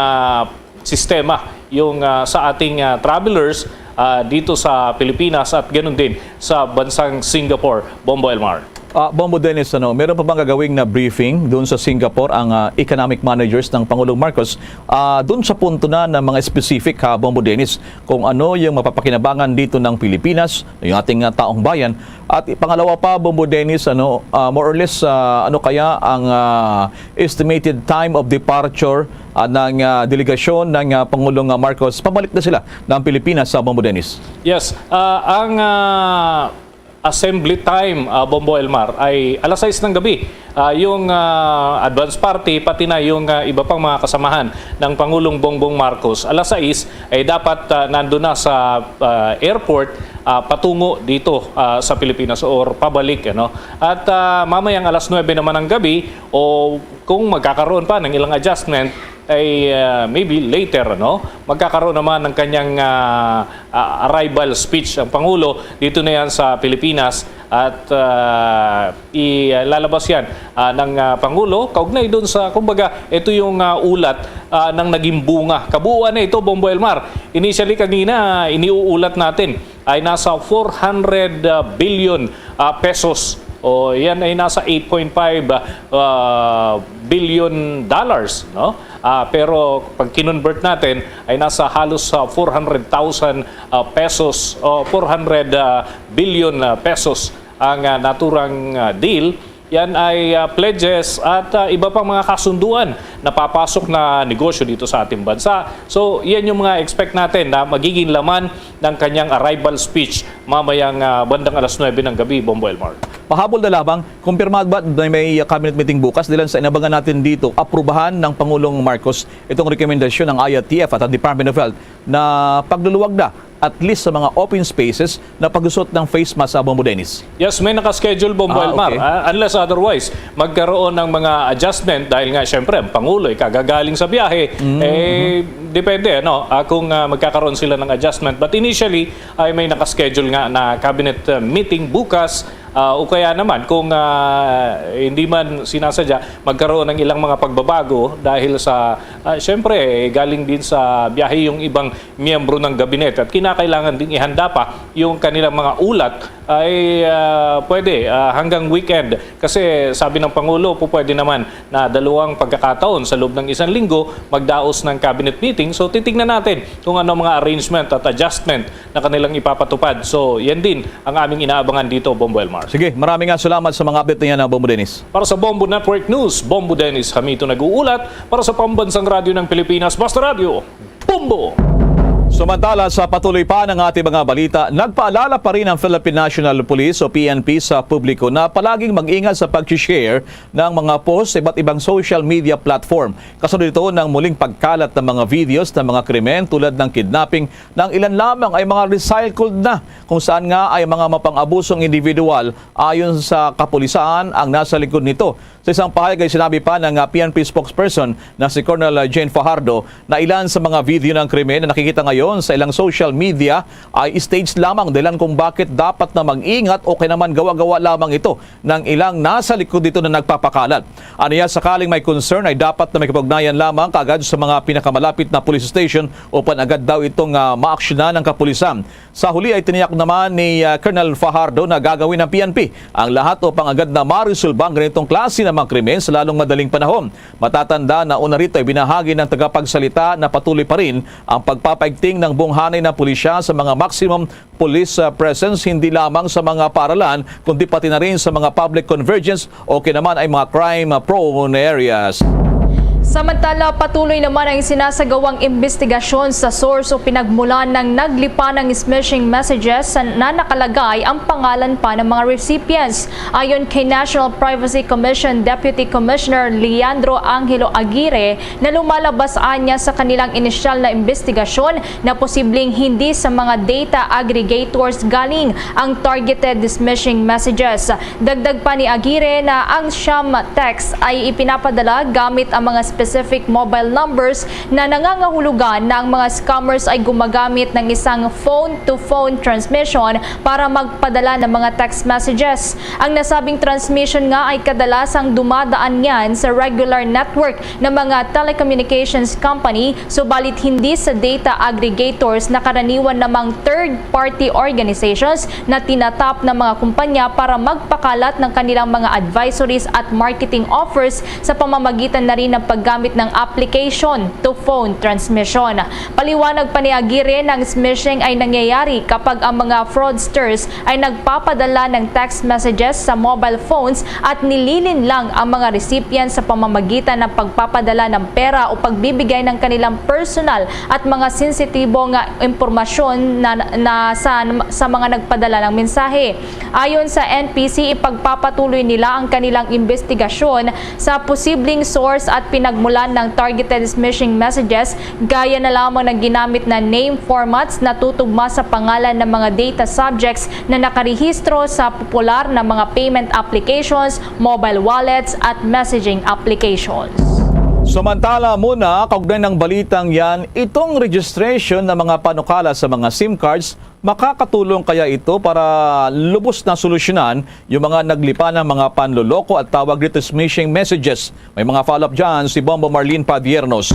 sistema yung, ah, sa ating, ah, travelers, ah, dito sa Pilipinas at ganun din sa bansang Singapore. Bombo Elmar. Ah, Bombo Dennis, ano, meron pa bang gagawing na briefing doon sa Singapore ang, ah, economic managers ng Pangulong Marcos, ah, doon sa punto na ng mga specific, ha, Bombo Dennis, kung ano yung mapapakinabangan dito ng Pilipinas, yung ating, ah, taong bayan? At pangalawa pa, Bombo Dennis, ano, ah, more or less, ah, ano kaya ang, ah, estimated time of departure, ah, ng, ah, delegasyon ng, ah, Pangulong, ah, Marcos? Pabalik na sila ng Pilipinas, sa Bombo Dennis? Yes, ah, ang, ah, assembly time, ah, Bombo Elmar, ay alas sais ng gabi. Ah, yung, ah, advance party, pati na yung, ah, iba pang mga kasamahan ng Pangulong Bongbong Marcos, alas sais ay dapat, ah, nandun na sa, ah, airport, ah, patungo dito, ah, sa Pilipinas or pabalik, ano. At, ah, mamayang alas nuebe naman ng gabi, o kung magkakaroon pa ng ilang adjustment, ay, ah, maybe later, ano, magkakaroon naman ng kanyang, ah, ah, arrival speech ang Pangulo. Dito na yan sa Pilipinas at, ah, ilalabas yan, ah, ng, ah, Pangulo kaugnay doon sa, kumbaga, ito yung, ah, ulat, ah, ng naging bunga. Kabuuan na ito, Bombo Elmar. Initially, kanina, iniuulat natin ay nasa four hundred billion, ah, pesos. O yan ay nasa eight point five, ah, billion dollars, no? Ah, pero pag kinonvert natin ay nasa halos, ah, four hundred thousand, ah, pesos o four hundred, ah, billion, ah, pesos ang, ah, naturang, ah, deal. Yan ay, ah, pledges at, ah, iba pang mga kasunduan na papasok na negosyo dito sa ating bansa. So, yan yung mga expect natin na magiging laman ng kanyang arrival speech mamayang, ah, bandang alas nuebe ng gabi, Bombo Elmar. Pahabol na lamang, kumpirmado ba na may cabinet meeting bukas? Dahil sa inabangan natin dito, aprubahan ng Pangulong Marcos itong rekomendasyon ng I A T F at ang Department of Health na pagluluwag na at least sa mga open spaces na pagsusot ng face mask, ah, Bombo Dennis. Yes, may nakaschedule, Bombo Ah, Elmar, okay. ah, unless otherwise, magkaroon ng mga adjustment dahil nga, syempre, ang Pangulo ay kagagaling sa biyahe. Mm, Eh, depende, ano, ah, kung, ah, magkakaroon sila ng adjustment. But initially, ay may nakaschedule nga na cabinet, ah, meeting bukas, ah, o kaya naman, kung, ah, hindi man sinasadya, magkaroon ng ilang mga pagbabago dahil sa, ah, syempre, galing din sa biyahe yung ibang miyembro ng gabinete at kinakailangan ding ihanda pa yung kanilang mga ulat ay, ah, pwede, ah, hanggang weekend. Kasi sabi ng Pangulo, po pwede naman na dalawang pagkakataon sa loob ng isang linggo magdaos ng cabinet meeting. So, titignan natin kung ano mga arrangement at adjustment na kanilang ipapatupad. So, yan din ang aming inaabangan dito, Bombo Elmar. Sige, maraming nga salamat sa mga update na yan, ah, Bombo Dennis. Para sa Bombo Network News, Bombo Dennis Hamito nag-uulat. Para sa Pambansang Radyo ng Pilipinas, Basta Radyo, Bombo! Samantala, sa patuloy pa ng ating mga balita, nagpaalala pa rin ang Philippine National Police o P N P sa publiko na palaging mag-ingat sa pag-share ng mga post sa iba't ibang social media platform. Kasunod ito ng muling pagkalat ng mga videos ng mga krimen tulad ng kidnapping na ang ilan lamang ay mga recycled na, kung saan nga ay mga mapang-abusong individual. Ayon sa kapulisan ang nasa likod nito. Sa isang pahayag ay sinabi pa ng, ah, P N P spokesperson na si Colonel, ah, Jane Fajardo na ilan sa mga video ng krimen na nakikita ngayon sa ilang social media ay staged lamang, dahilan kung bakit dapat na mag-ingat o kaya naman gawa-gawa lamang ito ng ilang nasa likod dito na nagpapakalat. Aniya, sakaling may concern ay dapat na may kapugnayan lamang kaagad sa mga pinakamalapit na police station upang agad daw itong, ah, maaksyonan ng kapulisan. Sa huli ay tiniyak naman ni, ah, Colonel Fajardo na gagawin ng P N P ang lahat upang agad na maresolba ang ganitong klase ng mga krimen sa lalong madaling panahon. Matatanda na una rito ay binahagi ng tagapagsalita na patuloy pa rin ang pagpapaigting ng bunghanay ng pulisya sa mga maximum police, ah, presence, hindi lamang sa mga paaralan, kundi pati na rin sa mga public convergence o kaya naman ay mga crime, ah, prone areas. Samantala, patuloy naman ang sinasagawang investigasyon sa source o pinagmulan ng naglipa ng smishing messages sa, na nakalagay ang pangalan pa ng mga recipients. Ayon kay National Privacy Commission Deputy Commissioner Leandro Angelo Aguirre, na lumalabas anya sa kanilang inisyal na investigasyon na posibleng hindi sa mga data aggregators galing ang targeted smishing messages. Dagdag pa ni Aguirre na ang siyam text ay ipinapadala gamit ang mga specific mobile numbers na nangangahulugan na ang mga scammers ay gumagamit ng isang phone-to-phone transmission para magpadala ng mga text messages. Ang nasabing transmission nga ay kadalasang dumadaan niyan sa regular network ng mga telecommunications company, subalit hindi sa data aggregators na karaniwan namang third-party organizations na tinatap ng mga kumpanya para magpakalat ng kanilang mga advisories at marketing offers sa pamamagitan na rin ng paggamit ng application to phone transmission. Paliwanag pa ni Aguirre na ang smishing ay nangyayari kapag ang mga fraudsters ay nagpapadala ng text messages sa mobile phones at nililinlang ang mga recipient sa pamamagitan ng pagpapadala ng pera o pagbibigay ng kanilang personal at mga sensitibong impormasyon na, na sa, sa mga nagpadala ng mensahe. Ayon sa N P C, ipagpapatuloy nila ang kanilang investigasyon sa posibleng source at pinagmulan ng targeted smishing messages, gaya na lamang ng ginamit na name formats na tutugma sa pangalan ng mga data subjects na nakarehistro sa popular na mga payment applications, mobile wallets, at messaging applications. Samantala muna, kaugnay ng balitang yan, itong registration ng mga panukala sa mga SIM cards, makakatulong kaya ito para lubos na solusyonan yung mga naglipa ng mga panloloko at tawag dito smishing messages? May mga follow-up dyan si Bombo Marlene Padiernos.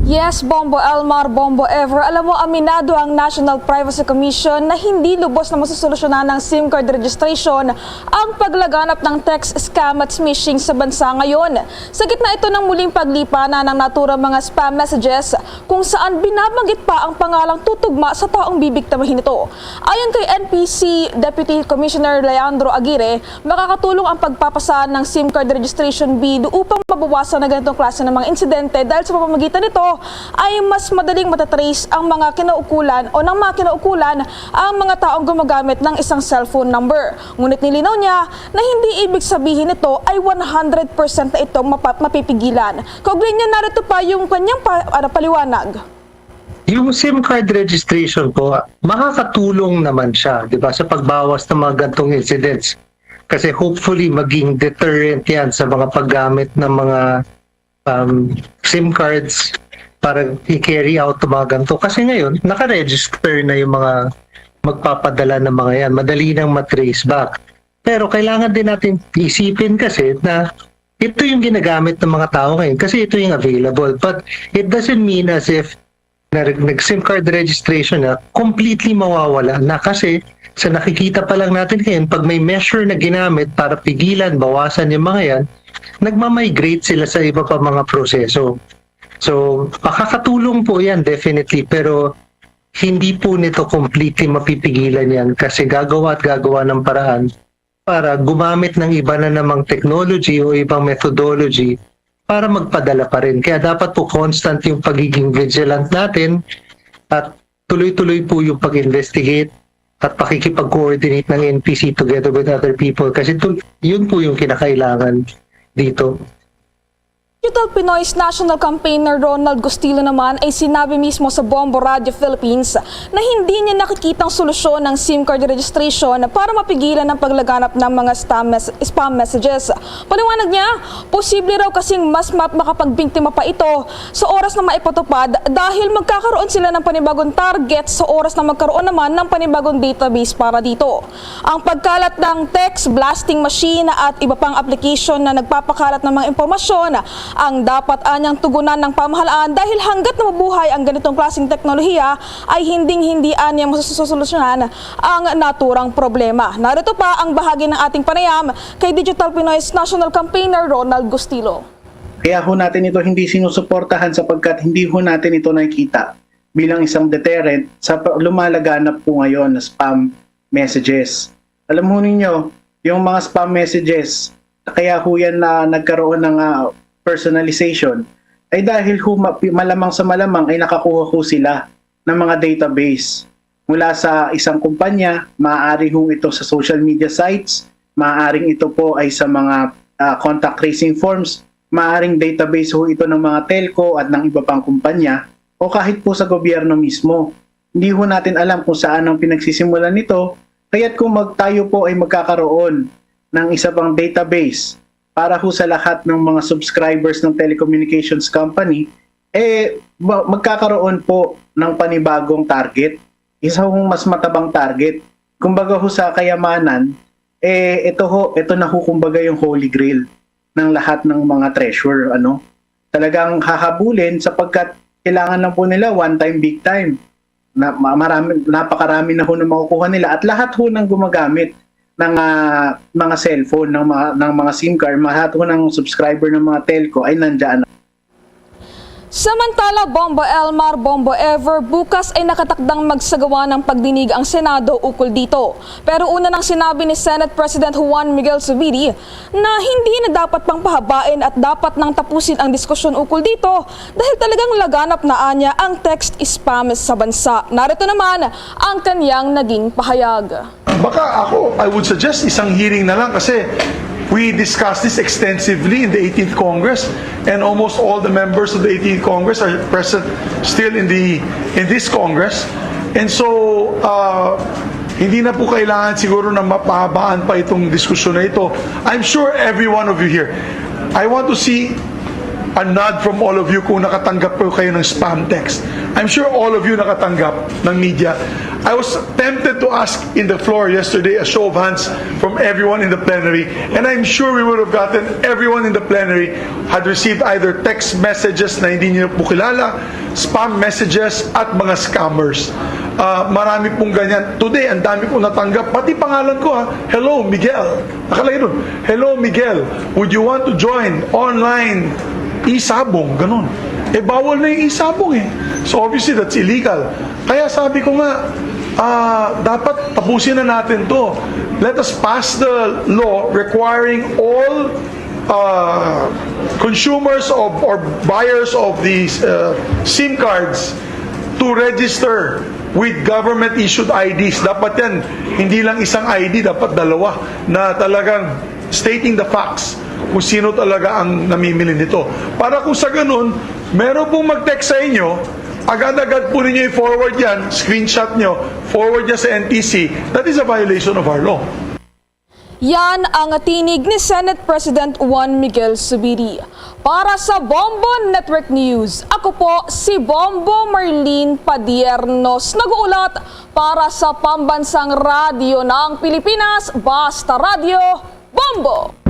Yes, Bombo Elmar, Bombo Ever. Alam mo, aminado ang National Privacy Commission na hindi lubos na masosolusyonan ng SIM card registration ang paglaganap ng text scam at smishing sa bansa ngayon. Sa gitna ito ng muling paglipanan ng naturang mga spam messages kung saan binabanggit pa ang pangalang tutugma sa taong bibiktimahin nito. Ayon kay N P C Deputy Commissioner Leandro Aguirre, makakatulong ang pagpapasa ng SIM card registration bid upang mabawasan ang ganitong klase ng mga insidente dahil sa pamamagitan nito ay mas madaling matatrace ang mga kinaukulan o ng mga kinaukulan ang mga taong gumagamit ng isang cellphone number. Ngunit nilinaw niya na hindi ibig sabihin nito ay one hundred percent na itong mapa- mapipigilan. Kaugnay niya, narito pa yung kanyang pa- ano, paliwanag. Yung SIM card registration po, makakatulong naman siya, di ba, sa pagbawas ng mga gantong incidents. Kasi hopefully, maging deterrent yan sa mga paggamit ng mga um, SIM cards para i-carry out ng mga ganito. Kasi ngayon, naka-register na yung mga magpapadala ng mga yan. Madali nang matrace back. Pero kailangan din natin isipin kasi na ito yung ginagamit ng mga tao ngayon kasi ito yung available. But it doesn't mean as if na nag-SIM card registration na completely mawawala na kasi sa nakikita pa lang natin ngayon, pag may measure na ginamit para pigilan, bawasan yung mga yan, nagmamigrate sila sa iba pa mga proseso. So, makakatulong po yan definitely, pero hindi po nito completely mapipigilan yan kasi gagawa at gagawa ng paraan para gumamit ng iba na namang technology o ibang methodology para magpadala pa rin. Kaya dapat po constant yung pagiging vigilant natin at tuloy-tuloy po yung pag-investigate at pakikipag-coordinate ng N P C together with other people kasi tul- yun po yung kinakailangan dito. Digital Pinoy's National Campaigner Ronald Gustilo naman ay sinabi mismo sa Bombo Radio Philippines na hindi niya nakikitang solusyon ng SIM card registration para mapigilan ang paglaganap ng mga spam, mes- spam messages. Paliwanag niya, posible raw kasing mas ma- makapagbiktima pa ito sa oras na maipatupad dahil magkakaroon sila ng panibagong target sa oras na magkaroon naman ng panibagong database para dito. Ang pagkalat ng text blasting machine at iba pang application na nagpapakalat ng mga impormasyon ang dapat anyang tugunan ng pamahalaan dahil hanggat nabubuhay ang ganitong klaseng teknolohiya ay hinding-hindi anya masusolusyonan ang naturang problema. Narito pa ang bahagi ng ating panayam kay Digital Pinoy's National Campaigner Ronald Gustilo. Kaya ho natin ito hindi sinusuportahan sapagkat hindi ho natin ito nakikita bilang isang deterrent sa pa- lumalaganap po ngayon na spam messages. Alam ho ninyo, yung mga spam messages, kaya ho yan na nagkaroon ng ah, personalization, ay dahil ho ma- malamang sa malamang ay nakakuha ho sila ng mga database mula sa isang kumpanya, maaari ho ito sa social media sites, maaaring ito po ay sa mga ah, contact tracing forms, maaaring database ho ito ng mga telco at ng iba pang kumpanya o kahit po sa gobyerno mismo. Hindi ho natin alam kung saan ang pinagsisimulan nito, kaya't kung mag, tayo po ay magkakaroon ng isa pang database para ho sa lahat ng mga subscribers ng telecommunications company, eh, ma- magkakaroon po ng panibagong target, isa hong mas matabang target. Kumbaga ho sa kayamanan, eh, ito ho, ito na ho kumbaga yung holy grail ng lahat ng mga treasure, ano. Talagang hahabulin sapagkat kailangan lang po nila one time, big time. Na, ma- marami, napakarami na ho na makukuha nila at lahat ho ng gumagamit ng ah, mga cellphone, ng mga, ng mga SIM card, lahat ho ng subscriber ng mga telco ay nandiyan. Samantala, Bombo Elmar, Bombo Ever, bukas ay nakatakdang magsagawa ng pagdinig ang Senado ukol dito. Pero una nang sinabi ni Senate President Juan Miguel Zubiri na hindi na dapat pang pahabain at dapat nang tapusin ang diskusyon ukol dito dahil talagang laganap na anya ang text spam sa bansa. Narito naman ang kanyang naging pahayag. Baka ako, I would suggest isang hearing na lang kasi we discussed this extensively in the eighteenth Congress and almost all the members of the eighteenth Congress are present still in the in this Congress. And so, uh, hindi na po kailangan siguro na mapahabaan pa itong diskusyon na ito. I'm sure every one of you here, I want to see a nod from all of you kung nakatanggap po kayo ng spam text. I'm sure all of you nakatanggap ng media. I was tempted to ask in the floor yesterday a show of hands from everyone in the plenary, and I'm sure we would have gotten everyone in the plenary had received either text messages na hindi niyo po kilala, spam messages, at mga scammers. Ah, marami pong ganyan. Today, ang dami pong natanggap. Pati pangalan ko, ha. "Hello, Miguel." Nakalagay doon, "Hello, Miguel. Would you want to join online e-sabong?" Ganun. Eh, bawal na yung e-sabong eh. So, obviously, that's illegal. Kaya sabi ko nga, ah, dapat tapusin na natin to. Let us pass the law requiring all uh, consumers of or buyers of these uh, SIM cards to register with government-issued I Ds. Dapat yan, hindi lang isang I D, dapat dalawa na talagang stating the facts kung sino talaga ang namimili nito. Para kung sa ganun, meron pong mag-text sa inyo, agad-agad po ninyo i-forward yan, screenshot nyo, forward niya sa N T C, that is a violation of our law. Yan ang tinig ni Senate President Juan Miguel Zubiri. Para sa Bombo Network News, ako po si Bombo Marlene Padiernos, nag-uulat para sa Pambansang Radyo ng Pilipinas, Basta Radyo, Bombo!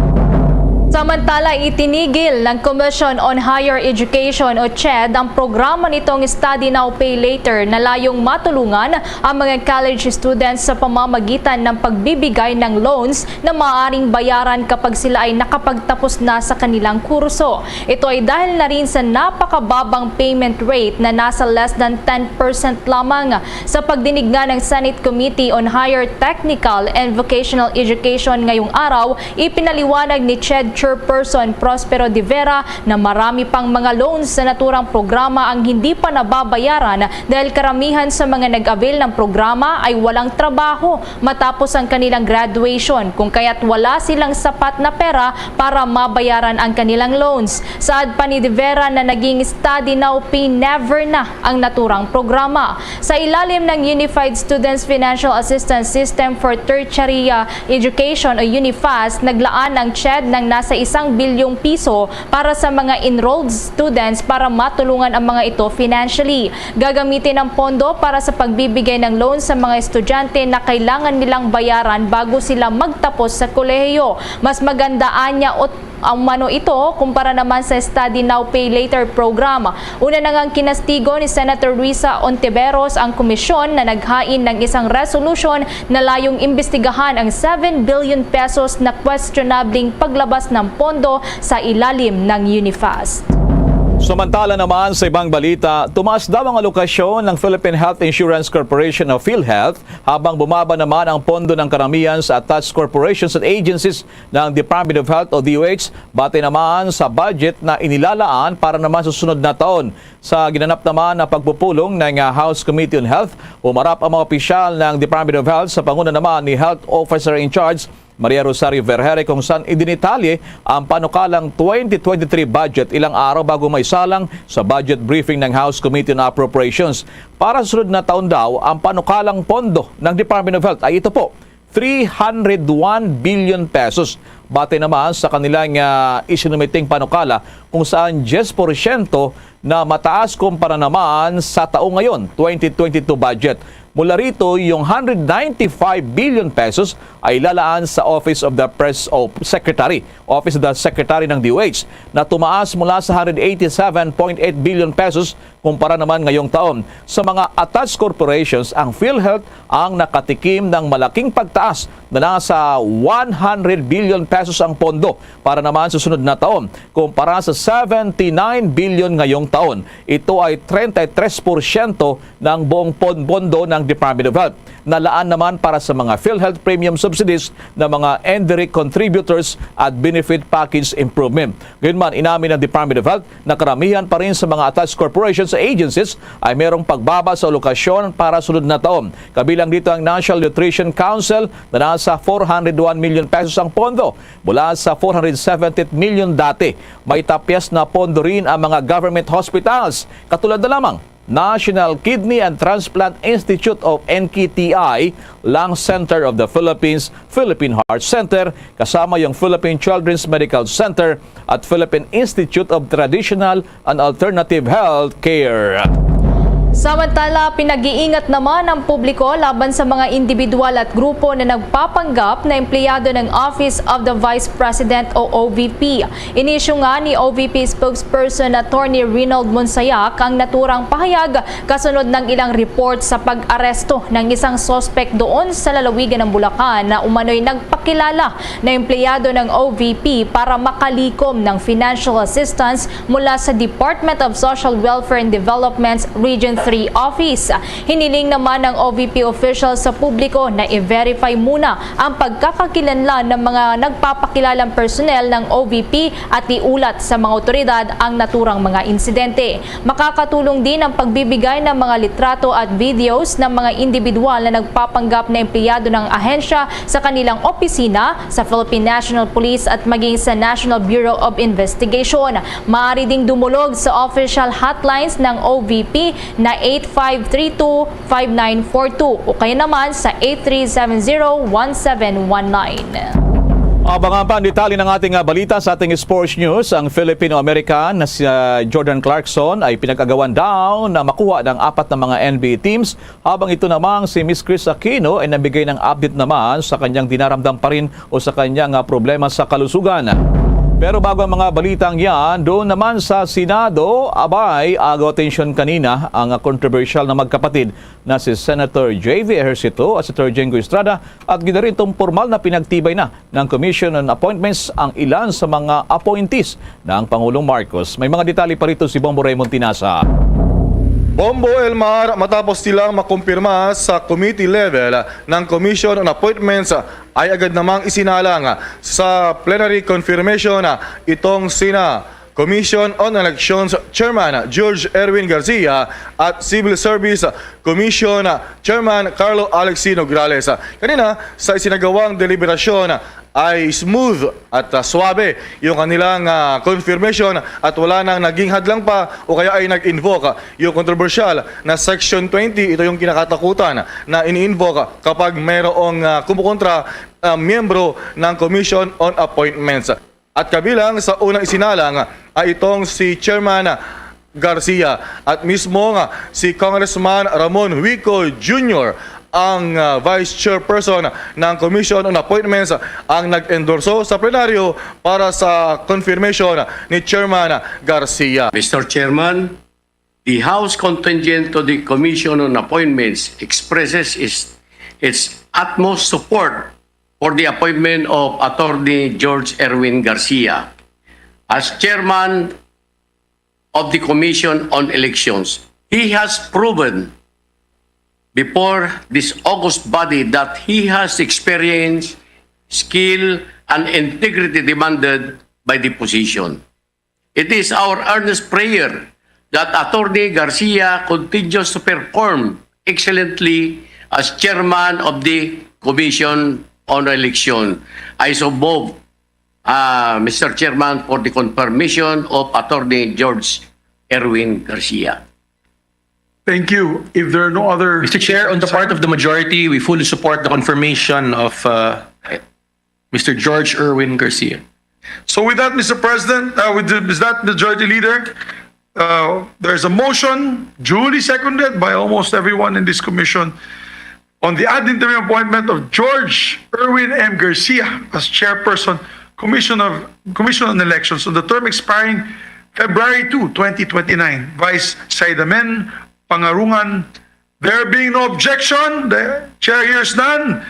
Samantala, itinigil ng Commission on Higher Education o CHED ang programa nitong Study Now, Pay Later na layong matulungan ang mga college students sa pamamagitan ng pagbibigay ng loans na maaaring bayaran kapag sila ay nakapagtapos na sa kanilang kurso. Ito ay dahil na rin sa napakababang payment rate na nasa less than ten percent lamang. Sa pagdinig nga ng Senate Committee on Higher Technical and Vocational Education ngayong araw, ipinaliwanag ni CHED Chairperson Prospero de Vera na marami pang mga loans sa naturang programa ang hindi pa nababayaran dahil karamihan sa mga nag-avail ng programa ay walang trabaho matapos ang kanilang graduation, kung kaya't wala silang sapat na pera para mabayaran ang kanilang loans. Saad pa ni De Vera na naging study now pay never na ang naturang programa. Sa ilalim ng Unified Students Financial Assistance System for Tertiary uh, Education o UNIFAST, naglaan ang CHED ng nasa isang bilyong piso para sa mga enrolled students para matulungan ang mga ito financially. Gagamitin ang pondo para sa pagbibigay ng loan sa mga estudyante na kailangan nilang bayaran bago sila magtapos sa kolehiyo. Mas maganda anya o umano ito kumpara naman sa Study Now, Pay Later program. Una na ngang kinastigo ni Senator Risa Ontiveros ang komisyon na naghain ng isang resolution na layong imbestigahan ang seven billion pesos na questionabling paglabas ng pondo sa ilalim ng UNIFAST. Samantala naman sa ibang balita, tumaas daw ang alokasyon ng Philippine Health Insurance Corporation o PhilHealth habang bumaba naman ang pondo ng karamihan sa attached corporations at agencies ng Department of Health o DOH, batay naman sa budget na inilalaan para naman sa sunod na taon. Sa ginanap naman na pagpupulong ng ah, House Committee on Health, umarap ang mga opisyal ng Department of Health sa panguna naman ni Health Officer in Charge Maria Rosario Vergere, kung saan idinitalye ang panukalang twenty twenty-three budget ilang araw bago maisalang sa budget briefing ng House Committee on Appropriations. Para sa sunod na taon daw, ang panukalang pondo ng Department of Health ay ito po, three hundred one billion pesos. Batay naman sa kanilang ah, isinumiting panukala, kung saan diyes porsyento na mataas kumpara naman sa taong ngayon, twenty twenty-two budget. Mula rito, yung hundred ninety-five billion pesos ay lalaan sa Office of the Press o Secretary, Office of the Secretary ng DOH, na tumaas mula sa hundred eighty-seven point eight billion pesos kumpara naman ngayong taon. Sa mga attached corporations, ang PhilHealth ang nakatikim ng malaking pagtaas na nasa one hundred billion pesos ang pondo para naman sa sunod na taon, kumpara sa seventy-nine billion ngayong taon. Ito ay treinta y tres porsyento ng buong pon-, pondo ng Department of Health. Nalaan naman para sa mga PhilHealth premium subsidies ng mga indirect contributors at benefit package improvement. Gayunman, inamin ng Department of Health na karamihan pa rin sa mga attached corporations sa agencies ay mayroong pagbaba sa alokasyon para sunod na taon. Kabilang dito ang National Nutrition Council na nasa four hundred one million pesos ang pondo mula sa four hundred seventy million dati. May tapyas na pondo rin ang mga government hospitals, katulad na lamang National Kidney and Transplant Institute o N K T I, Lung Center of the Philippines, Philippine Heart Center, kasama yung Philippine Children's Medical Center at Philippine Institute of Traditional and Alternative Health Care. Samantala, pinag-iingat naman ang publiko laban sa mga individual at grupo na nagpapanggap na empleyado ng Office of the Vice President o O V P. Inisyu nga ni O V P spokesperson Attorney Reynold Monsayac ang naturang pahayag kasunod ng ilang report sa pag-aresto ng isang suspek doon sa lalawigan ng Bulacan na umano'y nagpakilala na empleyado ng O V P para makalikom ng financial assistance mula sa Department of Social Welfare and Development's Region three Office. Hiniling naman ng O V P official sa publiko na i-verify muna ang pagkakakilanlan ng mga nagpapakilalang personnel ng O V P at iulat sa mga otoridad ang naturang mga insidente. Makakatulong din ang pagbibigay ng mga litrato at videos ng mga individual na nagpapanggap na empleyado ng ahensya sa kanilang opisina, sa Philippine National Police at maging sa National Bureau of Investigation. Maaari ding dumulog sa official hotlines ng O V P na eight five three two five nine four two o kaya naman sa eight three seven zero one seven one nine. Abangan pa ang detalye ng ating, ah, balita sa ating sports news. Ang Filipino-American na si, ah, Jordan Clarkson ay pinag-agawan daw na makuha ng apat na mga N B A teams, habang ito namang si Miss Chris Aquino ay nabigay ng update naman sa kanyang dinaramdam pa rin o sa kanyang, ah, problema sa kalusugan. Pero bago ang mga balitang yan, doon naman sa Senado, abay, agaw atensyon kanina ang, ah, kontrobersyal na magkapatid na si Senator J V Ejercito at Senator Jinggoy Estrada, at gid rin itong formal na pinagtibay na ng Commission on Appointments ang ilan sa mga appointees ng Pangulong Marcos. May mga detalye pa rito si Bombo Raymond Tinasa. Bombo Elmar, matapos silang makumpirma sa committee level ng Commission on Appointments, ay agad namang isinalang sa plenary confirmation itong sina Commission on Elections Chairman George Erwin Garcia at Civil Service Commission Chairman Carlo Alexi Nograles. Kanina, sa isinagawang deliberasyon, ay smooth at, ah, suabe yung kanilang, ah, confirmation at wala nang naging hadlang pa o kaya ay nag-invoke yung kontrobersyal na Section twenty. Ito yung kinakatakutan na ini-invoke kapag mayroong, ah, kumukontra, ah, miyembro ng Commission on Appointments. At kabilang sa unang isinalang ay itong si Chairman Garcia at mismo nga si Congressman Ramon Huico Junior, ang, ah, Vice Chairperson ng Commission on Appointments, ang nag-endorso sa plenaryo para sa confirmation ni Chairman Garcia. Mister Chairman, the House contingent to the Commission on Appointments expresses its, its utmost support for the appointment of Attorney George Erwin Garcia as chairman of the Commission on Elections. He has proven before this august body that he has experience, skill, and integrity demanded by the position. It is our earnest prayer that Attorney Garcia continues to perform excellently as chairman of the Commission on Election. I so move, uh, Mister Chairman, for the confirmation of Attorney George Erwin Garcia. Thank you. If there are no other Mister Chair, on the part of the majority, we fully support the confirmation of, uh, Mister George Erwin Garcia. So with that, Mister President, uh, with the, with that, Majority Leader, uh, there's a motion duly seconded by almost everyone in this commission on the ad interim appointment of George Erwin M. Garcia as chairperson, Commission of, Commission on Elections, on the term expiring February two, twenty twenty-nine. Vice Saidamen Pangarungan. There being no objection, the chair hears none.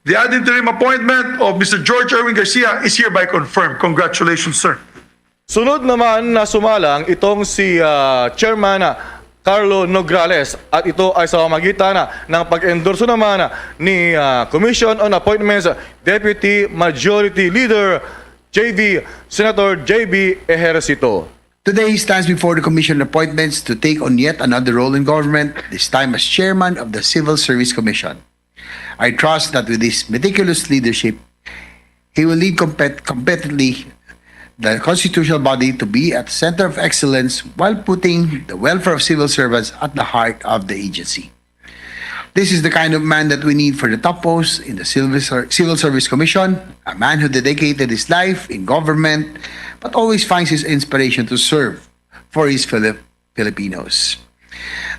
The ad interim appointment of Mister George Erwin Garcia is hereby confirmed. Congratulations, sir. Sunod naman na sumalang itong si, ah, Chairman, ah, Carlo Nograles, at ito ay sa pamamagitan, ah, ng pag-endorso naman, ah, ni, ah, Commission on Appointments Deputy Majority Leader J V, Senator J V Ejercito. Today, he stands before the Commission on Appointments to take on yet another role in government, this time as chairman of the Civil Service Commission. I trust that with his meticulous leadership, he will lead compet-, competently the constitutional body to be at the center of excellence while putting the welfare of civil servants at the heart of the agency. This is the kind of man that we need for the top post in the Civil Ser-, Civil Service Commission, a man who dedicated his life in government but always finds his inspiration to serve for his Filip-, Filipinos.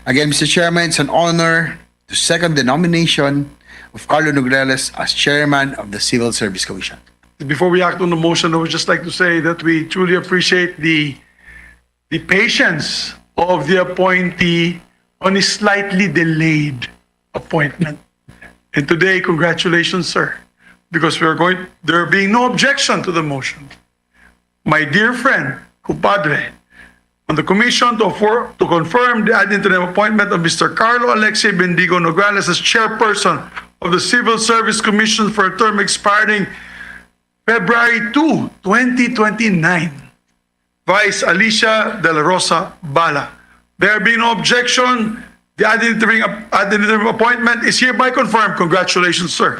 Again, Mister Chairman, it's an honor to second the nomination of Carlo Nograles as chairman of the Civil Service Commission. Before we act on the motion, I would just like to say that we truly appreciate the, the patience of the appointee on his slightly delayed appointment. And today, congratulations, sir, because we are going, there being no objection to the motion. My dear friend, compadre, on the commission to, for, to confirm the ad interim appointment of Mister Carlo Alexei Bendigo Nograles as chairperson of the Civil Service Commission for a term expiring February two, twenty twenty-nine. Vice Alicia De La Rosa Bala. There being no objection, the ad interim, ad interim appointment is hereby confirmed. Congratulations, sir.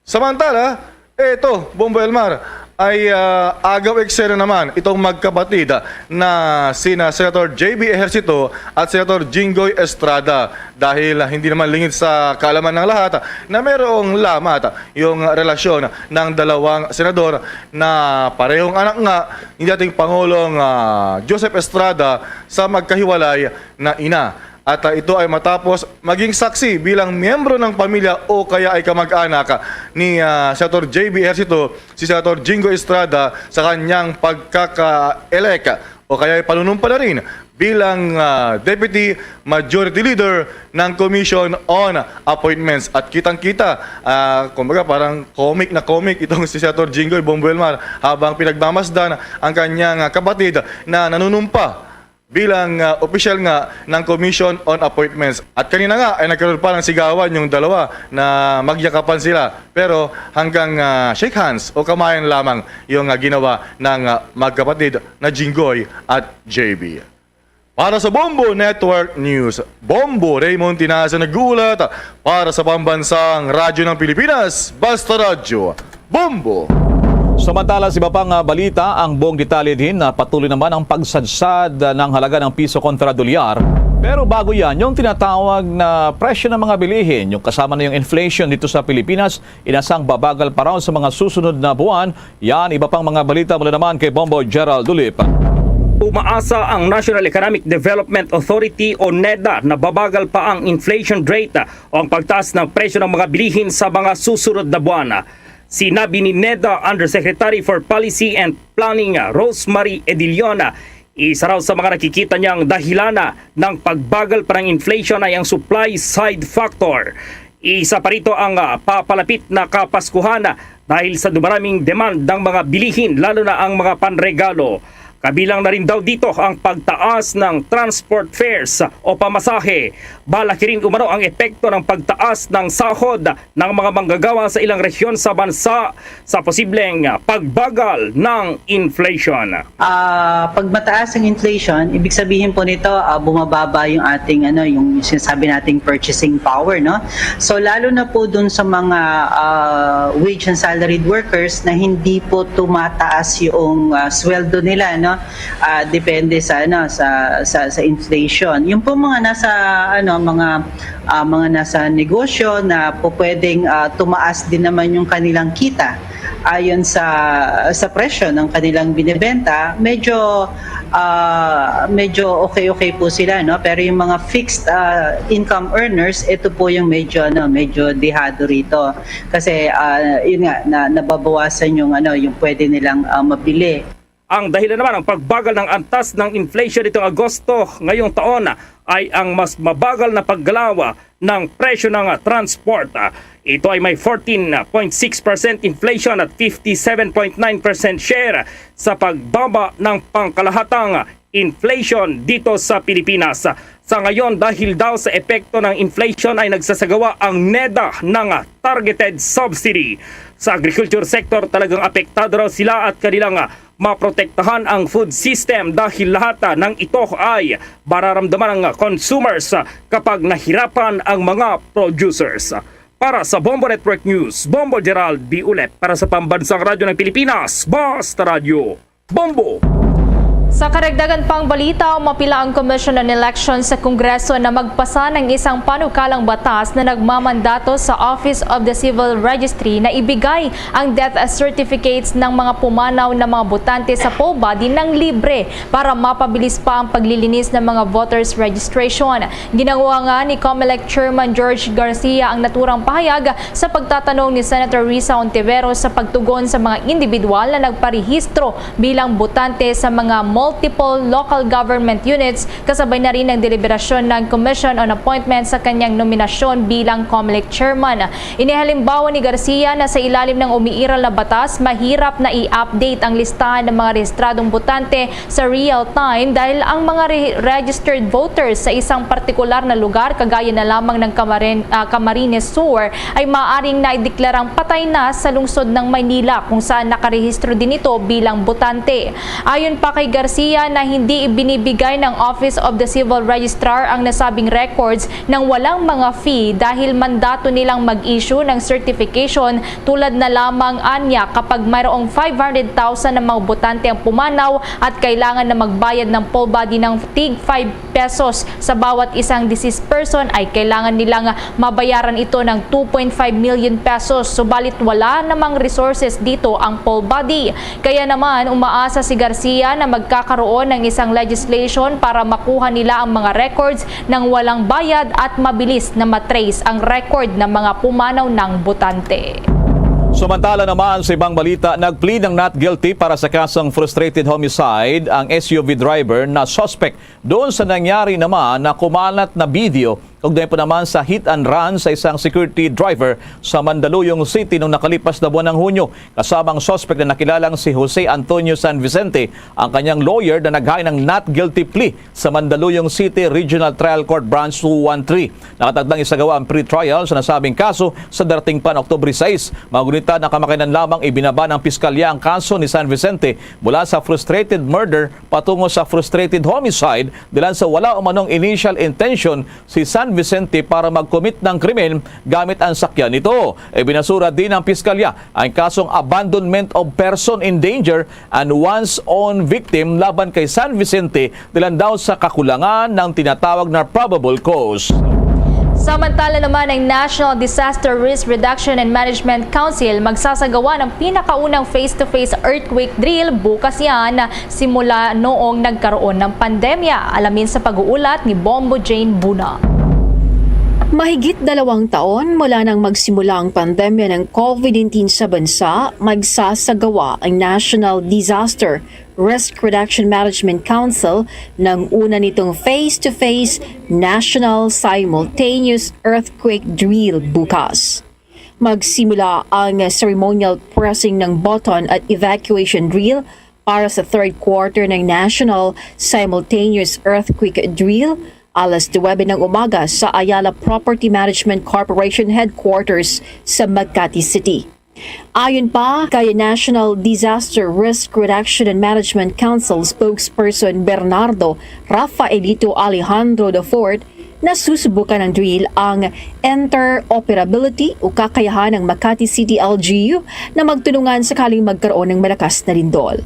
Samantala, eto, Bombo Elmar, ay, ah, agaw eksena naman itong magkapatid, ah, na sina Senator J B Ejercito at Senator Jinggoy Estrada, dahil, ah, hindi naman lingid sa kaalaman ng lahat, ah, na mayroong lamat, ah, yung relasyon ng dalawang senador na parehong anak nga ni dating Pangulong, ah, Joseph Estrada sa magkahiwalay na ina. At, ah, ito ay matapos maging saksi bilang miyembro ng pamilya o kaya ay kamag-anak ni, ah, Senator J B Ejercito, si Senator Jinggoy Estrada, sa kanyang pagkaka-elect o kaya ay panunumpa na rin bilang, ah, Deputy Majority Leader ng Commission on Appointments. At kitang-kita, ah, kumbaga, parang comic na comic itong si Senator Jinggoy, Bombo Elmar, habang pinagmamasdan ang kanyang, ah, kapatid na nanunumpa bilang, ah, opisyal nga ng Commission on Appointments. At kanina nga ay nagkaroon pa ng sigawan yung dalawa na magyakapan sila. Pero hanggang, ah, shake hands o kamayan lamang yung, ah, ginawa ng, ah, magkapatid na Jinggoy at J B. Para sa Bombo Network News, Bombo Raymond Tinaza nag-uulat para sa Pambansang Radyo ng Pilipinas, Basta Radyo, Bombo! Samantala, sa iba pang, ah, balita, ang buong detalye din na patuloy naman ang pagsadsad, ah, ng halaga ng piso kontra dolyar. Pero bago yan, yung tinatawag na presyo ng mga bilihin, yung kasama na yung inflation dito sa Pilipinas, inasang babagal pa raw sa mga susunod na buwan. Yan, iba pang mga balita mula naman kay Bombo Gerald Dulip. Umaasa ang National Economic Development Authority o neda na babagal pa ang inflation rate o ang pagtaas ng presyo ng mga bilihin sa mga susunod na buwan. Sinabi ni neda Undersecretary for Policy and Planning, Rosemary Edilion, isa raw sa mga nakikita niyang dahilan ng pagbagal pa ng inflation ay ang supply side factor. Isa pa rito ang, ah, papalapit na Kapaskuhan, ah, dahil sa dumaraming demand ng mga bilihin, lalo na ang mga panregalo. Kabilang na rin daw dito ang pagtaas ng transport fares o pamasahe. Malaki rin umano ang epekto ng pagtaas ng sahod ng mga manggagawa sa ilang rehiyon sa bansa sa posibleng, ah, pagbagal ng inflation. Ah, pag mataas ang inflation, ibig sabihin po nito, ah, bumababa yung ating, ano, yung sinasabi nating purchasing power, no? So, lalo na po dun sa mga, ah, wage and salaried workers na hindi po tumataas yung, ah, sweldo nila, no? Ah, depende sa, ano, sa, sa, sa inflation. Yung po mga nasa, ano, mga, ah, mga nasa negosyo na po pwedeng, ah, tumaas din naman yung kanilang kita ayon sa, sa presyo ng kanilang binebenta, medyo, ah, medyo okay-okay po sila, no? Pero yung mga fixed, ah, income earners, ito po yung medyo, ano, medyo dehado rito. Kasi, ah, yun nga, na, nababawasan yung, ano, yung pwede nilang, ah, mabili. Ang dahilan naman ng pagbagal ng antas ng inflation nitong Agosto ngayong taon ay ang mas mabagal na paggalaw ng presyo ng, ah, transport. Ah, ito ay may fourteen point six percent inflation at fifty-seven point nine percent share sa pagbaba ng pangkalahatang inflation dito sa Pilipinas. Sa ngayon, dahil daw sa epekto ng inflation ay nagsasagawa ang neda ng, ah, targeted subsidy. Sa agriculture sector, talagang apektado raw sila at kanilang, ah, maprotektahan ang food system dahil lahat, ah, ng ito ay mararamdaman ng, ah, consumers, ah, kapag nahirapan ang mga producers. Para sa Bombo Network News, Bombo Gerald B. Ulet. Para sa Pambansang Radyo ng Pilipinas, Basta Radyo, Bombo! Sa karagdagan pang balita, umapila ang Commission on Elections sa Kongreso na magpasa ng isang panukalang batas na nagmamandato sa Office of the Civil Registry na ibigay ang death certificates ng mga pumanaw na mga botante sa poll body ng libre para mapabilis pa ang paglilinis ng mga voters registration. Ginawa nga ni Comelec Chairman George Garcia ang naturang pahayag sa pagtatanong ni Senator Risa Ontiveros sa pagtugon sa mga individual na nagparehistro bilang botante sa mga multiple local government units, kasabay na rin ang deliberasyon ng Commission on Appointments sa kanyang nominasyon bilang Comelec Chairman. Inihalimbawa ni Garcia na sa ilalim ng umiiral na batas, mahirap na i-update ang listahan ng mga rehistradong botante sa real time dahil ang mga re- registered voters sa isang partikular na lugar, kagaya na lamang ng Camaren- ah, Camarines Sur, ay maaaring naideklarang patay na sa lungsod ng Maynila, kung saan nakarehistro din ito bilang botante. Ayon pa kay Garcia na hindi ibinibigay ng Office of the Civil Registrar ang nasabing records nang walang mga fee dahil mandato nilang mag-issue ng certification, tulad na lamang anya kapag mayroong five hundred thousand na mga botante ang pumanaw at kailangan na magbayad ng poll body ng tig five pesos sa bawat isang deceased person, ay kailangan nilang mabayaran ito ng two point five million pesos. Subalit wala namang resources dito ang poll body. Kaya naman, umaasa si Garcia na magkakaroon ng isang legislation para makuha nila ang mga records nang walang bayad at mabilis na matrace ang record ng mga pumanaw ng botante. Samantala naman, sa ibang balita, nag-plead ng not guilty para sa kasong frustrated homicide ang S U V driver na suspect doon sa nangyari naman na kumalat na video kaugnay po naman sa hit and run sa isang security driver sa Mandaluyong City noong nakalipas na buwan ng Hunyo. Kasama ang suspect na nakilalang si Jose Antonio San Vicente, ang kanyang lawyer na naghain ng not guilty plea sa Mandaluyong City Regional Trial Court Branch two one three. Nakatakdang isagawa ang pre-trial sa nasabing kaso sa darating pa na Oktubre sais. Mga gunita na kamakainan lamang, ibinaba ng piskalya ang kaso ni San Vicente mula sa frustrated murder patungo sa frustrated homicide, dahilan sa wala umanong initial intention si San Vicente para mag-commit ng krimen gamit ang sakyan nito. Ibinasura din ng piskalya ang kasong abandonment of person in danger and one's own victim laban kay San Vicente, dahilan daw sa kakulangan ng tinatawag na probable cause. Samantala naman, ang National Disaster Risk Reduction and Management Council magsasagawa ng pinakaunang face-to-face earthquake drill bukas yan, simula noong nagkaroon ng pandemya. Alamin sa pag-uulat ni Bombo Jane Buna. Mahigit dalawang taon mula nang magsimula ang pandemya ng COVID nineteen sa bansa, magsasagawa ang National Disaster Risk Reduction Management Council ng una nitong face-to-face National Simultaneous Earthquake Drill bukas. Magsimula ang ceremonial pressing ng button at evacuation drill para sa third quarter ng National Simultaneous Earthquake Drill alas nuwebe ng umaga sa Ayala Property Management Corporation Headquarters sa Makati City. Ayon pa kay National Disaster Risk Reduction and Management Council spokesperson Bernardo Rafaelito Alejandro the fourth, nasusubukan ng drill ang interoperability o kakayahan ng Makati City L G U na magtulungan sakaling magkaroon ng malakas na lindol.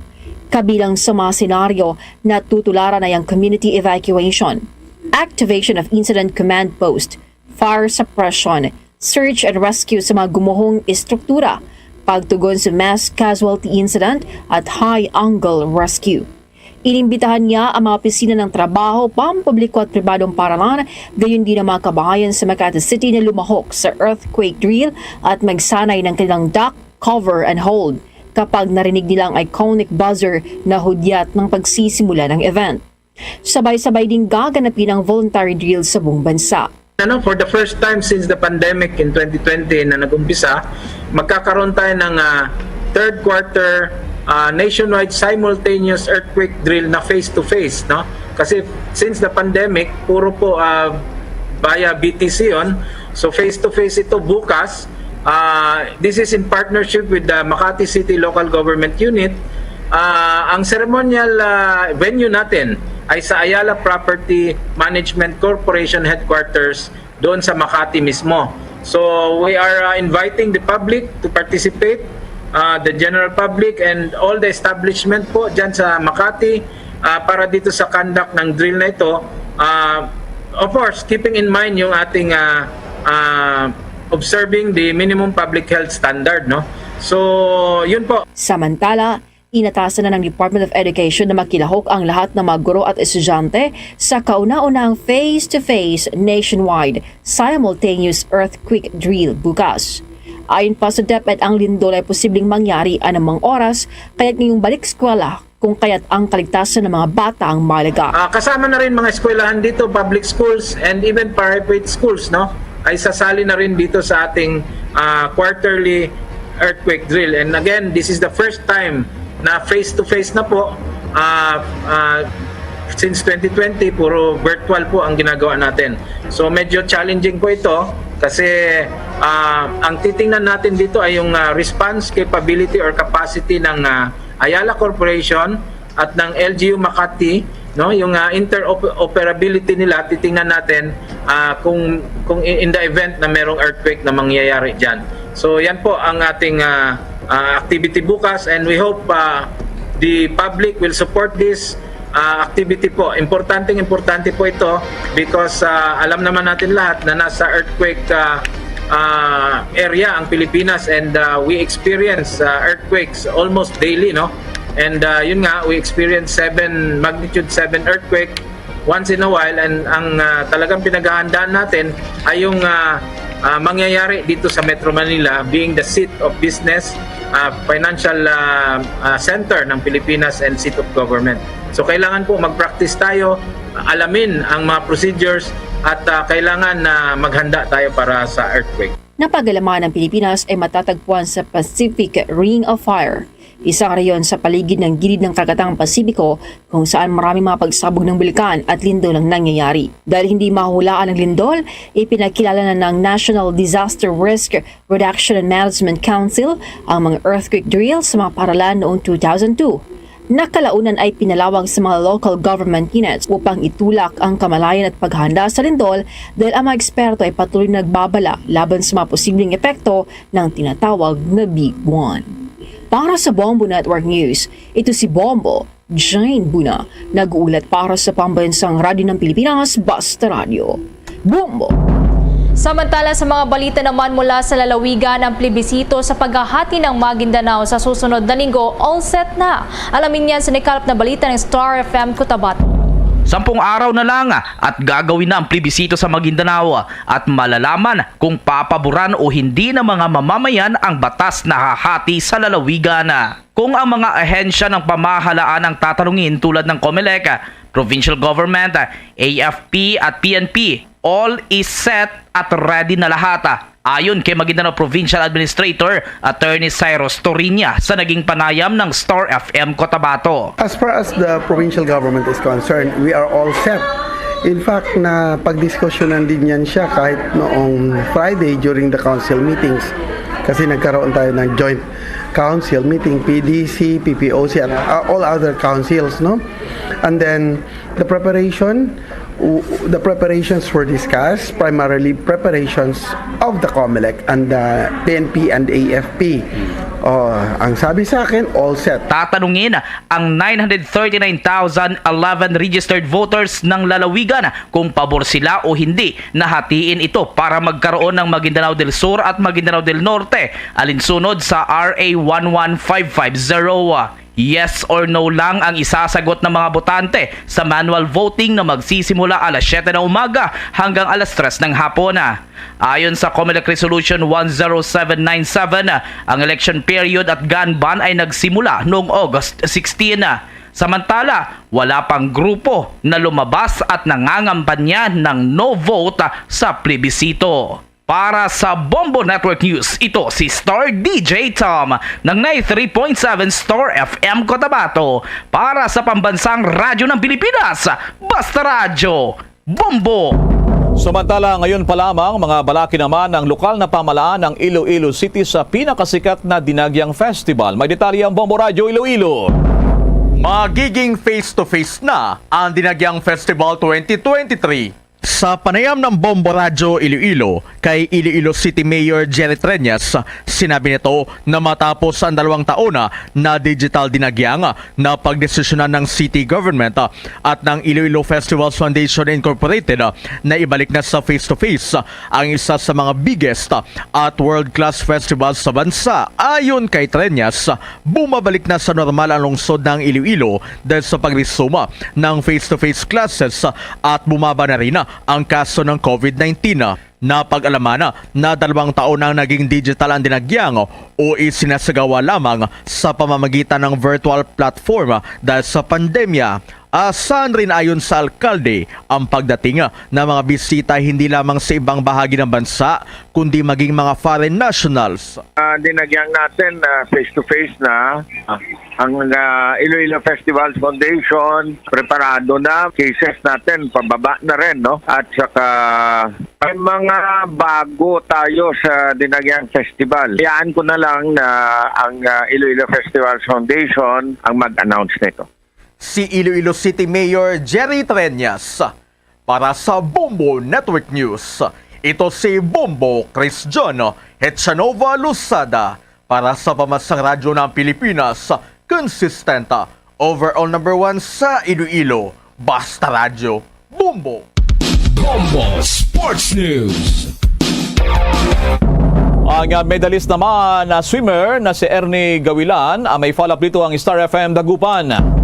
Kabilang sa mga senaryo, natutularan ay ang community evacuation, activation of incident command post, fire suppression, search and rescue sa mga gumuhong estruktura, pagtugon sa mass casualty incident at high angle rescue. Inimbitahan niya ang mga opisina ng trabaho, pampubliko at pribadong paralan, gayon din ang mga kabahayan sa Makati City na lumahok sa earthquake drill at magsanay ng kanilang duck, cover, and hold kapag narinig nila ang iconic buzzer na hudyat ng pagsisimula ng event. Sabay-sabay ding gaganapin ang voluntary drill sa buong bansa. Ano, for the first time since the pandemic in twenty twenty na nag-umpisa, magkakaroon tayo ng ah, third quarter ah, nationwide simultaneous earthquake drill na face-to-face, no? Kasi since the pandemic, puro po ah, via B T C yon. So face-to-face ito bukas. Ah, this is in partnership with the Makati City Local Government Unit. Ah, ang ceremonial ah, venue natin ay sa Ayala Property Management Corporation Headquarters doon sa Makati mismo. So we are uh, inviting the public to participate, uh, the general public and all the establishment po dyan sa Makati, uh, para dito sa conduct ng drill na ito. Uh, of course, keeping in mind yung ating uh, uh, observing the minimum public health standard, no? So, yun po. Samantala, inatasan na ng Department of Education na makilahok ang lahat ng mga guro at estudyante sa kauna-unahang face-to-face nationwide simultaneous earthquake drill bukas. Ayon pa sa DepEd, ang lindol ay posibleng mangyari anumang oras, kaya't ngayong balik eskwela kung kaya't ang kaligtasan ng mga bata ang mahalaga. Ah, kasama na rin mga eskwelahan dito, public schools and even private schools, no? Ay sasali na rin dito sa ating ah, quarterly earthquake drill. And again, this is the first time na face-to-face na po. Ah, ah, since twenty twenty, puro virtual po ang ginagawa natin. So medyo challenging po ito kasi ah, ang titingnan natin dito ay yung ah, response capability or capacity ng ah, Ayala Corporation at ng L G U Makati, no, yung ah, interoperability nila, titingnan natin ah, kung kung in in the event na merong earthquake na mangyayari diyan. So yan po ang ating ah, ah, activity bukas, and we hope ah, the public will support this ah, activity po. Importanteng importante po ito because ah, alam naman natin lahat na nasa earthquake ah, ah, area ang Pilipinas, and ah, we experience ah, earthquakes almost daily, no? And ah, yun nga, we experience seven, magnitude seven earthquake once in a while, and ang ah, talagang pinaghahandaan natin ay yung ah, ah, mangyayari dito sa Metro Manila, being the seat of business, ah, financial ah, ah, center ng Pilipinas, and seat of government. So kailangan po mag-practice tayo, alamin ang mga procedures, at ah, kailangan na maghanda tayo para sa earthquake. Napagalaman ang Pilipinas ay matatagpuan sa Pacific Ring of Fire, isang rehiyon sa paligid ng gilid ng Karagatan Pasipiko kung saan maraming mga pagsabog ng bulkan at lindol ang nangyayari. Dahil hindi mahulaan ang lindol, ipinakilala na ng National Disaster Risk Reduction and Management Council ang mga earthquake drill sa mga paralan noong two thousand two. Nakalaunan ay pinalawag sa mga local government units upang itulak ang kamalayan at paghanda sa lindol, dahil ang mga eksperto ay patuloy na nagbabala laban sa mga posibleng epekto ng tinatawag na Big One. Para sa Bombo Network News, ito si Bombo Jane Buna, nag-uulat para sa Pambansang Radyo ng Pilipinas, Basta Radyo. Bombo! Samantala, sa mga balita naman mula sa lalawigan, ang plebisito sa paghahati ng Maguindanao sa susunod na linggo, all set na. Alamin yan sa nakalap na balita ng Star F M Cotabato. Sampung araw na lang at gagawin na ang plebisito sa Maguindanao at malalaman kung papaboran o hindi ng mga mamamayan ang batas na hahati sa lalawigan. Kung ang mga ahensya ng pamahalaan ang tatanungin tulad ng Comelec, provincial government, A F P at P N P, all is set at ready na lahat. Ayon kay Maguindanao Provincial Administrator Attorney Cyrus Toriña sa naging panayam ng Star F M Cotabato. As far as the provincial government is concerned, we are all set. In fact, na pagdiskusyonan din yan siya kahit noong Friday during the council meetings. Kasi nagkaroon tayo ng joint council meeting, P D C, P P O C, at uh, all other councils, no? And then, the preparation, w- the preparations were discussed, primarily preparations of the Comelec and the P N P and A F P. Oh, ang sabi sa akin, all set. Tatanungin ang nine hundred thirty-nine thousand eleven registered voters ng lalawigan kung pabor sila o hindi na hatiin ito para magkaroon ng Maguindanao del Sur at Maguindanao del Norte, alinsunod sa R A one one five five zero. Yes or no lang ang isasagot ng mga botante sa manual voting na magsisimula alas siyete ng umaga hanggang alas tres ng hapon. Ayon sa Comelec Resolution one zero seven nine seven, ang election period at gun ban ay nagsimula noong August sixteen. Samantala, wala pang grupo na lumabas at nangangampanya ng no vote sa plebisito. Para sa Bombo Network News, ito si Star D J Tom ng ninety-three point seven Star F M Cotabato. Para sa Pambansang Radyo ng Pilipinas, Basta Radyo, Bombo! Samantala, ngayon pa lamang, mga balaki naman ng lokal na pamalaan ng Iloilo City sa pinakasikat na Dinagyang Festival. May detalye ang Bombo Radyo Iloilo. Magiging face-to-face na ang Dinagyang Festival twenty twenty-three. Sa panayam ng Bombo Radyo Iloilo kay Iloilo City Mayor Jerry Treñas, sinabi nito na matapos ang dalawang taon na, na digital dinagyang na pagdesisyonan ng city government, ah, at ng Iloilo Festivals Foundation Incorporated, ah, na ibalik na sa face-to-face, ah, ang isa sa mga biggest, ah, at world-class festivals sa bansa. Ayon kay Treñas, bumabalik na sa normal ang lungsod ng Iloilo dahil sa pagresume ng face-to-face classes at bumaba na rin ang kaso ng COVID nineteen. Napag-alaman na dalawang taon nang naging digital ang dinagyang o isinasagawa lamang sa pamamagitan ng virtual platform dahil sa pandemya. Asahan rin, ayon sa alkalde, ang pagdating ng mga bisita hindi lamang sa ibang bahagi ng bansa, kundi maging mga foreign nationals. Ah, dinagyang natin, ah, face-to-face na. Ah, ang, ah, Iloilo Festival Foundation, preparado na. Cases natin, pababa na rin, no? At saka, may mga bago tayo sa dinagyang festival. Hayaan ko na lang na ang, ah, Iloilo Festival Foundation ang mag-announce nito. Si Iloilo City Mayor Jerry Treñas. Para sa Bombo Network News, ito si Bombo Chris John Hetsanova Losada. Para sa Pambansang Radyo ng Pilipinas, consistent, overall number one sa Iloilo, Basta Radyo, Bombo. Bombo Sports News. Ang, ah, medalist naman na swimmer na si Ernie Gawilan, ah, may follow-up dito ang Star F M Dagupan.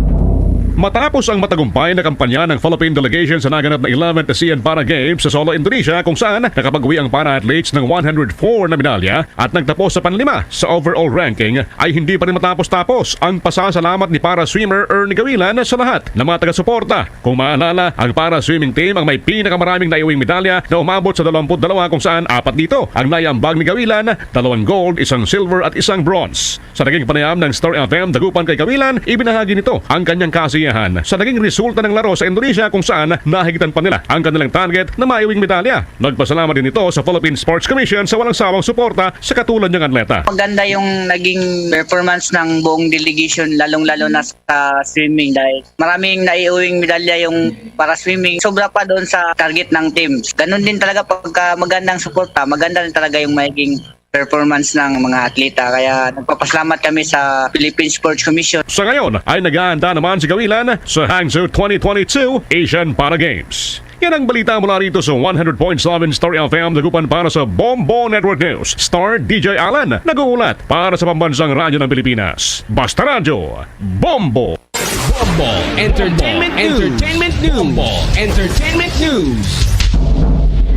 Matapos ang matagumpay na kampanya ng Philippine delegation sa naganap na eleventh ASEAN Para Games sa Sulu, Indonesia, kung saan nakapag-uwi ang para athletes ng one hundred four na medalya at nagtapos sa panlima sa overall ranking, ay hindi pa rin matapos-tapos ang pasasalamat ni para swimmer Ernie Gawilan sa lahat ng mga taga-suporta. Kung maalala, ang para swimming team ang may pinakamaraming naiuwing medalya na umabot sa dalawampu't dalawa, kung saan apat dito ang naiambag ni Gawilan, dalawang gold, isang silver at isang bronze. Sa naging panayam ng Star F M Dagupan kay Gawilan, ibinahagi nito ang kanyang kasiyahan sa naging resulta ng laro sa Indonesia, kung saan nahigitan pa nila ang kanilang target na maiuwing medalya. Nagpasalamat din ito sa Philippine Sports Commission sa walang sawang suporta sa katulad niyang atleta. Maganda yung naging performance ng buong delegation, lalong-lalo na sa swimming, dahil maraming naiuwing medalya yung para swimming. Sobra pa doon sa target ng team. Ganun din talaga, pagka magandang suporta, maganda rin talaga yung magiging performance ng mga atleta. Kaya nagpapasalamat kami sa Philippine Sports Commission. Sa ngayon ay naghahanda naman si Gawilan sa Hangzhou twenty twenty-two Asian Para Games. Yan ang balita mula rito sa one hundred point seven Star F M Dagupan. Para sa Bombo Network News, Star D J Alan nag-uulat para sa Pambansang Radyo ng Pilipinas. Basta Radyo, Bombo! Bombo Entertainment News. Entertainment News. Bombo Entertainment News.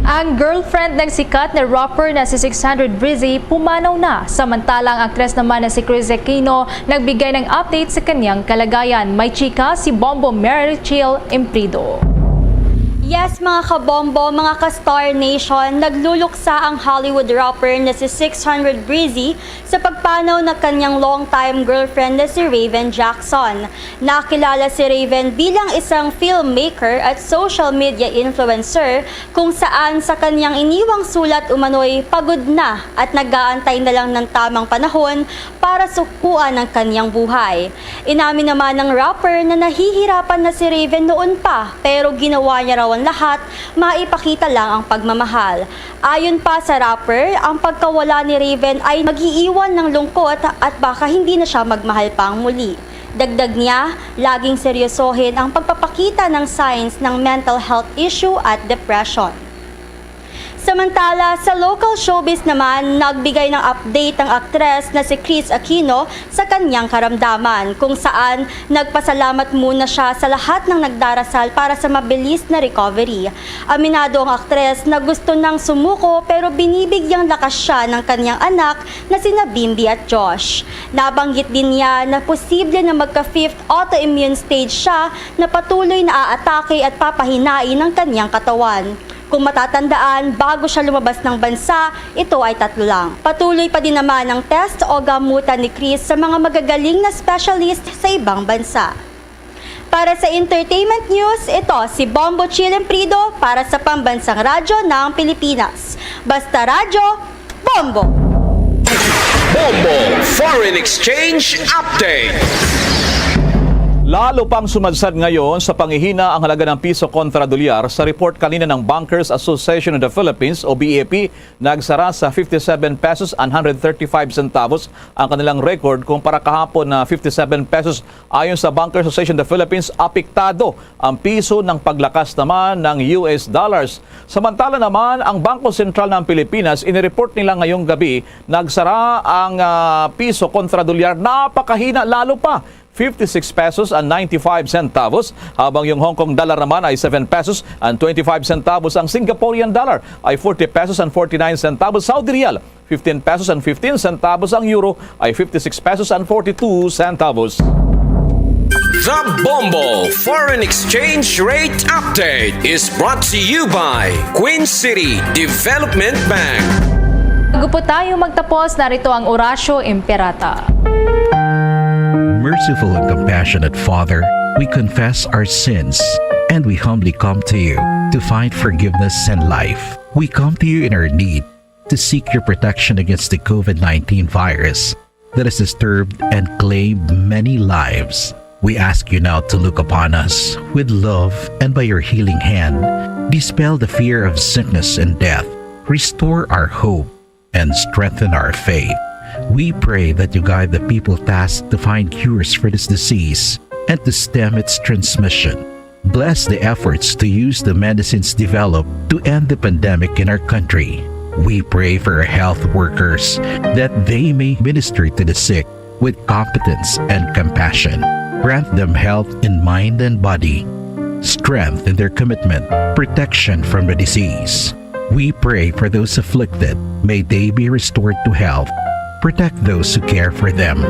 Ang girlfriend ng sikat na rapper na si six hundred Breezy pumanaw na. Samantala, ang aktres naman na si Chris Aquino nagbigay ng update sa kanyang kalagayan. May chika si Bombo Mary Chill Imprido. Yes, mga kabombo, mga ka-Star Nation, nagluluksa ang Hollywood rapper na si six hundred Breezy sa pagpanaw na kanyang long-time girlfriend na si Raven Jackson. Nakilala si Raven bilang isang filmmaker at social media influencer, kung saan sa kanyang iniwang sulat umano'y pagod na at nag-aantay na lang ng tamang panahon para sukuan ang kanyang buhay. Inamin naman ng rapper na nahihirapan na si Raven noon pa, pero ginawa niya raw ang lahat, maipakita lang ang pagmamahal. Ayon pa sa rapper, ang pagkawala ni Raven ay mag-iiwan ng lungkot at baka hindi na siya magmahal pang muli. Dagdag niya, laging seryosohin ang pagpapakita ng signs ng mental health issue at depression. Samantala, sa local showbiz naman, nagbigay ng update ang aktres na si Chris Aquino sa kanyang karamdaman, kung saan nagpasalamat muna siya sa lahat ng nagdarasal para sa mabilis na recovery. Aminado ang aktres na gusto nang sumuko, pero binibigyang lakas siya ng kanyang anak na sina Bimbi at Josh. Nabanggit din niya na posible na magka-fifth autoimmune stage siya na patuloy na aatake at papahinain ang kanyang katawan. Kung matatandaan, bago siya lumabas ng bansa, ito ay tatlo lang. Patuloy pa din naman ang test o gamutan ni Chris sa mga magagaling na specialist sa ibang bansa. Para sa entertainment news, ito si Bombo Chill Imprido para sa Pambansang Radyo ng Pilipinas. Basta Radyo, Bombo! Bombo Foreign Exchange Update. Lalo pang sumadsad ngayon sa panghihina ang halaga ng piso kontra dolyar. Sa report kanina ng Bankers Association of the Philippines o B A P, nagsara sa fifty-seven pesos and one hundred thirty-five centavos ang kanilang record kumpara kahapon na fifty-seven pesos. Ayon sa Bankers Association of the Philippines, apektado ang piso ng paglakas naman ng U S dollars. Samantala naman, ang Bangko Sentral ng Pilipinas, inireport nila ngayong gabi, nagsara ang, ah, piso kontra dolyar, napakahina lalo pa, fifty-six pesos and ninety-five centavos, habang yung Hong Kong dollar naman ay seven pesos and twenty-five centavos, ang Singaporean dollar ay forty pesos and forty-nine centavos, Saudi riyal, fifteen pesos and fifteen centavos, ang euro ay fifty-six pesos and forty-two centavos. The Bombo Foreign Exchange Rate Update is brought to you by Queen City Development Bank. Bago po tayo magtapos, narito ang Oratio Imperata. Merciful and compassionate Father, we confess our sins and we humbly come to you to find forgiveness and life. We come to you in our need to seek your protection against the COVID nineteen virus that has disturbed and claimed many lives. We ask you now to look upon us with love and by your healing hand, dispel the fear of sickness and death, restore our hope, and strengthen our faith. We pray that you guide the people tasked to find cures for this disease and to stem its transmission. Bless the efforts to use the medicines developed to end the pandemic in our country. We pray for our health workers that they may minister to the sick with competence and compassion. Grant them health in mind and body, strength in their commitment, protection from the disease. We pray for those afflicted. May they be restored to health. Protect those who care for them.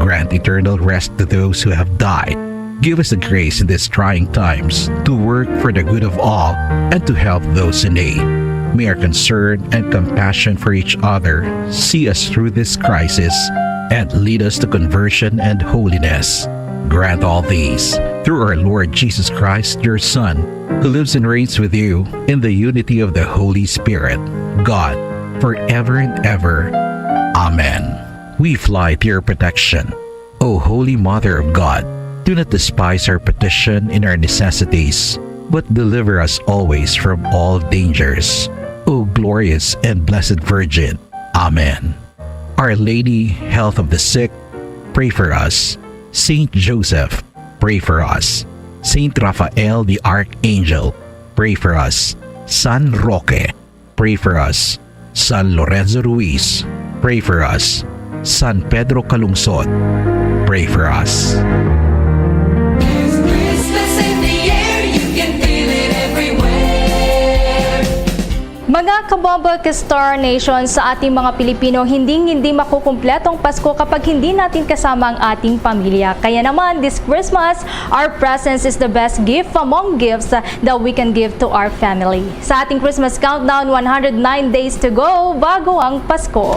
Grant eternal rest to those who have died. Give us the grace in these trying times to work for the good of all and to help those in need. May our concern and compassion for each other see us through this crisis and lead us to conversion and holiness. Grant all these through our Lord Jesus Christ, your Son, who lives and reigns with you in the unity of the Holy Spirit, God, forever and ever. Amen. We fly to your protection, O Holy Mother of God. Do not despise our petition in our necessities, but deliver us always from all dangers, O glorious and blessed Virgin. Amen. Our Lady, Health of the Sick, pray for us. Saint Joseph, pray for us. Saint Raphael the Archangel, pray for us. San Roque, pray for us. San Lorenzo Ruiz, pray for us. San Pedro Calungsod, pray for us. Mga kabombo ka Star Nation, sa ating mga Pilipino, hindi hindi makukumpleto ang Pasko kapag hindi natin kasama ang ating pamilya. Kaya naman, this Christmas, our presence is the best gift among gifts that we can give to our family. Sa ating Christmas countdown, one hundred nine days to go bago ang Pasko.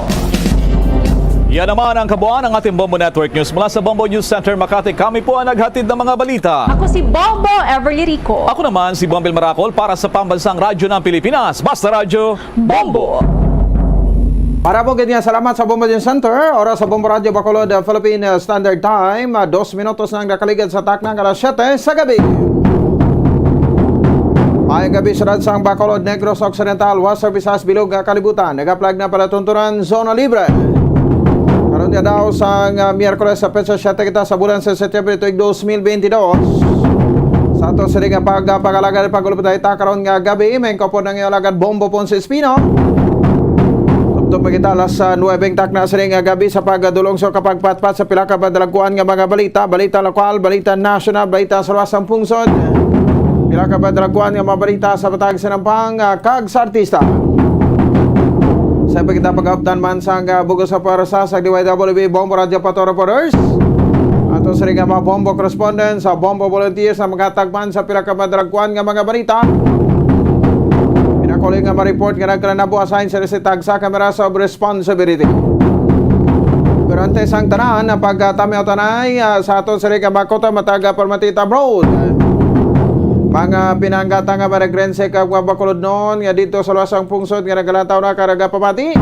Yan naman ang kabuuan ng ating Bombo Network News. Mula sa Bombo News Center Makati, kami po ang naghatid ng mga balita. Ako si Bombo Everly Rico. Ako naman si Bombel Maracol para sa Pambansang Radyo ng Pilipinas, Basta Radyo, Bombo! Para po ganyan, salamat sa Bombo News Center. Oras sa Bombo Radyo Bacolod, uh, Philippine uh, Standard Time. Uh, dos minutos nang nakaligad sa takna nga alas siyete sa gabi. Maayong gabi, syudad sang Bacolod, Negros Occidental, Western Visayas, bilog nga kalibutan. Nagaplag na palatuntunan, zona libre. Karon nga daw sang, uh, Miyerkules sa petsa siyete kita sa bulan sa Setyembre tuig dos mil benti dos. Sa ato sini nga pag-, pag-alagad, pag-ulupot ta karon nga gabi, may kopon ang iyong alagad Bombo Ponce Espino. Tubtob pa kita alas, ah, nuwebe ang takna sini nga gabi sa pagdulong sa kapagpatpat sa pila ka madalagkuan nga mga balita, balita lokal, balita nasyonal, balita sa luwas sang pungsod. Pila ka madalagkuan nga mga balita sa matag sinampang, ah, kag sa artista. Sa pagkita pag-updan man sang, ah, bugos sa pwersa sa D Y W B Bombo Radyo Pato Reporters. Ato sini nga mga Bombo correspondent sa Bombo Volunteers na maghatag man sa pila ka madalagkuan nga mga balita. Pinakuli nga ma-report nga nagkalanabo assign sa receipt tagsa ka Mirasa of Responsibility. Pero antes ang tanan, ang pagkatamiw tanay, ah, sa aton sini nga mga kota matag, ah, permanente abroad. Mga pinanggata nga mga Negrense kag mga Bacolodnon nga dito sa luwas sang pungsod nga nagalantaw na kag nagapamati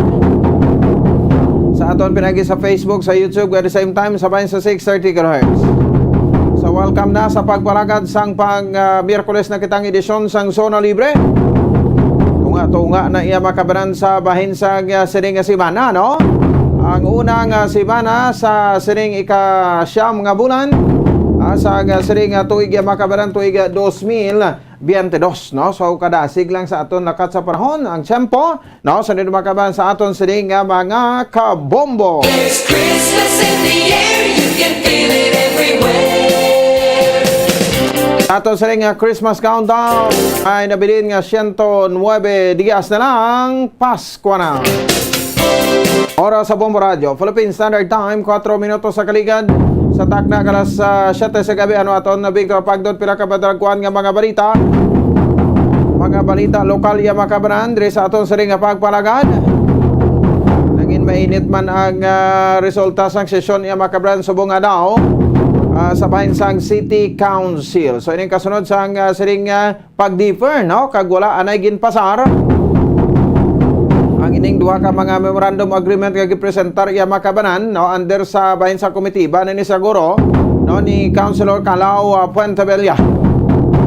sa aton pinagi sa Facebook, sa YouTube, at the same time sa bayan sa six thirty kilohertz. Sa Welcome na sa pagpalagad sang pang, ah, Miyerkules na kitang edisyon sang Zona Libre. Tunga-tunga na iya makabanan sa bahin sang, ah, sining nga semana, no? Ang unang, ah, semana sa sining ika-siyam nga bulan, ah, sa, ah, sining, ah, tuig, ah, makabanan tuig, ah, dos mil biyente dos, no? So, kadasig lang sa aton lakat sa panahon, ang tiyempo, no? Sunod makabanan sa aton sining nga mga kabombo. There's Christmas in the air, you can feel it everywhere. Aton sining nga Christmas countdown ay nabilin nga siyento nuebe dias na lang, Pasko na. Oras sa Bombo Radio, Philippine Standard Time, kuwatro minutos sa kaligad. Sa takna kalas, ah, siyete sa gabi, ano aton na bigto pagdot pila ka madagkuan nga mga balita. Mga balita lokal iya makabanan diri sa aton sining nga pagpalagad. Nangin mainit man ang, ah, resulta sang sesyon iya makabanan subong nga daw, ah, sa bahin sang City Council. So, ining kasunod sang, ah, sining, ah, pag-differ, no? Kag wala anay ginpasar ang ining duha ka mga memorandum agreement nga gipresentar iya makabanan, no? Under sa bahin sa komitiba na ni siguro, no? Ni Councilor Calao, ah, Fuentebella,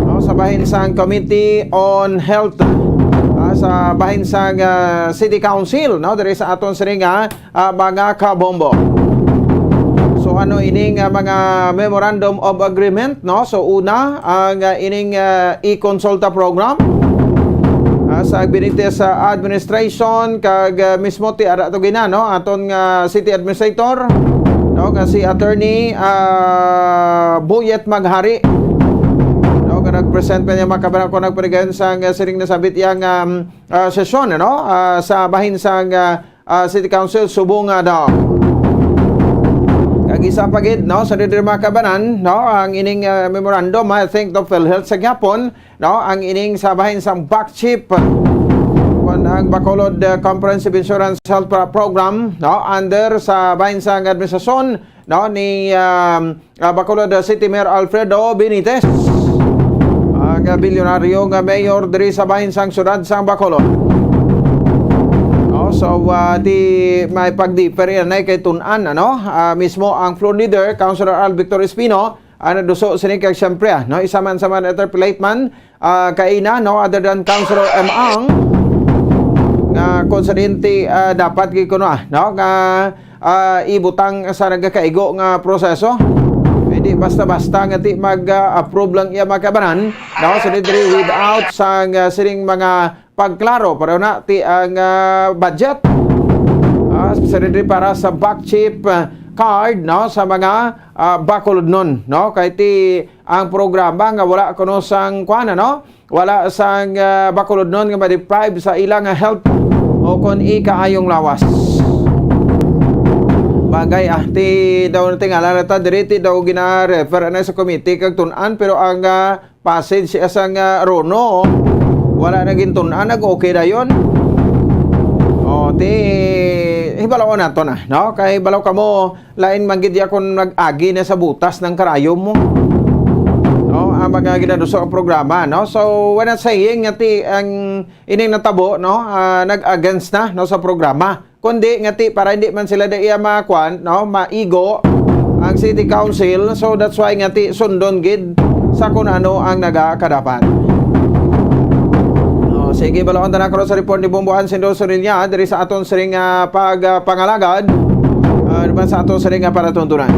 no? Sa bahin sang Committee on Health, ah, sa bahin sang, ah, City Council, no? Diri sa aton sining nga ah, mga kabombo. So, ano ining, ah, mga Memorandum of Agreement, no? So, una, ang, ah, ining, ah, e-consulta program, ah, sa Benitez, ah, administration kag, ah, mismo ti ara to gina, no? Aton nga city administrator, no, nga si Attorney, ah, Boyet Maghari, no, nga nag-present pa niya makabanan ko nagpanigayon sa, ah, sining nasabit yang, um, ah, sesyon, ano, ah, sa bahin sang, ah, ah, City Council subong nga daw. Kag isa pa gid, no, sa diri makabanan, no, ang ining, ah, memorandum, I think, to PhilHealth sa gihapon, no, ang ining sa bahin sang BACCHIP, kun ang Bacolod, ah, Comprehensive Insurance Health Pro-, Program, no, under sa bahin sang administrasyon, no, ni, um, ah, Bacolod City Mayor Alfredo Benitez, ang, ah, bilyonaryo nga mayor diri sa bahin sang siyudad sang Bacolod. No, so, ah, di may pagdiper yan ay kay tun-an, ano? Ah, mismo ang floor leader, Councilor Al Victor Espino, ang nagduso sini kag siyempre, ah, no, isa man sa mga interpellate man, ah, kaina, no, other than Councilor M. Ang, nga konsidente, ah, dapat gid kuno, ah, no, nga, ah, ibutang sa nagakaigo nga proseso. Hindi basta-basta nga ti mag, ah, approve lang iya makabanan, no, sa diri without sang, ah, sining mga pagklaro, pero na ti ang, ah, budget, ah, sa diri para sa BACCHIP, ah, card, no, sa mga, ah, Bacolodnon, no, kay ti ang programa nga wala kuno sang kuan, no? Wala sang, ah, Bacolodnon nga ma-deprive sa ila nga health o kon ikaayong lawas. Bagay, ah, ti daw natingala na ta diri, ti daw gina-refer na sa committee kag tun-an, pero ang, ah, passage siya sang, ah, Rono, wala na gintun-an, nag-okay dayon. O, ti, hibalaon nato na, no? Kay balaw kamo, lain man gid ya kon nag-agi na sa butas ng karayom mo. No, ang mga ginaduso ang programa, no? So, we're not saying nga ti ang ining natabo, no, ah, nag-against na, no, sa programa. Kundi nga ti para hindi man sila da iya makuan, no, maigo ang City Council. So, that's why nga ti sundon gid sa kun ano ang nagakadapat. No, sige, balaon ta na karon sa report ni Bombo Ansindo Sorilla diri sa aton siring nga pag, ah, pangalagad, ah, naman sa aton siring nga palatuntunan.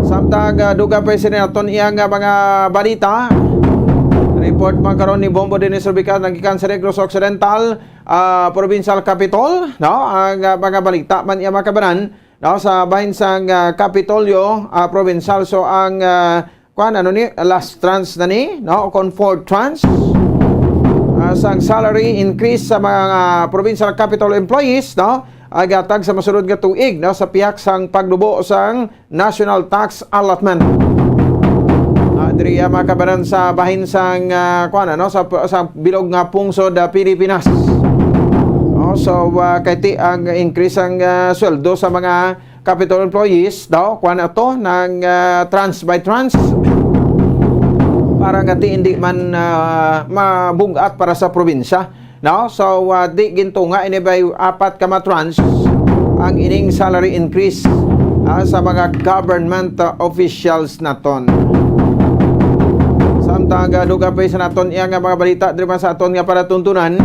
Samtang, ah, dugang pa sini aton iyang, ah, mga balita. Report man karon ni Bombo Dennis Rubican, naggikan sa Negros Occidental, ah, Provincial Capitol, no? Ang, ah, mga balita man iya makabanan, no? Sa bahin sang, ah, Kapitolyo, ah, Provincial. So, ang, ah, kuan, ano ni, last tranche na ni, no? Kon fourth tranche, ah, sang salary increase sa mga provincial capital employees, no? Ay gatag sa masunod nga tuig, no? Sa pihak sang pagdubo sang national tax allotment. Ah, diri, ah, makabanan sa bahin sang, ah, kuan, ano, sa, sa bilog nga pungsod, ah, Pilipinas. Oh, so, ah, kay ti ang increase ang, ah, sweldo sa mga Capitol employees daw, kuan ato, ng, ah, trans by trans. Para nga ti hindi man, ah, mabug-at para sa probinsya. No? So, ah, di gintunga ini bay apat ka matranche ang ining salary increase. ah, sa mga government, ah, officials naton. Samtang, ah, dugang pa sa naton iya nga mga balita diri man sa aton nga palatuntunan.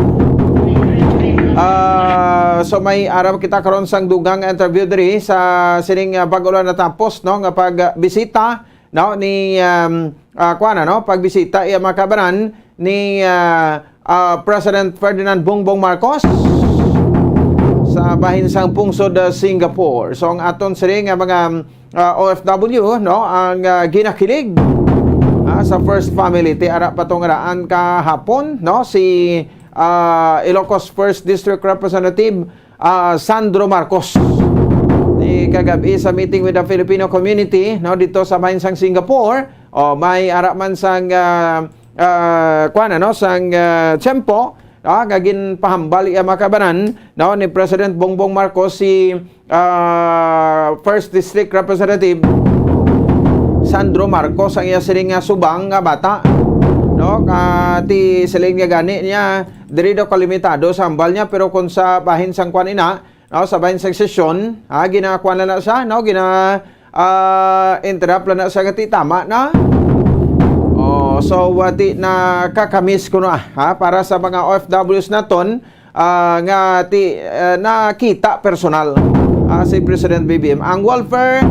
Ah, so may arang kita karon sang dugang nga interview diri sa sining, ah, bag-o lang natapos, no, nga pagbisita, no, ni, um, ah, kuwan, ano, pagbisita iya mga kabanan ni, ah, ah, President Ferdinand Bongbong Marcos sa bahin sang pungsod, ah, Singapore. So ang aton sini nga mga, ah, O F W, no, ang, ah, ginakilig, ah, sa first family, ti ara pa tong raan kahapon, no, si, ah, Ilocos First District Representative, ah, Sandro Marcos. Di kagabi sa meeting with the Filipino community, no, dito sa bahin sang Singapore, o may ara man sang, ah, ah, kuwan, ano, sang, ah, tiyempo, ah, nga ginpahambal iya mga kabanan, no, ni President Bongbong Marcos si, ah, First District Representative Sandro Marcos ang iya siling nga subang nga bata, no, ka ti siling niya gani niya diri daw kalimitado sa hambal niya, pero kung sa bahin sang kuwan ina, no, sa bahin sang sesyon, ha, ginakuan na na siya, no, gina, ah, interrupt na na siya nga ti tama na. Oh, so, ah, ti nakakamiss ko na, ha, para sa mga O F Ws naton, ah, nga ti, ah, nakita personal, ah, si President B B M. Ang welfare,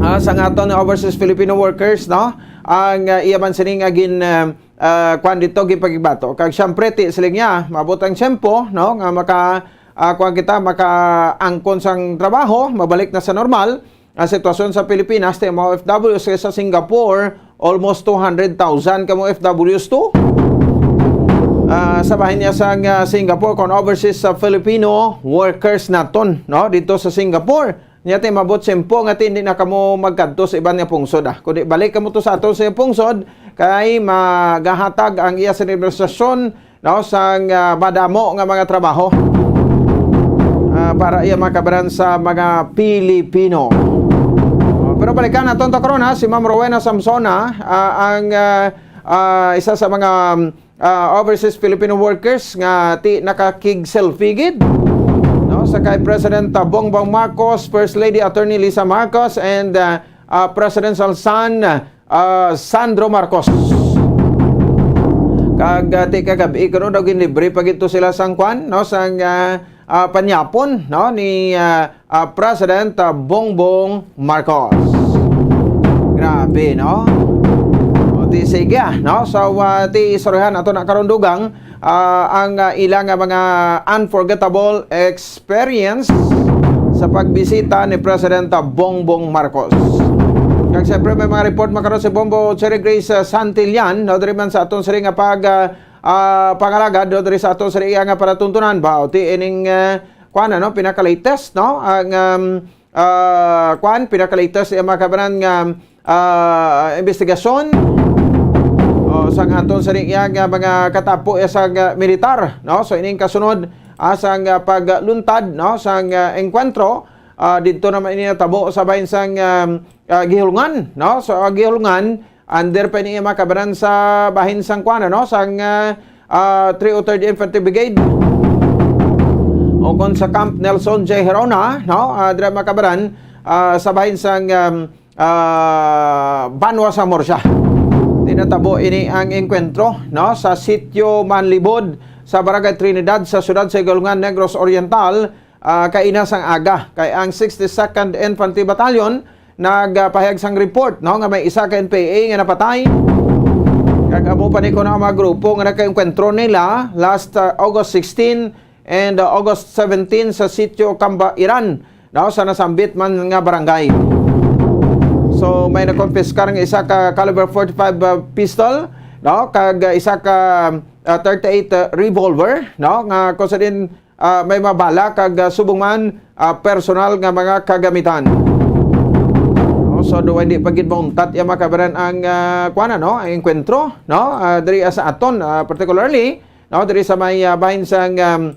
ah, sa aton overseas Filipino workers, no, ang, ah, iya man sining nga gin, ah, ah, kuan dito, gipagbato. Kag siyempre, ti, siling niya, maabot ang tiyempo, no, nga maka, ah, kuan kita, makaangkon sang trabaho, mabalik na sa normal ang sitwasyon sa Pilipinas, ti, mga O F Ws kay sa Singapore, almost two hundred thousand ka mga O F Ws to. Ah, sa bahin niya sa, ah, Singapore, kon overseas sa Filipino workers naton, no, dito sa Singapore. Niya ti mabot simpo nga ti hindi na kamo magkadto sa iban nga pungsod, ah. Kundi balik kamo to sa ato sa pungsod kay magahatag ang iya sa administrasyon, no, sang, ah, madamo nga mga trabaho, ah, para iya makabaran sa mga Pilipino. Oh, pero balikan naton to karon, ha, si Ma'am Rowena Samsona, ah, ang, ah, ah, isa sa mga, um, ah, overseas Filipino workers nga ti nakakig-selfie gid, no, sa kay President, ah, Bongbong Marcos, First Lady Attorney Lisa Marcos, and, ah, ah, Presidential Son, ah, Sandro Marcos. Kag, ah, ti kagabi kuno daw ginlibre pa gid to sila sang kwan, no, sang, ah, ah, panyapon, no, ni, ah, ah, President, ah, Bongbong Marcos. Grabe, no? O, ti sige, ah, no? So, ah, ti istoryahan nato na karon dugang, ah, ang, ah, ila nga mga unforgettable experience sa pagbisita ni President, ah, Bongbong Marcos. Kag siyempre, may mga report makaron si Bombo Cherry Grace, ah, Santillan, no? Diri man sa aton sini nga pag, ah, ah, pangalagad, no? Diri sa aton sini nga palatuntunan ba? O ti ining, ah, kuan, ano, pinaka-latest, no? Ang, um, ah, kuan, pinaka-latest, eh, mga kabanan nga, ah, investigasyon. O, sang aton sa iya nga mga katapo, eh, sa, ah, militar, no? So, ining kasunod, ah, sang, ah, pagluntad, no? Sang, ah, engkwentro, ah, dito naman ini natabo sa bahin sang, ah, ah, Gihulngan, no? So, ah, Gihulngan, under pa ini, mga kabanan, sa bahin sang kuan, no? Sang, ah, ah, three oh third Infantry Brigade. O kon sa Camp Nelson J. Gerona, no? Ah, dira, mga kabanan, ah, sa bahin sang, um, ah, Banwa sa Murcia. Tinatabo ini ang engkwentro, no? Sa Sitio Manlibod, sa Barangay Trinidad, sa siyudad sa Gihulngan, Negros Oriental, ah, kaina sang aga, kay ang sixty-second Infantry Battalion nagpahayag sang report, no, nga may isa ka N P A nga napatay. Kag amo pa ni kuno ang mga grupo nga nagkaengkwentro nila last, ah, August sixteen and, ah, August seventeen sa Sitio Kambairan, no, sa nasambit man nga barangay. So, may nakonpiskar nga isa ka caliber forty-five, ah, pistol, no, kag, ah, isa ka, ah, thirty-eight, ah, revolver, no, nga kung sa din, ah, may mga bala kag, ah, subong man, ah, personal nga mga kagamitan. No, so, duway di pa gid mauntat ya, mga kabanan, ang, ah, kuwan, no, ang engkwentro, no, ah, diri sa aton, ah, particularly, no, diri sa may, ah, bahin sang, um,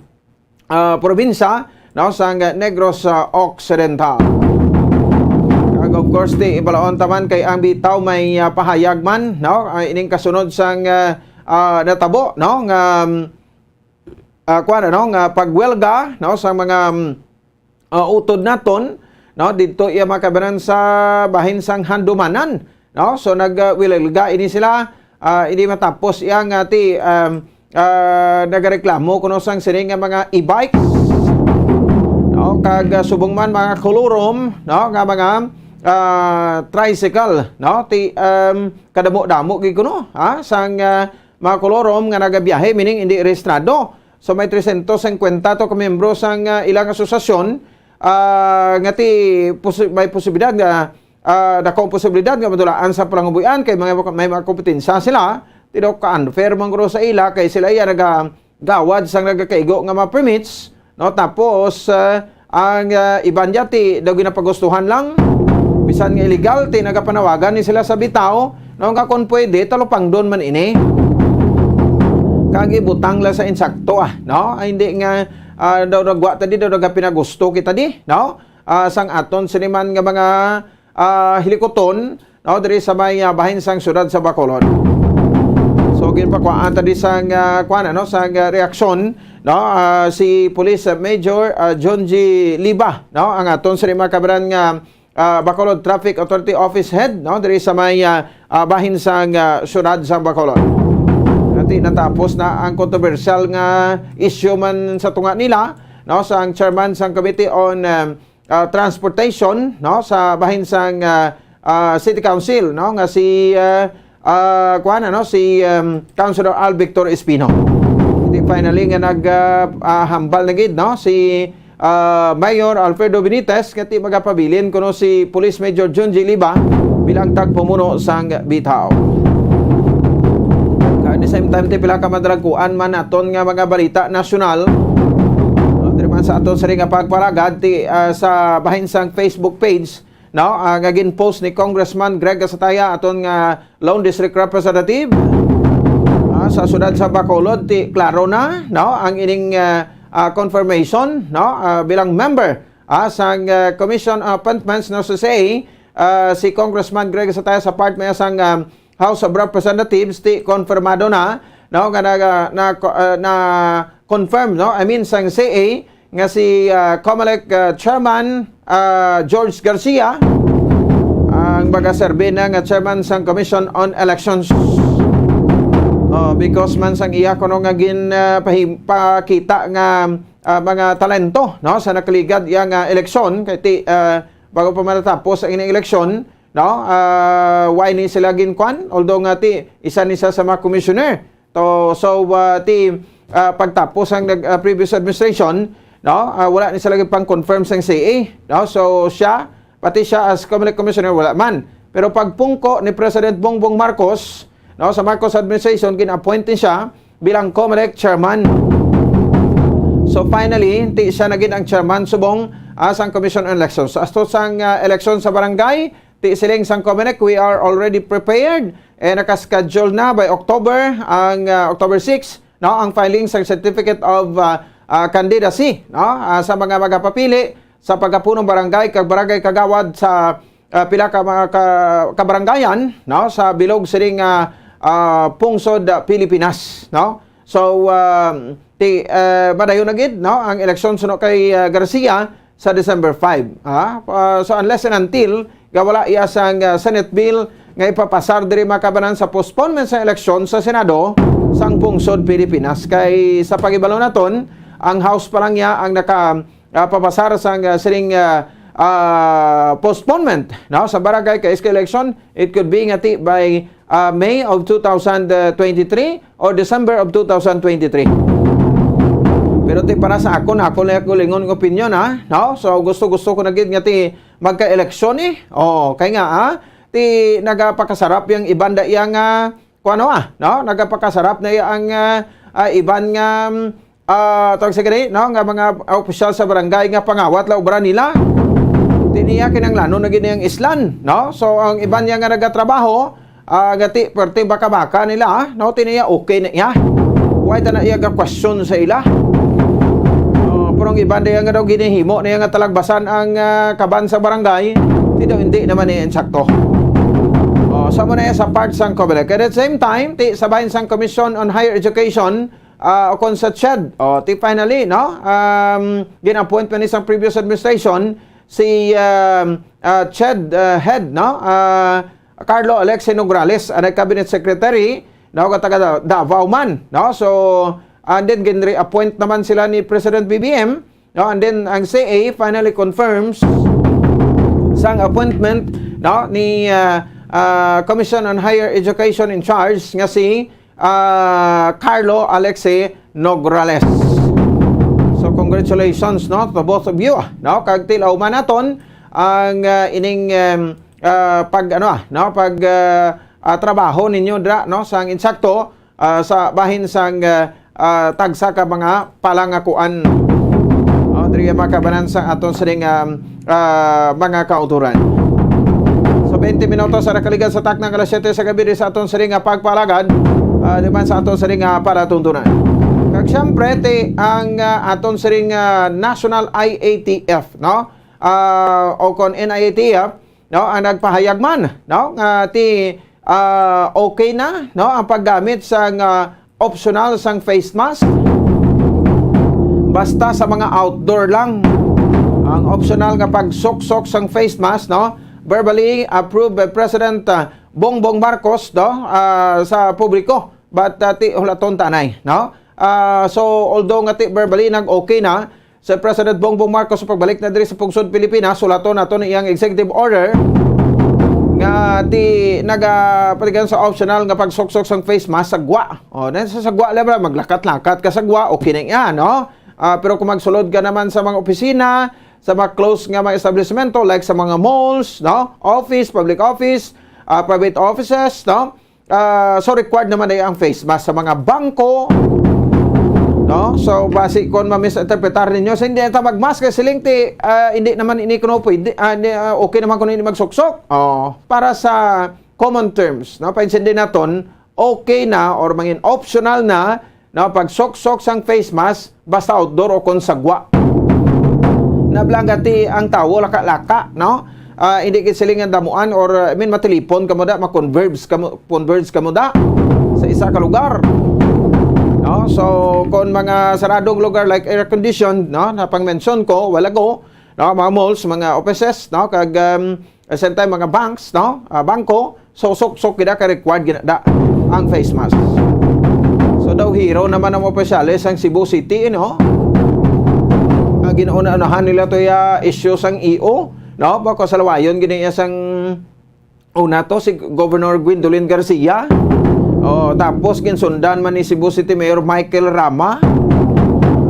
ah, probinsya, no, sang Negros, ah, Occidental. Kag of course, ti ibalaon taman kay ang bitaw may, ah, pahayag man, no, ah, ining kasunod sang, ah, ah, natabo, no, nga, um, ah, kuwan, ano, nga pagwelga, no, sa mga, um, ah, utod naton, no? Didto iya mga kabanan sa bahin sang Handumanan, no? So, nag, ah, wililga ini sila, ah, hindi matapos iya nga ti, um, ah, nagareklamo kuno sang sini nga mga e-bikes, no? Kag, ah, subong man mga kolorom, no? Nga mga, ah, tricycle, no? Ti, um, kadamo-damo gid kuno, ha? Sang, ah, mga kolorom nga nagabiyahe, meaning hindi rehistrado. So, may trescientos cincuenta to ka miyembro sang, ah, ilang asosasyon, ah, nga ti posi-, may posibilidad nga, ah, dako ang posibilidad nga madulaan sa palangabuhian kay mga, may mga kompetensya sila. Ti daw ka-unfair man guro sa ila kay sila iya nagagawad sang nagakaigo nga mga permits, no? Tapos, ah, ang, ah, iban niya ti daw ginapagustuhan lang. Bisan nga illegal, ti nagapanawagan ni sila sa bitaw, no, nga kung pwede, talupangdon man ini. Kag ibutang lang sa insakto, ah, no? Ay, hindi nga, ah, daw nagwa ta di, daw nagapinagusto kita di, no? Ah, sang aton sini man nga mga, ah, hilikuton, no, diri sa may, ah, bahin sang siyudad sa Bacolod. So, ginpakuhaan ta di sang, ah, kuan, ano, sang, ah, reaksyon, no, ah, si Police Major, ah, John G. Liba, no, ang aton sini mga kabanan nga, ah, Bacolod Traffic Authority Office Head, no, diri sa may, ah, ah, bahin sang, ah, siyudad sang Bacolod. Ati natapos na ang kontrobersyal nga issue man sa tunga nila, no, sang chairman sang Committee on, um, ah, Transportation, no, sa bahin sang, ah, ah, City Council, no, nga si, ah, ah, kuan, ano, si, um, Councilor Al Victor Espino. Di finally nga nag, ah, ah, hambal na gid, no, si, ah, Mayor Alfredo Benitez nga ti magapabilin kuno si Police Major John G. Liba bilang tagpamuno sang bitaw. At the same time, ti pila ka madalagkuan man naton nga mga balita nasyonal. No, diri man sa aton sini nga pagparagad ti, ah, sa bahin sang Facebook page, no, ah, nga gin-post ni Congressman Greg Gasataya, aton nga lone district representative, ah, sa siyudad sa Bacolod, ti klaro na, no, ang ining, ah, ah, confirmation, no, ah, bilang member, ah, sang, ah, Commission on Appointments, no, sa C A, ah, si Congressman Greg Gasataya sa part may sang, ah, House of Representatives, ti konfirmado na, no, nga na, na, ah, na confirm, no? I mean, sang C A nga si, ah, Comelec, ah, Chairman, ah, George Garcia ang magaserbi na nga chairman sang Commission on Elections. Oh, because man sang iya kuno nga gin, ah, pahim-, pakita nga, ah, mga talento, no, sa nakaligad iya nga eleksyon kay ti, ah, bago pa matatapos ang ining eleksyon, no? Ah, why ni sila ginkuan? Although nga ti isa ni siya sa mga commissioner. To, so, ah, ti, ah, pagtapos ang nag, ah, previous administration, no? Ah, wala ni sila gid pang confirm sang C A, no? So siya, pati siya as Comelec commissioner, wala man. Pero pagpungko ni President Bongbong Marcos, no, sa Marcos administration, gin-appoint ni siya bilang Comelec chairman. So finally, ti siya na gid ang chairman subong, ah, sang Commission on Elections. Sa asto sang, ah, eleksyon sa barangay, ti siling sang Comelec, we are already prepared. Eh, naka-schedule na by October, ang, ah, October six, no, ang filing sang Certificate of, ah, ah, Candidacy, no, ah, sa mga magapapili sa pagkapunong barangay kag barangay kagawad sa, ah, pila ka mga ka-, kabarangayan, no, sa bilog sining, ah, ah, pungsod, ah, Pilipinas, no. So, ah, ti, ah, madayon na gid, no, ang eleksyon suno kay, ah, Garcia sa December five, ha? Ah, so, unless and until nga wala iya sang, ah, Senate bill nga ipapasar diri makabanan sa postponement sa eleksyon sa Senado sang pungsod Pilipinas. Kay sa paghibalo naton, ang House pa lang niya ang naka, ah, papasar sang, ah, sining, ah, ah, postponement, no, sa barangay kay S K election. It could be nga ti by, ah, May of two thousand twenty-three or December of two thousand twenty-three. Pero ti para sa akon, ako lang ako lingon ng opinion, ha, no? So gusto-gusto ko na gid nga ti magka-eleksyon, eh. Oh, kay nga, ah, ti nagapakasarap yang iban da iya nga, kuno, ah, no? Nagapakasarap na iya ang, ah, ah, iban nga, mm, ah, tawag sa gani, no, nga mga opisyal sa barangay nga pangawat la obra nila. Ti niya kinahanglanon na gid niyang islan, no? So ang iban niya nga nagatrabaho, ah, nga ti, perting baka-baka nila, ah, no, ti niya okay na iya. Why ta na iya ga-question sa ila? Oh, pero ang iban niya nga daw ginahimo niya nga talagbasan ang, ah, kaban sa barangay, ti daw hindi naman niya insakto. Oh, sa mo na iya sa part sang Comelec. At the same time, ti sa bahin sang Commission on Higher Education, ah, o kon sa CHED, o, ti finally, no? Um, gin-appoint man ni sang previous administration si, um, uh, Ched, uh, Head, no? Uh, Carlo Alexei Nograles, ang cabinet secretary, no, nga taga Da-, Davao man, no? So, and then gin-reappoint naman sila ni President B B M, no? And then ang C A finally confirms sang appointment, no, ni, uh, uh, Commission on Higher Education in charge nga si, uh, Carlo Alexei Nograles. So congratulations, no, to both of you, no? Kag tilaw man naton ang, uh, ining, um, uh, pag, ano, ah, no, pag, uh, uh, trabaho ninyo dra, no, sang insakto, ah, sa bahin sang, ah, ah, tagsa ka mga palangakuan. Oh, diri ang makabanan sa aton sining, um, ah, mga kauturan. So, twenty minutos sa nakaligad sa takna nga alas siyete sa gabi diri sa aton sining nga pagpalagad, ah, di man sa aton sining nga palatuntunan. Kag siyempre, ti ang, ah, aton sining, ah, National I A T F, no? Ah, o kon N I A T F, no, ang nagpahayag man, no, nga ti, ah, okay na, no, ang paggamit sang, ah, optional sang face mask basta sa mga outdoor lang. Ang optional nga pagsuksok sang face mask, no, verbally approved by President, ah, Bongbong Marcos, no, ah, sa publiko, but, ah, ti hulaton tanay, no. Ah, so, although nga ti verbally nag-okay na, si President Bongbong Marcos sa pagbalik na diri sa pungsod Pilipinas, sulaton nato ni iyang executive order nga ti naga-, patigan sa optional nga pagsuksok sang face mask sa gwa. O, then sa, sa gwa lang, maglakat-lakat ka sa gwa, okay na iya, no? Ah, pero kung magsulod ka naman sa mga opisina, sa mga close nga mga establishmento, like sa mga malls, no? Office, public office, ah, private offices, no? Ah, so required naman ay ang face mask sa mga bangko, no? So basi kon ma-misinterpretar ninyo, sa hindi ta mag-mask kay siling ti, ah, hindi naman ini kuno pwede, ah, ni-, ah, okay naman kuno ini magsuksok. Oh, para sa common terms, no? Paintindihan naton, okay na or mangin optional na, no, pagsuksok sang face mask basta outdoor o kon sa gwa. Nablangati ang tawo laka-laka, no? Ah, hindi gid silingan damuan or, uh, I mean, matilipon kamo da, ma-converse kamo, converse kamo da sa isa ka lugar. No? So, kung mga saradong lugar like air condition, no, na pang-mention ko while ago, no, mga malls, mga offices, no, kag, um, at the same time, mga banks, no, ah, bangko, so suksok gid ka, required gid da ang face mask. So daw hero naman ang opisyales sang Cebu City, no? Ang ginauna-unahan nila to ya issue sang E O, no? Bako sa lawayon gini iya sang una to si Governor Gwendolyn Garcia. Oh, tapos ginsundan man ni Cebu City Mayor Michael Rama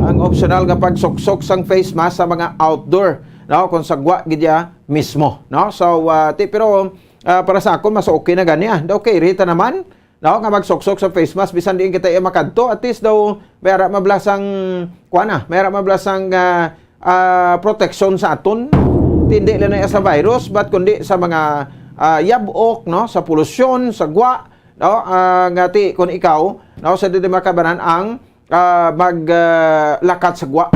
ang optional nga pagsuksok sang face mask sa mga outdoor, no? Kung sa gwa gid ya mismo, no? So, ah, ti, pero, ah, para sa akon, mas okay na gani, ah. Okay, rita naman, no, nga magsuksok sa face mask bisan diin kita iya makadto, at least daw may ara mablasang, kuan na, may ara mablasang, ah, ah, proteksyon sa aton. Ti hindi lang na sa virus, but kundi sa mga, ah, yab-ok, no, sa polusyon, sa gwa, no, ah, nga ti kung ikaw, no, sa dili makabanan ang, ah, mag, ah, lakat sa gwa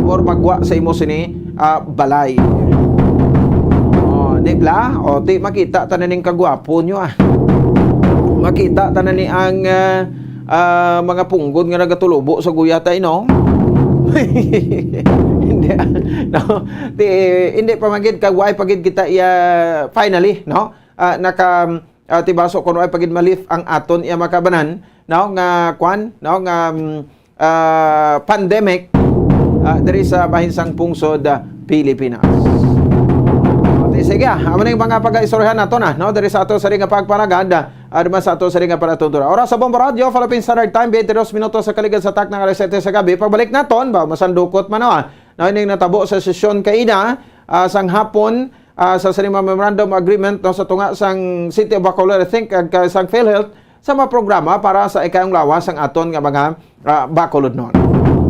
or maggwa sa imo sini, ah, balay. Oh, di bla? O, ti makita ta na ning kagwapo nyo, ah. Makita ta na ni ang, ah, ah, mga punggod nga nagatulubo sa guyatay, no? Hindi, ah, no? Ti, hindi pa magid kagway pagid kita iya, finally, no? Ah, naka, ah, tibaso kung ay pagid malif ang aton iya makabanan, no, nga kwan, no, nga, mm, ah, pandemic, ah, diri sa bahin sang pungsod, ah, Pilipinas. Okay, sige, ah, amo na yung mga pag-istoryahan nato na, no, diri sa ato sa ring nga pagpalagad, ah, naman sa ato sa ring nga palatuntura. Oras sa Bombo Radio, Philippine Standard Time, twenty-dos minutos sa kaligad sa takna nga alas siyete sa gabi. Pagbalik naton, ba, masandukot man, no, ah, no, ining natabo sa sesyon kaina, ah, sang hapon, ah, sa sining memorandum agreement, no, sa tunga sang City of Bacolod, I think, kag, ah, sang PhilHealth, sa mga programa para sa ikayong lawas sang aton nga mga, ah, Bacolodnon.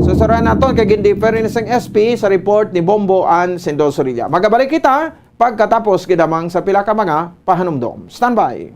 So, sarayan naton kay gin-differ ini sang S P sa report ni Bombo Ann Sindol Sorilla. Magabalik kita pagkatapos gid lamang sa pila ka mga pahanumdom. Standby.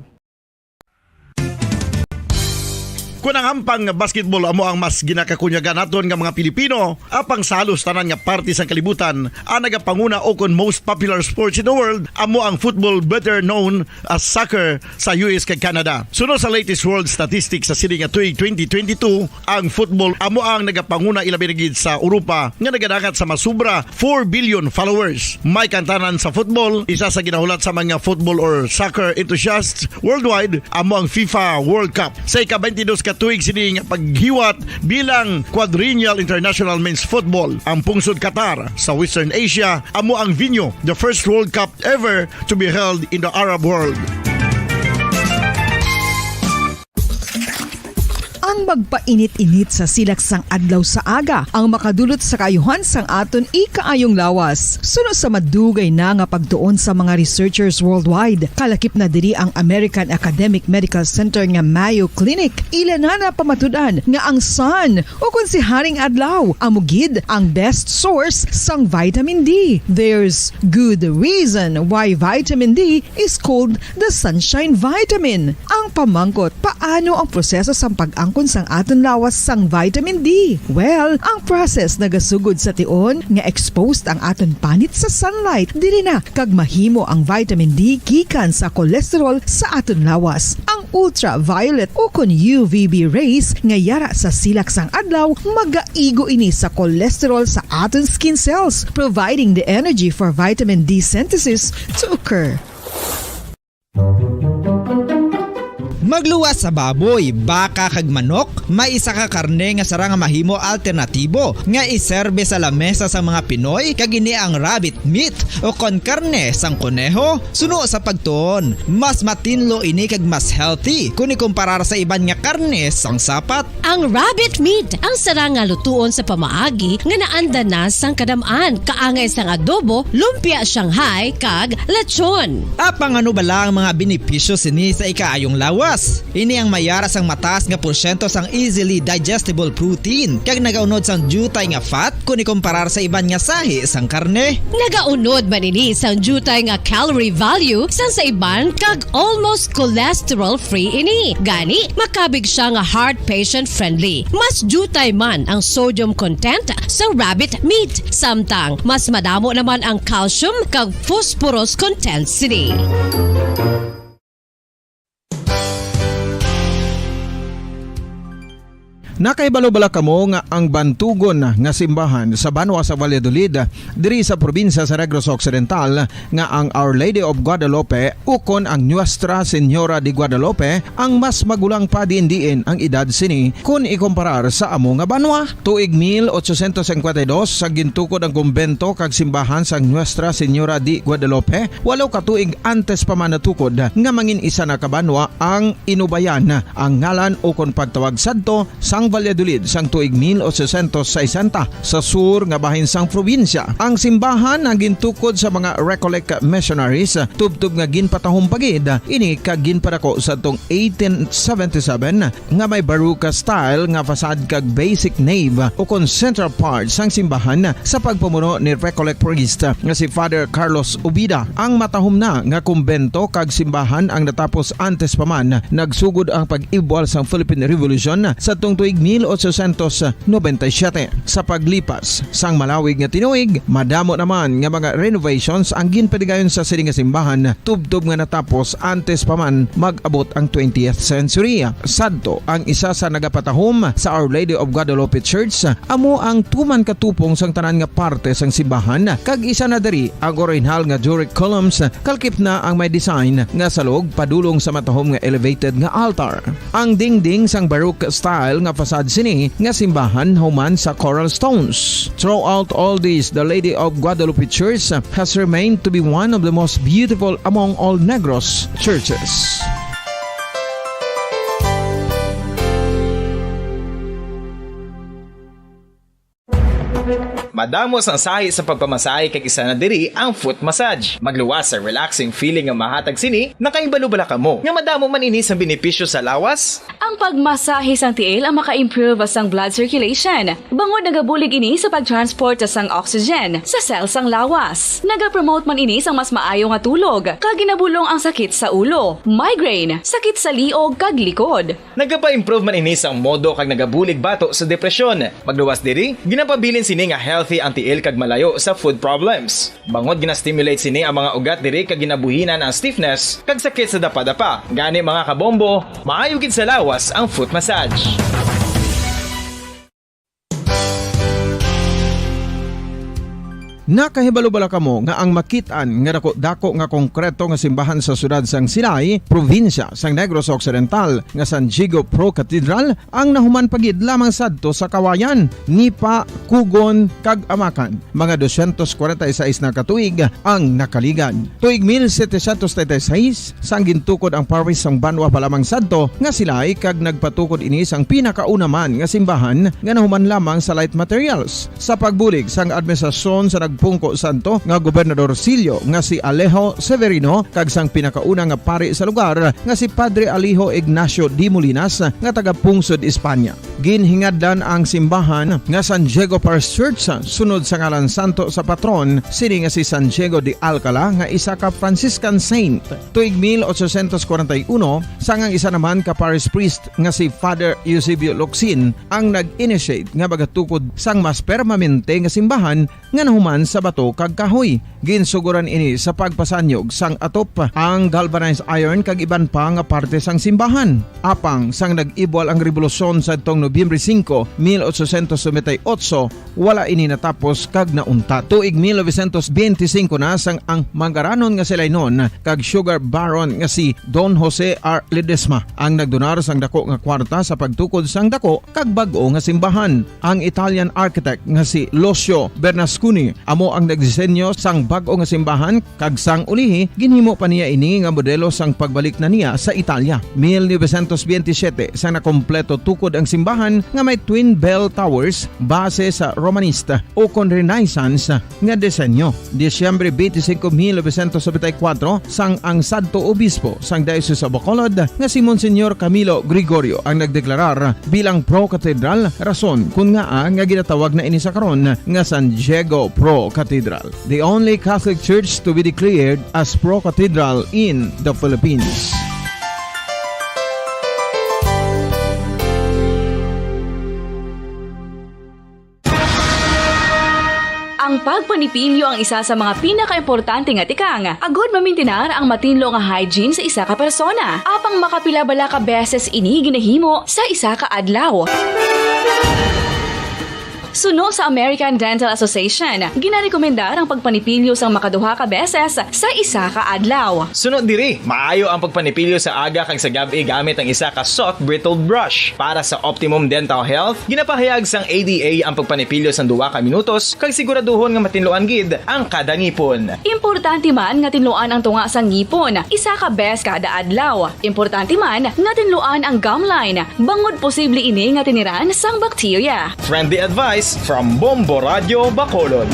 Kon ang hampang nga basketball amo ang mas ginakakunyagan naton nga mga Pilipino, apang sa halos tanan nga parte sang kalibutan, ang nagapanguna o kon most popular sports in the world amo ang football, better known as soccer, sa U S kag Canada. Suno sa latest world statistics sa sini nga tuig twenty twenty-two, ang football amo ang nagapanguna, ilabi na gid sa Europa, nga nagadangat sa masubra four billion followers. May kantanan sa football, isa sa ginahulat sa mga football or soccer enthusiasts worldwide amo ang FIFA World Cup. Sa ika-twenty-dos ka tuig sini nga paghiwat bilang Quadrennial International Men's Football, ang pungsod Qatar sa Western Asia amo ang venue. The first World Cup ever to be held in the Arab world. Ang magpainit-init sa silak sang adlaw sa aga ang makadulot sa kaayuhan sang aton ikaayong lawas. Suno sa madugay na nga pagtuon sa mga researchers worldwide, kalakip na diri ang American Academic Medical Center nga Mayo Clinic, ila na napamatud-an nga ang sun, ukon si Haring Adlaw, amo gid ang best source sang vitamin D. There's good reason why vitamin D is called the sunshine vitamin. Ang pamangkot, paano ang proseso sang pag-angkon sang aton lawas sang vitamin D? Well, ang process nagasugod sa tion nga exposed ang aton panit sa sunlight, diri na kag mahimo ang vitamin D gikan sa cholesterol sa aton lawas. Ang ultraviolet ukon U V B rays nga yara sa silak sang adlaw magaigo ini sa cholesterol sa aton skin cells, providing the energy for vitamin D synthesis to occur. Magluwas sa baboy, baka kag manok, may isa ka karne nga sarang nga mahimo alternatibo nga iserbe sa lamesa sang mga Pinoy, kag ini ang rabbit meat o kon karne sang koneho. Suno sa pagtuon, mas matinlo ini kag mas healthy kon ikumparar sa iban nga karne sang sapat. Ang rabbit meat ang sarang nga lutuon sa pamaagi nga naanda na sang kadam-an, kaangay sang adobo, lumpia Shanghai, kag lechon. Apang ano bala ang mga benepisyo sini sa ikaayong lawas? Ini ang mayara sang mataas nga porsyento sang easily digestible protein kag nagaunod sang diutay nga fat kon ikumparar sa iban nga sahi sang karne. Nagaunod man ini sang diutay nga calorie value sang sa iban kag almost cholesterol-free ini. Gani, makabig siya nga heart patient-friendly. Mas diutay man ang sodium content sa rabbit meat, samtang mas madamo naman ang calcium kag phosphorus content sini. Nakahibalo bala kamo nga ang bantugon nga simbahan sa banwa sa Valladolid, diri sa probinsya sa Negros Occidental, nga ang Our Lady of Guadalupe ukon ang Nuestra Señora de Guadalupe ang mas magulang pa diin-diin ang edad sini kon ikumparar sa amo nga banwa? Tuig mil ochocientos cincuenta y dos, sa gintukod ang kumbento kag simbahan sang Nuestra Señora de Guadalupe, walo ka tuig antes pa man natukod nga mangin isa na ka banwa ang Inubayan ang ngalan ukon pagtawag sadto sang Valladolid sang tuig mil ochocientos sesenta sa sur nga bahin sang probinsya. Ang simbahan ang gintukod sa mga Recollect missionaries, tubtob nga ginpatahom pa gid ini kag ginpadako sadtong eighteen seventy-seven nga may Baroque style nga facade kag basic nave ukon central part sang simbahan sa pagpamuno ni Recollect priest nga si Father Carlos Ubida. Ang matahom na nga kumbento kag simbahan ang natapos antes pa man nagsugod ang pag-ibwal sang Philippine Revolution sadtong tuig mil ochocientos noventa y siete. Sa paglipas sang malawig nga tinuig, madamo naman nga mga renovations ang ginpadigayon sa sini nga simbahan, tubtob nga natapos antes pa man mag-abot ang twentieth century. Sadto, ang isa sa nagapatahom sa Our Lady of Guadalupe Church amo ang tuman ka tupong sang tanan nga parte sang simbahan, kag isa na diri ang orihinal nga Doric columns, kalkip na ang may design nga salog padulong sa matahom nga elevated nga altar. Ang dingding sang Baroque style nga facade sini nga simbahan human sa coral stones. Throughout all this, the Lady of Guadalupe Church has remained to be one of the most beautiful among all Negros churches. Madamo sang sahi sa pagpamasahe, kag isa na diri ang foot massage. Magluwas sa relaxing feeling nga mahatag sini. Nakahibalo bala kamo nga madamo man ini sang benepisyo sa lawas? Ang pagmasahe sang tiil ang maka-improve sang blood circulation, bangod nagabulig ini sa pag-transport sang oxygen sa cell sang lawas. Nagapromote man ini sang mas maayo nga tulog, kag ginabulong ang sakit sa ulo, migraine, sakit sa liog, kag likod. Nagapa-improve man ini sang modo kag nagabulig bato sa depresyon. Magluwas diri, ginapabilin sini nga healthy ang tiil kag malayo sa foot problems. Bangod gina-stimulate sini ang mga ugat diri kag ginabuhinan ang stiffness kag sakit sa dapadapa. Gani, mga kabombo, maayo gid sa lawas ang foot massage. Nakahibalo bala kamo nga ang makit-an nga dako-dako nga konkreto nga simbahan sa siyudad sang Silay, probinsya sang Negros Occidental, nga San Diego Pro Cathedral, ang nahuman pa gid lamang sadto sa Kawayan, Nipa, Kugon, kag Amakan? Mga dosyentos kwarenta y seis na ka tuig ang nakaligad. Tuig mil setecientos treinta y seis, sang gintukod ang parish sang banwa pa lamang sadto nga Silay, kag nagpatukod ini sang pinakauna man nga simbahan nga nahuman lamang sa light materials. Sa pagbulig sang administrasyon sa nagpungko sadto nga gobernador silyo nga si Alejo Severino kag sang pinakauna nga pari sa lugar nga si Padre Alejo Ignacio de Molinas nga taga-pungsod Espanya. Ginhingadlan ang simbahan nga San Diego Parish Church sunod sa ngalan santo sa patron sini nga si San Diego de Alcala, nga isa ka Franciscan saint. Tuig mil ochocientos kwarenta y uno, sang ang isa naman ka parish priest nga si Father Eusebio Locsin ang nag-initiate nga magatukod sang mas permanente nga simbahan nga nahuman sa bato kag kahoy. Ginsugoran ini sa pagpasanyog sang atop, ang galvanized iron kag iban pa nga parte sang simbahan. Apang sang nag-ibwal ang rebolusyon sadtong Nobyembre singko, mil ochocientos noventa y ocho, wala ini natapos kag nauntat. Tuig mil novecientos benti singko na, sang ang manggaranon nga si Lainon kag sugar baron nga si Don Jose R. Ledesma ang nagdonar sang dako nga kwarta sa pagtukod sang dako kag bag-o nga simbahan. Ang Italian architect nga si Lucio Bernasconi amo ang nagdisenyo sang bag-o nga simbahan, kag sang ulihi ginhimo pa niya ini nga modelo sang pagbalik na niya sa Italia. Mil novecientos benti siyete, sang nakompleto tukod ang simbahan nga may twin bell towers base sa Romanista ukon Renaissance nga disenyo. Disyembre benti singko, mil novecientos nobenta y kuwatro, sang ang sadto obispo sang Diocese of Bacolod nga si Monsignor Camilo Gregorio ang nagdeklarar bilang pro-cathedral, rason kon ngaa nga ginatawag na ini sa karon nga San Diego Pro Cathedral, the only Catholic Church to be declared as pro-cathedral in the Philippines. Ang pagpanipilyo ang isa sa mga pinakaimportante nga tikang agud mamintinar ang matinlo nga hygiene sa isa ka persona. Apang makapila bala ka beses ini ginahimo sa isa ka adlaw? Suno sa American Dental Association, ginarekomendar ang pagpanipilyo sang makaduha ka beses sa isa ka adlaw. Suno diri, maayo ang pagpanipilyo sa aga kag sa gab-i gamit ang isa ka soft bristled brush. Para sa optimum dental health, ginapahayag sang A D A ang pagpanipilyo sang duha ka minutos kag siguraduhon nga matinluan gid ang kada ngipon. Importante man nga tinluan ang tunga sang ngipon isa ka bes kada adlaw. Importante man nga tinluan ang gum line, bangod posible ini nga tiniran sang bakterya. Friendly advice from Bombo Radio Bacolod.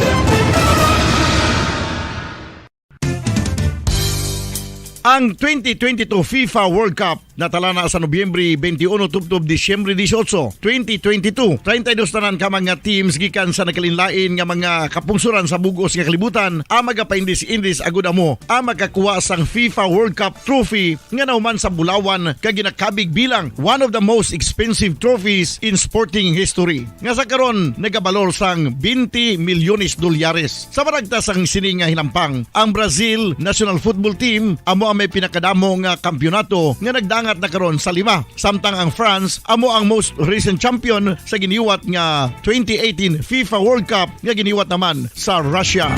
Ang twenty twenty-two FIFA World Cup natala na sa Nobyembre twenty-one tubtob Disyembre dieciocho, twenty twenty-two. Treinta y dos tanan ka mga teams gikan sa nagkalainlain nga mga kapungsoran sa bug-os nga kalibutan ang magapaindis-indis agud amo ang makakuha sang FIFA World Cup trophy nga nahuman sa bulawan kag ginakabig bilang one of the most expensive trophies in sporting history, nga sa karon nagabalor sang twenty milyones dolyares. Sa panagta sang sini nga hinampang, ang Brazil national football team amo ang may pinakadamo nga kampiyonato nga nagdangat na karon sa lima, samtang ang France amo ang most recent champion sa giniwat nga twenty eighteen FIFA World Cup nga giniwat naman sa Russia.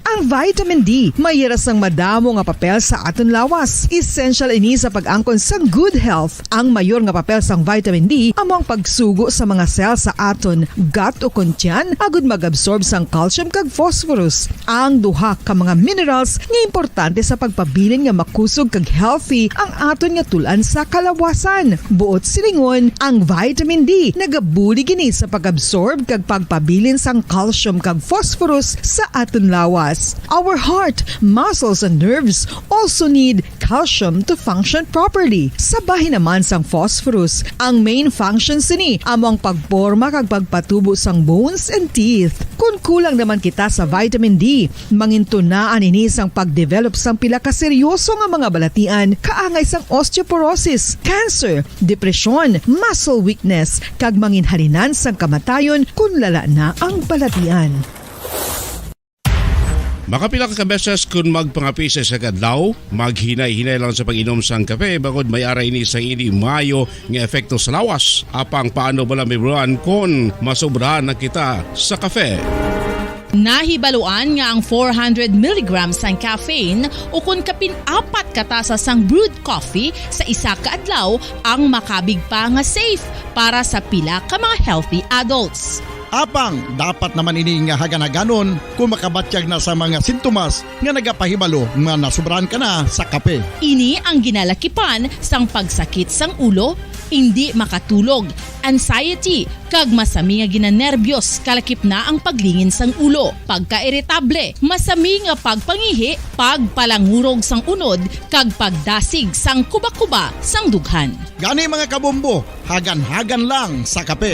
Ang Vitamin D may hira sang madamo nga papel sa aton lawas. Essential ini sa pag-angkon sang good health. Ang mayor nga papel sang vitamin D amo ang pagsugo sa mga cell sa aton gut o kon tiyan agud mag-absorb sang calcium kag phosphorus, ang duha ka mga minerals nga importante sa pagpabilin nga makusog kag healthy ang aton nga tul-an sa kalawasan. Buot silingon, ang vitamin D nagabulig ini sa pag-absorb kag pagpabilin sang calcium kag phosphorus sa aton lawas. Our heart, muscles, and nerves also need calcium to function properly. Sa bahin naman sang phosphorus, ang main function sini amo ang pagporma kag pagpatubo sang bones and teeth. Kon kulang naman kita sa vitamin D, mangintunaan ini sang pag-develop sang pila ka seryoso nga mga balatian kaangay sang osteoporosis, cancer, depresyon, muscle weakness, kag manginhalinan sang kamatayon kon lala na ang balatian. Makapila ka beses kon magpangape sa isa ka adlaw, maghinay-hinay lang sa pag-inom sang kape, bangod may ara ini sang indi maayo nga epekto sa lawas. Apang paano bala mahibaluan kon masobrahan na kita sa kape? Nahibaluan nga ang four hundred milligrams sang caffeine, ukon kapin apat ka tasa sang brewed coffee sa isa ka adlaw, ang makabig pa nga safe para sa pila ka mga healthy adults. Apang dapat naman ini nga hagan-haganon kung makabatyag na sa mga sintomas nga nagapahibalo nga nasobrahan ka na sa kape. Ini ang ginalakipan sang pagsakit sang ulo, indi makatulog, anxiety, kag masami nga ginanerbiyos, kalakip na ang paglingin sang ulo, pagkairitable, masami nga pagpangihi, pagpalangurog sang unod, kag pagdasig sang kuba-kuba sang dughan. Gani, mga kabombo, hagan-hagan lang sa kape.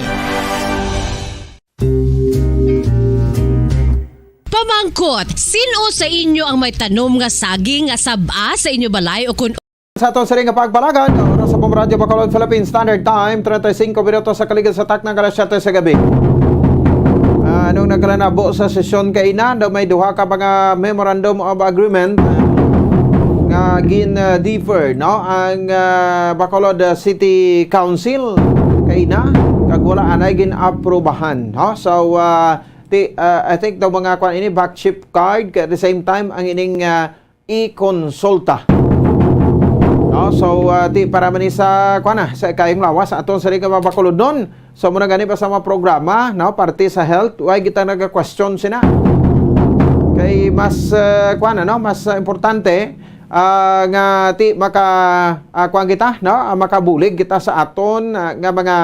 Pamangkot, sin-o sa inyo ang may tanom nga saging nga sab-a sa inyo balay o kon Sa aton sini nga pagpalagad, ang oras sa Bombo Radyo Bacolod Philippine Standard Time, treinta y cinco minutos sa kaligid sa takna nga alas siyete sa gabi. Ah, anong nagkalanabo sa sesyon kaina? Daw may duha ka mga memorandum of agreement, ah, nga gin, ah, defer, no? Ang, ah, Bacolod, ah, City Council kaina, kag wala anay gin-aprobahan, no? So, ah, ti-, ah, I think daw mga kwan ini, back chip card, kag at the same time, ang ining, ah, ikonsulta. No? So, ah, ti para man ni sa, kuwan na, sa kayong lawas, aton sa mga Bacolodnon. So, muna gani pa sa mga programa, no? Parte sa health, why kita naga-question sina? Kay mas, ah, kuwan na, no? Mas, ah, importante, ah, nga ti maka, ah, kuwan kita, no? Ah, makabulig kita sa aton, ah, nga mga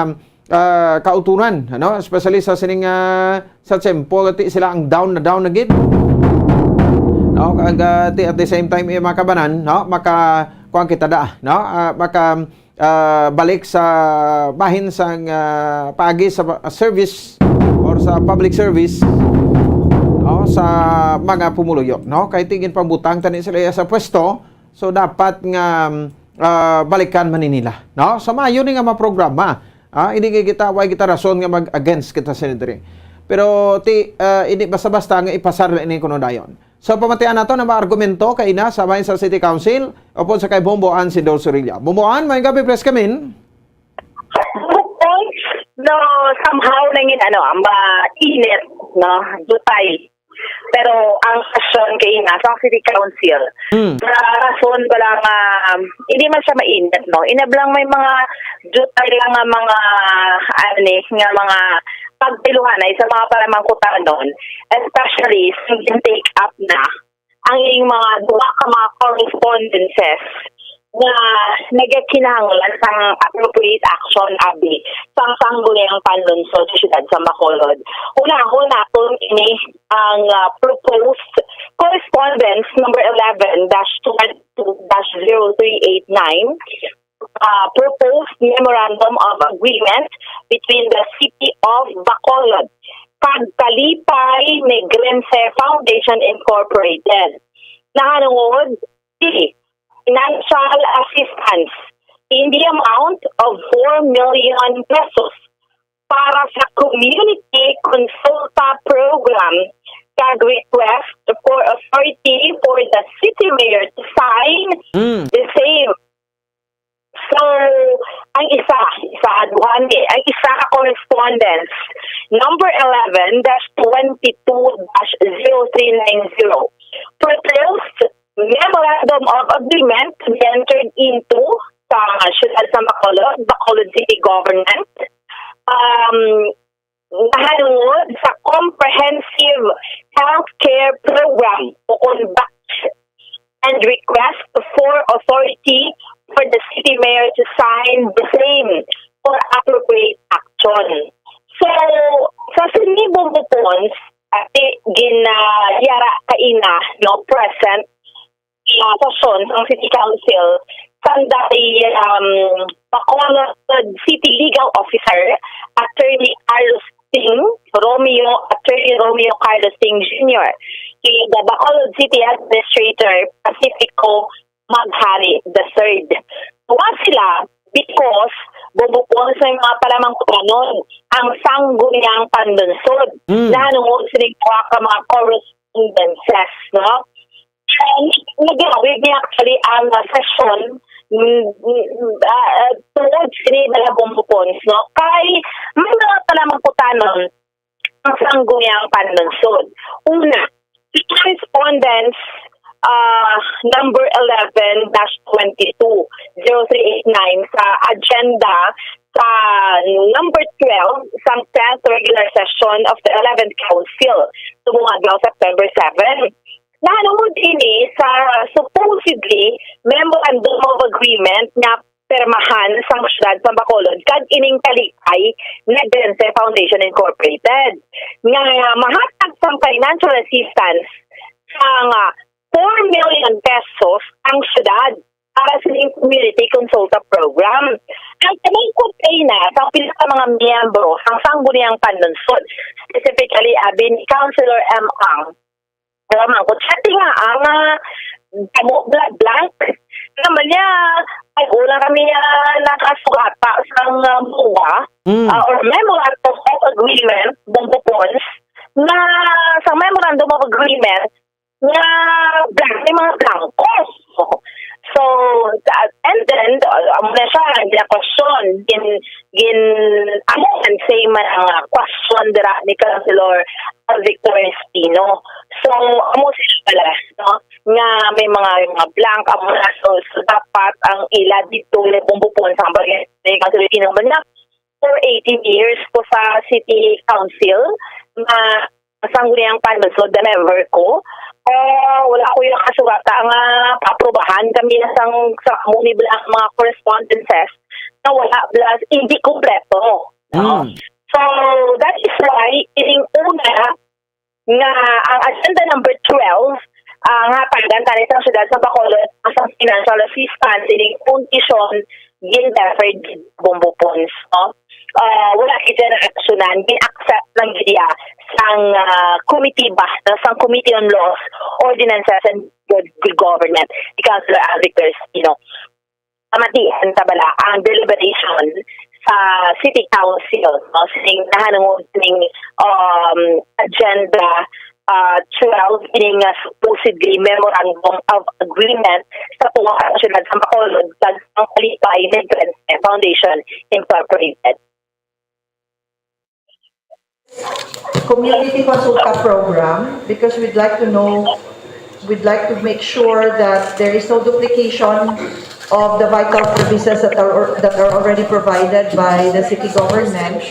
ah, kautoran, ano, especially sa sining, ah, sa tiyempo, ti sila ang down na down na gid. No, kag, ah, ti, at the same time, eh, makabanan, no, maka, kuwan kita da, no, ah, maka, ah, balik sa bahin sang, ah, paagi sa ba-, service or sa public service, no, sa mga pumuluyo, no, kay ti ginpabutang tani sila sa pwesto, so dapat nga, ah, balikan man ni nila, no? So maayo ni nga maprograma. Ah, hindi nga kita, way kita rason nga mag-against kita sa diri. Pero ti, ah, hindi basta-basta nga ipasar na ini kuno dayon. So pamatian nato na mga argumento kaina sa bahin sa City Council, upod sa kay Bombo Ann Sindol Sorilla. Bombo Ann, may gabi, press kamin. Good point. No, somehow nangin ano, ang mainit, no? Dutay. Pero ang sesyon kaina sa City Council, Mm. sa rason bala nga, um, hindi man siya mainit, no? Inablang may mga dutay lang nga mga, ano ni, nga mga pagtiluhanay sa mga paramangkutanon, especially sa take up na ang ining mga duha ka mga correspondences nga nagakinahanglan sang appropriate action abi sang Sangguniang Panlungsod sa Siyudad sa Bacolod. Unahon naton ini ang, ah, proposed correspondence number eleven dash twenty-two dash zero three eight nine, ah, proposed memorandum of agreement between the City of Bacolod kag Kalipay Negrense Foundation Incorporated. Nahanungod, C, financial assistance in the amount of four million pesos para sa Community Consulta Program kag request for authority for the City Mayor to sign Mm. the same. So, ang isa, isa, duha ni, ang isa ka correspondence, number eleven dash twenty-two dash zero three nine zero. proposed memorandum of agreement to be entered into sa Siyudad sa Bacolod, Bacolod City Government, um, nahanungod sa comprehensive healthcare program o kon batch and request for authority for the city mayor to sign the same for appropriate action. So, sa sini, Bombo Pons, ati, ginayara kaina, no, present sa sesyon sang City Council, sanday, um, Bacolod City Legal Officer, Attorney Carlos Singh Romeo, Attorney Romeo Carlos Singh Junior, kay the Bacolod City Administrator Pacifico Maghari the third. Tuwa sila because, Bombo Pons, may mga palamangkutanon ang Sangguniang Panlunsod Mm. na nungod sining duha ka mga correspondences, no? And nagawid niya actually ang, ah, session, mm, mm, ah, ah, tungod sini, mga Bombo Pons, no? Kay may mga palamangkutanon ang Sangguniang Panlunsod. Una, sa correspondence, ah, number eleven dash twenty-two zero three eight nine sa agenda sa number twelve sang tenth regular session of the eleventh Council, subong adlaw September seven. Nahanungod ini sa supposedly memorandum of agreement nga pirmahan sang siyudad sa Bacolod kag ining Kalipay Negrense Foundation Incorporated nga mahatag sang financial assistance sang, ah, four million pesos ang siyudad para sa community consulta program. Ang kamay kampanya sa pila ka mga miyembro sang Sangguniang Panlunsod, specifically abi ni Councilor M. Ang, pero man, kung siya nga ang, ah, damo bla-, blank, naman niya, ay, wala kami, ah, nakasugata sang, ah, MOA, Mm. ah, or Memorandum of Agreement, Bombo Pons, na sa Memorandum of Agreement, nga blank, may mga blanco. So, uh, and then, uh, amo na siya, ang ginakwestiyon, gin, gin, amo man say man ang, uh, question dira ni Councilor Victor Espino. So, amo sila pala, no? Nga may mga, may mga blank, amo na, so, so dapat ang ila dito, Bombo Pons, ang bagay ni Councilor Espino, man nga, for eighteen years ko sa City Council, nga Sangguniang Panlunsod, the member ko. Ah, wala ko yung kasurata nga paaprubahan kami na sang, sa amo ni bala ang mga correspondences na wala bala, hindi kompleto, no? Mm. So, that is why, ining una, nga ang agenda number twelve, ah, nga hatagan tani sang siyudad sa Bacolod, ang financial assistance, ining kondisyon, gin-deferred, Bombo Pons, no? Ah, wala gid siya naaksyonan, gin-accept lang gid iya sang, ah, committee ba, sang Committee on Laws, Ordinances, and Good, Good Government, ni Councilor Alvin Perez Espino. Pamatian ta bala ang deliberation sa City Council, no, sining nahanungod ning, um, agenda, uh, twelve, ini nga supposedly memorandum of agreement sa tunga sa siyudad sa Bacolod kag ang Kalipay Negrense Foundation Incorporated. Community Consulta Program, because we'd like to know, we'd like to make sure that there is no duplication of the vital services that are, that are already provided by the city government.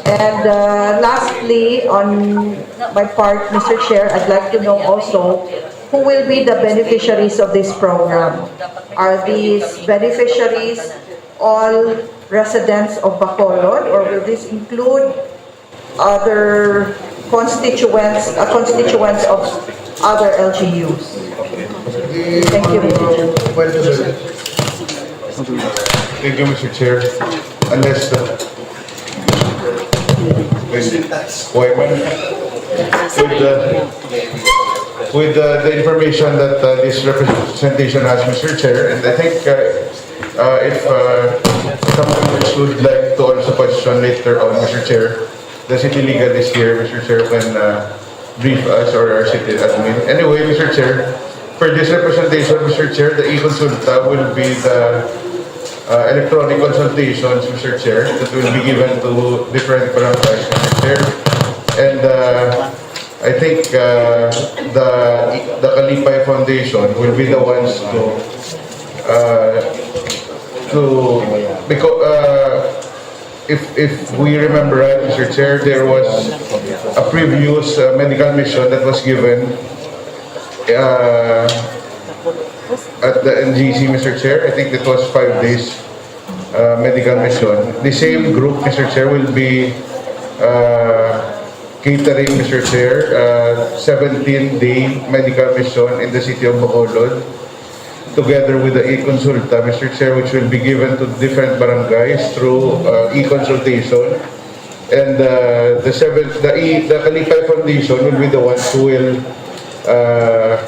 And, uh, lastly, on my part, Mister Chair, I'd like to know also who will be the beneficiaries of this program. Are these beneficiaries all residents of Bacolod, or will this include other constituents, uh, constituents of other L G Us? Thank you, Mister Chair. Thank you, Mister Chair. Unless, uh, with, with, uh, with, uh, the information that, uh, this representation has, Mister Chair, and I think, uh, uh, if, uh, someone else would like to also question later on, Mister Chair, the city legal is here, Mister Chair, can, uh, brief us or our city admin. Anyway, Mister Chair, for this representation, Mister Chair, the e-consulta will be the, uh, electronic consultations, Mister Chair, that will be given to different barangays, Mister Chair. And, uh, I think uh, the the Kalipay Foundation will be the ones to uh, to because uh, if if we remember right, Mister Chair, there was a previous uh, medical mission that was given uh, at the N G C, Mister Chair. I think it was five days uh, medical mission. The same group, Mister Chair, will be uh, catering, Mister Chair, uh, seventeen-day medical mission in the city of Bacolod, together with the e-consulta, Mister Chair, which will be given to different barangays through uh, e-consultation. And uh, the seven, the, e, the Kalipay Foundation will be the ones who will uh,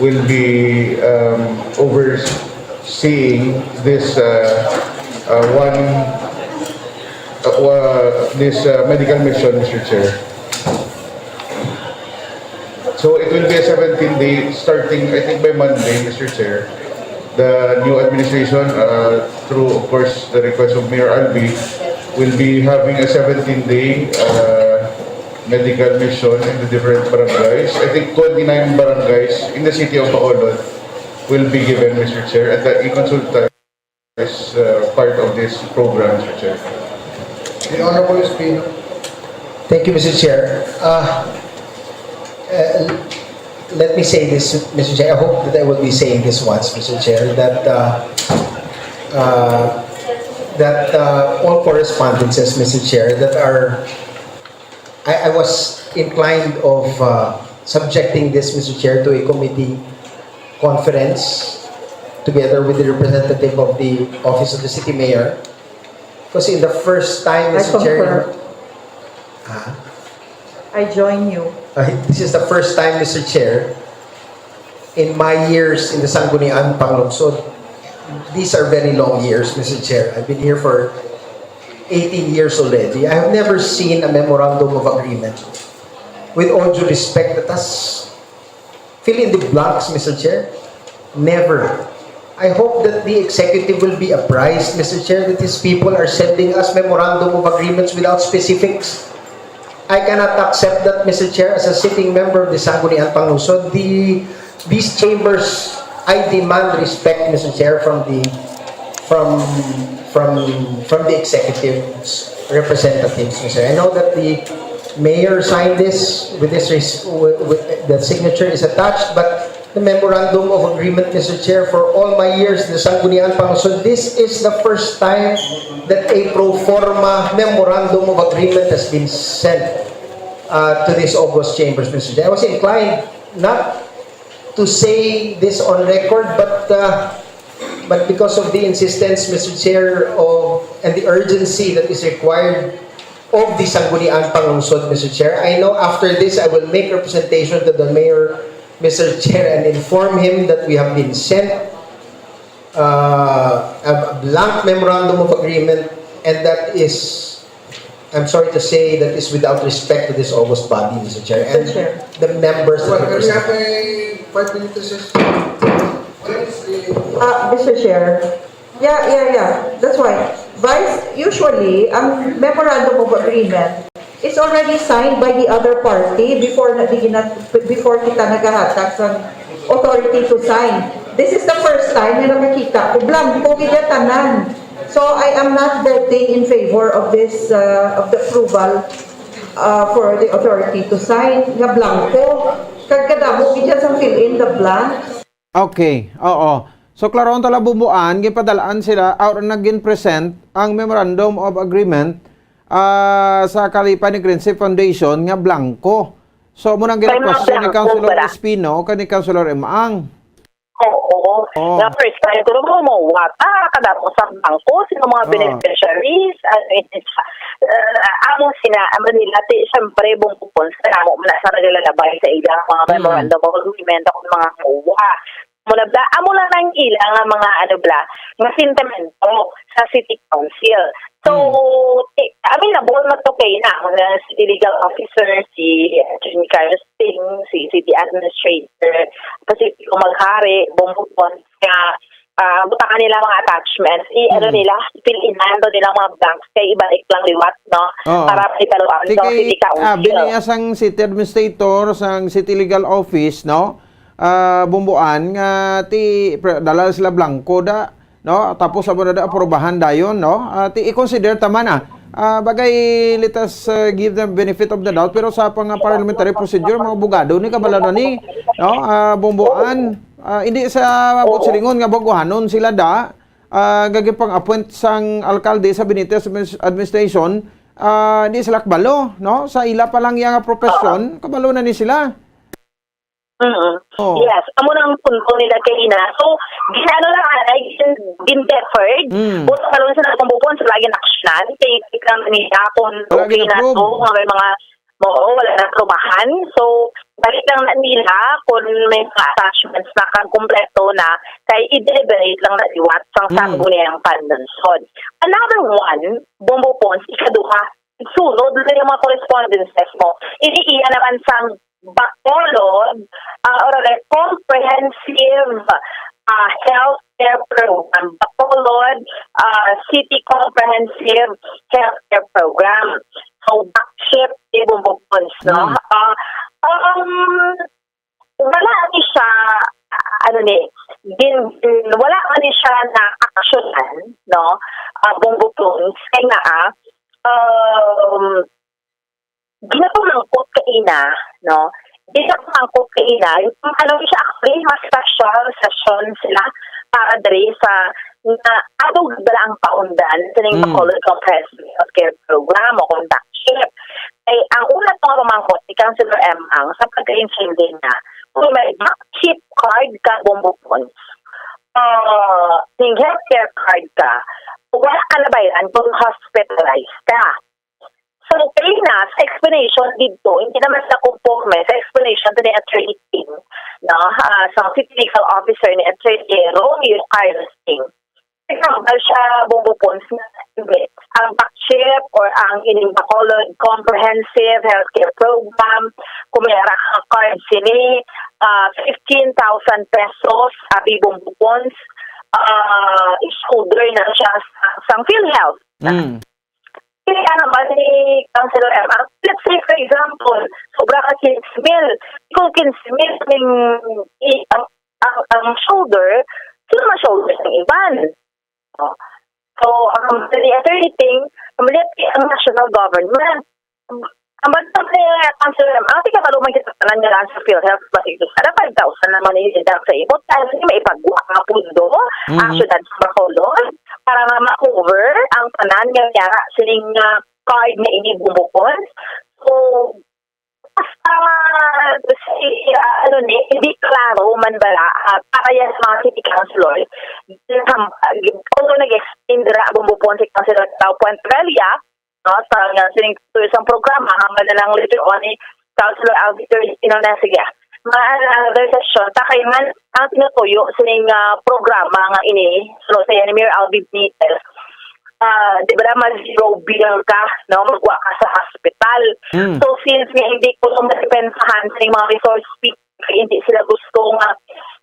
will be um, overseeing this uh, uh, one uh, uh, this uh, medical mission, Mister Chair. So it will be a seventeen day starting, I think, by Monday, Mister Chair. The new administration, uh, through, of course, the request of Mayor Albi, will be having a seventeen day uh, medical mission in the different barangays. I think twenty-nine barangays in the city of Bacolod will be given, Mister Chair, and the e-consulta is uh, part of this program, Mister Chair. The Honorable Espino. Thank you, Mister Chair. Uh, uh, let me say this, Mister Chair. I hope that I will be saying this once, Mister Chair, that uh, uh, that uh, all correspondences, Mister Chair, that are I, I was inclined of uh, subjecting this, Mister Chair, to a committee conference together with the representative of the Office of the City Mayor. Kasi in the first time, I Mister Chair, concur. Ah, I join you. uh, this is the first time, Mister Chair, in my years in the Sangguniang Panglungsod. These are very long years, Mister Chair. I've been here for eighteen years already. I have never seen a memorandum of agreement. With all due respect, that has fill in the blanks, Mister Chair. Never. I hope that the executive will be apprised, Mister Chair, that these people are sending us memorandum of agreements without specifics. I cannot accept that, Mister Chair, as a sitting member of the Sangguniang Panglungsod. The, these chambers, I demand respect, Mister Chair, from the from from from the executive's representatives, Mister Chair. I know that the mayor signed this with this res- with, with, the signature is attached, but the memorandum of agreement, Mister Chair, for all my years in the Sangguniang Panglungsod, this is the first time that a pro forma memorandum of agreement has been sent uh, to this August chambers, Mister Chair. I was inclined not to say this on record, but uh, but because of the insistence, Mister Chair, of and the urgency that is required of the Sangguniang Panglungsod, Mister Chair, I know after this I will make representation to the mayor, Mister Chair, and inform him that we have been sent uh, a blank memorandum of agreement, and that is, I'm sorry to say, that is without respect to this august body, Mister Chair, and Mister Chair. The members that Well, we represent. have a five minutes recess. Uh, Mister Chair. Yeah, yeah, yeah. That's why. Vice, usually, ang memorandum of agreement is already signed by the other party before na, di na, before kita nagahatag sa authority to sign. This is the first time na nakakita ko. Blanco gid tanan. So I am not voting in favor of this, uh, of the approval uh, for the authority to sign nga blanco. Kag kadamo gid sa fill in the blanks. Okay, oo. So, klarohon ta lang, Bumbuan, ginpadal-an sila or nagin-present ang Memorandum of Agreement ah, sa Kalipay ni Green Sea Foundation nga blanco. So, mo nang May mga gina-question ni blanco Councilor pala. Espino kag ni Councilor Emang. Oo. Oh. Nga first time ko mo mo wata kadamo sa blanco sino mga Oh. beneficiaries, ano yun, uh, amo sina amo nila ti syempre bungkupon sa amo man sa naglalabay sa ilang mga Mm. memorandum of agreement o mga kuha. Muna bla, amo lang nang ilang nga mga ano bla, nga sentimento sa city council. So, ti- I mean, nabol na to kay na, mga city legal officer, si Attorney Carlos Ting, si city administrator, Pacifico Maghari, Bumbuton, nga ah, butangan nila mga attachments, i-, ano Mm. nila, i-fill-inan daw nila mga blanks kay ibalik lang liwat, no? Oo. Para may kaluan Ti sa kay, city council. Ah, biniya sang city administrator, sang city legal office, no? Ah, Bumbuan, nga ti, pre-, dala sila blanco da, no? Tapos amo na da aprobahan dayon, no? Ah, ti i-consider ta man, ah. Ah, bagay, let us, ah, give them benefit of the doubt, pero sa pang-, ah, parliamentary procedure, mga abogado ni kabalo na ni, no? Ah, Bumbuan, ah, hindi sa Oo. Silingon nga baguhanon sila da, ah, gagipang-appoint sang alkalde sa Benitez adminis-, administration, ah, di sila kabalo, no? Sa ila pa lang yang profession, Oo. kabalo na ni sila. Mm. Oo. Yes, amo nang punto nila kay ina. So, ginano lang, anay, gin-, gin-deferred. Mm. Buto karon sa nagpambubon sa lagi aksyonan, kay tikang nila kung Wala okay na gina-approve. to, nga may mga, oo, wala na aprobahan. So, balik lang na nila kung may mga attachments na kang kompleto na, kay i-deliberate lang na liwat sang Mm. sangguniang panlungsod. Another one, Bombo Pons, ikaduha, sunod na yung mga correspondences mo. Ini iya naman sang Bacolod, ah, or a comprehensive, ah, healthcare program. Bacolod, ah, City Comprehensive Healthcare Program. So, BACHHIP, di Bombo Pons, no? Mm. Ah, um, wala ni siya, ah, ano ni, din, din, wala man ni siya na aksyonan, no? Ah, Bombo Pons. Kaya nga, ah, um, ginapamangkot kaina, no? Ginapamangkot kaina, yung ano siya, actually, mas special session sila para diri sa, nga, atong dala ang paundan sa ning Mm. Bacolod Comprehensive Healthcare Program o kung BACHHIP. Ay, ang una ko nga pamangkot ni Councilor M ang sa pagkaintindi niya, kung may BACHHIP card ka, Bombo Pons, ah, ning healthcare card ka, wala ka na bayran kung hospitalized ka. So, kaina, sa explanation dito, hindi naman sila conforme sa explanation to ni Attorney Ting, no? Ah, sa City Legal Officer ni Attorney Romeo Carlos Ting. Example siya, Bombo Pons, na hindi. Ang BACHHIP or ang ining Bacolod Comprehensive Healthcare Program, kung may ara ka card sini, ah, fifteen thousand pesos, abi Bombo Pons, ah, i-shoulder na siya sa, sa PhilHealth. Mm. Kaya naman ni Councilor M, ang, let's say, for example, sobra ka quince mil. Kung quince mil, ning, i-, ang, ang, ang shoulder, sino man shoulder ng iban? Oh. So, ang ni Attorney Ting, ang maliit ang national government. Ang bantang ni Councilor M, ang tika maluman kita tanan nga lang sa PhilHealth, basi ito sana five thousand naman yung idang sa imo. Tayo na may ipagwa nga pundo, Mhm. actually, sa Bacolod, para nga ma-cover ang tanan nga yara sining, ah, card na ini bumukon. So, basta, si, ah, ano ni, hindi klaro man bala, ah, para yan sa mga city councilor. Although nag-explain dira, bumukon si Councilor Tao Puente Vella, no, sa, nga sining tuyo sang programa, hanggang na lang later on ni Councilor Alvin Tolentino na, sige. Mga another session, ta kay man ang tinutuyo sining, ah, programa nga ini, so, sa ni Mayor Alvin Benitez, ah, di ba, ma-zero bill ka, no? Magwa ka sa hospital. Hmm. So, since nga hindi ko lang madipensahan sining mga resource people, hindi sila gusto nga,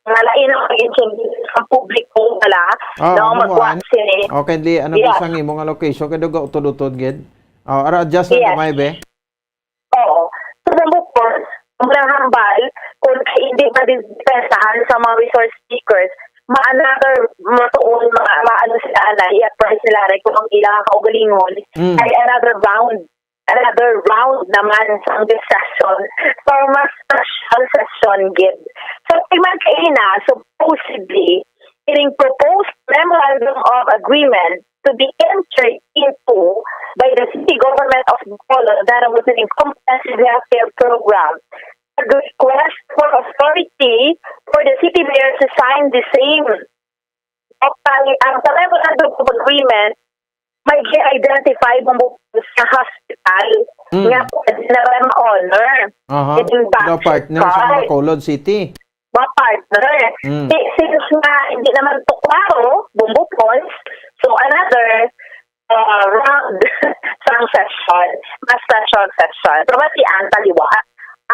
nga lain ang pag-intindi sa publiko, wala, Ah, no? ano Magwa man? sini. Okay, di, ano Yes. ba sa imo nga location? Kaya daw utod-utod, gid. Oh, ara, adjust lang Yes. gamay, be. Oo. So, number four, ang mga hambal, kung hindi madidepensahan sa mga resource speakers, ma-another, matuon, ma-, maano sila na, i-apply sila na kung ang ilang kaugalingon Mm. ay another round, another round naman sa discussion for mas special session gid. So, kay man kaina, supposedly, ining proposed memorandum of agreement to be entered into by the city government of Bacolod, that was an comprehensive healthcare program, a request for authority for the city mayor to sign the same. Okay, ang sa memorandum of agreement, may gi-identify mo sa hospital Mm. nga pwede na ba ma-honor Aha. itong Daw budget partner sa cut. Bacolod City. Mga partner. Mm. Si-, since nga hindi naman to klaro, Bombo Pons, so another, uh, round sang session, mas special session. Pero mati ang taliwa,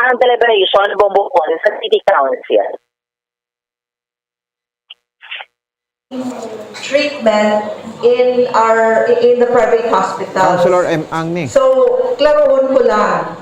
ang deliberation, Bombo Pons, sa City Council. treatment in our in the private hospital. Councilor M. Ang ni. So, klarohon ko lang.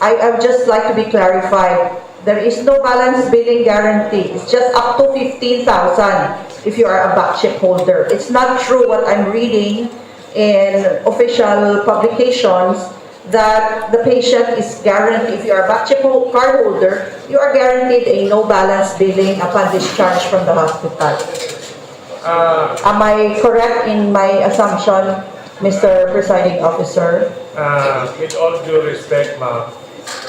I, I would just like to be clarified. There is no balance billing guarantee. It's just up to fifteen thousand if you are a back chip holder. It's not true what I'm reading in official publications that the patient is guaranteed, if you are a back chip ho- card holder, you are guaranteed a no balance billing upon discharge from the hospital. Uh, Am I correct in my assumption, Mister Presiding Officer? uh, with all due respect, ma'am,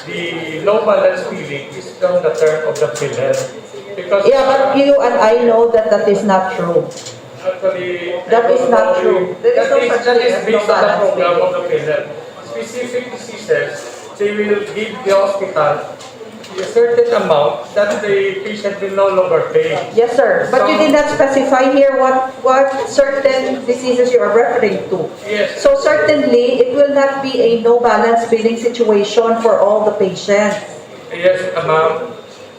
the no balance billing is on the term of the PhilHealth. Because Yeah, but you and I know that that is not true. Actually, That is not true. There is that no is, such that thing is as no based on the balance program billing. Of the PhilHealth. Specific diseases, they will give the hospital a certain amount that the patient will no longer pay. Yes, sir. But you did not specify here what, what certain diseases you are referring to. Yes. So certainly, it will not be a no balance billing situation for all the patients. Yes, uh, ma'am.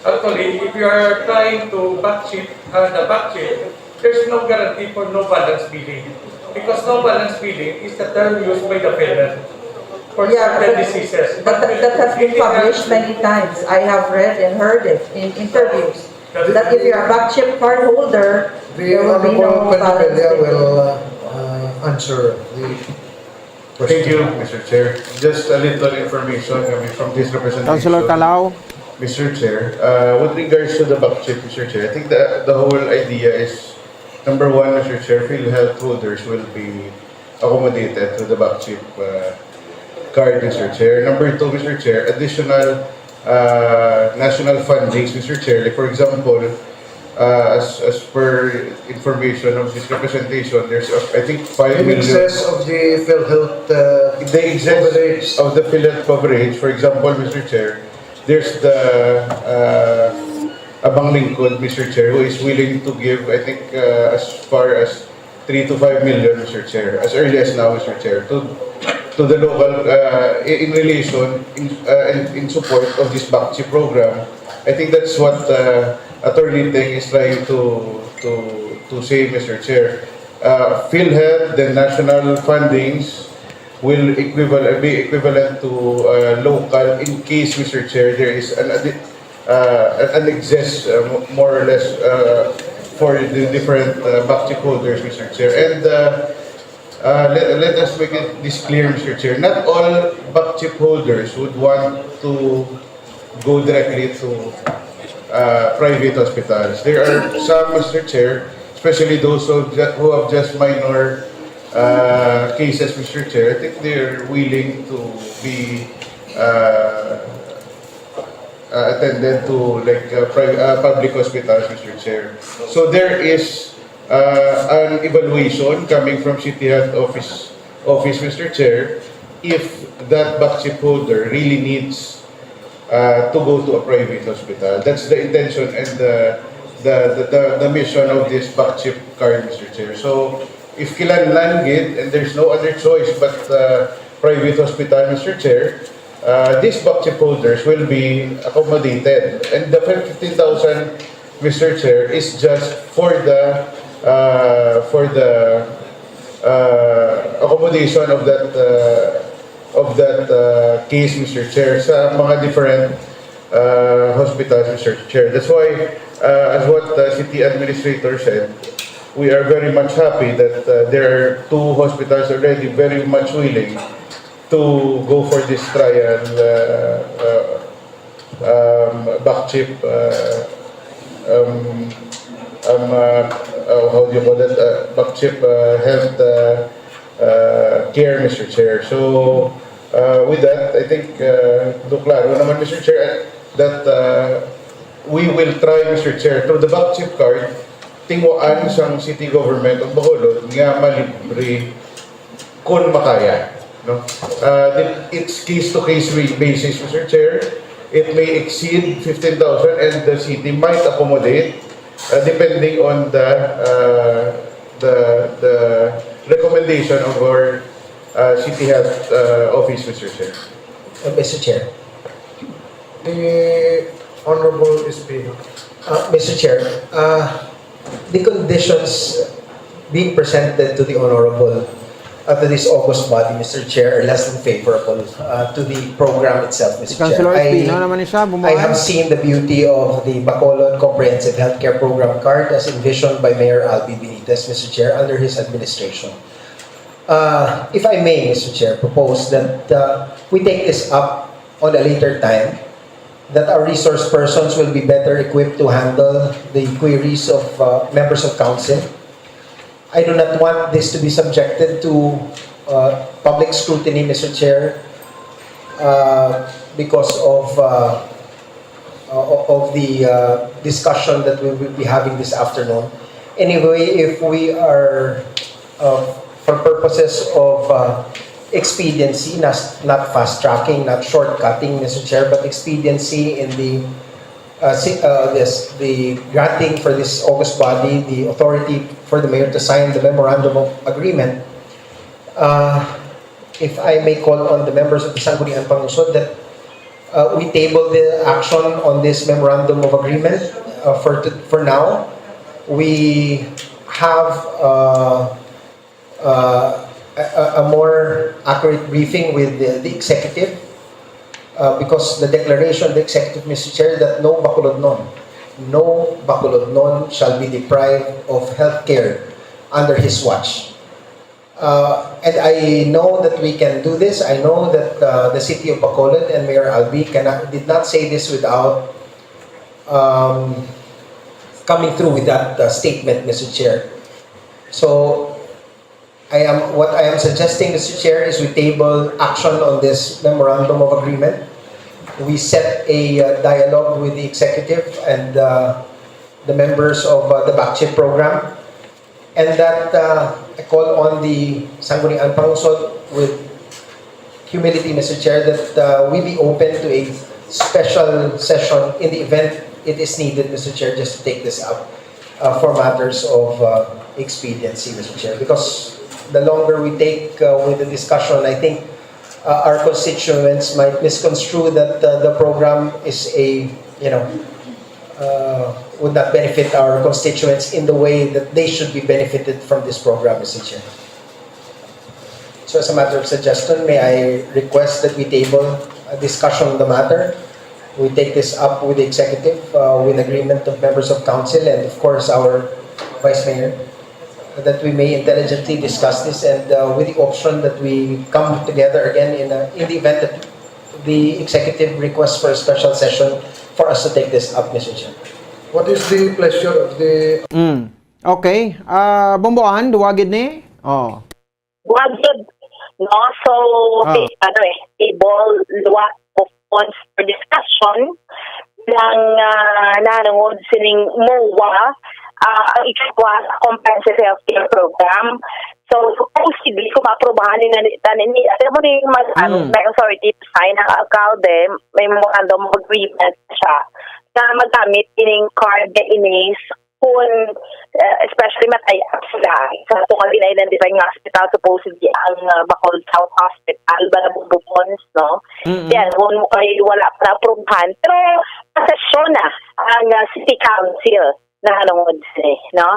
Actually, if you are trying to back chip, uh, the back chip, there's no guarantee for no balance billing. Because no balance billing is the term used by the PhilHealth for Yeah, certain but- diseases. But that, that has been published many times. I have read and heard it in interviews. That if you're a back chip card holder, The there will be no Honorable balance Peña billing. will uh, uh, answer the Thank you, question. Mister Chair. Just a little information coming from this representation. Councilor Talao. Mister Chair, uh, with regards to the back chip, Mister Chair, I think the, the whole idea is, number one, Mister Chair, PhilHealth holders will be accommodated to the back chip uh, card, Mister Chair. Number two, Mister Chair, additional uh, national fundings, Mister Chair. Like, for example, uh, as, as per information of this representation, there's, uh, I think, five In million. excess of the PhilHealth uh, The excess coverage. Of the PhilHealth coverage, for example, Mister Chair, there's the uh, Abang Lingkod, Mister Chair, who is willing to give, I think, uh, as far as three to five million, Mister Chair, as early as now, Mister Chair, to to the local uh, in in relation in, uh, in, in support of this back chip program. I think that's what uh, Attorney Teng is trying to to to say, Mister Chair. Uh, PhilHealth, the national fundings will equivalent be equivalent to uh, local in case, Mister Chair, there is an addi- uh, an excess uh, mo- more or less uh, for the different uh, back chip holders, Mister Chair. And uh, uh, let, let us make it this clear, Mister Chair. Not all back chip holders would want to go directly to uh, private hospitals. There are some, Mister Chair, especially those who have ju- who have just minor uh, cases, Mister Chair. I think they're willing to be uh, uh, attended to, like, uh, pri- uh, public hospitals, Mister Chair. So there is uh, an evaluation coming from City Health Office, office, Mister Chair, if that back chip holder really needs uh, to go to a private hospital. That's the intention and the the, the, the, the mission of this back chip card, Mister Chair. So if kinahanglan gid and there's no other choice but uh, private hospital, Mister Chair, uh, these back chip holders will be accommodated. And the fifteen thousand, Mister Chair, is just for the uh, for the uh, accommodation of that uh, of that uh, case, Mister Chair, sa mga different uh, hospitals, Mister Chair. That's why, uh, as what the city administrator said, we are very much happy that uh, there are two hospitals already very much willing to go for this trial uh, uh, um, back chip uh, um, um, uh, uh, how do you call that? Uh, back chip uh, health uh, uh, care, Mister Chair. So, uh, with that, I think, uh, do klaro naman, Mister Chair, that uh, we will try, Mister Chair, through the back chip card, tinguhaan sang city government of Bacolod nga malibre kung makaya. No? Uh, it- it's case-to-case basis, Mister Chair. It may exceed fifteen thousand and the city might accommodate uh, depending on the uh, the the recommendation of our uh, city health uh, office, Mister Chair. Uh, Mister Chair. The Honorable Espino. Uh, Mister Chair, uh, the conditions being presented to the honorable, uh, to this august body, Mister Chair, are less than favorable, uh, to the program itself, Mister Chair. Councilor Espino naman ni siya, I have seen the beauty of the Bacolod Comprehensive Healthcare Program card as envisioned by Mayor Albee Benitez, Mister Chair, under his administration. Uh, if I may, Mister Chair, propose that, uh, we take this up on a later time, that our resource persons will be better equipped to handle the queries of, uh, members of council. I do not want this to be subjected to, uh, public scrutiny, Mister Chair, uh, because of, uh, uh, of the, uh, discussion that we will be having this afternoon. Anyway, if we are, uh, for purposes of, uh, expediency, not, not fast tracking, not shortcutting, Mister Chair, but expediency in the, uh, si-, uh, this, the granting for this august body the authority for the mayor to sign the memorandum of agreement, uh, if I may call on the members of the Sangguniang Panlungsod that, uh, we table the action on this memorandum of agreement, uh, for to-, for now. We have, uh, uh, a, a, a more accurate briefing with the, the executive, uh, because the declaration of the executive, Mister Chair, that no Bacolodnon, no Bacolodnon shall be deprived of health care under his watch. Uh, and I know that we can do this. I know that, uh, the city of Bacolod and Mayor Albee cannot, did not say this without, um, coming through with that, uh, statement, Mister Chair. So, I am, what I am suggesting, Mister Chair, is we table action on this memorandum of agreement. We set a, uh, dialogue with the executive and, uh, the members of, uh, the BACCHE program. And that, uh, I call on the Sangguniang Panlungsod with humility, Mister Chair, that, uh, we be open to a special session in the event it is needed, Mister Chair, just to take this up, uh, for matters of, uh, expediency, Mister Chair, because the longer we take, uh, with the discussion, I think, uh, our constituents might misconstrue that, uh, the program is a, you know, uh, would not benefit our constituents in the way that they should be benefited from this program, Mister Chair. So as a matter of suggestion, may I request that we table a discussion on the matter? We take this up with the executive, uh, with agreement of members of council and of course our vice mayor, that we may intelligently discuss this and, uh, with the option that we come together again in, uh, in the event that the executive requests for a special session for us to take this up, Mister Chair. What is the pleasure of the Mm. Okay. Ah, Bomboan, duwa gid ni? Oh. Duwa gid, no? So, ah, ano eh, table, duwa of points for discussion ng, ah, nahanungod sining MOA, ah, ang ikatwa sa Comprehensive Healthcare Program. So, supposedly, kung maaprubahan ni, ni, ni, ni, alam mo ni, mag-, Mm. may authority to sign ang alkalde, may memorandum of agreement siya na magamit ining card nga inis kung, eh, especially matay-up sila sa ato nga gina-identify nga hospital, supposedly ang, ah, Bacolod South Hospital, Balabumbo Pons, no? Mm-mm. Yan, kung kay wala pa na-aprubahan, pero pasesyon na ang, ah, City Council na hanungod sini, no?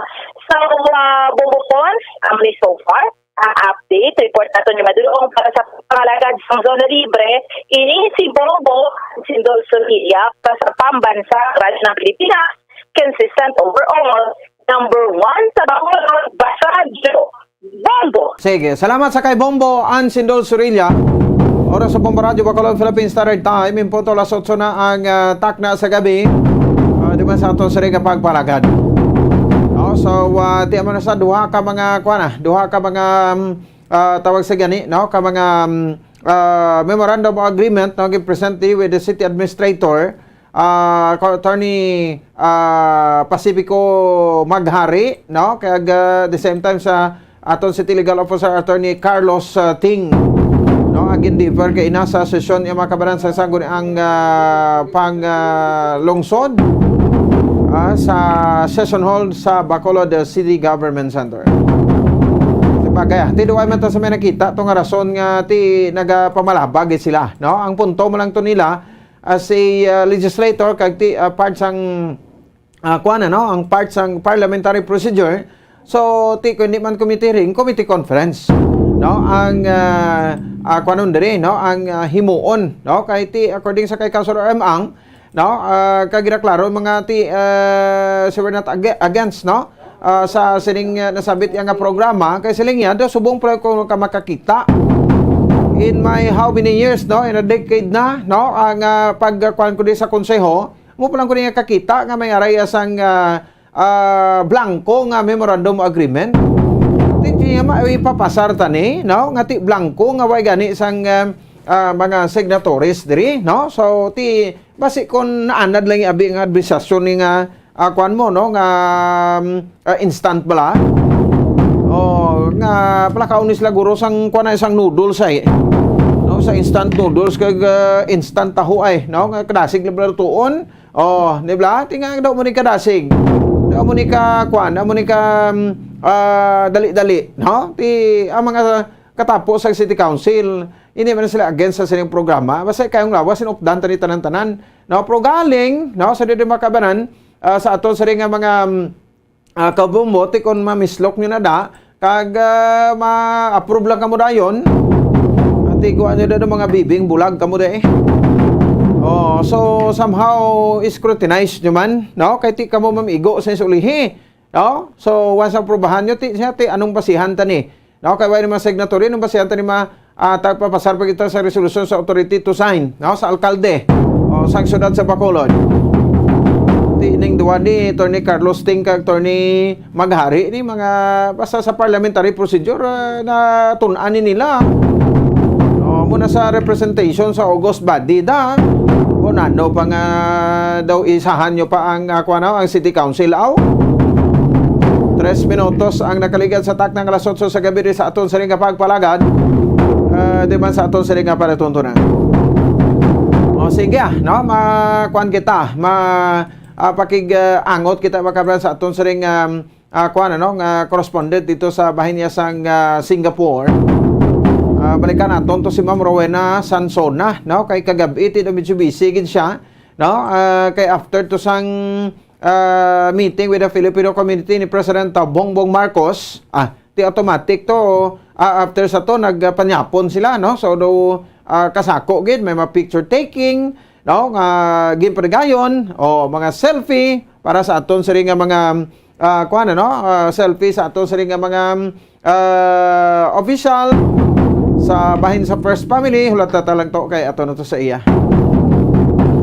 So, ah, Bombo Pons, amo ni so far, ah, update, report nato ni Madulong para sa pangalagad sang Zona Libre, ini si Bombo Sindol Sorilla para sa Pambansa Radyo ng Pilipinas, consistent overall, number one sa Bacolod, basta radyo, Bombo! Sige, salamat sa kay Bombo Ansindol Surilla. Oras sa Bombo Radyo Bacolod, Philippine Standard Time. In punto alas otso na ang, ah, takna sa gabi. Ah, di man sa aton sini nga pagpalagad. Oh, so, ah, ti man sa duha ka mga, kuwan na, duha ka mga, um, ah, tawag sa gani, no? Ka mga, um, ah, memorandum of agreement, no? Gipresente with the city administrator, ah, Attorney, ah, Pacifico Maghari, no? Kag, ah, the same time sa aton City Legal Officer Attorney Carlos, ah, Ting, no? Again, defer kay ina sa sesyon yung mga kabaran sa sangguniang, ah, pang, ah, lungsod, ah, sa session hall sa Bacolod, ah, City Government Center. Sabagay, ah, ti duwa man ta sa may nakita, to nga rason nga ti nagapamalabag sila, no? Ang punto mo lang to nila, as a, uh, legislator, kag ti, uh, part sang, ah, kuwan, ano, ang part sang parliamentary procedure. So, ti, kung hindi man committee hearing, committee conference, no? Ang, ah, ah, kuwanon diri, no? Ang, ah, himuon, no? Kay ti, according sa kay Councilor M. Ang, no? Ah, kag ginaklaro mga ti, ah, so we're not ag-, against, no? Ah, sa sining, ah, nasabit iya nga programa, kay siling niya, daw subong pa ko ka makakita. In my how many years, no? In a decade na, no? Ang, ah, pagkuwan ko di sa konseho, mo pa lang ko niya kakita nga may aray sang, ah, ah, blanco nga memorandum of agreement. Ti niya ma-, ipapasar ta ni, no? Nga ti blanco nga way gani sang, ah, ah, mga signatories diri, no? So, ti, basi kung naanad lang abi nga administrasyon ni nga, ah, kuwan mo, no? Nga, um, ah, instant bala. Oh, nga palakaon ni sila guro sang kuwan ay sang noodles ay. No, sa instant noodles kag, ah, instant taho ay, no? Nga kadasig na bala tuon. Oh, di ba? Ti nga daw mo ni kadasig. Daw mo ni ka, kuwan, daw mo ni ka, um, ah, dali-dali, no? Ti, ang mga katapo sa City Council, hindi man sila against sa sining programa. Basta kayong lawas, sinupdan tani tanan-tanan. No, pero galing, no, sa didi makabanan, ah, sa aton sa nga mga, um, ah, kabumbo, ti kon mamislok nyo na da, kag, ah, ma-approve lang kamo dayon. Ati ko ano da mga bibing bulag kamo da eh. Oh, so somehow scrutinize nyo man, no? Kay ti kamo mamigo sa isulihi. No? So, once aprubahan nyo, ti, siya, ti, anong basihan ta ni? No? Kay wala ni mga signatory, anong basihan ta ni ma-, ah, tagpapasar pa kita sa resolusyon sa authority to sign, no? Sa alkalde, o sa siyudad sa Bacolod. Ti, ning duwa ni Attorney Carlos Ting kag Attorney Maghari, ni mga, basta sa parliamentary procedure, ah, na tun-an ni nila. No? Muna sa representation sa August body da. O nano pa nga daw isahan nyo pa ang, ah, kuwan, no? Ang City Council, aw? Tres minutos ang nakaligad sa takna nga alas otso sa gabi di sa aton sining nga pagpalagad. Ah, di man sa aton sining nga palatuntunan. O, sige, ah, no? Ma-, kuwan kita. Ma-, ah, pakig, ah, angot kita, mga kabran, sa aton sining, um, ah, kuwan, ano, nga correspondent dito sa bahin niya sang, ah, Singapore. Ah, balikan naton to si Ma'am Rowena Sansona, no? Kay kagabi, ti, medyo busy gid siya, no? Ah, kay after to sang, ah, meeting with the Filipino community ni President, ah, Bongbong Marcos, ah, ti automatic to, ah, after sa to, nagpanyapon sila, no? So, do, ah, kasako gid, may mga picture taking, no? Nga ginpadayon, o mga selfie para sa aton sini nga mga, ah, kuwan, ano? Ah, selfie sa aton sini nga mga, ah, official sa bahin sa first family, hulat na lang to kay ato na to sa iya.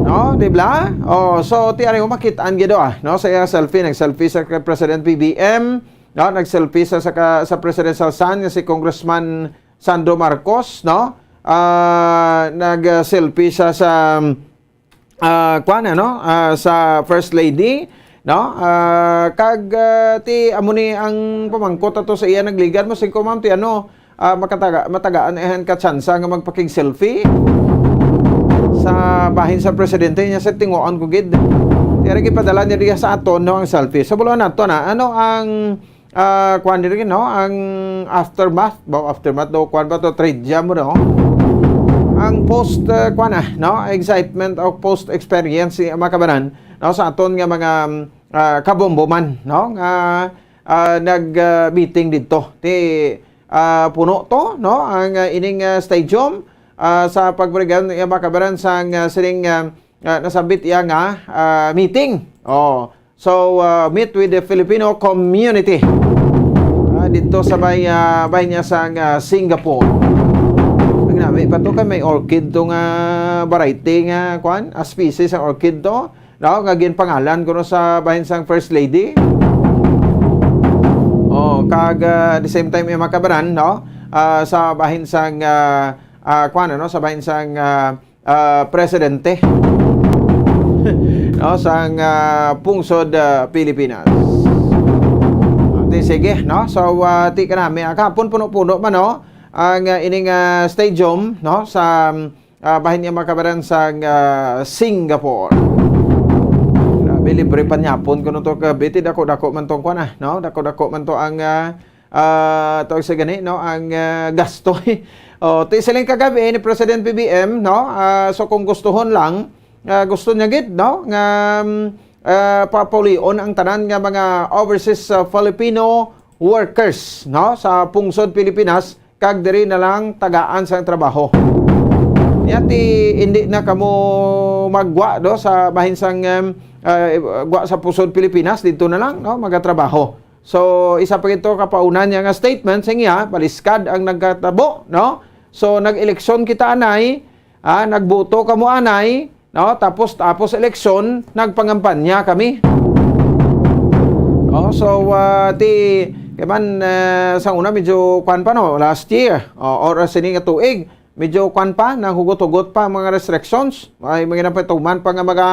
No, di ba? Oh, so ti ari mo makit-an gid, ah, no, sa iya selfie, nag-selfie sa kay President B B M, no, nag-selfie sa, sa, ka-, sa presidential son nga si Congressman Sandro Marcos, no? Ah, nag-selfie sa, sa, ah, kuwan, ano? Ah, sa First Lady, no? Ah, kag, ah, ti, amo ni ang pamangkot ato sa iya, nagligad mo, singko, ma'am, ti, ano, ah, makataga-, matagaan, eh, ka tsansa nga magpakig-selfie sa bahin sa presidente niya, sa tingoan ko gid. Ti, ari gipadala niya diya sa aton, no, ang selfie. So, bulo nato na, ano ang, ah, kuwan diri, no? Ang aftermath, ba, aftermath daw, kuwan ba to, tragedy mo, no? Ang post, ah, kuwan, ah, no? Excitement o post experience, si mga kabanan, no? Sa aton nga mga, ah, kabomboman, no? Nga, ah, nag, ah, meeting dito. Ti, ah, puno to, no? Ang, ah, ining, ah, stadium, ah, sa pagbrigan, eh, mga kabanan, sa, ah, sining, ah, ah, nasabit iya nga, ah, meeting. Oh. So, ah, meet with the Filipino community. Ah, dito sa may, ah, bay niya sa, ah, Singapore. Ang nami pa to kay may orchid to nga variety nga, kwan, ah, species ang orchid to. No, nga ginpangalan kuno sa bahin sang First Lady. Oh, kag, ah, at the same time, eh, mga kabanan, no? Ah, sa bahin sang, ah, ah, kwan, ano, sa bahin sang, ah, ah, presidente. No, sang, ah, pungsod, ah, Pilipinas. Ah, ti, sige, no? So, ah, ti kanami, ah, kahapon puno-puno man, no? Ang, ah, ining, ah, stadium, no? Sa, ah, bahin niya mga kabaran sa, ah, Singapore. Grabe, libre panyapon kuno to ka, Betty, dako-dako man tong kwan, ah, no? Dako-dako man to ang, ah, ah, tawag sa gani, no? Ang, ah, gasto. Oh, ti siling kagabi ni President B B M, no? Ah, so kung gustuhon lang, ah, gusto niya gid, no? Nga, mm, ah, papaulion ang tanan nga mga overseas, ah, Filipino workers, no, sa pungsod Pilipinas, kag diri na lang tagaan sang trabaho. Nya ti, hindi na kamo maggwa, no, sa bahin sang, em, ah, gwa sa pungsod Pilipinas, dito na lang, no, magatrabaho. So, isa pa gito ka pauna niya nga statement sa iya, baliskad ang nagkatabo, no? So, nag-eleksyon kita anay, ah, nagboto kamo anay, no? Tapos, tapos eleksyon, nagpangampanya kami. Oh, so, ah, ti, kay man, eh, sa una, medyo kwan pa, no? Last year, oh, or sini nga tuig, medyo kwan pa, nanghugot-hugot pa ang mga restrictions. Ay, mga napatuman pa nga mga,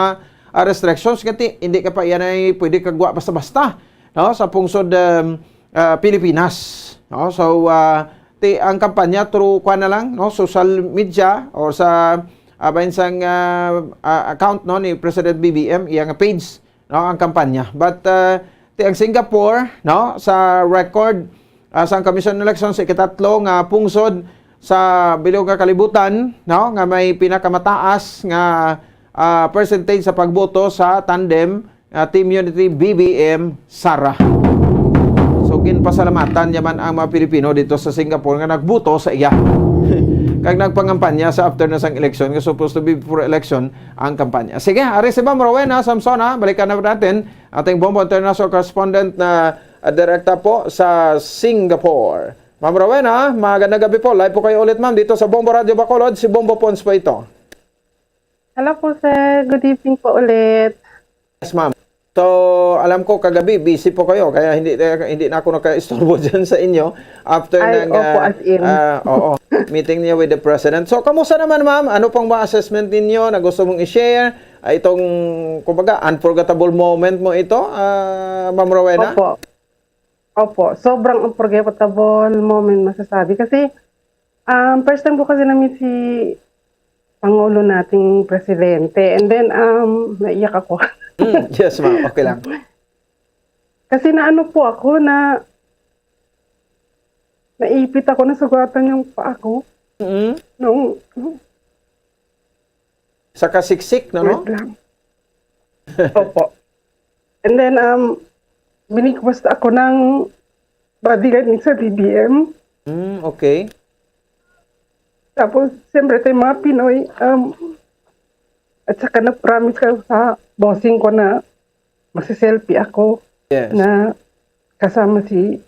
ah, restrictions, kati hindi ka pa yan ay pwede kagwa basta-basta, no, sa pungsod, um, ah, Pilipinas, no? So, ah, ti, ang kampanya through, kwan na lang, no, social media o sa, ah, bahin sang, ah, ah, account, no, ni President B B M, iya nga page, no, ang kampanya. But, ah, ti ang Singapore, no, sa record, ah, sang Commission on Elections, ikatatlo nga pungsod sa bilog nga kalibutan, no, nga may pinakamataas nga, ah, percentage sa pagboto sa tandem, ah, Team Unity B B M Sara. So, ginpasalamatan niya man ang mga Pilipino dito sa Singapore nga nagboto sa iya. Kag nagpangampanya sa after na sang election, nga supposed to be before election ang kampanya. Sige, ari si Ma'am Rowena Samson, ha? Balikan na natin ating Bombo International Correspondent na, ah, direkta po sa Singapore. Ma'am Rowena, magandang gabi po. Live po kayo ulit, ma'am, dito sa Bombo Radyo Bacolod, si Bombo Pons po ito. Hello po, sir. Good evening po ulit. Yes, ma'am. So, alam ko kagabi busy po kayo, kaya hindi, hindi na ako nakaistorbo dyan sa inyo after Ay, ng, opo, ah, as in. Ah, oo, meeting niyo with the president. So, kamusta naman, ma'am? Ano pang mga assessment ninyo na gusto mong i-share? Ah, itong, kumbaga, unforgettable moment mo ito, ah, Ma'am Rowena? Opo. Opo, sobrang unforgettable moment masasabi kasi, um, first time ko kasi na-meet si Pangulo nating Presidente. And then, um, naiyak ako. Mm, yes, ma'am. Okay lang. Kasi naano po ako na, naipit ako, nasugatan yung paa ko. Mm. Nung, Sa kasiksik, no, no? Wait lang. Opo. And then, um, binikwasta ako ng bodyguard ni sa B B M. Mm, okay. Tapos, siyempre, tayo mga Pinoy, um, at saka nag-promise ka sa bossing ko na magsiselfie ako Yes. na kasama si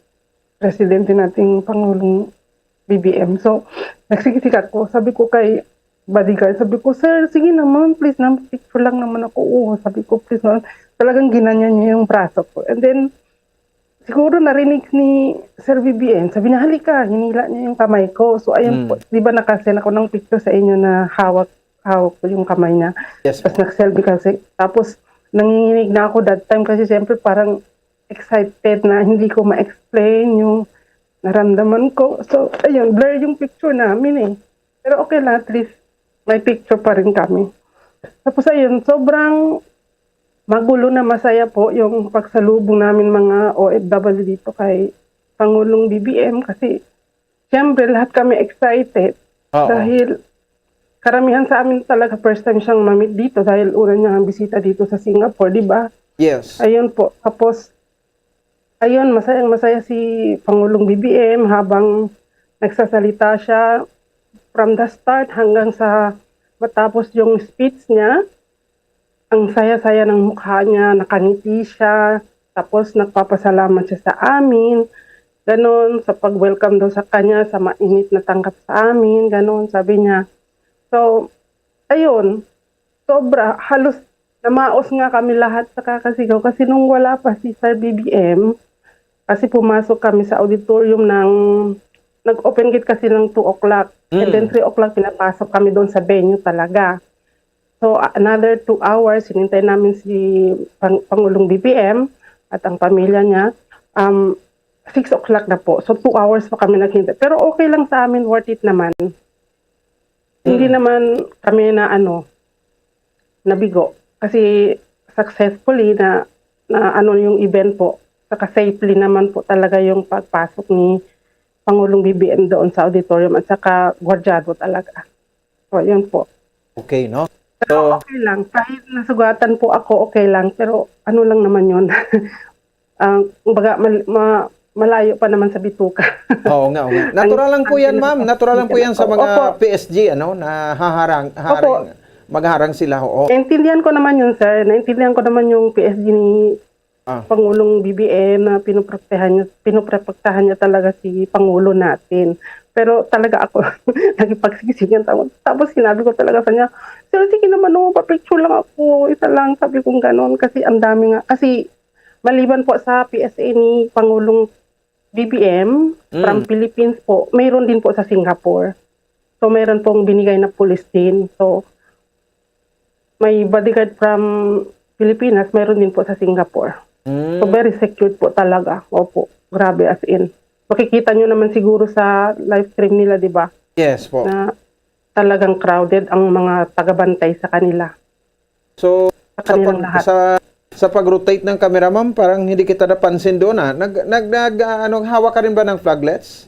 Presidente nating Pangulong B B M. So, nagsiksik ako. Sabi ko kay bodyguard, sabi ko, "Sir, sige naman, please naman, picture lang naman ako." Oo, sabi ko, "Please naman." Talagang ginanyan niya yung braso ko. And then, siguro narinig ni Sir B B M, sabi niya, "Halika," hinila niya yung kamay ko. So, ayun Mm. po, di ba naka-send ako ng picture sa inyo na hawak, hawak ko yung kamay niya. Yes Tapos po. nag-selfie kasi. Tapos, nanginginig na ako that time kasi siyempre parang excited na hindi ko ma-explain yung naramdaman ko. So, ayun, blur yung picture namin eh. Pero okay lang, at least may picture pa rin kami. Tapos ayun, sobrang magulo na masaya po yung pagsalubong namin mga O F W dito kay Pangulong B B M kasi siyempre lahat kami excited Oo. dahil karamihan sa amin talaga first time siyang mamit dito dahil una niya ang bisita dito sa Singapore, di ba? Yes. Ayun po. Tapos, ayun, masayang-masaya si Pangulong B B M habang nagsasalita siya from the start hanggang sa matapos yung speech niya. Ang saya-saya ng mukha niya, nakangiti siya, tapos nagpapasalamat siya sa amin, ganon, sa pag-welcome daw sa kanya, sa mainit na tanggap sa amin, ganon, sabi niya. So, ayun, sobra, halos namaos nga kami lahat sa kakasigaw kasi nung wala pa si Sir B B M, kasi pumasok kami sa auditorium ng, nag-open gate kasi ng two o'clock. And Mm. then three o'clock, pinapasok kami doon sa venue talaga. So, a-, another two hours, hinintay namin si Pang-, Pangulong B B M at ang pamilya niya. Um, six o'clock na po. So, two hours pa kami naghintay. Pero okay lang sa amin, worth it naman. Hindi Mm. naman kami na ano, nabigo. Kasi successfully na, na ano yung event po. Saka safely naman po talaga yung pagpasok ni Pangulong B B M doon sa auditorium at saka gwardyado talaga. So, yun po. Okay, no? Pero okay lang. Kahit nasugatan po ako, okay lang. Pero ano lang naman yun. Ah, kumbaga, mal- ma- malayo pa naman sa bituka. Oo nga, oo nga. Natural lang po yan, ma'am. Natural lang po yan sa mga Opo. P S G, ano, na haharang, haring, magharang sila, oo. Naintindihan ko naman yun, sir. Naintindihan ko naman yung P S G ni Ah. Pangulong B B M na pinoprotektahan niya, pinoprotektahan niya talaga si Pangulo natin. Pero talaga ako, nagipagsiksikan. Tapos, tapos sinabi ko talaga sa niya, "Sir, sige naman, oh, papicture lang ako. Isa lang," sabi kong ganon. Kasi ang dami nga. Kasi maliban po sa P S A ni Pangulong B B M, Mm. from Philippines po, mayroon din po sa Singapore. So, mayroon pong binigay na police din. So, may bodyguard from Pilipinas, mayroon din po sa Singapore. Mm. So, very secured po talaga. Opo, grabe, as in. Makikita nyo naman siguro sa live stream nila, di ba? Yes po. Na talagang crowded ang mga tagabantay sa kanila. So, Sa sa kanilang pag-, lahat. sa, sa pag-rotate ng camera, ma'am, parang hindi kita napansin doon, ah. Nag, nag, nag, ah, ano, hawak ka rin ba ng flaglets?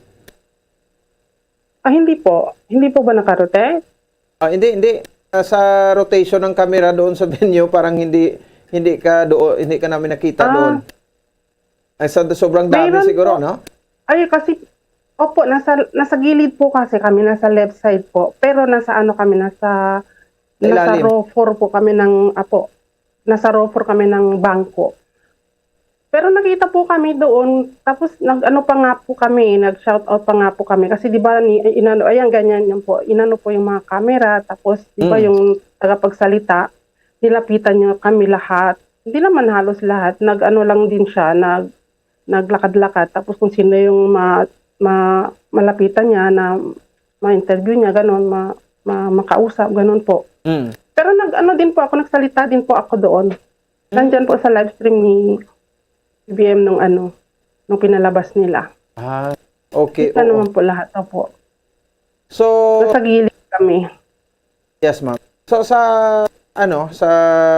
Ah, hindi po. Hindi po ba nakarotate? Ah, hindi, hindi. Ah, sa rotation ng camera doon sa venue, parang hindi, hindi ka doon, hindi ka namin nakita Ah. doon. Ay, sa sobrang dami Mayroon siguro, po. no? Ay, kasi, opo, nasa, nasa gilid po kasi kami, nasa left side po. Pero nasa ano kami, nasa, Sa nasa ilalim. row four po kami ng, apo, nasa row four kami ng bangko. Pero nakita po kami doon, tapos nag-ano pa nga po kami, nag-shout out pa nga po kami. Kasi di ba, ni, inano, ayan, ganyan yan po. Inano po yung mga camera, tapos di ba Mm. yung tagapagsalita, nilapitan niyo kami lahat. Hindi naman halos lahat, nag-ano lang din siya, nag, naglakad-lakad. Tapos kung sino yung ma, ma, malapitan niya na ma-interview niya, ganun, ma, ma, makausap, ganun po. Mm. Pero nag-ano din po ako, nagsalita din po ako doon. Mm. Nandyan po sa live stream ni B B M nung ano, nung pinalabas nila. Ah, okay, Kita oo. naman po lahat, opo. So, Nasa gilid kami. Yes, ma'am. So, sa, ano, sa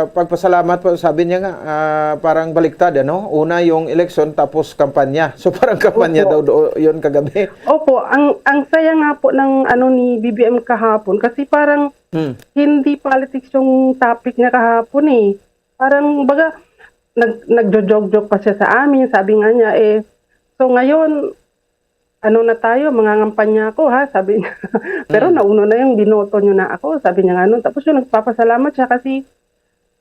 pagpasalamat po, sabi niya nga, ah, parang baliktad, ano? Una yung eleksyon, tapos kampanya. So, parang kampanya Opo. daw do-, yun kagabi. Opo, ang, ang saya nga po ng, ano, ni B B M kahapon, kasi parang Hmm. hindi politics yung topic niya kahapon, eh. Parang, baga, nag-, nagjo-joke-joke pa siya sa amin. Sabi nga niya, eh, "So, ngayon, ano na tayo, mangangampanya ako, ha?" sabi niya. Pero Mm. nauna na yung binoto niyo na ako, sabi niya nga nun. Tapos yung nagpapasalamat siya kasi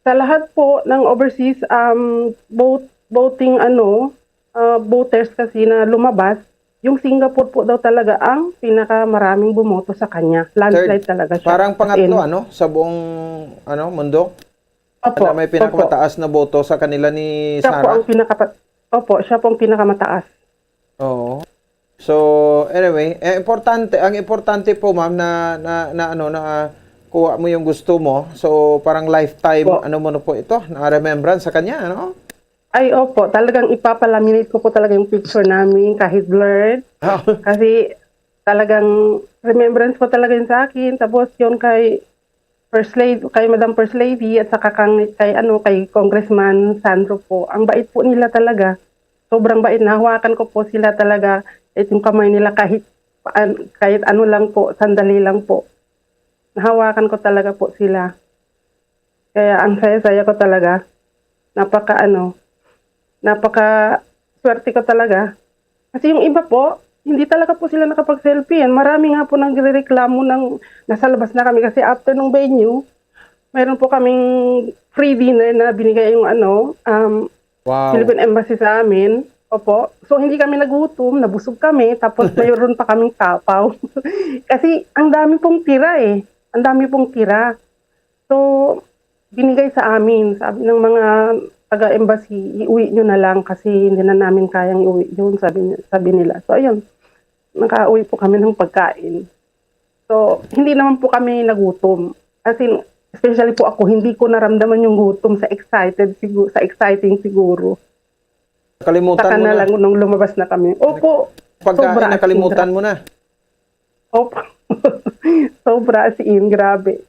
sa lahat po ng overseas, um, vote, voting, ano, ah, voters kasi na lumabas, yung Singapore po daw talaga ang pinakamaraming bumoto sa kanya. Landslide Third, talaga siya. parang As pangatlo, in, ano, sa buong, ano, mundo? Opo, Na may opo. pinakamataas na boto sa kanila ni Siya po Sara? ang pinakapat-, opo, siya po ang pinakamataas. Oo. So, anyway, eh, importante, ang importante po, ma'am, na, na, na, ano, na, ah, kuha mo yung gusto mo. So, parang lifetime, Po. ano mo na po ito, na remembrance sa kanya, ano? Ay, opo, talagang ipapalaminate ko po talaga yung picture namin kahit blurred. Ah. Kasi talagang remembrance po talaga yun sa akin. Tapos yun kay First Lady, kay Madam First Lady at saka kang, kay, ano, kay Congressman Sandro po. Ang bait po nila talaga. Sobrang bait. Nahawakan ko po sila talaga. Itong kamay nila kahit, an-, kahit ano lang po, sandali lang po. Nahawakan ko talaga po sila. Kaya ang saya-saya ko talaga. Napaka, ano, napaka swerte ko talaga. Kasi yung iba po, hindi talaga po sila nakapag-selfie. Marami nga po nagrereklamo ng nasa labas na kami. Kasi after nung venue, mayroon po kaming free dinner na binigay yung, ano, um, Wow. Philippine Embassy sa amin. Opo. So, hindi kami nagutom, nabusog kami, tapos mayroon pa kaming tapaw. Kasi ang dami pong tira eh. Ang dami pong tira. So, binigay sa amin, sabi ng mga taga-embassy, "Iuwi nyo na lang kasi hindi na namin kayang iuwi yun," sabi, sabi nila. So, ayun, nakauwi po kami ng pagkain. So, hindi naman po kami nagutom. As in, especially po ako, hindi ko naramdaman yung gutom sa excited sigu-, sa exciting siguro. Nakalimutan Saka mo na na. lang nung lumabas na kami. Opo, Pagkain, sobra, as in, nakalimutan gra- mo na. Opo. Sobra, as in, grabe.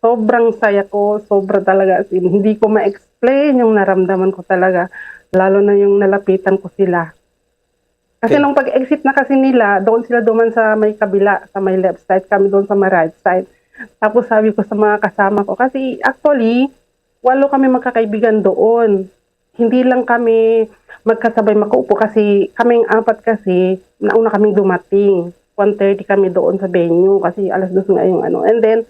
Sobrang saya ko, sobra talaga, as in, hindi ko ma-explain yung naramdaman ko talaga. Lalo na yung nalapitan ko sila. Kasi Okay. nung pag-exit na kasi nila, doon sila duman sa may kabila, sa may left side, kami doon sa may right side. Tapos sabi ko sa mga kasama ko, kasi actually, walo kami magkakaibigan doon. Hindi lang kami magkasabay makaupo kasi kaming apat kasi, nauna kaming dumating. One thirty kami doon sa venue kasi alas dos nga yung ano. And then,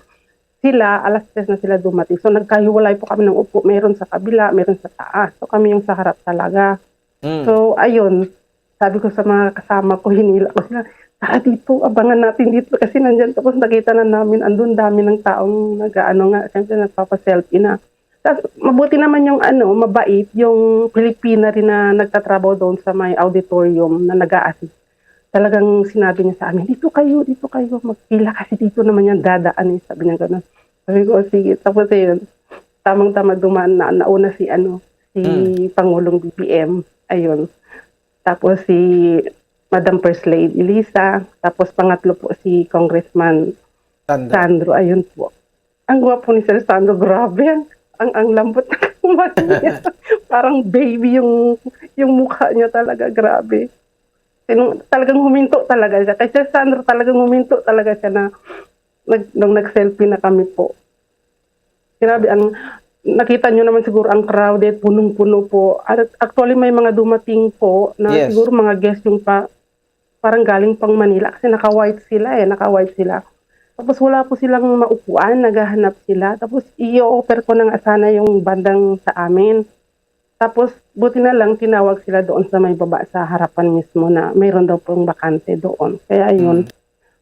sila, alas tres na sila dumating. So, nagkahiwalay po kami ng upo. Meron sa kabila, meron sa taas. So, kami yung sa harap talaga. Mm. So, ayun. Sabi ko sa mga kasama ko, hinila ko sila, "Tara dito, abangan natin dito." Kasi nandyan, tapos nakita na namin, andun dami ng taong nag-aano nga, siyempre nagpapa-selfie na. Tas mabuti naman yung ano, mabait, yung Pilipina rin na nagtatrabaho doon sa may auditorium na nag-a-assist. Talagang sinabi niya sa amin, "Dito kayo, dito kayo, magpila kasi dito naman yung dadaan eh," sabi niya gano'n. Sabi ko, "Sige." Tapos ayun, tamang-tama dumaan na, nauna si ano, si Mm. Pangulong B B M. Ayun. Tapos si Madam First Lady Lisa, tapos pangatlo po si Congressman Sandro. Sandro, ayun po. Ang gwapo ni Sir Sandro, grabe, ang, ang, ang lambot ng kumain niya. Parang baby yung, yung mukha niya talaga, grabe. Sinu-, talagang huminto talaga siya. Kay Sir Sandro, talagang huminto talaga siya na nag-, nung nag-selfie na kami po. Grabe, ang, nakita nyo naman siguro ang crowded, punong-puno po. At actually, may mga dumating po na Yes. siguro mga guest yung pa, parang galing pang Manila kasi naka-white sila eh, naka-white sila. Tapos wala po silang maupuan, naghahanap sila. Tapos i-offer ko na nga sana yung bandang sa amin. Tapos buti na lang tinawag sila doon sa may baba sa harapan mismo na mayroon daw pong bakante doon. Kaya yun, Mm.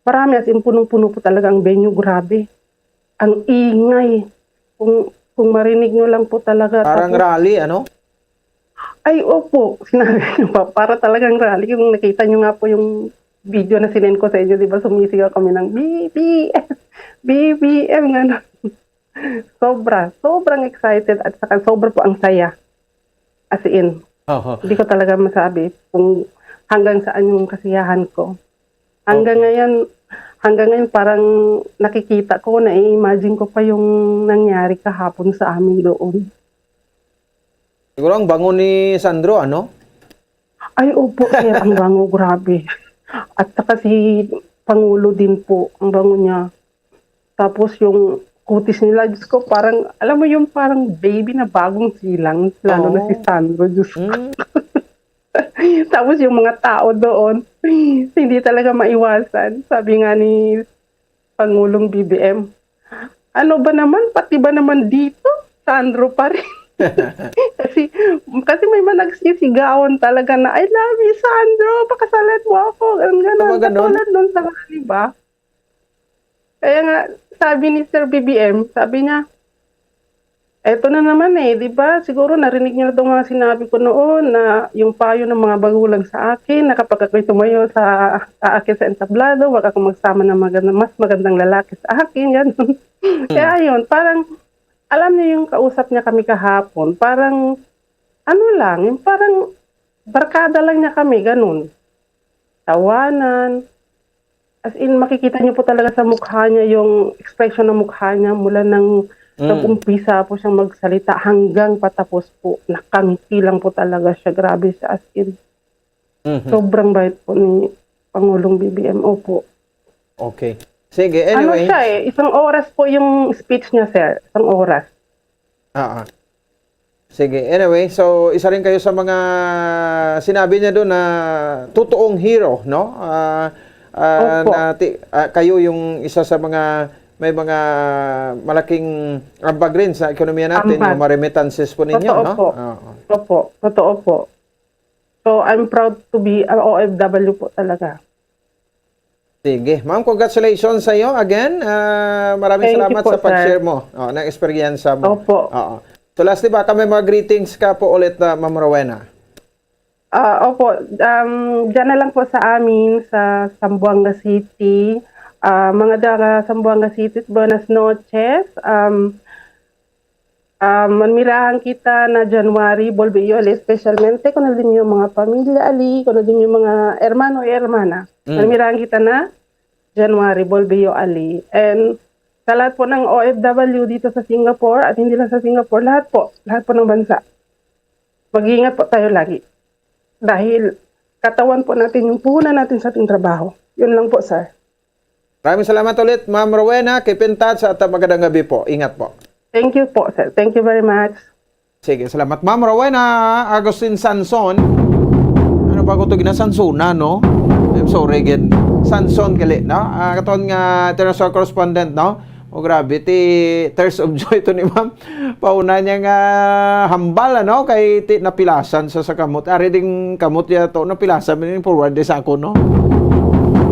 marami as in punong-puno po talaga ang venue, grabe. Ang ingay. Kung, kung marinig nyo lang po talaga. Parang Tapos rally, ano? Ay, opo. Sinabi niyo pa, para talagang rally. Kung nakita niyo nga po yung video na sinend ko sa inyo, di ba, sumisigaw kami ng B B M, B B M, gano'n. Sobra, sobrang excited at saka sobra po ang saya. As in, Oho. hindi ko talaga masabi kung hanggang saan yung kasiyahan ko. Hanggang Okay. ngayon, hanggang ngayon parang nakikita ko, nai-imagine ko pa yung nangyari kahapon sa amin doon. Siguro ang bango ni Sandro, ano? Ay, opo, sir, ang bango, grabe. At saka si Pangulo din po, ang bango niya. Tapos yung kutis nila, Diyos ko, parang, alam mo yung parang baby na bagong silang, lalo na Oo. si Sandro, Diyos ko. Mm. Tapos yung mga tao doon, hindi talaga maiwasan. Sabi nga ni Pangulong B B M, "Ano ba naman? Pati ba naman dito? Sandro pa rin." Kasi, kasi may mga nagsisigawan talaga na, "I love you, Sandro. Pakasalan mo ako." Ang ganun. Mga ganun? Katulad nun sa mga, di ba? Kaya nga, sabi ni Sir B B M, sabi niya, "Eto na naman eh, di ba? Siguro narinig niyo na itong mga sinabi ko noon na yung payo ng mga magulang sa akin na kapag ako'y tumayo sa, sa akin sa entablado, wag ako magsama ng maganda, mas magandang lalaki sa akin," ganun. Kaya yun, parang, alam niyo yung kausap niya kami kahapon, parang, ano lang, yung parang barkada lang niya kami, ganun. Tawanan. As in, makikita niyo po talaga sa mukha niya yung expression ng mukha niya mula nang Mm. nag-umpisa po siyang magsalita hanggang patapos po. Nakangiti lang po talaga siya. Grabe siya, as in. Mhm. Sobrang bait po ni Pangulong B B M. Opo. Okay. Sige, Ano anyway. siya eh, isang oras po yung speech niya, sir. Isang oras. Ah, ah. Sige. Anyway, so isa rin kayo sa mga sinabi niya doon na totoong hero, no? Ah, ah, Opo. na ti-, ah, kayo yung isa sa mga may mga malaking ambag rin sa ekonomiya natin, Ambag. yung mga remittances po ninyo, Totoo no? po. Oo. Opo. Totoo po. So, I'm proud to be a O F W po talaga. Sige. Ma'am, congratulations sa iyo again. Ah, maraming Thank you salamat po, sa pag-share sir. mo, oh, ng eksperyensya mo. Opo. Oo. So, lastly, baka may mga greetings ka po ulit, ah, Ma'am Rowena. Ah, opo. Um, dyan na lang po sa amin sa Zamboanga City. Ah, mga taga Zamboanga City, buenas noches. Um, Ah, manmirahan kita na January, bolbe iyo ali, especialmente kuno din yung mga pamilya ali, kuno din yung mga hermano y hermana. Mm. Manmirahan kita na January, bolbe iyo ali. And sa lahat po ng O F W dito sa Singapore at hindi lang sa Singapore, lahat po, lahat po ng bansa, mag-iingat po tayo lagi. Dahil katawan po natin yung puhunan natin sa ating trabaho. Yun lang po, sir. Maraming salamat ulit, Ma'am Rowena. Keep in touch at magandang gabi po. Ingat po. Thank you po, sir. Thank you very much. Sige, salamat. Ma'am Rowena Agustin Sanson. Ano ba ko to gina-, Sansona, no? I'm sorry again. Sanson gali, no? Ah, katon nga international correspondent, no? O, grabe, ti tears of joy to ni ma'am. Pauna niya nga hambal, ano, kay ti napilasan sa, sa kamot. Ari ding kamot niya to, napilasan, forward di sa ako, no?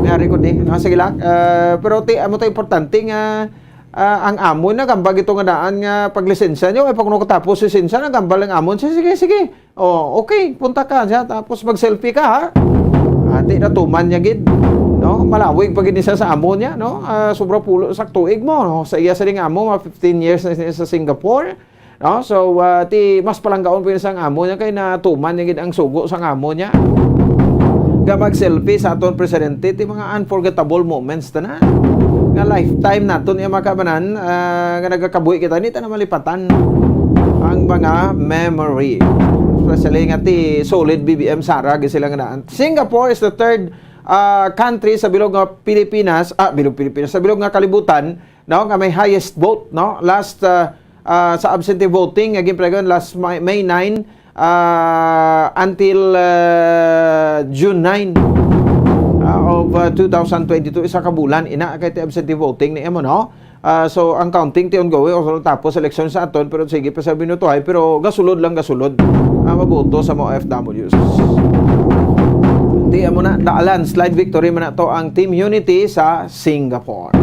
May ari ko di. Ah, sige lang. Ah, pero ti, amo to importante nga, ah, ang amo na gambag ito nga daan nga paglisensya niyo. Ay, pag ano katapos lisensya, nagambal ang amo. Sige, sige, sige. Oh, okay, punta ka siya, tapos mag-selfie ka, ha? Ati na tuman niya gid, no? Malawig pa gid ni siya sa amo niya, no? Ah, sobra pulo sa tuig mo, no? Sa iya siling amo, mga fifteen years na siya sa Singapore, no? So, ah, ti mas palanggaon pa yun sa amo niya kay natuman niya gid ang sugo sa amo niya. Nga mag-selfie sa aton presidente, ti mga unforgettable moments tanan. Nga lifetime naton iya mga kabanan, ah, nga nagakabuhi kita, ni ta na malipatan ang mga memory. Especially nga ti solid B B M Sara, gid sila nga naan. Singapore is the third, ah, country sa bilog nga Pilipinas, ah, bilog Pilipinas, sa bilog nga kalibutan, no, nga may highest vote, no? Last, ah, ah, sa absentee voting, nga ginpanagon last May, May nine, ah, until, ah, June nine, ah, of, ah, two thousand twenty-two, isa ka bulan, ina, kay ti absentee voting ni amo, no? Ah, so, ang counting ti ongoing, o tapos eleksyon sa aton, pero sige pa sa minutuhay, pero gasulod lang gasulod ang maboto sa mga O F Ws. Di amo na, da-, landslide victory man na to ang Team Unity sa Singapore.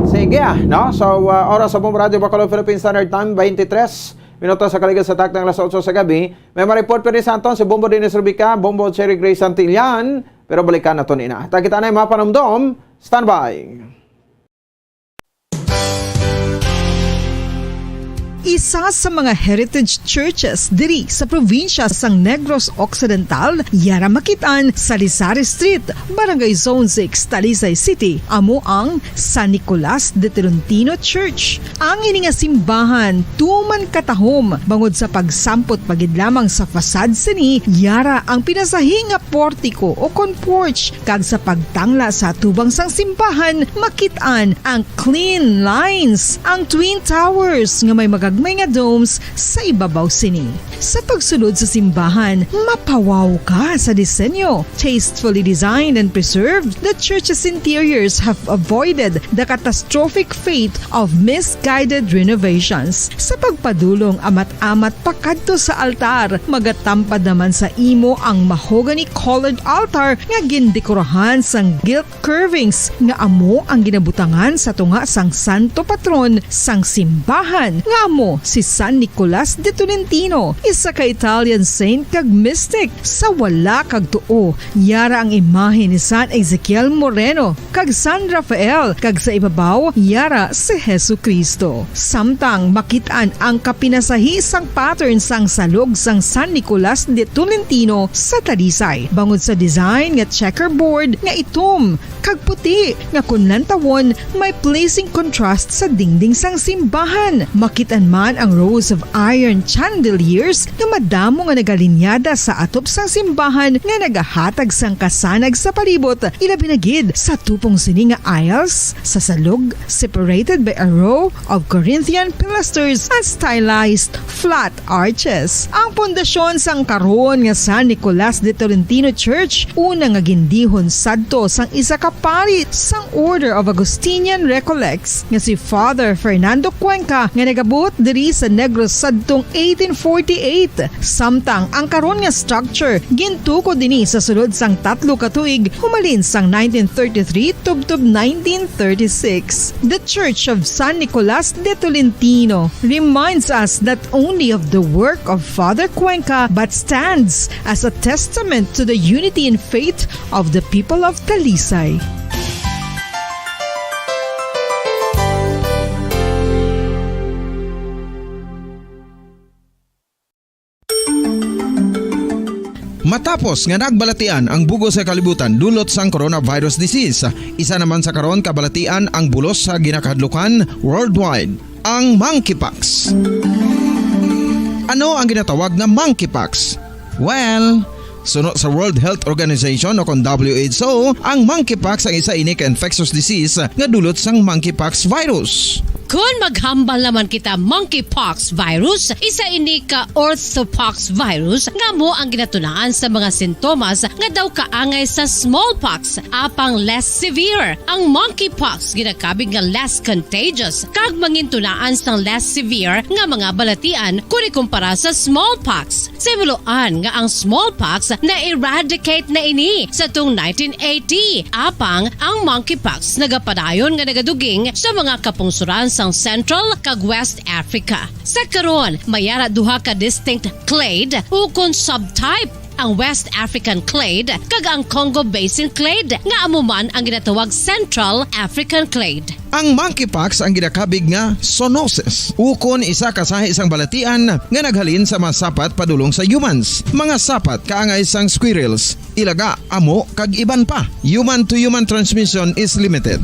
Sige, ah, no? So, ah, oras sa Bombo Radio Bacolod, Philippine Standard Time, twenty-three minutos sa kaligad sa takna alas otso sa gabi. May ma-report pa ni Santon, si Bombo Dennis Rubica, Bombo Cherry Gray Santillan, pero balikan naton ina. Ta kita na yung mga panumdom. Standby. Isa sa mga heritage churches diri sa probinsya sang Negros Occidental, yara makit-an sa Rizal Street, Barangay Zone six, Talisay City, amo ang San Nicolas de Tolentino Church. Ang ini nga simbahan tuman katahom bangod sa pagsampot pa gid lamang sa facade sini, yara ang pinasahi nga portiko o kon porch, kag sa pagtangla sa atubang sang simbahan makit-an ang clean lines, ang twin towers nga may magagmay nga domes sa ibabaw sini. Sa pagsulod sa simbahan, mapawaw ka sa disenyo. Tastefully designed and preserved, the church's interiors have avoided the catastrophic fate of misguided renovations. Sa pagpadulong amat-amat pakadto sa altar, magatampad naman sa imo ang mahogany-colored altar nga gindekorahan sang gilt curvings nga amo ang ginabutangan sa tunga sang santo patron sang simbahan, nga amo si San Nicolas de Tolentino, isa ka Italian saint kag mystic. Sa wala kag tuo, yara ang imahe ni San Ezekiel Moreno kag San Rafael, kag sa ibabaw, yara si Jesu-Cristo. Samtang makit-an ang kapinasahi sang pattern sang salog sang San Nicolas de Tolentino sa Talisay, bangod sa design nga checkerboard nga itom kag puti nga kon lantawon may pleasing contrast sa dingding sang simbahan. Makit-an man ang rows of iron chandeliers nga madamo nga nagalinyada sa atop sang simbahan nga nagahatag sang kasanag sa palibot, ilabi na gid sa tupong sini nga aisles sa salog, separated by a row of Corinthian pilasters and stylized flat arches. Ang pundasyon sang karon nga San Nicolas de Tolentino Church, una nga gindihon sadto sang isa ka pari sang Order of Augustinian Recollects nga si Father Fernando Cuenca, nga nagabot diri sa Negros sadtong eighteen forty-eight. Samtang ang karon nga structure gintukod ini sa sulod sang tatlo ka tuig, humalin sang nineteen thirty-three tubtob nineteen thirty-six. The Church of San Nicolas de Tolentino reminds us not only of the work of Father Cuenca, but stands as a testament to the unity in faith of the people of Talisay. Matapos nga nagbalatian ang bug-os nga kalibutan dulot sang coronavirus disease, isa naman sa karon kabalatian ang bulos sa ginakahadlukan worldwide, ang monkeypox. Ano ang ginatawag nga monkeypox? Well, Suno sa World Health Organization o kon W H O, ang monkeypox ang isa ini ka infectious disease nga dulot sang monkeypox virus. Kon maghambal naman kita monkeypox virus, isa ini ka orthopox virus nga amo ang ginatunaan sa mga sintomas nga daw kaangay sa smallpox, apang less severe. Ang monkeypox ginakabig nga less contagious kag mangintunaan sang less severe nga mga balatian kon ikumpara sa smallpox. Sa himuloan nga ang smallpox na-eradicate na ini sa tung nineteen eighty, apang ang monkeypox nagapadayon nga nagaduging sa mga kapungsoran sang Central kag West Africa. Sa karon, may ara duha ka distinct clade ukon subtype, ang West African clade kag ang Congo Basin clade, nga amo man ang ginatawag Central African clade. Ang monkeypox ang ginakabig nga zoonosis, ukon isa ka sahi sang balatian nga naghalin sa mga sapat padulong sa humans. Mga sapat kaangay sang squirrels, ilaga, amo, kag iban pa. Human-to-human transmission is limited.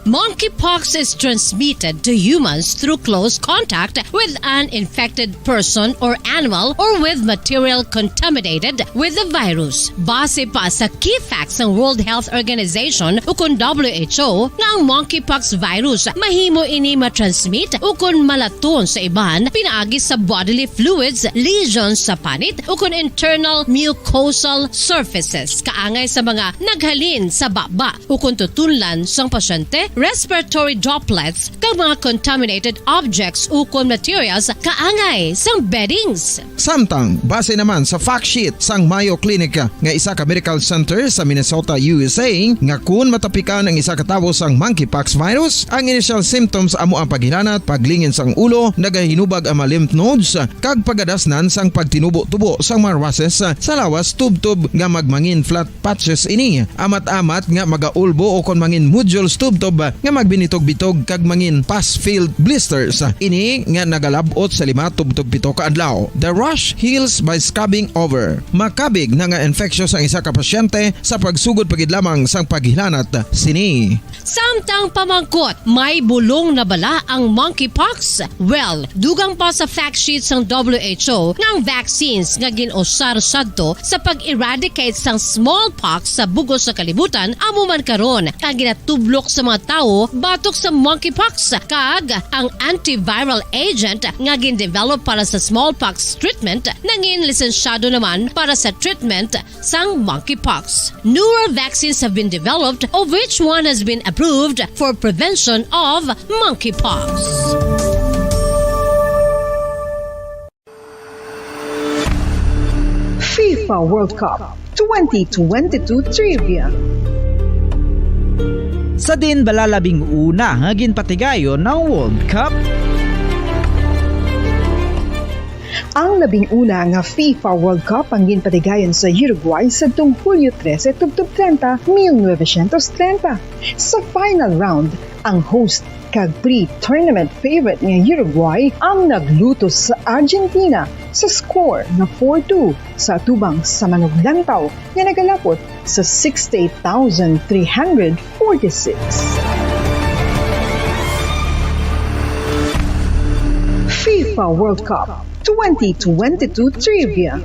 Monkeypox is transmitted to humans through close contact with an infected person or animal or with material contaminated with the virus. Base pa sa key facts sang World Health Organization ukon W H O nga ang monkeypox virus mahimo ini matransmit ukon malaton sa iban pinaagi sa bodily fluids, lesions sa panit ukon internal mucosal surfaces kaangay sa mga naghalin sa baba ukon tutunlan sang pasyente, respiratory droplets, kag mga contaminated objects ukon materials kaangay sang beddings. Samtang, base naman sa fact sheet sang Mayo Clinic nga isa ka medical center sa Minnesota, U S A, nga kun matapikan ang isa ka tawo sang monkeypox virus, ang initial symptoms amo ang paghilanat, paglingin sang ulo, nagahinubag ang mga lymph nodes, kag pagadasnan sang pagtinubo-tubo sang mga rushes sa lawas tubtob nga magmangin flat patches ini, amat-amat nga magaulbo ukon mangin nodules tubtob nga magbinitog-bitog kag mangin pus-filled blisters. Ini nga nagalab-ot sa lima tubtob pito ka adlaw. The rash heals by scabbing over. Makabig na nga infectious ang isa ka pasyente sa pagsugod pa gid lamang sang paghilanat sini. Samtang pamangkot, may bulong na bala ang monkeypox? Well, dugang pa sa fact sheet sang W H O nga ang vaccines nga gin-usar sadto sa pag-eradicate sang smallpox sa bug-os nga kalibutan amo man karon ang ginatublok sa mga tawo batok sa monkeypox, kag ang antiviral agent nga gin-develop para sa smallpox treatment nangin lisensyado naman para sa treatment sang monkeypox. Newer vaccines have been developed, of which one has been approved for prevention of monkeypox. FIFA World Cup twenty twenty-two Trivia. Sa diin bala labing una nga ginpatigayon ang World Cup? Ang labing una nga FIFA World Cup ang ginpatigayon sa Uruguay sadtong Hulyo trese tubtob treinta, mil novecientos treinta. Sa final round, ang host kag pre-tournament favorite nga Uruguay ang naglutos sa Argentina sa score nga four two sa atubang sa manuglantaw nga nagalapot sa sixty-eight thousand three hundred forty-six. FIFA World Cup twenty twenty-two Trivia.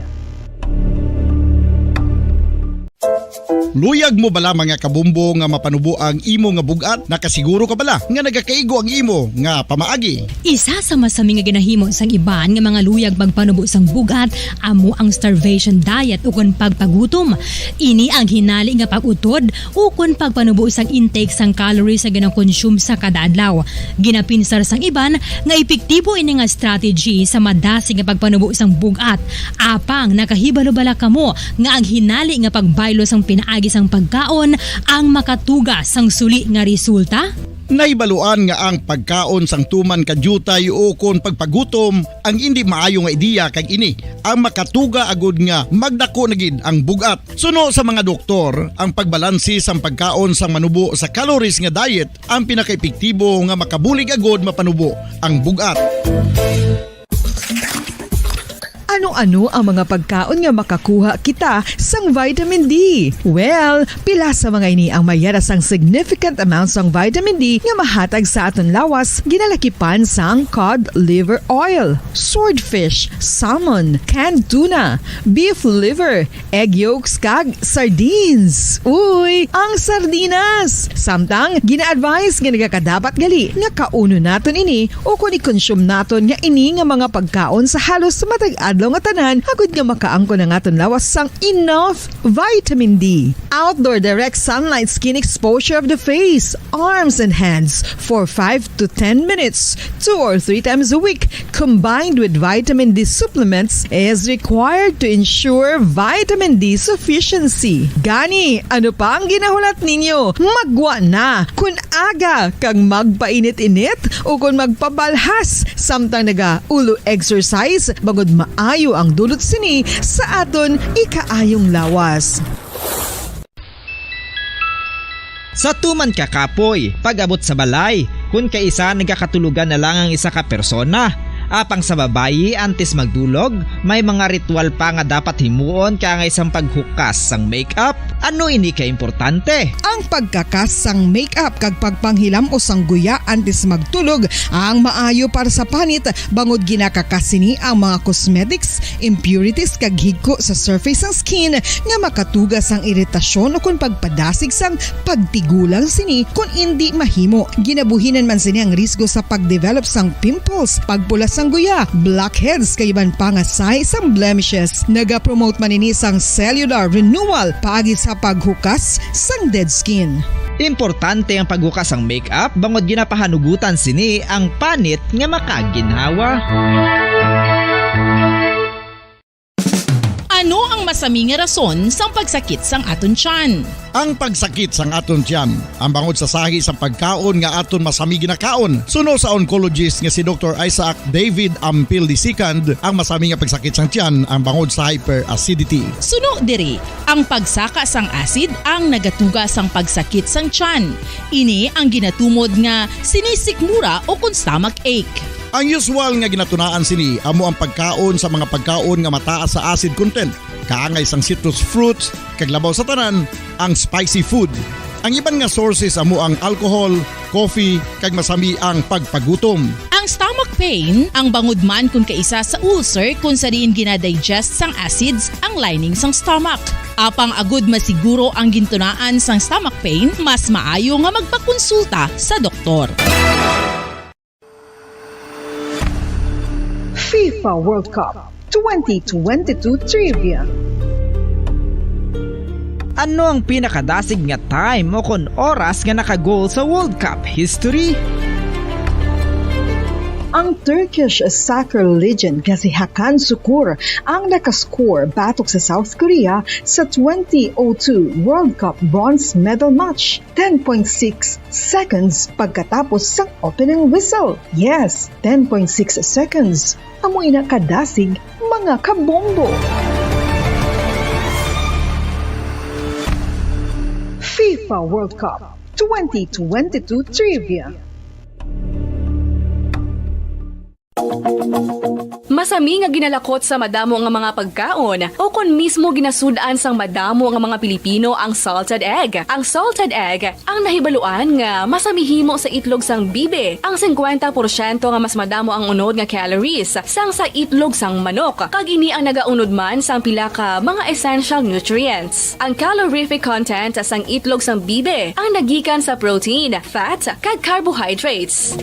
Luyag mo bala, mga kabombo, nga mapanubo ang imo nga bug-at? Nakasiguro ka bala nga nagakaigo ang imo nga pamaagi? Isa sa masami nga ginahimo sang iban nga mga luyag magpanubo sang bug-at amo ang starvation diet ukon pagpagutom. Ini ang hinali nga pag-utod ukon pagpanubo sang intake sang calories nga ginakonsume sa kada adlaw. Ginapinsar sang iban nga epektibo ini nga strategy sa madasig nga pagpanubo sang bug-at. Apang nakahibalo bala kamo nga ang hinali nga pagbaylo sang pinaagi sang pagkaon ang makatuga sang suli nga resulta? Nahibaluan nga ang pagkaon sang tuman ka diutay ukon pagpagutom ang indi maayo nga ideya, kag ini ang makatuga agud nga magdako na gid ang bug-at. Suno sa mga doktor, ang pagbalanse sang pagkaon sang manubo sa calories nga diet ang pinakaepektibo nga makabulig agud mapanubo ang bug-at. Ano-ano ang mga pagkaon nga makakuha kita sang vitamin D? Well, pila sa mga ini ang mayara sang significant amount sang vitamin D nga mahatag sa aton lawas, ginalakipan sang cod liver oil, swordfish, salmon, canned tuna, beef liver, egg yolks, kag sardines. Uy, ang sardinas! Samtang, gina-advise nga nagakadapat gali nga kaunon naton ini o kon i-consume naton nga ini nga mga pagkaon sa halos matag adlaw nga tanan, agud nga makaangkon ang aton lawas sang enough vitamin D. Outdoor direct sunlight skin exposure of the face, arms, and hands for five to ten minutes, two or three times a week, combined with vitamin D supplements, is required to ensure vitamin D sufficiency. Gani, ano pa ang ginahulat ninyo? Magwa na! Kun aga kag magpainit-init o kon magpabalhas samtang naga-ulo exercise, bangod maayo ang dulot sini sa aton ikaayong lawas. Sa tuman ka kapoy, pag-abot sa balay, kun kaisa nagakatulogan na lang ang isa ka persona. Apang sa babayi, antes magdulog, may mga ritual pa nga dapat himuon kaangay sang paghukas sang makeup. Ano ini ka importante? Ang pagkakas sang makeup kag pagpanghilam-os sang guya antes magtulog ang maayo para sa panit, bangod ginakakas sini ang mga cosmetics, impurities, kag higko sa surface sang skin nga makatuga sang iritasyon o kon pagpadasig sang pagtigulang sini kon indi mahimo. Ginabuhinan man sini ang risgo sa pag-develop sang pimples, pagpula sang guya, blackheads, kag iban pa nga sahi sang blemishes. Nagapromote man ini sang cellular renewal paagi sa paghukas sang dead skin. Importante ang paghukas sang makeup bangod ginapahanugutan sini ang panit nga makaginhawa. Ano ang masami nga rason sang pagsakit sang aton tiyan? Ang pagsakit sang aton tiyan, ang bangod sa sahi sang pagkaon nga aton masami ginakaon. Suno sa oncologist nga si Doktor Isaac David Ampil the second, ang masami nga pagsakit sang tiyan ang bangod sa hyperacidity. Suno diri, ang pagsaka sang acid ang nagatuga sang pagsakit sang tiyan. Ini ang ginatumod nga sinisikmura o kon stomach ache. Ang usual nga ginatunaan sini amo ang pagkaon sa mga pagkaon nga mataas sa acid content, kaangay sang citrus fruits, kag labaw sa tanan, ang spicy food. Ang iban nga sources amo ang alcohol, coffee, kag masami ang pagpagutom. Ang stomach pain, ang bangod man kon kaisa sa ulcer kon sa diin ginadigest sang acids ang lining sang stomach. Apang agud masiguro ang gintunaan sang stomach pain, mas maayo nga magpakonsulta sa doktor. FIFA World Cup twenty twenty-two Trivia. Ano ang pinakadasig nga time o kon oras nga naka-goal sa World Cup history? Ang Turkish soccer legend nga si Hakan Sukur ang nakascore batok sa South Korea sa twenty oh two World Cup bronze medal match, ten point six seconds pagkatapos sang opening whistle. Yes, ten point six seconds. Amo ina kadasig, mga kabombo. FIFA World Cup twenty twenty-two Trivia. Masami nga ginalakot sa madamo nga mga pagkaon, o kon mismo ginasud-an sang madamo nga mga Pilipino ang salted egg. Ang salted egg ang nahibaluan nga masami himo sa itlog sang bibi. Ang singkwenta porsyento nga mas madamo ang unod nga calories sang sa itlog sang manok, kag ini ang nagaunod man sang pila ka mga essential nutrients. Ang calorific content sang itlog sang bibi ang nagikan sa protein, fat, kag carbohydrates.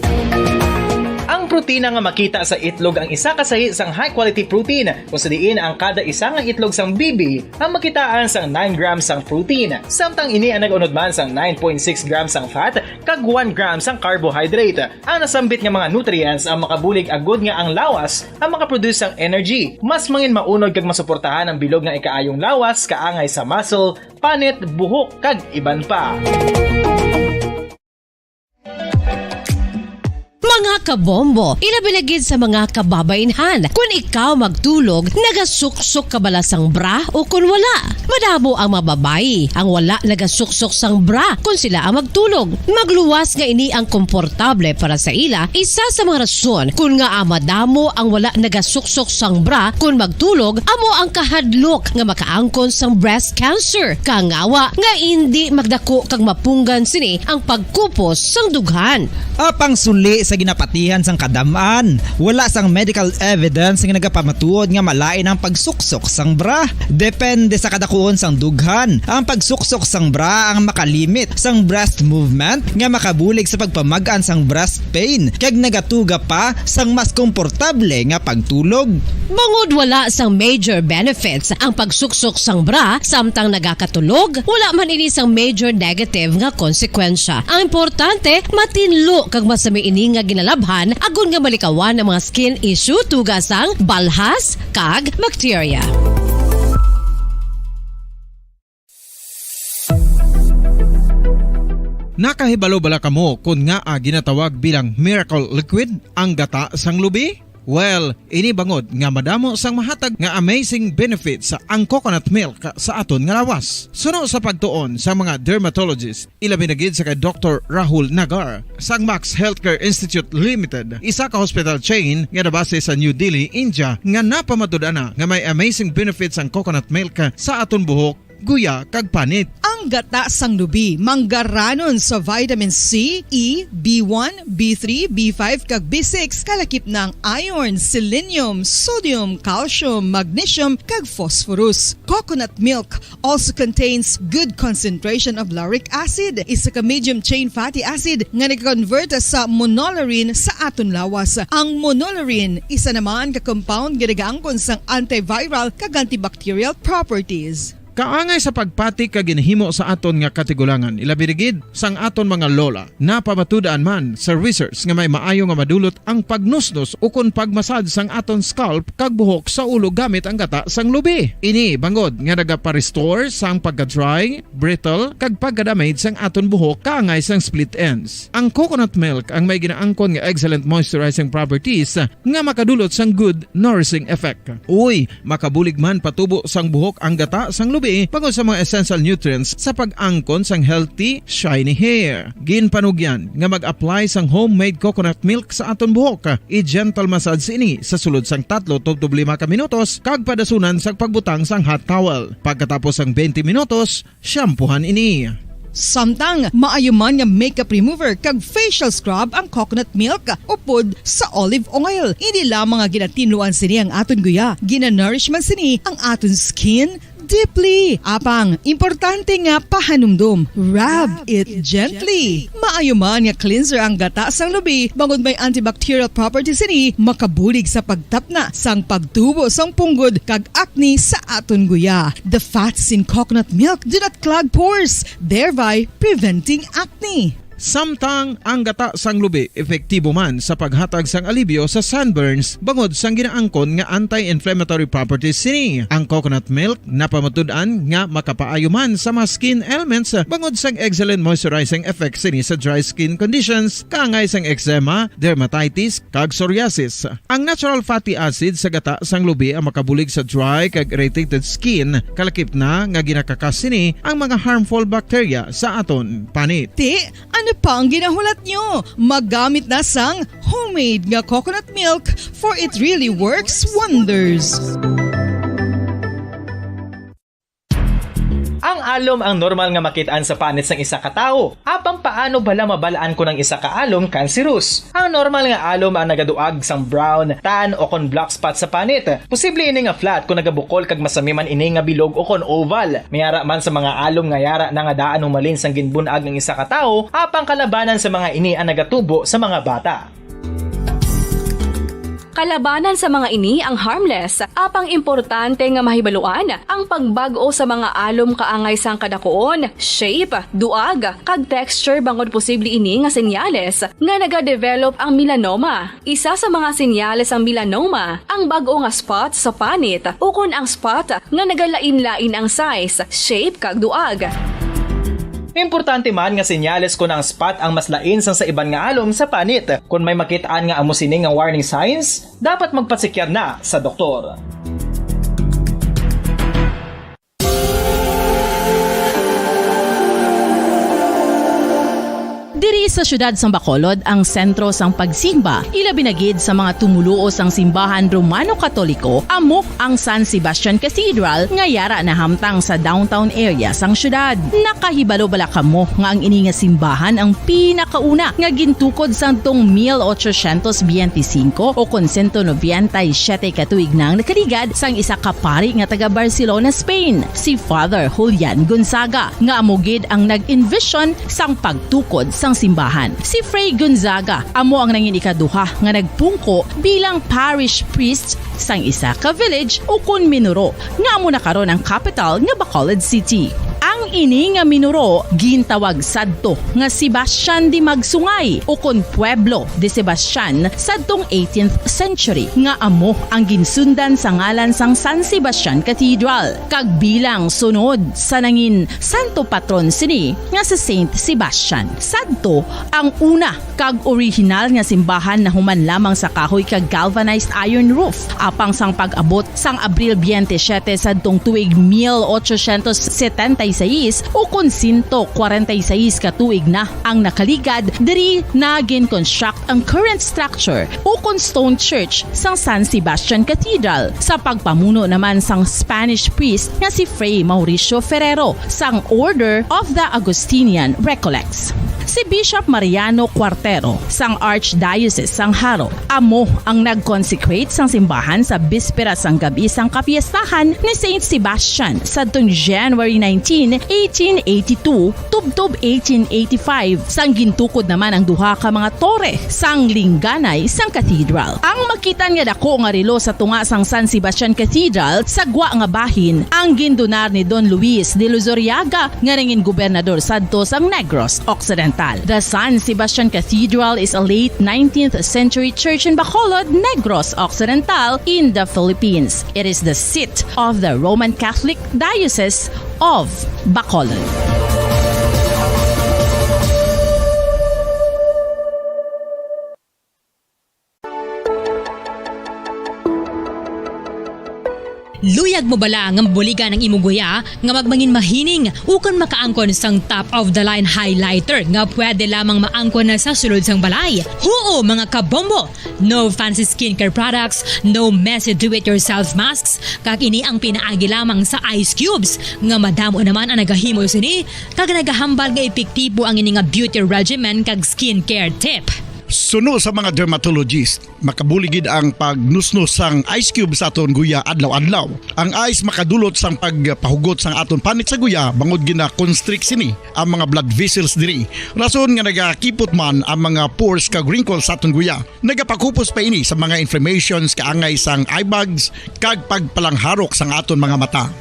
Ang protina nga makita sa itlog ang isa ka sahi sang high-quality protein, kung sa diin ang kada isa nga itlog sang bibi ang makitaan sang nine grams sang protein, samtang ini ang nag-unod man sang nine point six grams sang fat kag one gram sang carbohydrate. Ang nasambit nga mga nutrients ang makabulig agud nga ang lawas ang makaproduce sang energy. Mas mangin maunod kag masuportahan ang bilog nga ikaayong lawas kaangay sa muscle, panit, buhok, kag iban pa. Mga kabombo, ilabi na gid sa mga kababaynhan, kun ikaw magtulog, nagasuksok ka bala sang bra o kun wala? Madamo ang mga babayi ang wala nagasuksok sang bra kun sila ang magtulog. Magluwas nga ini ang komportable para sa ila, isa sa mga rason kun ngaa madamo ang wala nagasuksok sang bra kun magtulog amo ang kahadlok nga makaangkon sang breast cancer. Kangawa nga indi magdako kag mapunggan sini ang pagkupos sang dughan. Apang suli sa ginapatihan sang kadam-an, wala sang medical evidence nga nagapamatuod nga malain ang pagsuksok sang bra. Depende sa kadakuon sang dughan, ang pagsuksok sang bra ang makalimit sang breast movement nga makabulig sa pagpamag-an sang breast pain kag nagatuga pa sang mas komportable nga pagtulog. Bangod wala sang major benefits ang pagsuksok sang bra samtang nagakatulog, wala man ini sang major negative nga konsekwensya. Ang importante, matinlo kag masami ini nga ginalabhan agod nga malikawan ang mga skin issue tuga sang balhas kag bakterya. Nakahibalo bala kamo kon ngaa ginatawag bilang miracle liquid ang gata sang lubi? Well, ini bangod nga madamo sang mahatag nga amazing benefits ang coconut milk sa aton nga lawas. Suno sa pagtuon sa mga dermatologist, ilabi na gid sa kay Doktor Rahul Nagar sang Max Healthcare Institute Limited, isa ka hospital chain nga nabase sa New Delhi, India, nga napamatud-an na nga may amazing benefits ang coconut milk sa aton buhok, guya, kag panit. Ang gata sang lubi manggaranon sa vitamin C, E, B one, B three, B five, kag B six, kalakip na ang iron, selenium, sodium, calcium, magnesium, kag phosphorus. Coconut milk also contains good concentration of lauric acid, isa ka medium chain fatty acid nga nag-convert sa monolaurin sa aton lawas. Ang monolaurin, isa naman ka compound nga nagaangkon sang antiviral kag antibacterial properties. Kaangay sa pagpati kag ginhimo sa aton nga katigulangan, ilabi na gid sang aton mga lola. Napamatud-an man sa research nga may maayo nga madulot ang pagnusnos ukon pagmasad sang aton scalp kag buhok sa ulo gamit ang gata sang lubi. Ini bangod nga nagapa-restore sang pagka-dry, brittle, kag pagka-damage sang aton buhok kaangay sang split ends. Ang coconut milk ang may ginaangkon nga excellent moisturizing properties nga makadulot sang good nourishing effect. Uy, makabulig man patubo sang buhok ang gata sang lubi bangod sa mga essential nutrients sa pag-angkon sang healthy, shiny hair. Ginpanugyan nga mag-apply sang homemade coconut milk sa aton buhok. I-gentle massage ini sa sulod sang tatlo tubtob lima ka minutos kag padasunan sang pagbutang sang hot towel. Pagkatapos sang twenty minutos, shampoohan ini. Samtang maayo man nga makeup remover kag facial scrub ang coconut milk upod sa olive oil. Hindi lamang nga ginatinluan sini ang aton guya, ginanourish man sini ang aton skin deeply. Apang, importante nga pahanumdom, rub it gently. Maayo man nga cleanser ang gata sang lubi, bangod may antibacterial properties sini, makabulig sa pagtapna sang pagtubo sang punggod kag acne sa aton guya. The fats in coconut milk do not clog pores, thereby preventing acne. Samtang ang gata sang lubi epektibo man sa paghatag sang alibyo sa sunburns bangod sang ginaangkon nga anti-inflammatory properties sini. Ang coconut milk napamatud-an nga makapaayo man sa mga skin ailments bangod sang excellent moisturizing effect sini sa dry skin conditions, kaangay sang eczema, dermatitis, kag psoriasis. Ang natural fatty acid sa gata sang lubi ang makabulig sa dry kag irritated skin, kalakip na nga ginakakas sini ang mga harmful bacteria sa aton panit. Ti, ano pa ang ginahulat nyo? Magamit na sang homemade nga coconut milk, for it really works wonders. Ang alom ang normal nga makit-an sa panit sang isa ka tawo. Apang paano bala mabal-an kon ang isa ka alom kanserus? Ang normal nga alom ang nagaduag sang brown, tan, o kon black spot sa panit. Posible ini nga flat kon nagabukol kag masami man ini nga bilog o kon oval. May ara man sa mga alom nga yara na nga daan humalin sang ginbun-ag ang isa ka tawo, apang kalabanan sa mga ini ang nagatubo sa mga bata. Kalabanan sa mga ini ang harmless, apang importante nga mahibaluan ang pagbag-o sa mga alom kaangay sang kadakuon, shape, duag, kag texture bangod posible ini nga senyales nga nagadevelop ang melanoma. Isa sa mga senyales sang melanoma ang bag-o nga spot sa panit ukon ang spot nga nagalain-lain ang size, shape, kag duag. Importante man nga senyales kon ang spot ang mas lain sang sa iban nga alom sa panit. Kon may makit-an nga amo sini nga warning signs, dapat magpasekyar na sa doktor. Diri sa siyudad sang Bacolod ang sentro sang pagsimba, ilabi na gid sa mga tumoluo sang simbahan Romano-Katoliko, amo ang San Sebastian Cathedral nga yara nahamtang sa downtown area sang siyudad. Nakahibalo bala kamo nga ang ini nga simbahan ang pinakauna nga gintukod sadtong mil ochocientos biyente singko o kon sento nobenta y siyete ka tuig na ang nakaligad sang isa ka pari nga taga Barcelona, Spain, si Father Julian Gonzaga, nga amo gid ang nag-envision sang pagtukod sang simbahan. Si Fray Gonzaga amo ang nangin ikaduha nga nagpungko bilang parish priest sang isa ka village ukon minuro nga amo na karon ang kapital nga Bacolod City. Ang ini nga minuro gintawag sadto nga Sebastian de Magsungay ukon Pueblo de Sebastian sadtong eighteenth century, nga amo ang ginsundan sa ngalan sang San Sebastian Cathedral, kag bilang sunod sa nangin santo patron sini nga si Saint Sebastian. Sadto ang una kag orihinal nga simbahan nahuman lamang sa kahoy kag galvanized iron roof, apang sang pag-abot sang Abril twenty-seven sadtong tuig mil ochocientos setenta y seis, ukon sento kwarenta y seis ka tuig na ang nakaligad, diri na gin-construct ang current structure ukon stone church sang San Sebastian Cathedral, sa pagpamuno naman sang Spanish priest nga si Fray Mauricio Ferrero sang Order of the Augustinian Recollects. Si Bishop Mariano Cuartero sang Archdiocese sang Jaro amo ang nag-consecrate sang simbahan sa bispera sang gab-i sang kapiestahan ni Saint Sebastian sadtong January nineteen, eighteen eighty-two, tubtob eighteen eighty-five, sang gintukod naman ang duha ka mga tore sang lingganay sang cathedral. Ang makitan nga dako nga relo sa tunga sang San Sebastian Cathedral sa gwa nga bahin ang gindonar ni Don Luis de Luzuriaga, nga nangin gobernador sadto sang Negros Occidental. The San Sebastian Cathedral is a late nineteenth century church in Bacolod, Negros Occidental, in the Philippines. It is the seat of the Roman Catholic Diocese of Bacolod. Luyag mo bala nga mabuligan ang imo guya nga magmangin mahining ukon makaangkon sang top of the line highlighter nga pwede lamang maangkon na sa sulod sang balay? Huo, mga kabombo! No fancy skincare products, no messy do-it-yourself masks, kag ini ang pinaagi lamang sa ice cubes, nga madamo naman ang nagahimo sini kag nagahambal nga epektibo ang ini nga beauty regimen kag skincare tip. Suno sa mga dermatologist, makabulig gid ang pagnusnos sang ice cube sa aton guya adlaw-adlaw. Ang ice makadulot sang pagpahugot sang aton panit sa guya, bangod gina-constrict sini ang mga blood vessels diri, rason nga nagakipot man ang mga pores kag wrinkles sa aton guya. Nagapakupos pa ini sa mga inflammations kaangay sang eye bags kag pagpalangharok sang aton mga mata.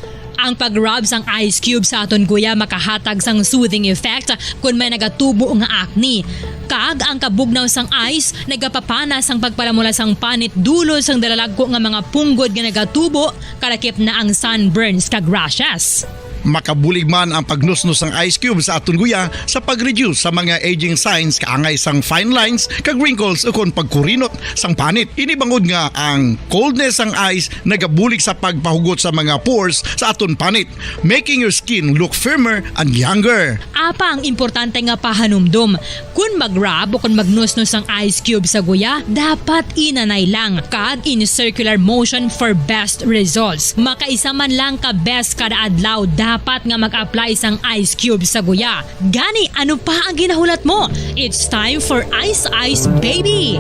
Ang pag-rub sang ice cube sa aton guya makahatag sang soothing effect kon may nagatubo nga acne. Kag ang kabugnaw sang ice nagapapana sang pagpalamula sang panit dulot sang dalalagko nga mga punggod nga nagatubo, kalakip na ang sunburns kag rashes. Makabulig man ang pagnusnos sang ice cube sa aton guya sa pag-reduce sa mga aging signs kaangay sang fine lines kag wrinkles ukon pagkurinot sang panit. Ini bangod nga ang coldness sang ice nagabulig sa pagpahugot sa mga pores sa aton panit, making your skin look firmer and younger. Apang importante nga pahanumdom, kon mag-rub o kon magnusnos ang ice cube sa guya, dapat inanay lang kag in circular motion for best results. Makaisa man lang ka beses kada adlaw dapat nga mag-apply sang ice cube sa guya. Gani, ano pa ang ginahulat mo? It's time for Ice Ice Baby!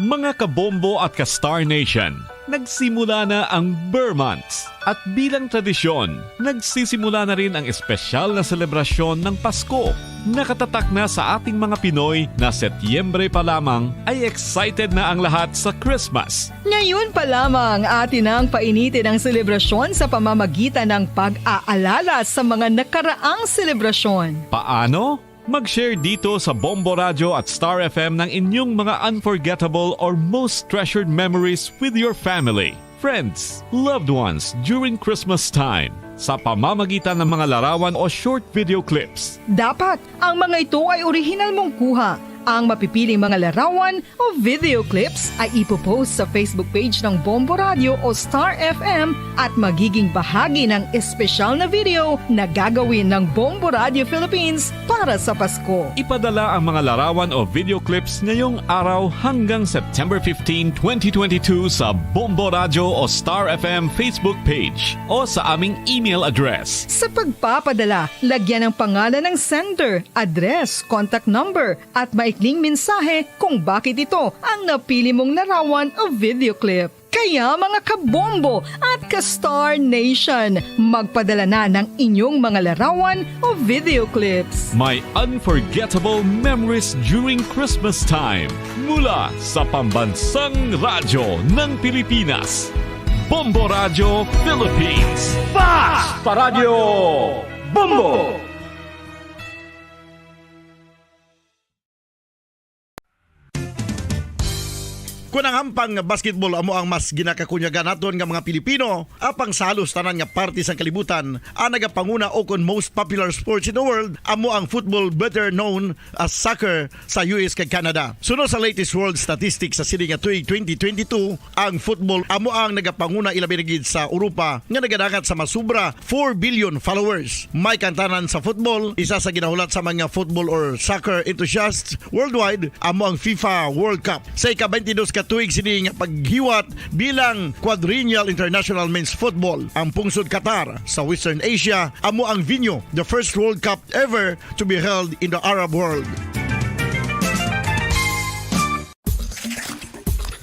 Mga kabombo at ka-Star Nation, nagsimula na ang Ber Months. At bilang tradisyon, nagsisimula na rin ang espesyal na selebrasyon ng Pasko. Nakatatak na sa ating mga Pinoy na Setyembre pa lamang ay excited na ang lahat sa Christmas. Ngayon pa lamang, atin nang painitin ang selebrasyon sa pamamagitan ng pag-aalala sa mga nakaraang selebrasyon. Paano? Mag-share dito sa Bombo Radyo at Star F M ng inyong mga unforgettable or most treasured memories with your family. friends, loved ones during Christmas time sa pamamagitan ng mga larawan o short video clips. Dapat ang mga ito ay orihinal mong kuha. Ang mapipiling mga larawan o video clips ay ipopost sa Facebook page ng Bombo Radio o Star F M at magiging bahagi ng espesyal na video na gagawin ng Bombo Radio Philippines para sa Pasko. Ipadala ang mga larawan o video clips ngayong araw hanggang September fifteen, twenty twenty-two sa Bombo Radio o Star F M Facebook page o sa aming email address. Sa pagpapadala, lagyan ang pangalan ng sender, address, contact number, at maikling mensahe kung bakit ito ang napili mong larawan o video clip. Kaya, mga kabombo at ka-Star Nation, magpadala na ng inyong mga larawan o video clips. My unforgettable memories during Christmas time. Mula sa Pambansang Radyo ng Pilipinas, Bombo Radyo Philippines. Fast Paradyo Bombo! Kun ang hampang nga basketball amo ang mas ginakakunyagan naton nga mga Pilipino, apang sa halos tanan nga parte sang kalibutan, ang nagapanguna ukon most popular sports in the world amo ang football, better known as soccer, sa U S kag Canada. Suno sa latest world statistics sa sini nga tuig twenty twenty-two, ang football amo ang nagapanguna, ilabi na gid sa Europa nga nagadangat sa masubra four billion followers. May kantanan sa football, isa sa ginahulat sa mga football or soccer enthusiasts worldwide, amo ang FIFA World Cup. Sa ika-twenty-dos ka tuig sini nga paghiwat bilang Quadrennial International Men's Football, ang pungsod Qatar sa Western Asia amo ang venue, the first World Cup ever to be held in the Arab world.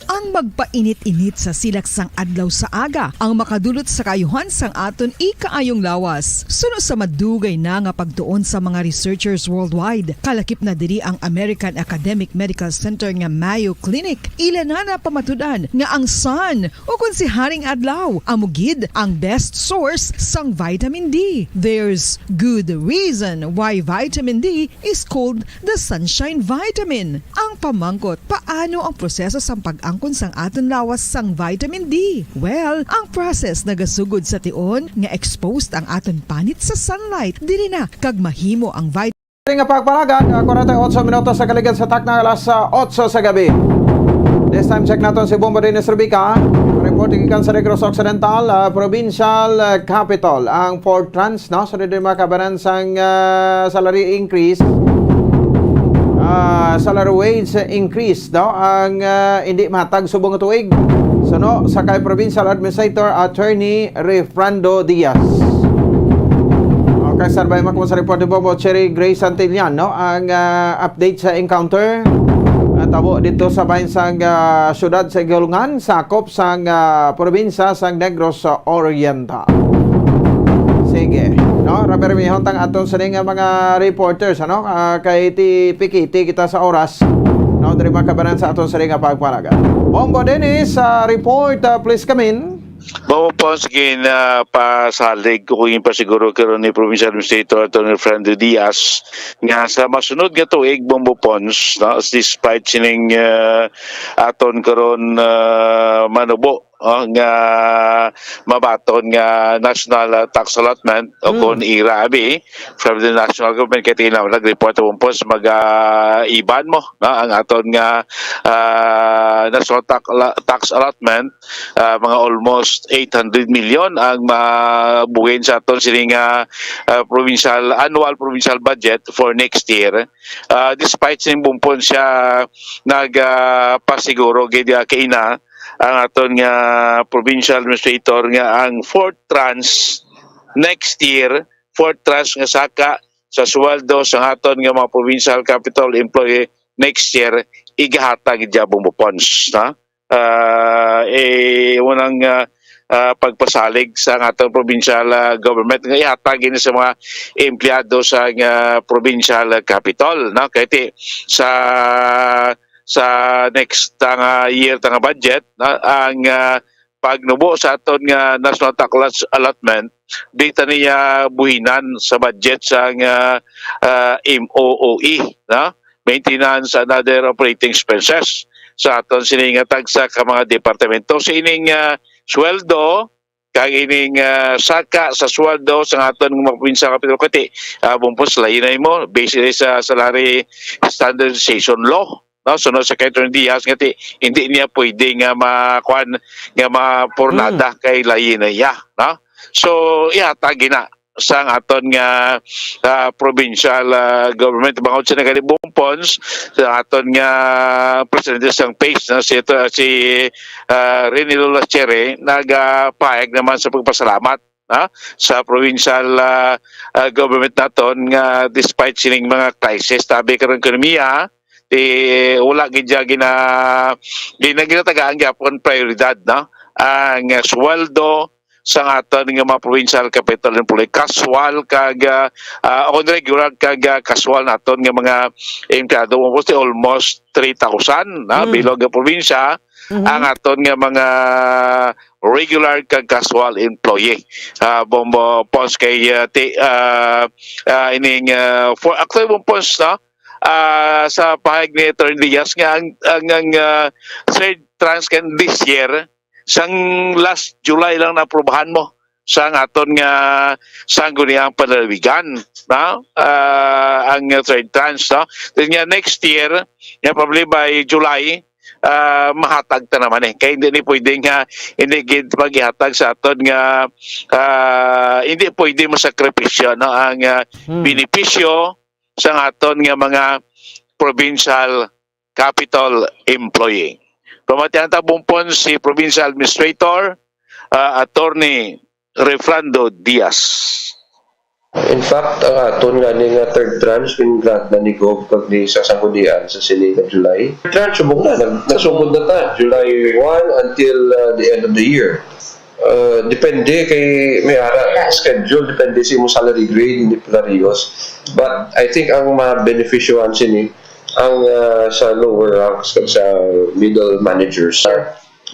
Ang magpainit-init sa silak sang adlaw sa aga ang makadulot sa kaayuhan sang aton ikaayong lawas. Suno sa madugay na nga pagtuon sa mga researchers worldwide, kalakip na diri ang American Academic Medical Center nga Mayo Clinic. Ila na napamatud-an nga ang sun, o kon si Haring Adlaw, amo gid ang best source sang vitamin D. There's good reason why vitamin D is called the sunshine vitamin. Ang pamangkot, paano ang proseso sang pag-angkon sang aton lawas sang vitamin D? Well, ang process nagasugod sa tion nga exposed ang aton panit sa sunlight. Diri na kag mahimo ang vitamin Diri nga pagpalagad, ah, forty-eight minutos sa kaligad sa takna, alas, ah, otso sa gabi. This time, check naton si Bombo Dennis Rubica. Reporting gikan sa Negros Occidental, ah, Provincial, ah, Capitol. Ang Fortrans, no? Sunod din mga kabanan sang, ah, salary increase. Ah, salary wage increase, no? Ang, ah, hindi matag subong nga tuig. Suno sa kay Provincial Administrator Attorney Refrando Diaz. Okay, sir, bay, makuha sa report ni Bombo Cherry Gray Santillan, no? Ang, ah, update sa encounter natabo dito sa bahin sang, ah, syudad sa Igulungan, sakop sang, ah, probinsya sang Negros Oriental. Sige, no? Ramirmihon tang aton sini nga mga reporters, ano? Ah, kay ti pikiti kita sa oras. No, diri makabanan sa aton sini nga pagpanagan. Bombo Dennis, ah, report, ah, please come in. Bombo Pons, gin, ah, pasalig ko, gin pasiguro karon ni Provincial Administrator Attorney Fernando Diaz nga sa masunod nga tuig, Bombo Pons, no, despite sining, ah, aton karon, ah, manubo, oh, nga mabaton nga national, ah, tax allotment o Hmm. kon ira abi from the national government, kay tingnan mo, nag-report ang Bombo Pons, mag, ah, iban mo, no, ang aton nga, ah, national tax, tax allotment, ah, mga almost eight hundred million ang mabuhin sa aton sini nga, ah, provincial, annual provincial budget for next year. Ah, despite sining Bombo Pons siya nag, ah, pasiguro gid, ah, kaina ang aton nga provincial administrator nga ang fourth tranche next year, fourth tranche nga saka sa sweldo sa aton nga mga provincial capital employee next year, igahatag gid siya, Bombo Pons, no? Ah, eh, unang, ah, ah, pagpasalig sa aton provincial, ah, government nga ihatag ini sa mga empleyado sa, ah, provincial capitol, no? Kay ti-, sa, sa next, ah, nga year, ta nga budget, no? Ang, ah, pagnubo sa aton nga national tax allotment, di ta niya buhinan sa budget sa, ah, ah, M O O E, no? Maintenance and other operating expenses sa aton sini nga tagsa ka mga departamento. Sa ining, ah, sweldo, kag ining, ah, saka sa sweldo sa aton nga mga provincial capital, kati, ah, bumpos, lainay mo, based sa salary standardization law, no? Sunod sa kay Attorney Diaz, nga ti, hindi niya pwede nga ma-, kuan, nga mapurnada Mm. kay lainay iya, no? So, ihatag gina sang aton nga, ah, provincial, ah, government, bangod sa nagalibumpons sa aton nga presidente sang PACE, no? Si, ito, si, ah, Rene Lola Cherry, nagapahayag naman sa pagpasalamat, ha, sa provincial, ah, ah, government naton nga despite sining mga crisis, tabi karon ekonomiya, di wala gid siya gina-, gina-, ginatagaan gyapon prioridad, no? Ang, ah, sweldo sa aton nga mga provincial capital employee, casual kag, ah, ah, on regular kag, ah, casual naton nga mga empleyado, almost, almost three thousand, ha, Mm. bilog nga probinsya, Mhm. ang aton nga mga regular kag casual employee. Ah, Bombo Pons, kay, ah, ti-, ah, ah, ining, ah, for, actually, Bombo Pons, no? Ah, sa pahayag ni Attorney Diaz nga ang, ang, ang, ah, third tranche kan this year, sang last July lang naaprubahan mo sa aton nga sangguniang panlalawigan, no? Ah, ang third tranche, no? Then nga next year, nga probably by July, ah, mahatag ta naman eh. Kay hindi ni pwede nga, hindi gid paghihatag sa aton nga, ah, hindi pwede masakripisyo, no, ang, ah, Hmm. benepisyo sa aton nga mga provincial capital employee. Pamatian ta, Bombo Pons, si Provincial Administrator, ah, Attorney Refrando Diaz. In fact, ang aton nga ni nga third tranche, gin-grant na ni Gov kag ni sa Sanggunian sa sini nga July. Third tranche, subong na, nag-, nagsugod na ta, July one until, uh, the end of the year. Uh, depende kay may ara schedule, depende sa imong salary grade, hindi precarious. But I think ang mabenepisyohan sini ang, uh, sa lower ranks kag sa middle managers.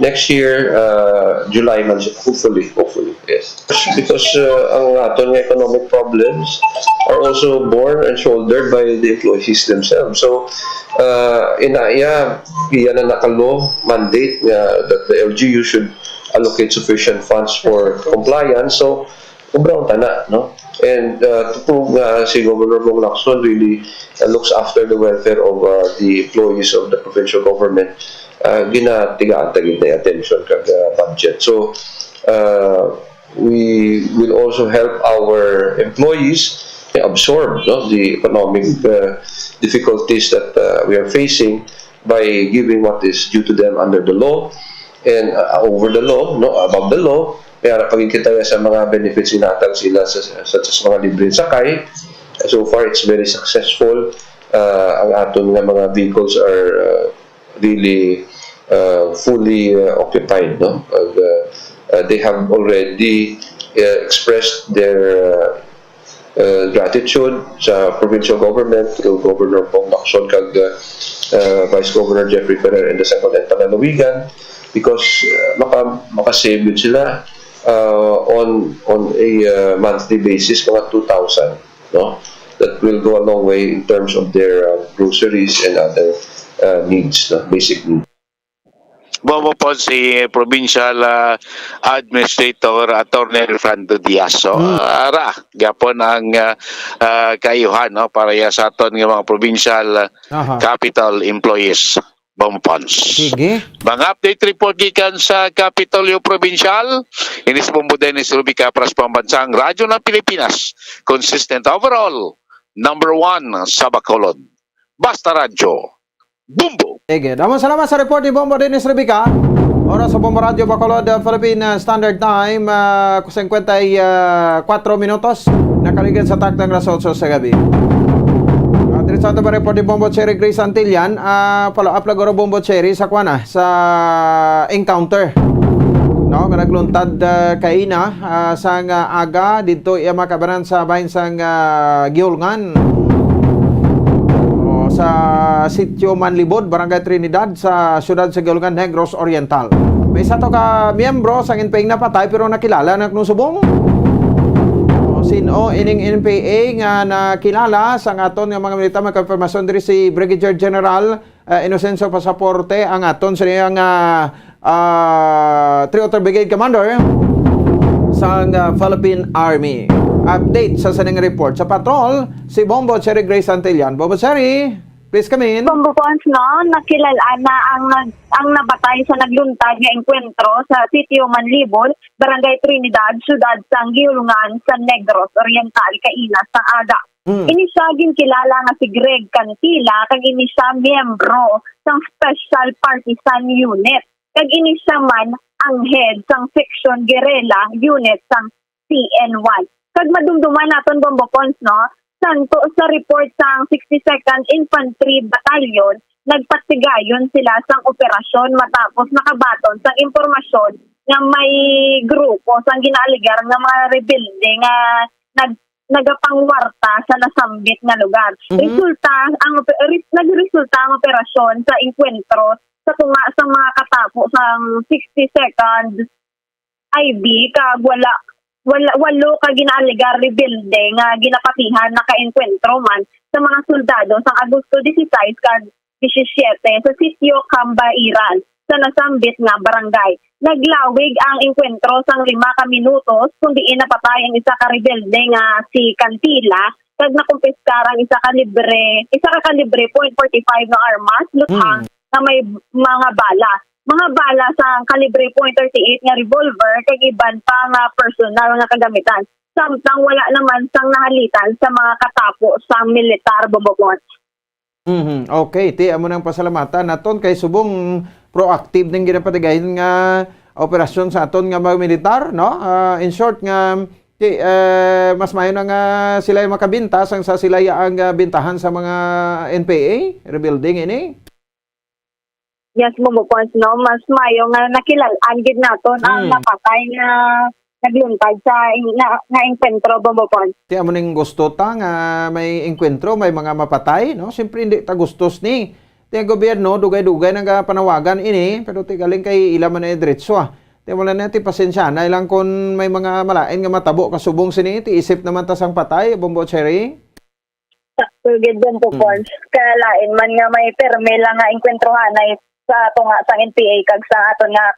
Next year, uh, July man siya, hopefully, hopefully, yes. Because, uh, ang aton nga economic problems are also borne and shouldered by the employees themselves. So, uh, ina iya, iya na naka-law mandate nga that the L G U should allocate sufficient funds for compliance. So, ubraon ta na, no? And, uh, to prove nga si Governor Bong Lacson really, uh, looks after the welfare of, uh, the employees of the provincial government, uh, ginatigaan ta gid na attention kag, uh, budget. So, uh, we will also help our employees absorb, no, the economic, uh, difficulties that, uh, we are facing by giving what is due to them under the law and, uh, over the law, no, above the law. May ara pa gid kita sa mga benefits ginhatag sila sa, such as mga libreng sakay. So far, it's very successful. Uh, ang aton nga mga vehicles are, uh, really, uh, fully, uh, occupied, no? And, uh, uh, they have already, uh, expressed their, uh, uh, gratitude sa provincial government, to Governor Bong Lacson kag, uh, uh, Vice Governor Jeffrey Ferrer and the Sangguniang Panlalawigan, because, uh, maka-, makasave yun sila, uh, on, on a, uh, monthly basis, mga two thousand, no? That will go a long way in terms of their, uh, groceries and other, uh, needs, no? Basic needs. Bombo Pons, si Provincial, ah, Administrator Attorney Refrando Diaz. So, Hmm. ah, ara, gyapon ang, ah, ah, kaayuhan, no, para ya sa aton nga mga provincial, ah, Aha. capital employees. Bombo Pons. Sige. Mga update report gikan sa Kapitolyo Provincial, ini si Bombo Dennis Rubica para sa Pambansang Radyo ng Pilipinas. Consistent overall, number one sa Bacolod. Basta Radyo, Bombo! Sige. Damo salamat sa report ni Bombo Dennis Rebica. Oras sa Bombo Radyo Bacolod, uh, Philippine, uh, Standard Time, uh, singkwenta y kuwatro minutos. Nakaligid sa taktang alas otso sa gabi. Uh, diretso ato pa report ni Bombo Cherry Grace Antillan. Uh, follow up lang guro, Bombo Cherry, sa kuwan, ah, sa encounter, no, nga nagluntad, uh, kaina, uh, sang, uh, aga didto iya makabanan sa bahin sang, uh, Giulngan. O, sa Sitio Manlibod, Barangay Trinidad, sa siyudad sa Giulngan, Negros Oriental. May isa to ka miyembro sang N P A napatay, pero nakilala na kuno subong. O, sin-o ining N P A nga nakilala sang aton nga mga militar? May konfirmasyon diri si Brigadier General, uh, Inocencio Pasaporte, ang aton sa iyang, uh, ah, Three Otter Brigade Commander sang, ah, Philippine Army. Update sa sining report sa patrol, si Bombo Cherry Grace Santillan. Bombo Cherry, please come in. Bombo Pons, no, nakilalaan na ang nag-, ang nabatay sa nagluntad nga engkwentro sa Sitio Manlibol, Barangay Trinidad, Siyudad sang Guihulngan sa Negros Oriental, kaina sang aga. Hmm. Ini siya ginkilala nga si Greg Cantila, kag ini siya miyembro sang Special Partisan Unit. Kag ini siya man ang head sang Section Guerrilla Unit sang C N one. Kag madumduman naton, Bombo Pons, no? Santo sa report sang sixty-second Infantry Battalion, nagpatigayon sila sang operasyon matapos nakabaton sang impormasyon nga may grupo sang ginaaligar nga mga rebelde nga nag-, nagapangwarta sa nasambit nga lugar. Mhm. Resulta ang ope-, res-, nagresulta ang operasyon sa engkwentro sa tunga sang mga katapo sang sixty-second I B, kag wala, wala, walo ka ginaalegar rebelde nga ginapatihan nakaengkwentro man sa mga soldado sang Agosto dieciséis kag diecisiete sa Sitio Cambairan sa nasambit nga barangay. Naglawig ang engkwentro sang lima ka minutos, kung diin napatay ang isa ka rebelde nga si Cantila, kag nakumpiskar ang isa ka libre, isa ka kalibre point forty-five nga armas, luthang Hmm. nga may mga bala. Mga bala sa kalibre point thirty-eight nga revolver, kag iban pa nga personal nga kagamitan. Samtang wala naman sang nahalitan sa mga katapo sang militar, Bombo Pons. Mhm. Okay, ti, amo nang pasalamatan naton kay subong proactive ning ginapatigayon nga operasyon sa aton nga mga militar, no? Ah, in short nga, ti, eh, mas maayo na nga sila makabinta sang sa sila ang, ah, bintahan sa mga N P A, rebuilding ini. Yes, Bombo Pons, no? Mas maayo nga nakilalaan gid naton ang Hmm. napatay nga nagluntad sa in-, na, nga engkwentro, Bombo Pons. Ti amo ning gusto ta nga may engkwentro, may mga mapatay, no? Siyempre, hindi ta gustos ni. Ti ang gobyerno, dugay-dugay nagapanawagan ini, pero ti galing kay ila man ay diretso, ah. Ti wala na, ti pasensya na lang kung may mga malain nga matabo kasubong sini, ti isip naman ta sang patay, Bombo Cherry. Sakto gid, Bombo Hmm. Pons. Kaya lain man nga may permi lang nga engkwentrohanay sa tunga sang N P A kag sa aton nga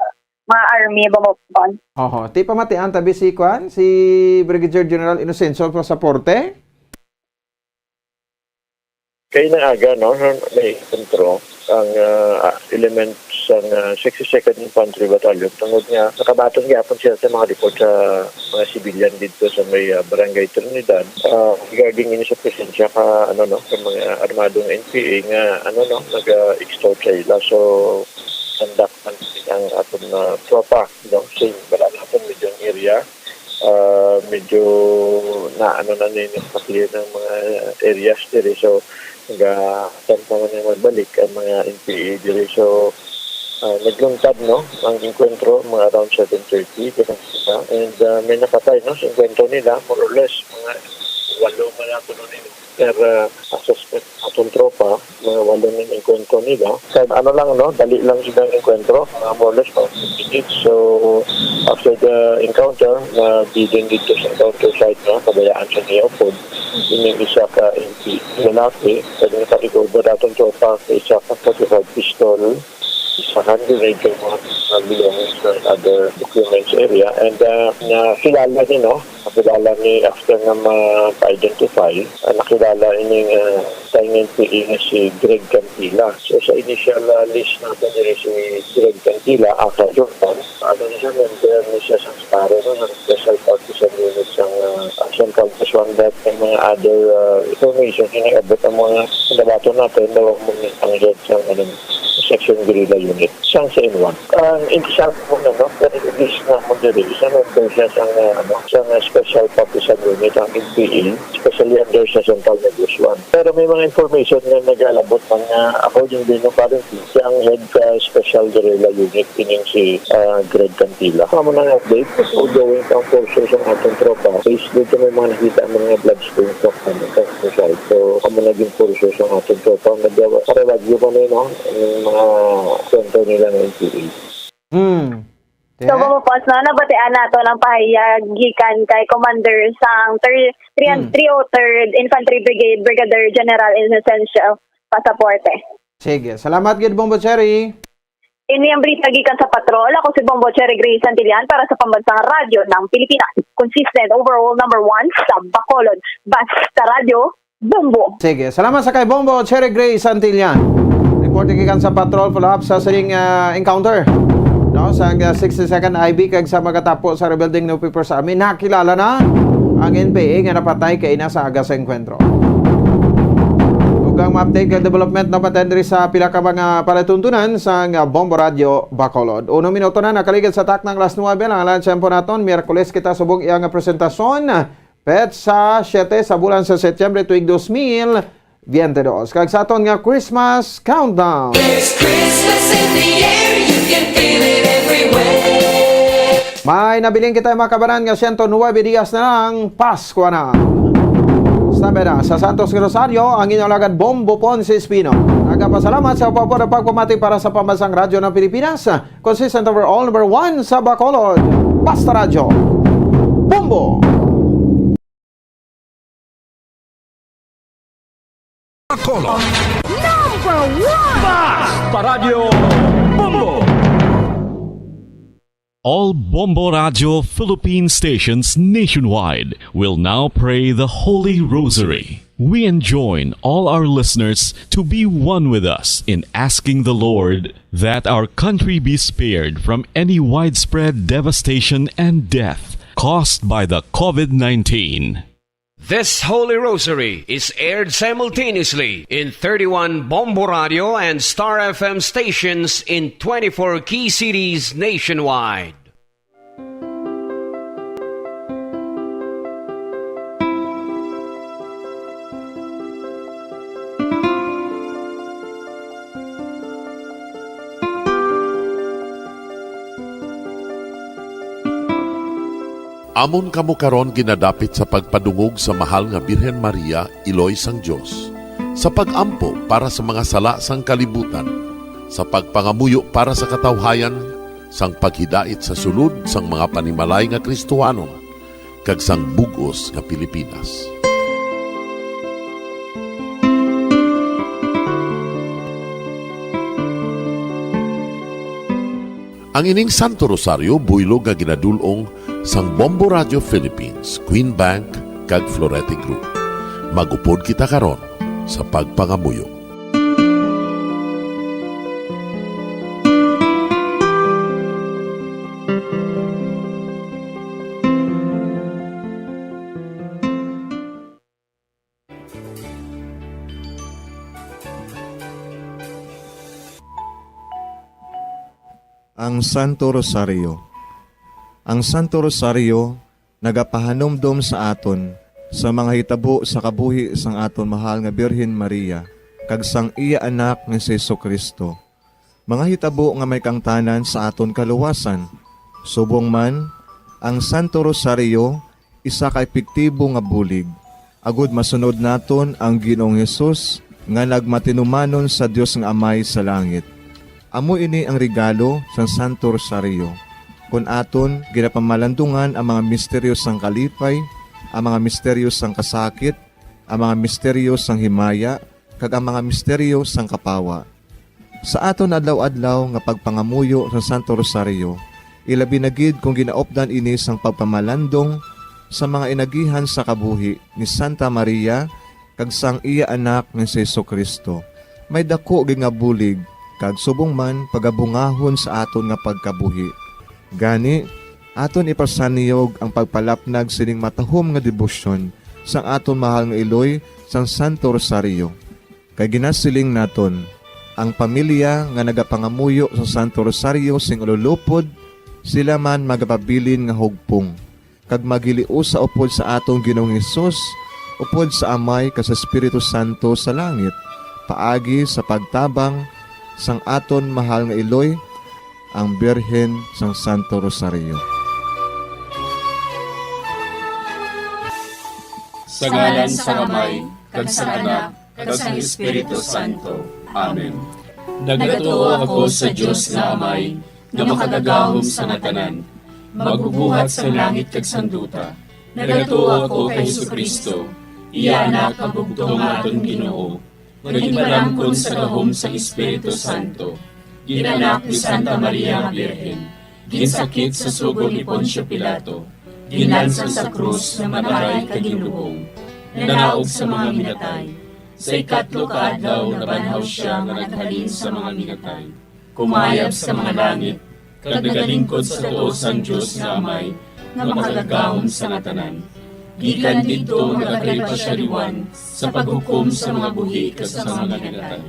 mga army, Bombo Pons. Oho. Ti pamatian tabi si kwan, si Brigadier General Inocencio Pasaporte? Kay nang aga, no, may kontro ang, ah, element sang, ah, sixty-second Infantry Battalion tungod nga nakabaton gyapon sila sa mga report sa mga civilian didto sa may, ah, Barangay Trinidad, ah, regarding ini sa presensya ka, ano, no, sa mga armadong N P A nga, ano, no, nag-extort sa ila. So, conduct man ang aton, ah, tropa, no? So, wala na akong medyo ang area. Ah, medyo na, ano, na ni, na-clear ng mga areas diri. So, naga-attempt naman yung magbalik ang mga N P A diri. So, ah, nagluntad, no, ang engkwentro, mga around seven thirty, ganun sila. And, ah, may napatay, no, sa engkwentro nila, more or less, mga walo man ako nun, eh. Per, ah, suspect atong tropa, mga walo ning engkwentro nila. Kag ano lang, no, dali lang silang engkwentro, mga more or less, mga fifty minutes. So, after the encounter, na di din dito sa encounter site, no, kabayaan sa niya upod, ining isa ka N P A lalaki, kag nakarecover atong tropa sa isa ka forty-five pistol, isa ka handgrenade, kag mga, mga belongings and other documents area. And, ah, nakilala ni, no, nakilala ni after nga ma-identify, ah, nakilala ining, ah, sa N P A nga si Greg Cantila. So, sa initial, ah, list natin diri si Greg Cantila, aka Jordan. Ano ni siya, member ni siya sa SPARU, no, sa Special Partisan Unit sa, ah, Central Busuanga, and mga other, ah, information nga nag-abot ang mga nabaton natin, daw mo ang head sa, ano, Section Guerrilla Unit. Sang sa inwan. Ang intisang mo na, no? Pero ilis na mo diri. Isa na ito siya sa, ah, ano, sa, ah, Special Partisan Unit, ang N P A, especially under sa Central Negros One. Pero may mga information nga nag-alabot man nga, according din, no, currently, siya ang head sa Special Guerrilla Unit, ining si, ah, Greg Cantila. Kamo na nga update, ongoing ang forces ang atong tropa. Based dito may mga nakita ang mga blood stains sa, ano, sa side. So, kamo naging forces ang atong tropa. Nag-, para wag yun, ano, no? Yung mga center nila ng N P A. Hmm. So, Te? Bombo Pons, no, nabatian naton ang pahayag gikan kay Commander sang thir-, three, Hmm. three oh third Infantry Brigade, Brigadier General Inocencio Pasaporte. Sige. Salamat gid, Bombo Cherry. Ini ang balita gikan sa Patrol. Ako si Bombo Cherry Grace Santillan para sa Pambansang Radyo ng Pilipinas. Consistent overall number one sa Bacolod. Basta Radyo, Bombo. Sige, salamat sa kay Bombo Cherry Grace Santillan. Report gikan sa Patrol, follow up sa sining, ah, encounter. No, sa, ah, sixty-second I B kag sa magatapo sa rebuilding newspaper sa amin, nakilala na ang N P A nga napatay kaina sa aga sa enkwentro. Ug ang ma-update kay development na patay diri sa pila ka mga palatuntunan sa nga Bombo Radio Bacolod. Uno minuto na nakaligid sa taknang alas nuebe, ang alang tiyempo naton. Miyerkules kita subong iya nga presentasyon. Petsa siete sa bulan sa Setyembre tuig dos mil veinte dos. Kag sa aton nga Christmas countdown. There's Christmas in the air, you can feel it everywhere. May nabilin kita, mga kabanan, nga siyento nuebe dias na lang Pasko na. Sa Beda, sa Santos Rosario, ang inyong alagad Bombo Ponce Espino. Nagapasalamat sa upapod ang pagpamati para sa Pambansang Radyo ng Pilipinas. Consistent overall number one sa Bacolod. Basta Radyo. Bombo! Bacolod. Number one! Basta Radyo Bombo! All Bombo Radio Philippine stations nationwide will now pray the Holy Rosary. We enjoin all our listeners to be one with us in asking the Lord that our country be spared from any widespread devastation and death caused by the COVID nineteen. This Holy Rosary is aired simultaneously in thirty-one Bombo Radio and Star F M stations in twenty-four key cities nationwide. Amon kamo karon ginadapit sa pagpadungog sa mahal nga Birhen Maria, Iloy sang Dios, sa pag-ampo para sa mga sala sang kalibutan, sa pagpangamuyo para sa katawhayan, sang paghidait sa sulod sang mga panimalay nga Kristohanon, kag sang bug-os nga Pilipinas. Ang ining Santo Rosario buylog nga ginadul-ong sang Bombo Radio Philippines, Queen Bank, kag Florete Group. Mag-upod kita karon sa pagpangamuyo. Ang Santo Rosario. Ang Santo Rosario nagapahanumdom sa aton sa mga hitabo sa kabuhi sang aton mahal nga Birhen Maria kag sang iya Anak nga si Jesu-Cristo, mga hitabo nga may kaangtanan sa aton kaluwasan. Subong man, ang Santo Rosario isa ka epektibo nga bulig agud masunod naton ang Ginoong Hesus nga nagmatinumanon sa Dios nga Amay sa langit. Amo ini ang regalo sang Santo Rosario, kon aton ginapamalandungan ang mga misteryo sang kalipay, ang mga misteryo sang kasakit, ang mga misteryo sang himaya, kag ang mga misteryo sang kapawa. Sa aton adlaw-adlaw nga pagpangamuyo sa Santo Rosario, ilabi na gid kon ginaupdan ini sang pagpamalandong sa mga inagihan sa kabuhi ni Santa Maria kag sang iya Anak nga si Jesu-Cristo, may daku gid nga bulig kag subong man pagabungahon sa aton nga pagkabuhi. Gani, aton ipasanyog ang pagpalapnag sining matahom nga debosyon sang aton mahal nga iloy sang Santo Rosario. Kay ginasiling naton, ang pamilya nga nagapangamuyo sa Santo Rosario sing ululupod, sila man magapabilin nga hugpong, kag maghiliusa upod sa aton Ginoong Hesus, upod sa Amay kag sa Espiritu Santo sa langit, paagi sa pagtabang sang aton mahal nga iloy, ang Birhen sang Santo Rosario. Sa ngalan sang Amay, kag sang Anak, kag sang Espiritu Santo. Amen. Nagatuo ako sa Dios nga Amay, nga makagagahom sa nga tanan, magbubuhat sang langit kag sang duta. Nagatuo ako kay Jesu-Cristo, iya Anak nga bugtong nga aton Ginoo, nga ginpalamkon sa gahom sang Espiritu Santo. Ginanak ni Santa Maria nga Birhen, ginsakit sa sugo ni Poncio Pilato, ginlansang sa krus nga mataray kag ginlubong, nanaog sa mga minatay. Sa ikatlo ka adlaw nabanhaw sia nga naghalin sa mga minatay. Kumayab sa mga langit, kag nagalingkod sa tuo sang Dios nga Amay, nga makagagahom sa nga tanan. Gikan didto nagakalipa sia liwan sa paghukom sa mga buhi kag sa mga minatay.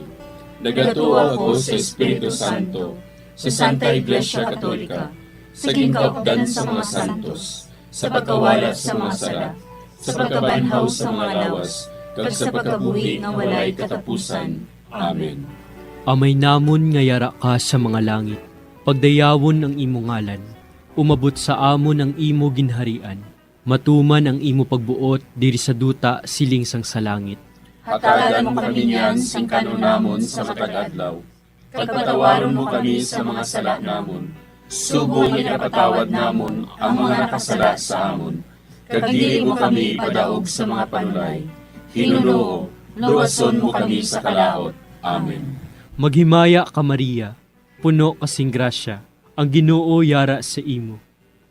Nagatuo ako sa Espiritu Santo, sa Santa Iglesia Katolika, sa ginkaupdan sa mga santos, sa pagkawala sa mga sala, sa pagkabanhaw sa mga lawas, kag sa pagkabuhi nga walay katapusan. Amen. Amay namon nga yara ka sa mga langit, pagdayawon ang imo ngalan. Umabot sa amon ang imo ginharian. Matuman ang imo pagbuot diri sa duta siling sang sa langit. Hatagan mo kami niyan sing kanon namon sa matag adlaw, kag patawaron mo kami sa mga sala namon, subong nga ginapatawad namon ang mga nakasala sa amon, kag dili mo kami ipadaog sa mga panulay. Hinunoo, luwason mo kami sa kalaut. Amen. Maghimaya ka, Maria, puno ka sing grasya, ang Ginoo yara sa imo.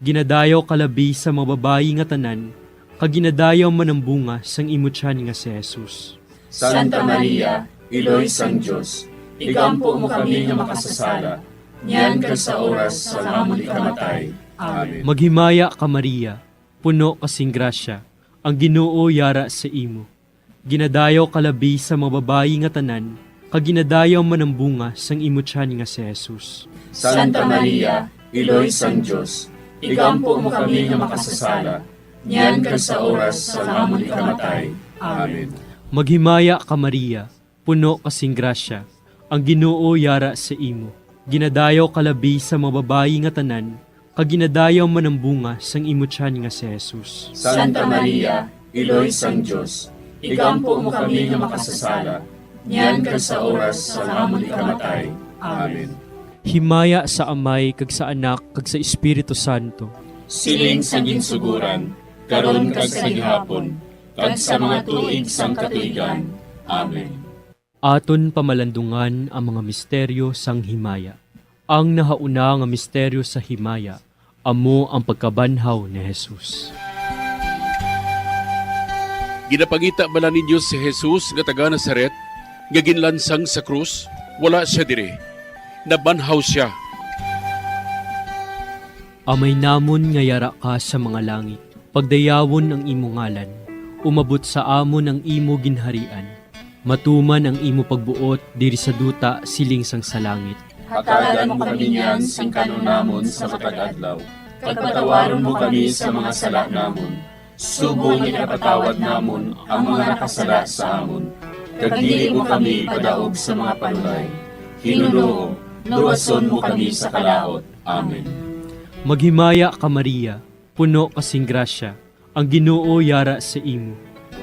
Ginadayaw ka labi sa mga babayi nga tanan, kag ginadayaw man ang bunga sang imo tiyan nga si Jesus. Santa Maria, Iloy sang Dios, igampo mo kami nga makasasala, niyan kag sa oras sang amon ikamatay. Amen. Maghimaya ka, Maria, puno ka sing grasya, ang Ginoo yara sa imo. Ginadayaw ka labi sa mga babayi nga tanan, kag ginadayaw man ang bunga sang imo tiyan nga si Jesus. Santa Maria, Iloy sang Dios, igampo mo kami nga makasasala, niyan kag sa oras sang amon ikamatay. Amen. Maghimaya ka, Maria, puno ka sing grasya, ang Ginoo yara sa imo. Ginadayaw ka labi sa mga babayi nga tanan, kag ginadayaw man ang bunga sang imo tiyan nga si Jesus. Santa Maria, Iloy sang Dios, igampo mo kami nga makasasala, niyan kag sa oras sang amon ikamatay. Amen. Himaya sa Amay, kag sa Anak, kag sa Espiritu Santo. Siling sa ginsugoran, karon kag sa gihapon, kag sa mga tuig sang katuigan. Amen. Aton pamalandungan ang mga misteryo sang himaya. Ang nahauna nga misteryo sa himaya amo ang pagkabanhaw ni Jesus. Ginapangita bala ninyo si Jesus nga taga Nazaret, nga ginlansang sa krus? Wala sia diri. Nabanhaw sia. Amay namon nga yara ka sa mga langit, pagdayawon ang imo ngalan, umabot sa amon ang imo ginharian, matuman ang imo pagbuot diri sa duta siling sang sa langit. Hatagan mo kami niyan sing kanon namon sa matag adlaw, kag patawaron mo kami sa mga sala namon, subong nga ginapatawad namon ang mga nakasala sa amon, kag dili mo kami ipadaog sa mga panulay. Hinunoo, luwason mo kami sa kalaut. Amen. Maghimaya ka, Maria, puno ka sing grasya, ang Ginoo yara sa imo.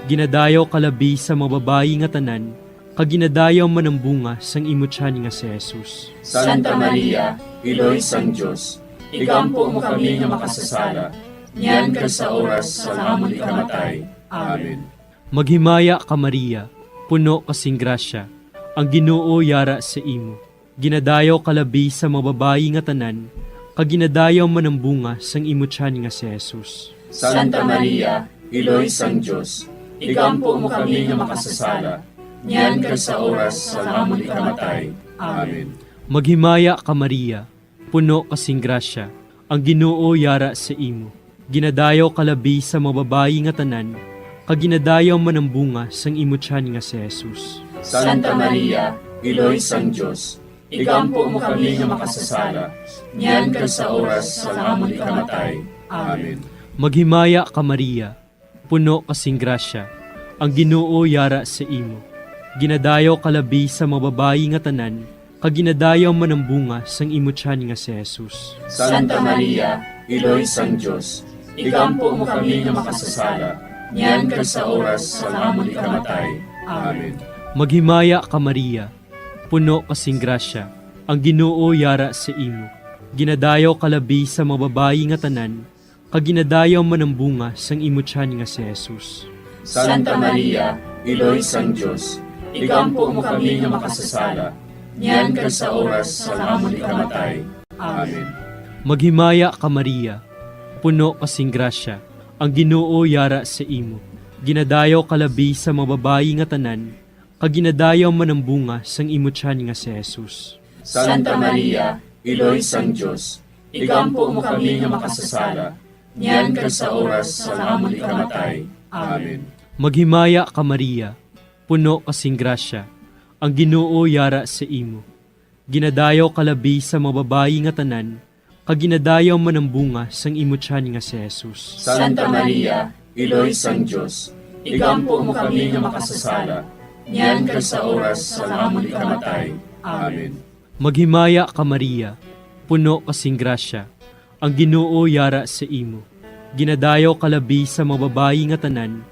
Ginadayaw ka labi sa mga babayi nga tanan, kag ginadayaw man ang bunga sang imo tiyan nga si Jesus. Santa Maria, Iloy sang Dios, igampo mo kami nga makasasala, niyan kag sa oras sang amon ikamatay. Amen. Maghimaya ka, Maria, puno ka sing grasya, ang Ginoo yara sa imo. Ginadayaw ka labi sa mga babayi nga tanan, kag ginadayaw man ang bunga sang imo tiyan nga si Jesus. Santa Maria, Iloy sang Dios, igampo mo kami nga makasasala, niyan kag sa oras sang amon ikamatay. Amen. Maghimaya ka, Maria, puno ka sing grasya, ang Ginoo yara sa imo. Ginadayaw ka labi sa mga babayi nga tanan, kag ginadayaw man ang bunga sang imo tiyan nga si Jesus. Santa Maria, Iloy sang Dios, igampo mo kami nga makasasala, niyan kag sa oras sang amon ikamatay. Amen. Maghimaya ka, Maria, puno ka sing grasya, ang Ginoo yara sa imo. Ginadayaw ka labi sa mga babayi nga tanan, kag ginadayaw man ang bunga sang imo tiyan nga si Jesus. Santa Maria, Iloy sang Dios, igampo mo kami nga makasasala, niyan kag sa oras sang amon ikamatay. Amen. Maghimaya ka, Maria, puno ka sing grasya, ang Ginoo yara sa imo. Ginadayaw ka labi sa mga babayi nga tanan, kag ginadayaw man ang bunga sang imo tiyan nga si Jesus. Santa Maria, Iloy sang Dios, igampo mo kami nga makasasala, niyan kag sa oras sang amon ikamatay. Amen. Maghimaya ka, Maria, puno ka sing grasya, ang Ginoo yara sa imo. Ginadayaw ka labi sa mga babayi nga tanan, kag ginadayaw man ang bunga sang imo tiyan nga si Jesus. Santa Maria, Iloy sang Dios, igampo mo kami nga makasasala, niyan kag sa oras sang amon ikamatay. Amen. Maghimaya ka, Maria, puno ka sing grasya, ang Ginoo yara sa imo. Ginadayaw ka labi sa mga babayi nga tanan, kag ginadayaw man ang bunga sang imo tiyan nga si Jesus. Santa Maria, Iloy sang Dios, igampo mo kami nga makasasala, niyan kag sa oras sang amon ikamatay. Amen. Maghimaya ka, Maria, puno ka sing grasya, ang Ginoo yara sa imo. Ginadayaw ka labi sa mga babayi nga tanan,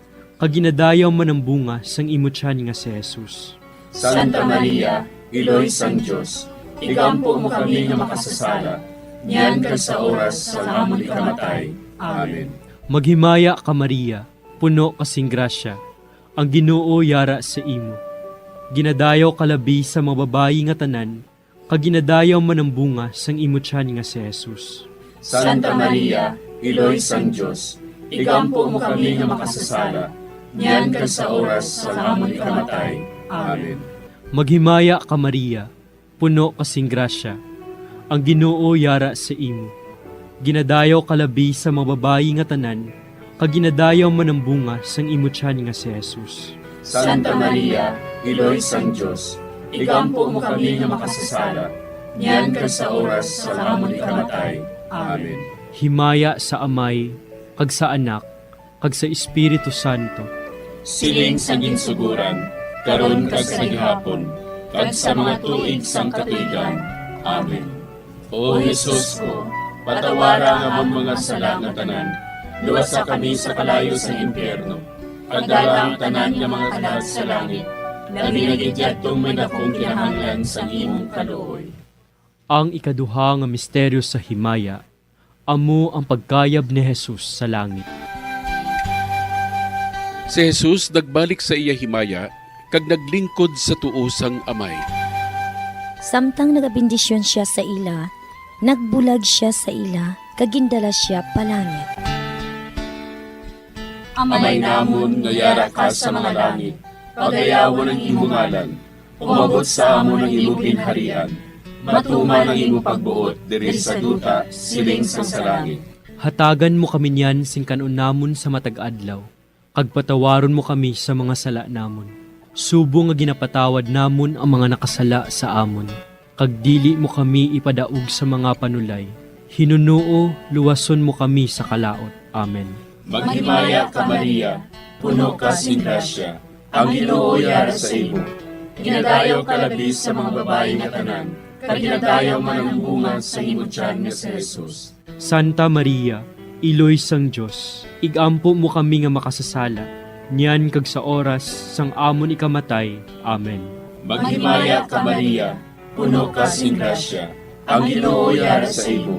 kag ginadayaw man ang bunga sang imo tiyan nga si Jesus. Santa Maria, Iloy sang Dios, igampo mo kami nga makasasala, niyan kag sa oras sang amon ikamatay. Amen. Maghimaya ka, Maria, puno ka sing grasya, ang Ginoo yara sa imo. Ginadayaw ka labi sa mga babayi nga tanan, kag ginadayaw man ang bunga sang imo tiyan nga si Jesus. Santa Maria, Iloy sang Dios, igampo mo kami nga makasasala, niyan kag sa oras sang amon ikamatay. Amen. Maghimaya ka, Maria, puno ka sing grasya, ang Ginoo yara sa imo. Ginadayaw ka labi sa mga babayi nga tanan, kag ginadayaw man ang bunga sang imo tiyan nga si Jesus. Santa Maria, Iloy sang Dios, igampo mo kami nga makasasala, niyan kag sa oras sang amon ikamatay. Amen. Himaya sa Amay, kag sa Anak, kag sa Espiritu Santo. Siling sa ginsugoran, karon kag sa gihapon, kag sa mga tuig sang katuigan. Amen. O Jesus ko, patawara ang amon mga sala nga tanan, luwasa kami sa kalayo sang impyerno, kag dala ang tanan nga mga kalag sa langit, labi na gid yadtong may dakong kinahanglan sang imong kaluoy. Ang ikaduha nga misteryo sa himaya, amo ang pagkayab ni Jesus sa langit. Si Jesus nagbalik sa iya himaya kag naglingkod sa tuo sang Amay. Samtang nagabendisyon sia sa ila, nagbulag sia sa ila kag gindala sia pa langit. Amay namon nga yara ka sa mga langit, pagayawon ang imo ngalan. Umabot sa amon ang imo ginharian. Matuman ang imo pagbuot diri sa duta, siling sang sa langit. Hatagan mo kami niyan sing kan-on namon sa matag adlaw, kag patawaron mo kami sa mga sala namon, subong nga ginapatawad namon ang mga nakasala sa amon. Kag dili mo kami ipadaog sa mga panulay. Hinunoo, luwason mo kami sa kalaut. Amen. Maghimaya ka, Maria, puno ka sing grasya, ang Ginoo yara sa imo. Ginadayaw ka labi sa mga babayi nga tanan, kag ginadayaw man ang bunga sa imo tiyan nga si Jesus. Santa Maria, Iloy sang Dios, igampo mo kami nga makasasala, niyan kag sa oras sang amon ikamatay. Amen. Maghimaya ka, Maria, puno ka sing grasya, ang Ginoo yara sa imo.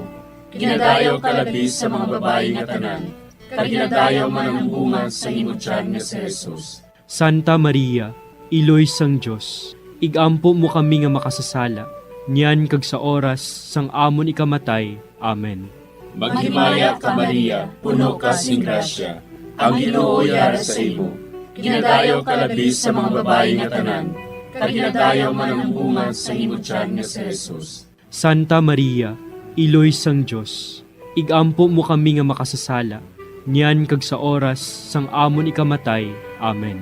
Ginadayaw ka labi sa mga babayi nga tanan, kag ginadayaw man ang bunga sa imo tiyan nga si Jesus. Santa Maria, Iloy sang Dios, igampo mo kami nga makasasala, niyan kag sa oras sang amon ikamatay. Amen. Maghimaya ka, Maria, puno ka sing grasya, ang Ginoo yara sa imo. Ginadayaw ka labi sa mga babayi nga tanan, kag ginadayaw man ang bunga sa imo tiyan nga si Jesus. Santa Maria, Iloy sang Dios, igampo mo kami nga makasasala, niyan kag sa oras sang amon ikamatay. Amen.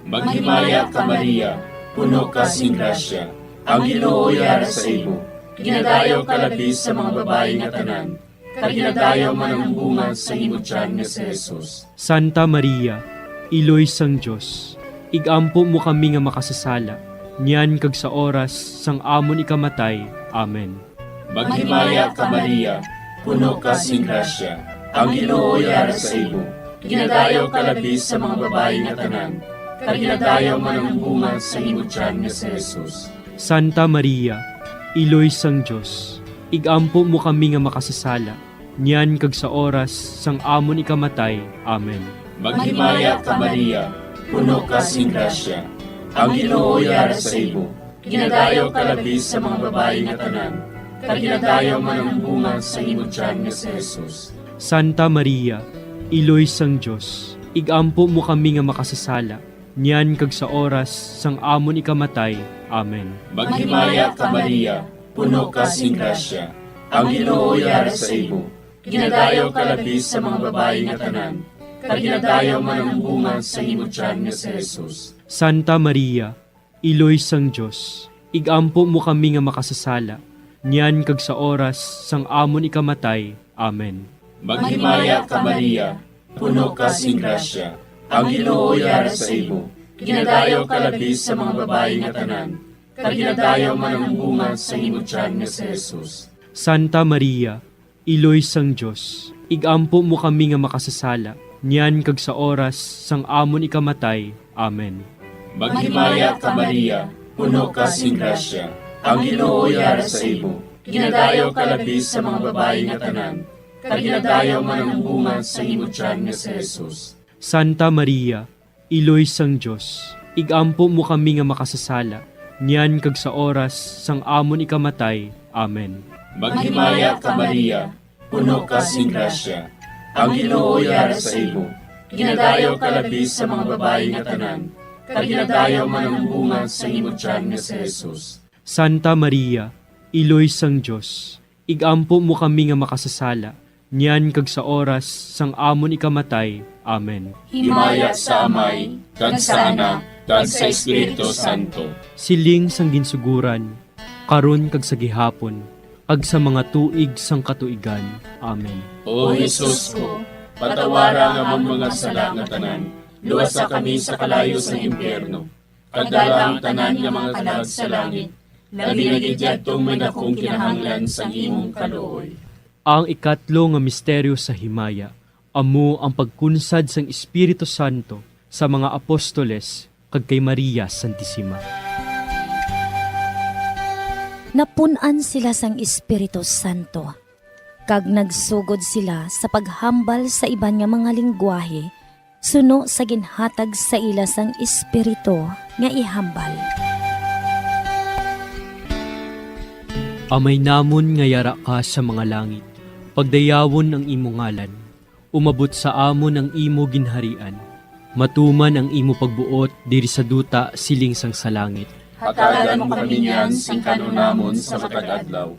Maghimaya ka, Maria, puno ka sing grasya, ang Ginoo yara sa imo. Ginadayaw ka labi sa mga babayi nga tanan, kag ginadayaw man ang bunga sa imo tiyan nga si Jesus. Santa Maria, Iloy sang Dios, igampo mo kami nga makasasala, niyan kag sa oras sang amon ikamatay. Amen. Maghimaya ka, Maria, puno ka sing grasya, ang Ginoo yara sa imo. Ginadayaw ka labi sa mga babayi nga tanan, kag ginadayaw man ang bunga sa imo tiyan nga si Jesus. Santa Maria, Iloy sang Dios, igampo mo kami nga makasasala, niyan kag sa oras sang amon ikamatay. Amen. Maghimaya ka, Maria, puno ka sing grasya, ang Ginoo yara sa imo. Ginadayaw ka labi sa mga babayi nga tanan, kag ginadayaw man ang bunga sa imo tiyan nga si Jesus. Santa Maria, Iloy sang Dios, igampo mo kami nga makasasala, niyan kag sa oras sang amon ikamatay. Amen. Maghimaya ka, Maria, puno ka sing grasya, ang Ginoo yara sa imo. Ginadayaw ka labi sa mga babayi nga tanan, kag ginadayaw man ang bunga sa imo tiyan nga si Jesus. Santa Maria, Iloy sang Dios, igampo mo kami nga makasasala, niyan kag sa oras sang amon ikamatay. Amen. Maghimaya ka, Maria, puno ka sing grasya, ang Ginoo yara sa imo. Ginadayaw ka labi sa mga babayi nga tanan, kag ginadayaw man ang bunga sa imo tiyan nga si Jesus. Santa Maria, Iloy sang Dios, igampo mo kami nga makasasala, niyan kag sa oras sang amon ikamatay. Amen. Maghimaya ka, Maria, puno ka sing grasya, ang Ginoo yara sa imo. Ginadayaw ka labi sa mga babayi nga tanan, kag ginadayaw man ang bunga sa imo tiyan nga si Jesus. Santa Maria, Iloy sang Dios, igampo mo kami nga makasasala, niyan kag sa oras sang amon ikamatay. Amen. Maghimaya ka, Maria, puno ka sing grasya, ang Ginoo yara sa imo. Ginadayaw ka labi sa mga babayi nga tanan, kag ginadayaw man ang bunga sa imo tiyan nga si Jesus. Santa Maria, Iloy sang Dios, igampo mo kami nga makasasala, niyan kag sa oras sang amon ikamatay. Amen. Himaya sa Amay, kag sa Anak, kag sa Espiritu Santo. Siling sang ginsuguran, karon kag sa gihapon, kag sa mga tuig sang katuigan. Amen. O Jesus ko, patawara ang amon mga sala nga tanan, luwasa kami sa kalayo sang impyerno, kag dala ang tanan nga mga kalag sa langit, labi na gid yadtong may dakong kinahanglan sang imong kaluoy. Ang ikatlo nga misteryo sa himaya amo ang pagkunsad sang Espiritu Santo sa mga apostoles kag kay Maria Santisima. Napun-an sila sang Espiritu Santo, kag nagsugod sila sa paghambal sa iban nga mga linggwahe suno sa ginhatag sa ila sang Espiritu nga ihambal. Amay namon nga yara ka sa mga langit, pagdayawon ang imo ngalan. Umabot sa amon ang imo ginharian. Matuman ang imo pagbuot diri sa duta siling sang sa langit. Hatagan mo kami niyan sing kan-on namon sa matag adlaw.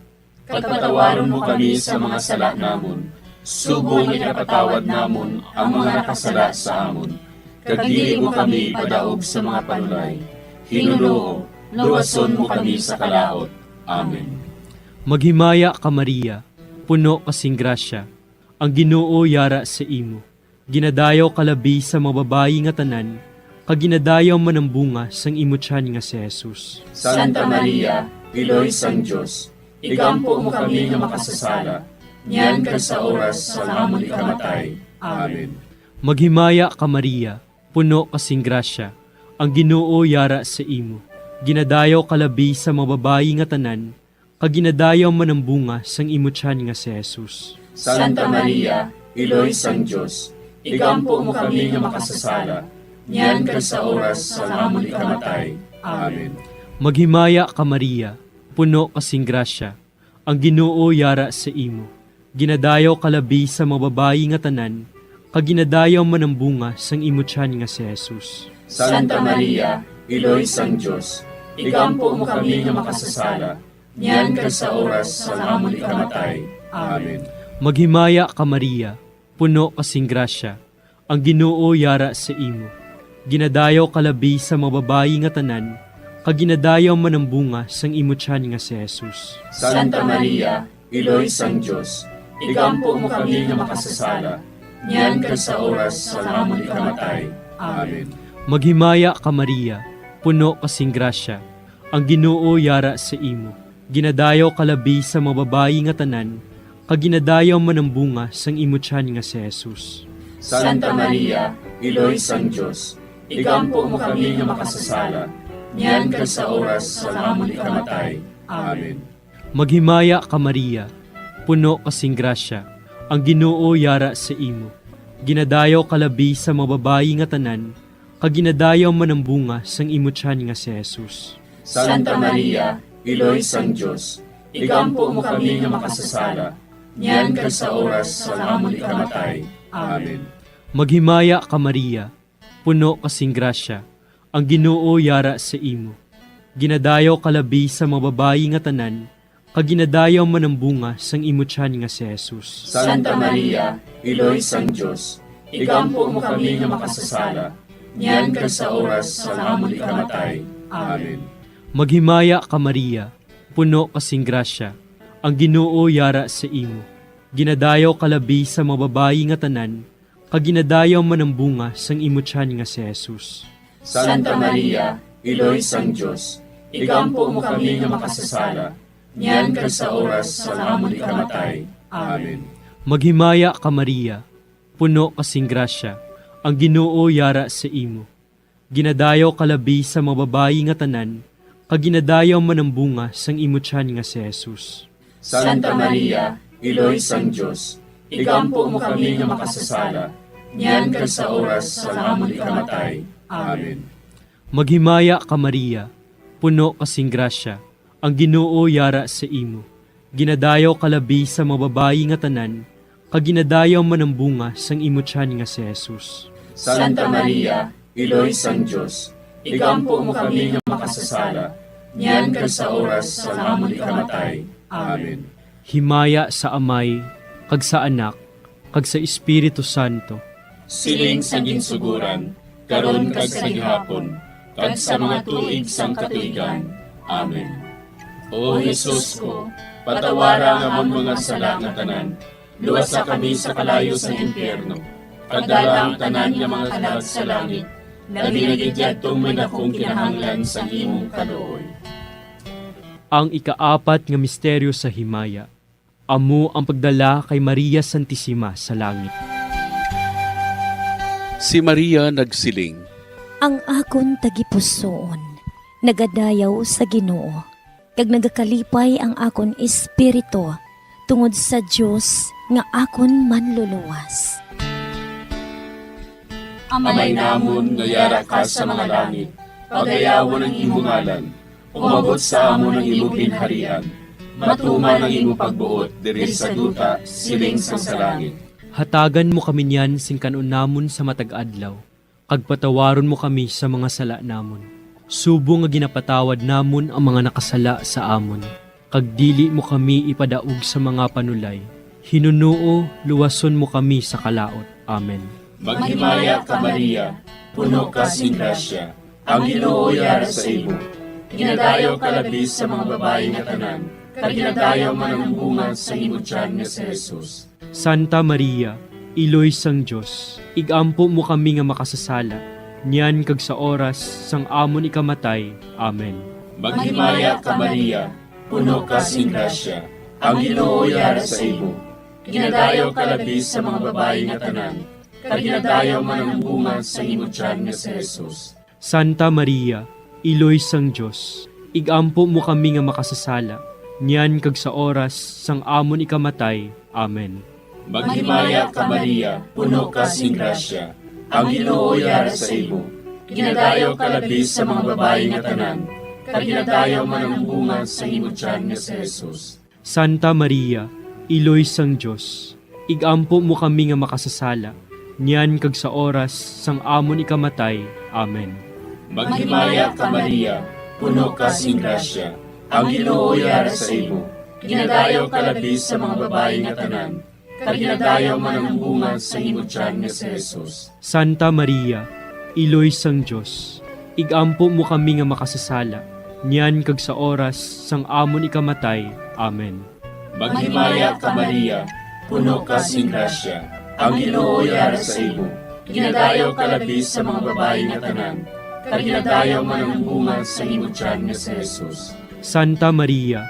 Kag patawaron mo kami sa mga sala namon, subong nga ginapatawad namon ang mga nakasala sa amon. Kag dili mo kami ipadaog sa mga panulay. Hinunoo, luwason mo kami sa kalaut. Amen. Maghimaya ka, Maria, puno ka sing grasya, ang Ginoo yara sa imo. Ginadayaw ka labi sa mga babayi nga tanan, kag ginadayaw man ang bunga sang imo tiyan nga si Jesus. Santa Maria, Iloy sang Dios, igampo mo kami nga makasasala, niyan kag sa oras sang amon ikamatay. Amen. Maghimaya ka, Maria, puno ka sing grasya, ang Ginoo yara sa imo. Ginadayaw ka labi sa mga babayi nga tanan, kag ginadayaw man ang bunga sang imo tiyan nga si Jesus. Santa Maria, Iloy sang Dios, igampo mo kami nga makasasala, niyan kag sa oras sang amon ikamatay. Amen. Maghimaya ka, Maria, puno ka sing grasya, ang Ginoo yara sa imo. Ginadayaw ka labi sa mga babayi nga tanan, kag ginadayaw man ang bunga sang imo tiyan nga si Jesus. Santa Maria, Iloy sang Dios, igampo mo kami nga makasasala, niyan kag sa oras sang amon ikamatay. Amen. Maghimaya ka, Maria, puno ka sing grasya, ang Ginoo yara sa imo. Ginadayaw ka labi sa mga babayi nga tanan, kag ginadayaw man ang bunga sang imo tiyan nga si Jesus. Santa Maria, Iloy sang Dios, igampo mo kami nga makasasala, niyan kag sa oras sang amon ikamatay. Amen. Maghimaya ka, Maria, puno ka sing grasya, ang Ginoo yara sa imo. Ginadayaw ka labi sa mga babayi nga tanan, kag ginadayaw man ang bunga sang imo tiyan nga si Jesus. Santa Maria, Iloy sang Dios, igampo mo kami nga makasasala, niyan kag sa oras sang amon ikamatay. Amen. Maghimaya ka, Maria, puno ka sing grasya, ang Ginoo yara sa imo. Ginadayaw ka labi sa mga babayi nga tanan, kag ginadayaw man ang bunga sang imo tiyan nga si Jesus. Santa Maria, Iloy sang Dios, igampo mo kami nga makasasala, niyan kag sa oras sang amon ikamatay. Amen. Maghimaya ka, Maria, puno ka sing grasya, ang Ginoo yara sa imo. Ginadayaw ka labi sa mga babayi nga tanan, kag ginadayaw man ang bunga sang imo tiyan nga si Jesus. Santa Maria, Iloy sang Dios, igampo mo kami nga makasasala, niyan kag sa oras sang amon ikamatay. Amen. Maghimaya ka, Maria, puno ka sing grasya, ang Ginoo yara sa imo. Ginadayaw ka labi sa mga babayi nga tanan, kag ginadayaw man ang bunga sang imo tiyan nga si Jesus. Santa Maria, Iloy sang Dios, igampo mo kami nga makasasala, niyan kag sa oras sang amon ikamatay. Amen. Maghimaya ka, Maria, puno ka sing grasya, ang Ginoo yara sa imo. Ginadayaw ka labi sa mga babayi nga tanan, kag ginadayaw man ang bunga sang imo tiyan nga si Jesus. Santa Maria, Iloy sang Dios, igampo mo kami nga makasasala, niyan kag sa oras sang amon ikamatay. Amen. Maghimaya ka, Maria, puno ka sing grasya, ang Ginoo yara sa imo. Ginadayaw ka labi sa mga babayi nga tanan, kag ginadayaw man ang bunga sang imo tiyan nga si Jesus. Santa Maria, Iloy sang Dios, igampo mo kami nga makasasala, niyan kag sa oras sang amon ikamatay. Amen. Himaya sa Amay, kag sa Anak, kag sa Espiritu Santo. Siling sa ginsuguran, karon kag sa gihapon, kag sa mga tuig sang katuigan. Amen. O Jesus ko, patawara ang amon mga sala nga tanan, luwasa kami sa kalayo sang impyerno, kag dala ang tanan nga mga kalag sa langit, labi na gid yadtong may dakong kinahanglan sang imong kaluoy. Ang ikaapat nga misteryo sa himaya, amo ang pagdala kay Maria Santisima sa langit. Si Maria nagsiling, "Ang akon tagipusoon nagadayaw sa Ginoo, kag nagakalipay ang akon espiritu tungod sa Dios nga akon Manluluwas." Amay namon nga yara ka sa mga langit, pagayawon ang imo ngalan. Umabot sa amon ang imo ginharian. Matuman ang imo pagbuot diri sa duta, siling sang sa langit. Hatagan mo kami niyan sing kan-on namon sa matag adlaw, kag patawaron mo kami sa mga sala namon, subong nga ginapatawad namon ang mga nakasala sa amon, kag dili mo kami ipadaog sa mga panulay. Hinunoo, luwason mo kami sa kalaut. Amen. Maghimaya ka, Maria, puno ka sing grasya, ang Ginoo yara sa imo. Ginadayaw ka labi sa mga babayi nga tanan, kag ginadayaw man ang bunga sa imo tiyan nga si Jesus. Santa Maria, Iloy sang Dios, igampo mo kami nga makasasala, niyan kag sa oras sang amon ikamatay. Amen. Maghimaya ka, Maria, puno ka sing grasya, ang Ginoo yara sa imo. Ginadayaw ka labi sa mga babayi nga tanan, kag ginadayaw man ang bunga sa imo tiyan nga si Jesus. Santa Maria, Iloy sang Dios, igampo mo kami nga makasasala, niyan kag sa oras sang amon ikamatay. Amen. Maghimaya ka, Maria, puno ka sing grasya, ang Ginoo yara sa imo. Ginadayaw ka labi sa mga babayi nga tanan, kag ginadayaw man ang bunga sa imo tiyan nga si Jesus. Santa Maria, Iloy sang Dios, igampo mo kami nga makasasala, niyan kag sa oras sang amon ikamatay. Amen. Maghimaya ka, Maria, puno ka sing grasya, ang Ginoo yara sa imo. Ginadayaw ka labi sa mga babayi nga tanan, kag ginadayaw man ang bunga sa imo tiyan nga si Jesus. Santa Maria, Iloy sang Dios, igampo mo kami nga makasasala, niyan kag sa oras sang amon ikamatay. Amen. Maghimaya ka, Maria, puno ka sing grasya, ang Ginoo yara sa imo. Ginadayaw ka labi sa mga babayi nga tanan, kag ginadayaw man ang bunga sa imo tiyan nga si Jesus. Santa Maria,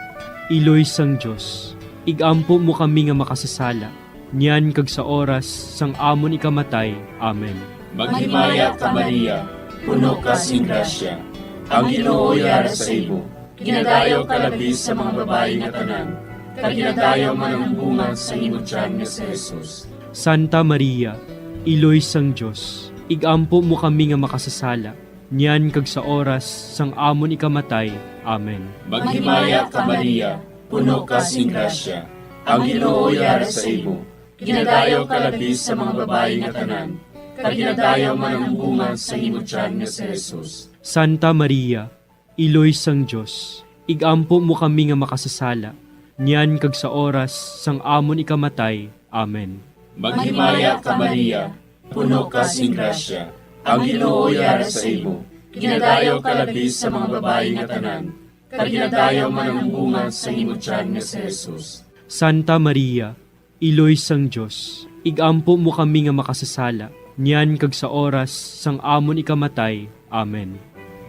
Iloy sang Dios, igampo mo kami nga makasasala, niyan kag sa oras sang amon ikamatay. Amen. Maghimaya ka, Maria, puno ka sing grasya, ang Ginoo yara sa imo. Ginadayaw ka labi sa mga babayi nga tanan, kag ginadayaw man ang bunga sa imo tiyan nga si Jesus. Santa Maria, Iloy sang Dios, igampo mo kami nga makasasala, niyan kag sa oras sang amon ikamatay. Amen. Maghimaya ka, Maria, puno ka sing grasya. Ang Ginoo yara sa imo. Ginadayaw ka labi sa mga babayi nga tanan, kag ginadayaw man ang bunga sang imo tiyan nga si Jesus. Santa Maria, Iloy sang Dios, ig-ampo mo kami nga makasasala, niyan kag sa oras sang amon ikamatay. Amen. Maghimaya ka, Maria, puno ka sing grasya. Ang Ginoo yara sa imo. Ginadayaw ka labi sa mga babayi nga tanan, kag ginadayaw man ang bunga sang imo tiyan nga si Jesus. Santa Maria, Iloy sang Dios, ig-ampo mo kami nga makasasala, niyan kag sa oras sang amon ikamatay. Amen.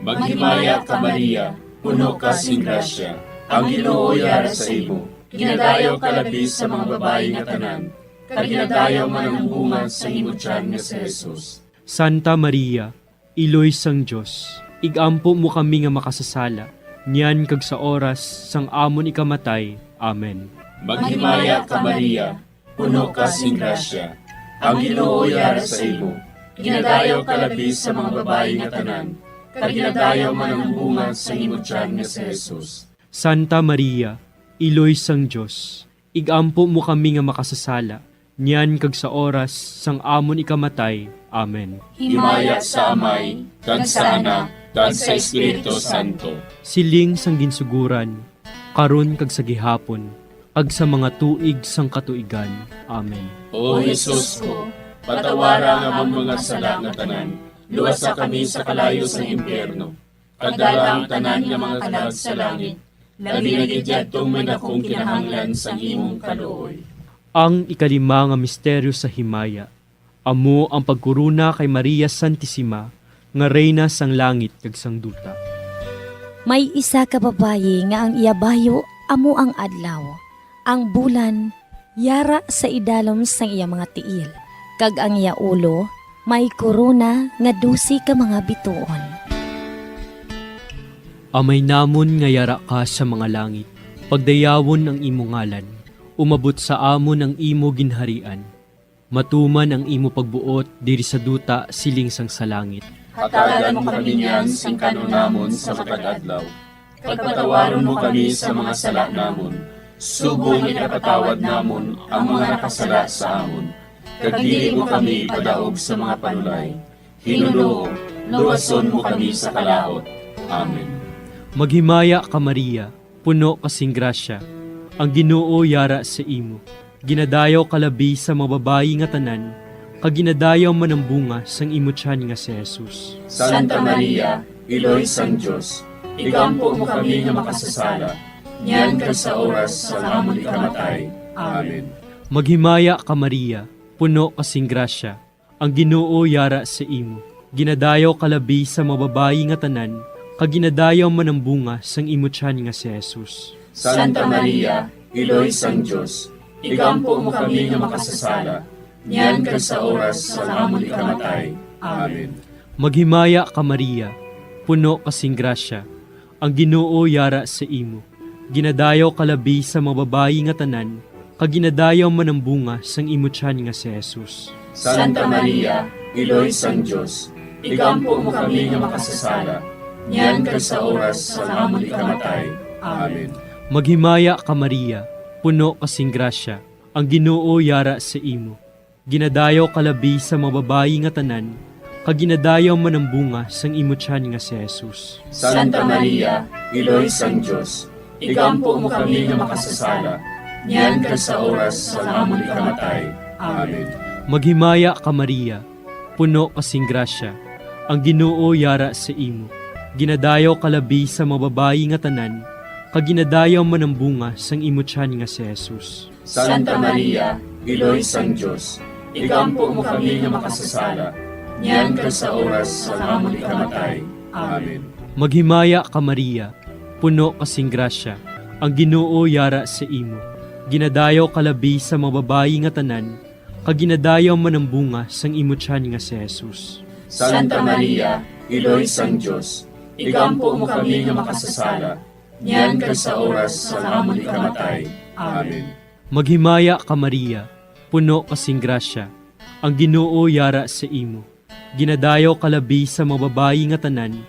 Maghimaya ka, Maria, puno ka sing grasya. Ang Ginoo yara sa imo. Ginadayaw ka labi sa mga babayi nga tanan, kag ginadayaw man ang bunga sang imo tiyan nga si Jesus. Santa Maria, Iloy sang Dios, ig-ampo mo kami nga makasasala, niyan kag sa oras sang amon ikamatay. Amen. Maghimaya ka, Maria, puno ka sing grasya. Ang Ginoo yara sa imo. Ginadayaw ka labi sa mga babayi nga tanan, kag ginadayaw man ang bunga sang imo tiyan nga si Jesus. Santa Maria, Iloy sang Dios, ig-ampo mo kami nga makasasala, niyan kag sa oras sang amon ikamatay. Amen. Himaya sa Amay, kag sa Anak, kag sa Espiritu Santo. Siling sang ginsuguran, karon kag sa gihapon, kag sa mga tuig sang katuigan. Amen. O Jesus ko, patawara ang amon mga sala nga tanan, luwasa kami sa kalayo sang impyerno, kag dala ang tanan nga mga kalag sa langit, labi na gid yadtong may dakong kinahanglan sang imong kaluoy. Ang ikalima nga misteryo sa himaya, amo ang pagkorona kay Maria Santisima nga Reyna sang langit kag sang duta. May isa ka babayi nga ang iya bayo amo ang adlaw, ang bulan yara sa idalom sang iya mga tiil, kag ang iya ulo may korona nga dose ka mga bituon. Amay namon nga yara ka sa mga langit, pagdayawon ang imo ngalan, umabot sa amon ang imo ginharian, matuman ang imo pagbuot diri sa duta siling sang sa langit. Hatagan mo kami niyan sing kan-on namon sa matag adlaw, kag patawaron mo kami sa mga sala namon, subong nga ginapatawad namon ang mga nakasala sa amon, kag dili mo kami ipadaog sa mga panulay. Ginoo, luwason mo kami sa kalaut. Amen. Maghimaya ka, Maria, puno ka sing grasya, ang Ginoo yara sa imo. Ginadayaw ka labi sa mga babayi nga tanan, kag ginadayaw man ang bunga sang imo tiyan nga si Jesus. Santa Maria, Iloy sang Dios, igampo mo kami nga makasasala, niyan kag sa oras sang amon ikamatay. Amen. Maghimaya ka, Maria, puno ka sing grasya, ang Ginoo yara sa imo. Ginadayaw ka labi sa mga babayi nga tanan, kag ginadayaw man ang bunga sang imo tiyan nga si Jesus. Santa Maria, Iloy sang Dios, igampo mo kami nga makasasala, niyan kag sa oras sang amon ikamatay. Amen. Maghimaya ka, Maria, puno ka sing grasya, ang Ginoo yara sa imo. Ginadayaw ka labi sa mga babayi nga tanan, kag ginadayaw man ang bunga sang imo tiyan nga si Jesus. Santa Maria, Iloy sang Dios, igampo mo kami nga makasasala, niyan kag sa oras sang amon ikamatay. Amen. Maghimaya ka, Maria, puno ka sing grasya, ang Ginoo yara sa imo. Ginadayaw ka labi sa mga babayi nga tanan, kag ginadayaw man ang bunga sang imo tiyan nga si Jesus. Santa Maria, Iloy sang Dios, igampo mo kami nga makasasala, niyan kag sa oras sang amon ikamatay. Amen. Maghimaya ka, Maria, puno ka sing grasya, ang Ginoo yara sa imo. Ginadayaw ka labi sa mga babayi nga tanan, kag ginadayaw man ang bunga sang imo tiyan nga si Jesus. Santa Maria, Iloy sang Dios, igampo mo kami nga makasasala, niyan kag sa oras sang amon ikamatay. Amen. Maghimaya ka, Maria, puno ka sing grasya, ang Ginoo yara sa imo. Ginadayaw ka labi sa mga babayi nga tanan, kag ginadayaw man ang bunga sang imo tiyan nga si Jesus. Santa Maria, Iloy sang Dios, igampo mo kami nga makasasala, niyan kag sa oras sang amon ikamatay. Amen. Maghimaya ka, Maria, puno ka sing grasya, ang Ginoo yara sa imo. Ginadayaw ka labi sa mga babayi nga tanan,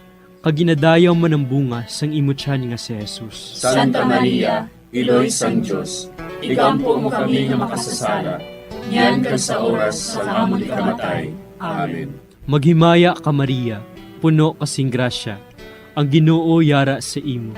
kag ginadayaw man ang bunga sang imo tiyan nga si Jesus. Santa Maria, Iloy sang Dios, igampo mo kami nga makasasala, niyan kag sa oras sang amon ikamatay. Amen. Maghimaya ka, Maria, puno ka sing grasya, ang Ginoo yara sa imo.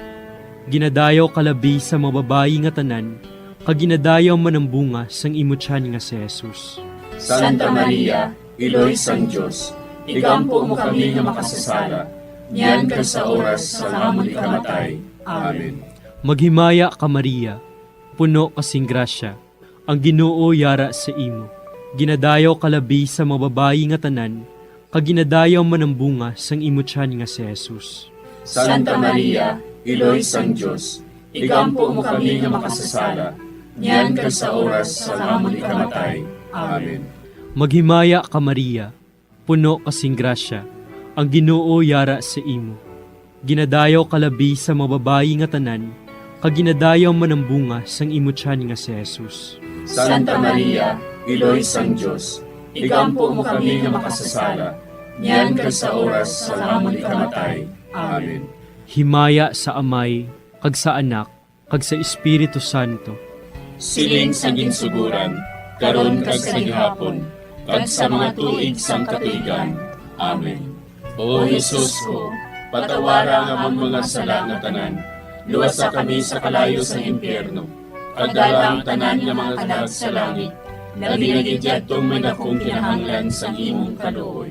Ginadayaw ka labi sa mga babayi nga tanan, kag ginadayaw man ang bunga sang imo tiyan nga si Jesus. Santa Maria, Iloy sang Dios, igampo mo kami nga makasasala, niyan kag sa oras sang amon ikamatay. Amen. Maghimaya ka, Maria, puno ka sing grasya, ang Ginoo yara sa imo. Ginadayaw ka labi sa mga babayi nga tanan, kag ginadayaw man ang bunga sang imo tiyan nga si Jesus. Santa Maria, Iloy sang Dios, igampo mo kami nga makasasala, niyan kag sa oras sang amon ikamatay. Amen. Maghimaya ka, Maria, puno ka sing grasya, ang Ginoo yara sa imo. Ginadayaw ka labi sa mga babayi nga tanan, kag ginadayaw man ang bunga sang imo tiyan nga si Jesus. Santa Maria, Iloy sang Dios, igampo mo kami nga makasasala, niyan kag sa oras sang amon ikamatay. Amen. Himaya sa Amay, kag sa Anak, kag sa Espiritu Santo. Siling sa ginsuguran, karon kag sa gihapon, kag sa mga tuig sang katuigan. Amen. O Jesus ko, patawara ang amon mga sala nga tanan, luwasa kami sa kalayo sang impyerno, kag dala ang tanan nga mga kalag sa langit, labi na gid yadtong may dakong kinahanglan sang imong kaluoy.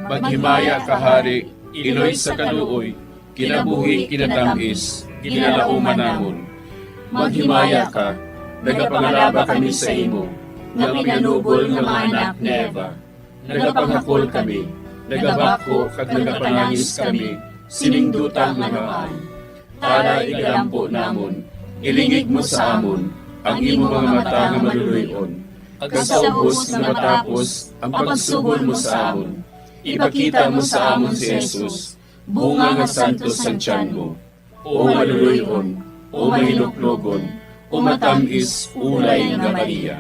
Maghimaya ka, Hari, Iloy sa kaluoy, kinabuhi, kinatamis, ginalauman namon. Maghimaya ka, nagapangalaba kami sa imo, nga pinanubol nga mga anak ni Eva. Nagapanghakol kami, nagabakho kag nagapanangis kami sining duta nga namaan. Tala, igalampo namon, ilingig mo sa amon ang imo mga mata nga maluloy-on, kag sa ubos nga matapos ang pagsugod mo sa amon, ipakita mo sa amon si Jesus, bunga nga santos sang tiyan mo, o maluloy-on, o mahinuklogon, o matam-is ulay nga Maria.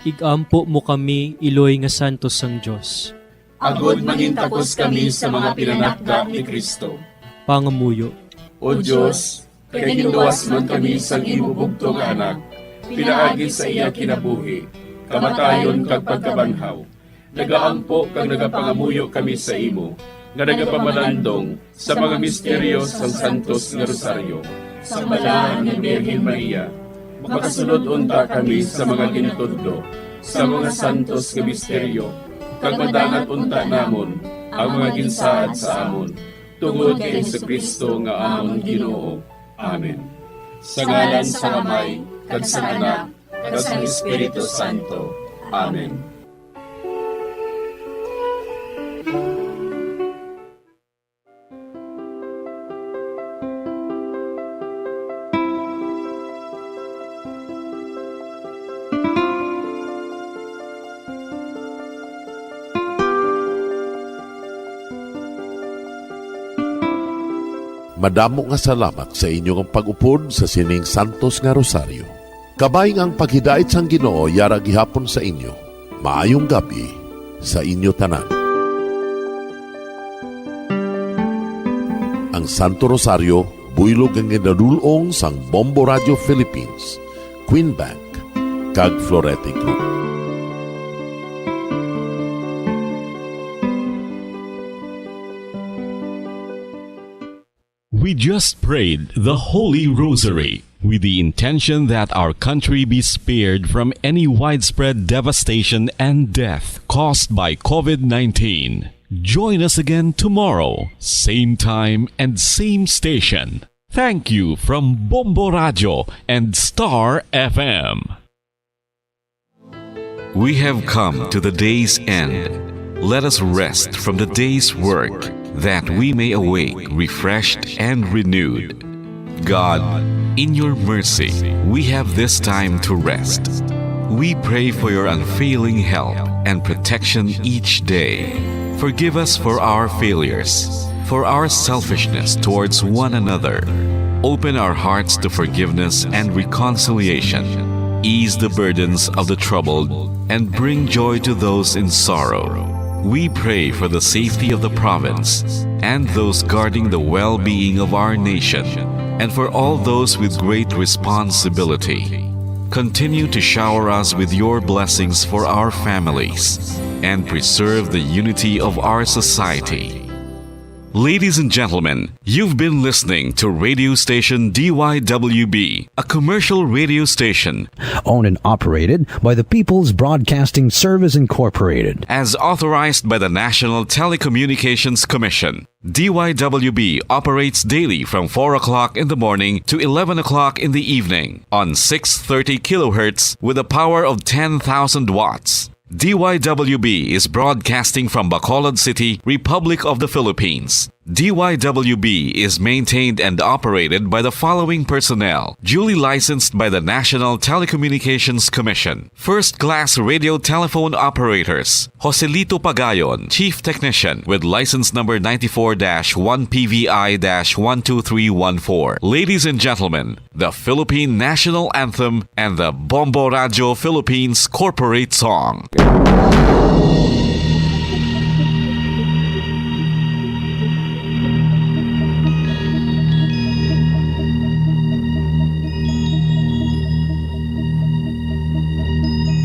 Igampo mo kami, iloy nga santos sang Dios. Agod mangintakos kami sa mga pinanakda ni Cristo. Pangamuyo. O Dios, kay ginluwas man kami sang imo bugtong nga Anak, pinaagi sa iya kinabuhi, kamatayon, kag pagkabanhaw, nagaampo kag nagapangamuyo kami sa imo, nga nagapamalandong sa mga misteryo sang Santos nga Rosaryo. Sang Balaan nga Birhen Maria, makasulod unta kami sa mga ginatudlo sa mga santos nga misteryo, kag madangat unta namon ang mga ginsaad sa amon, tungod kay Jesu-Cristo nga amon Ginoo. Amen. Sa ngalan sang Amay, kag sang Anak, kag sang Espiritu Santo. Amen. Madamo nga salamat sa inyo nga pag-upod sa sining santos nga rosaryo. Kabay nga ang paghidait sang Ginoo yara gihapon sa inyo. Maayong gab-i sa inyo tanan. Ang Santo Rosario, buylog nga ginadul-ong sang Bombo Radio Philippines, Queen Bank, kag Florete Group. We just prayed the Holy Rosary with the intention that our country be spared from any widespread devastation and death caused by covid nineteen. Join us again tomorrow, same time and same station. Thank you from Bombo Radio and Star F M. We have come to the day's end. Let us rest from the day's work, that we may awake refreshed and renewed. God, in your mercy, we have this time to rest. We pray for your unfailing help and protection each day. Forgive us for our failures, for our selfishness towards one another. Open our hearts to forgiveness and reconciliation. Ease the burdens of the troubled and bring joy to those in sorrow. We pray for the safety of the province and those guarding the well-being of our nation, and for all those with great responsibility. Continue to shower us with your blessings for our families and preserve the unity of our society. Ladies and gentlemen, you've been listening to radio station D Y W B, a commercial radio station owned and operated by the People's Broadcasting Service Incorporated. As authorized by the National Telecommunications Commission, D Y W B operates daily from four o'clock in the morning to eleven o'clock in the evening on six thirty kilohertz with a power of ten thousand watts. D Y W B is broadcasting from Bacolod City, Republic of the Philippines. D Y W B is maintained and operated by the following personnel, duly licensed by the National Telecommunications Commission. First class radio telephone operators, Joselito Pagayon, chief technician, with license number ninety-four dash one P V I dash one two three one four. Ladies and gentlemen, the Philippine National Anthem and the Bombo Radio Philippines Corporate Song.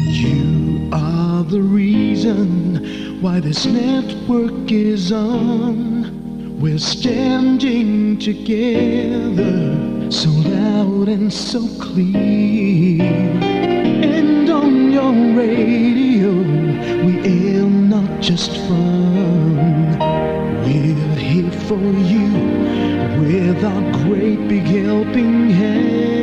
You are the reason why this network is on. We're standing together, so loud and so clear. And on your radio, we aim not just fun. We're here for you with our great big helping hand.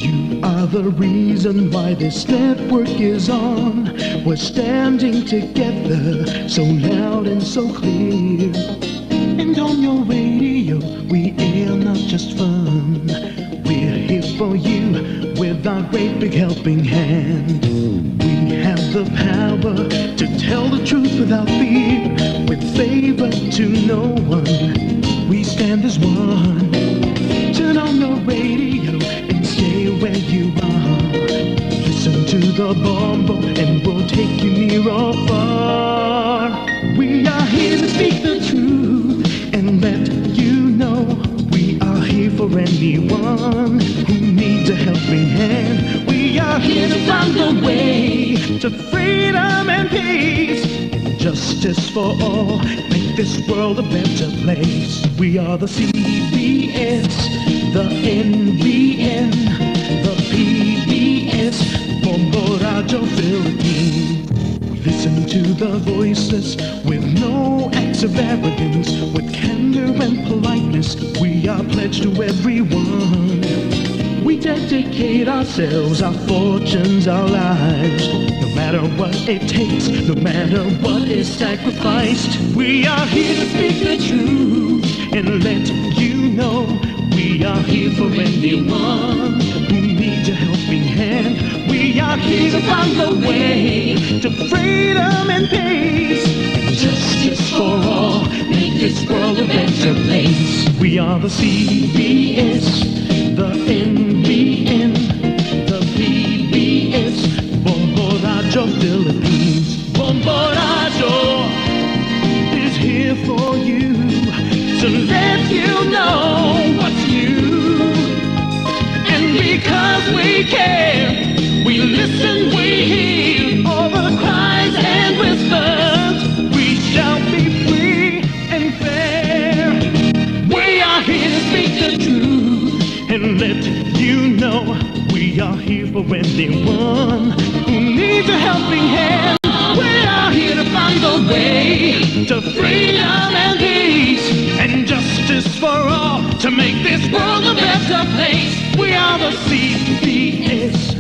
You are the reason why this network is on. We're standing together, so loud and so clear. And on your radio, we air not just fun. We're here for you with our great big helping hand. We have the power to tell the truth without fear, with favor to no one. We stand as one. Turn on your radio and stay where you are. Listen to the Bombo and we'll take you near or far. We are here to speak the truth and let you know we are here for anyone who needs a helping hand. We are here to find the way to freedom and peace and justice for all. Make this world a better place. We are the C B S, the N B N, the P B S, Bombo Radio Philippines. We listen to the voices with no acts of arrogance, with candor and politeness. We are pledged to everyone. We dedicate ourselves, our fortunes, our lives. No matter what it takes, no matter what is sacrificed, we are here to speak the truth and let you know we are here for anyone who needs a helping hand. We are here to find the way to freedom and peace and justice for all. Make this world a better place. We are the C B S, the N B N, the P B S, Bombo Radio Philippines. Bombo Radio is here for you to let you know what's new. And because we care, we listen, we hear all the cries and whispers. We shall be free and fair. We are here to speak the truth and let you know we are here for anyone who needs a helping hand. We are here to find a way to freedom and peace and justice for all to make this world a better place. We are the C B S,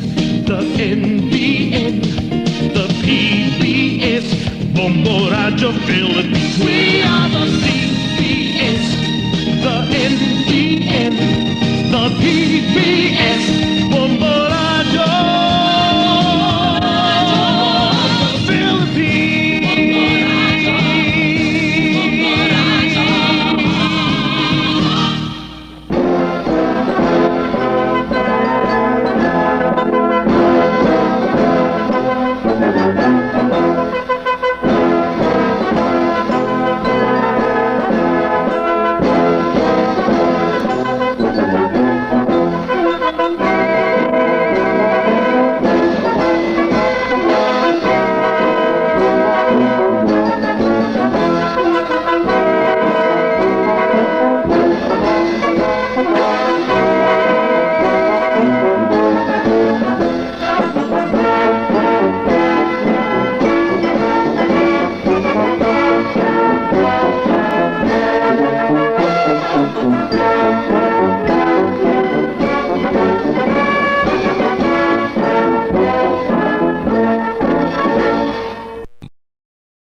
the N B N, the P B S, Bombo Radio Philippines. We are the C B S, the N B N, the P B S,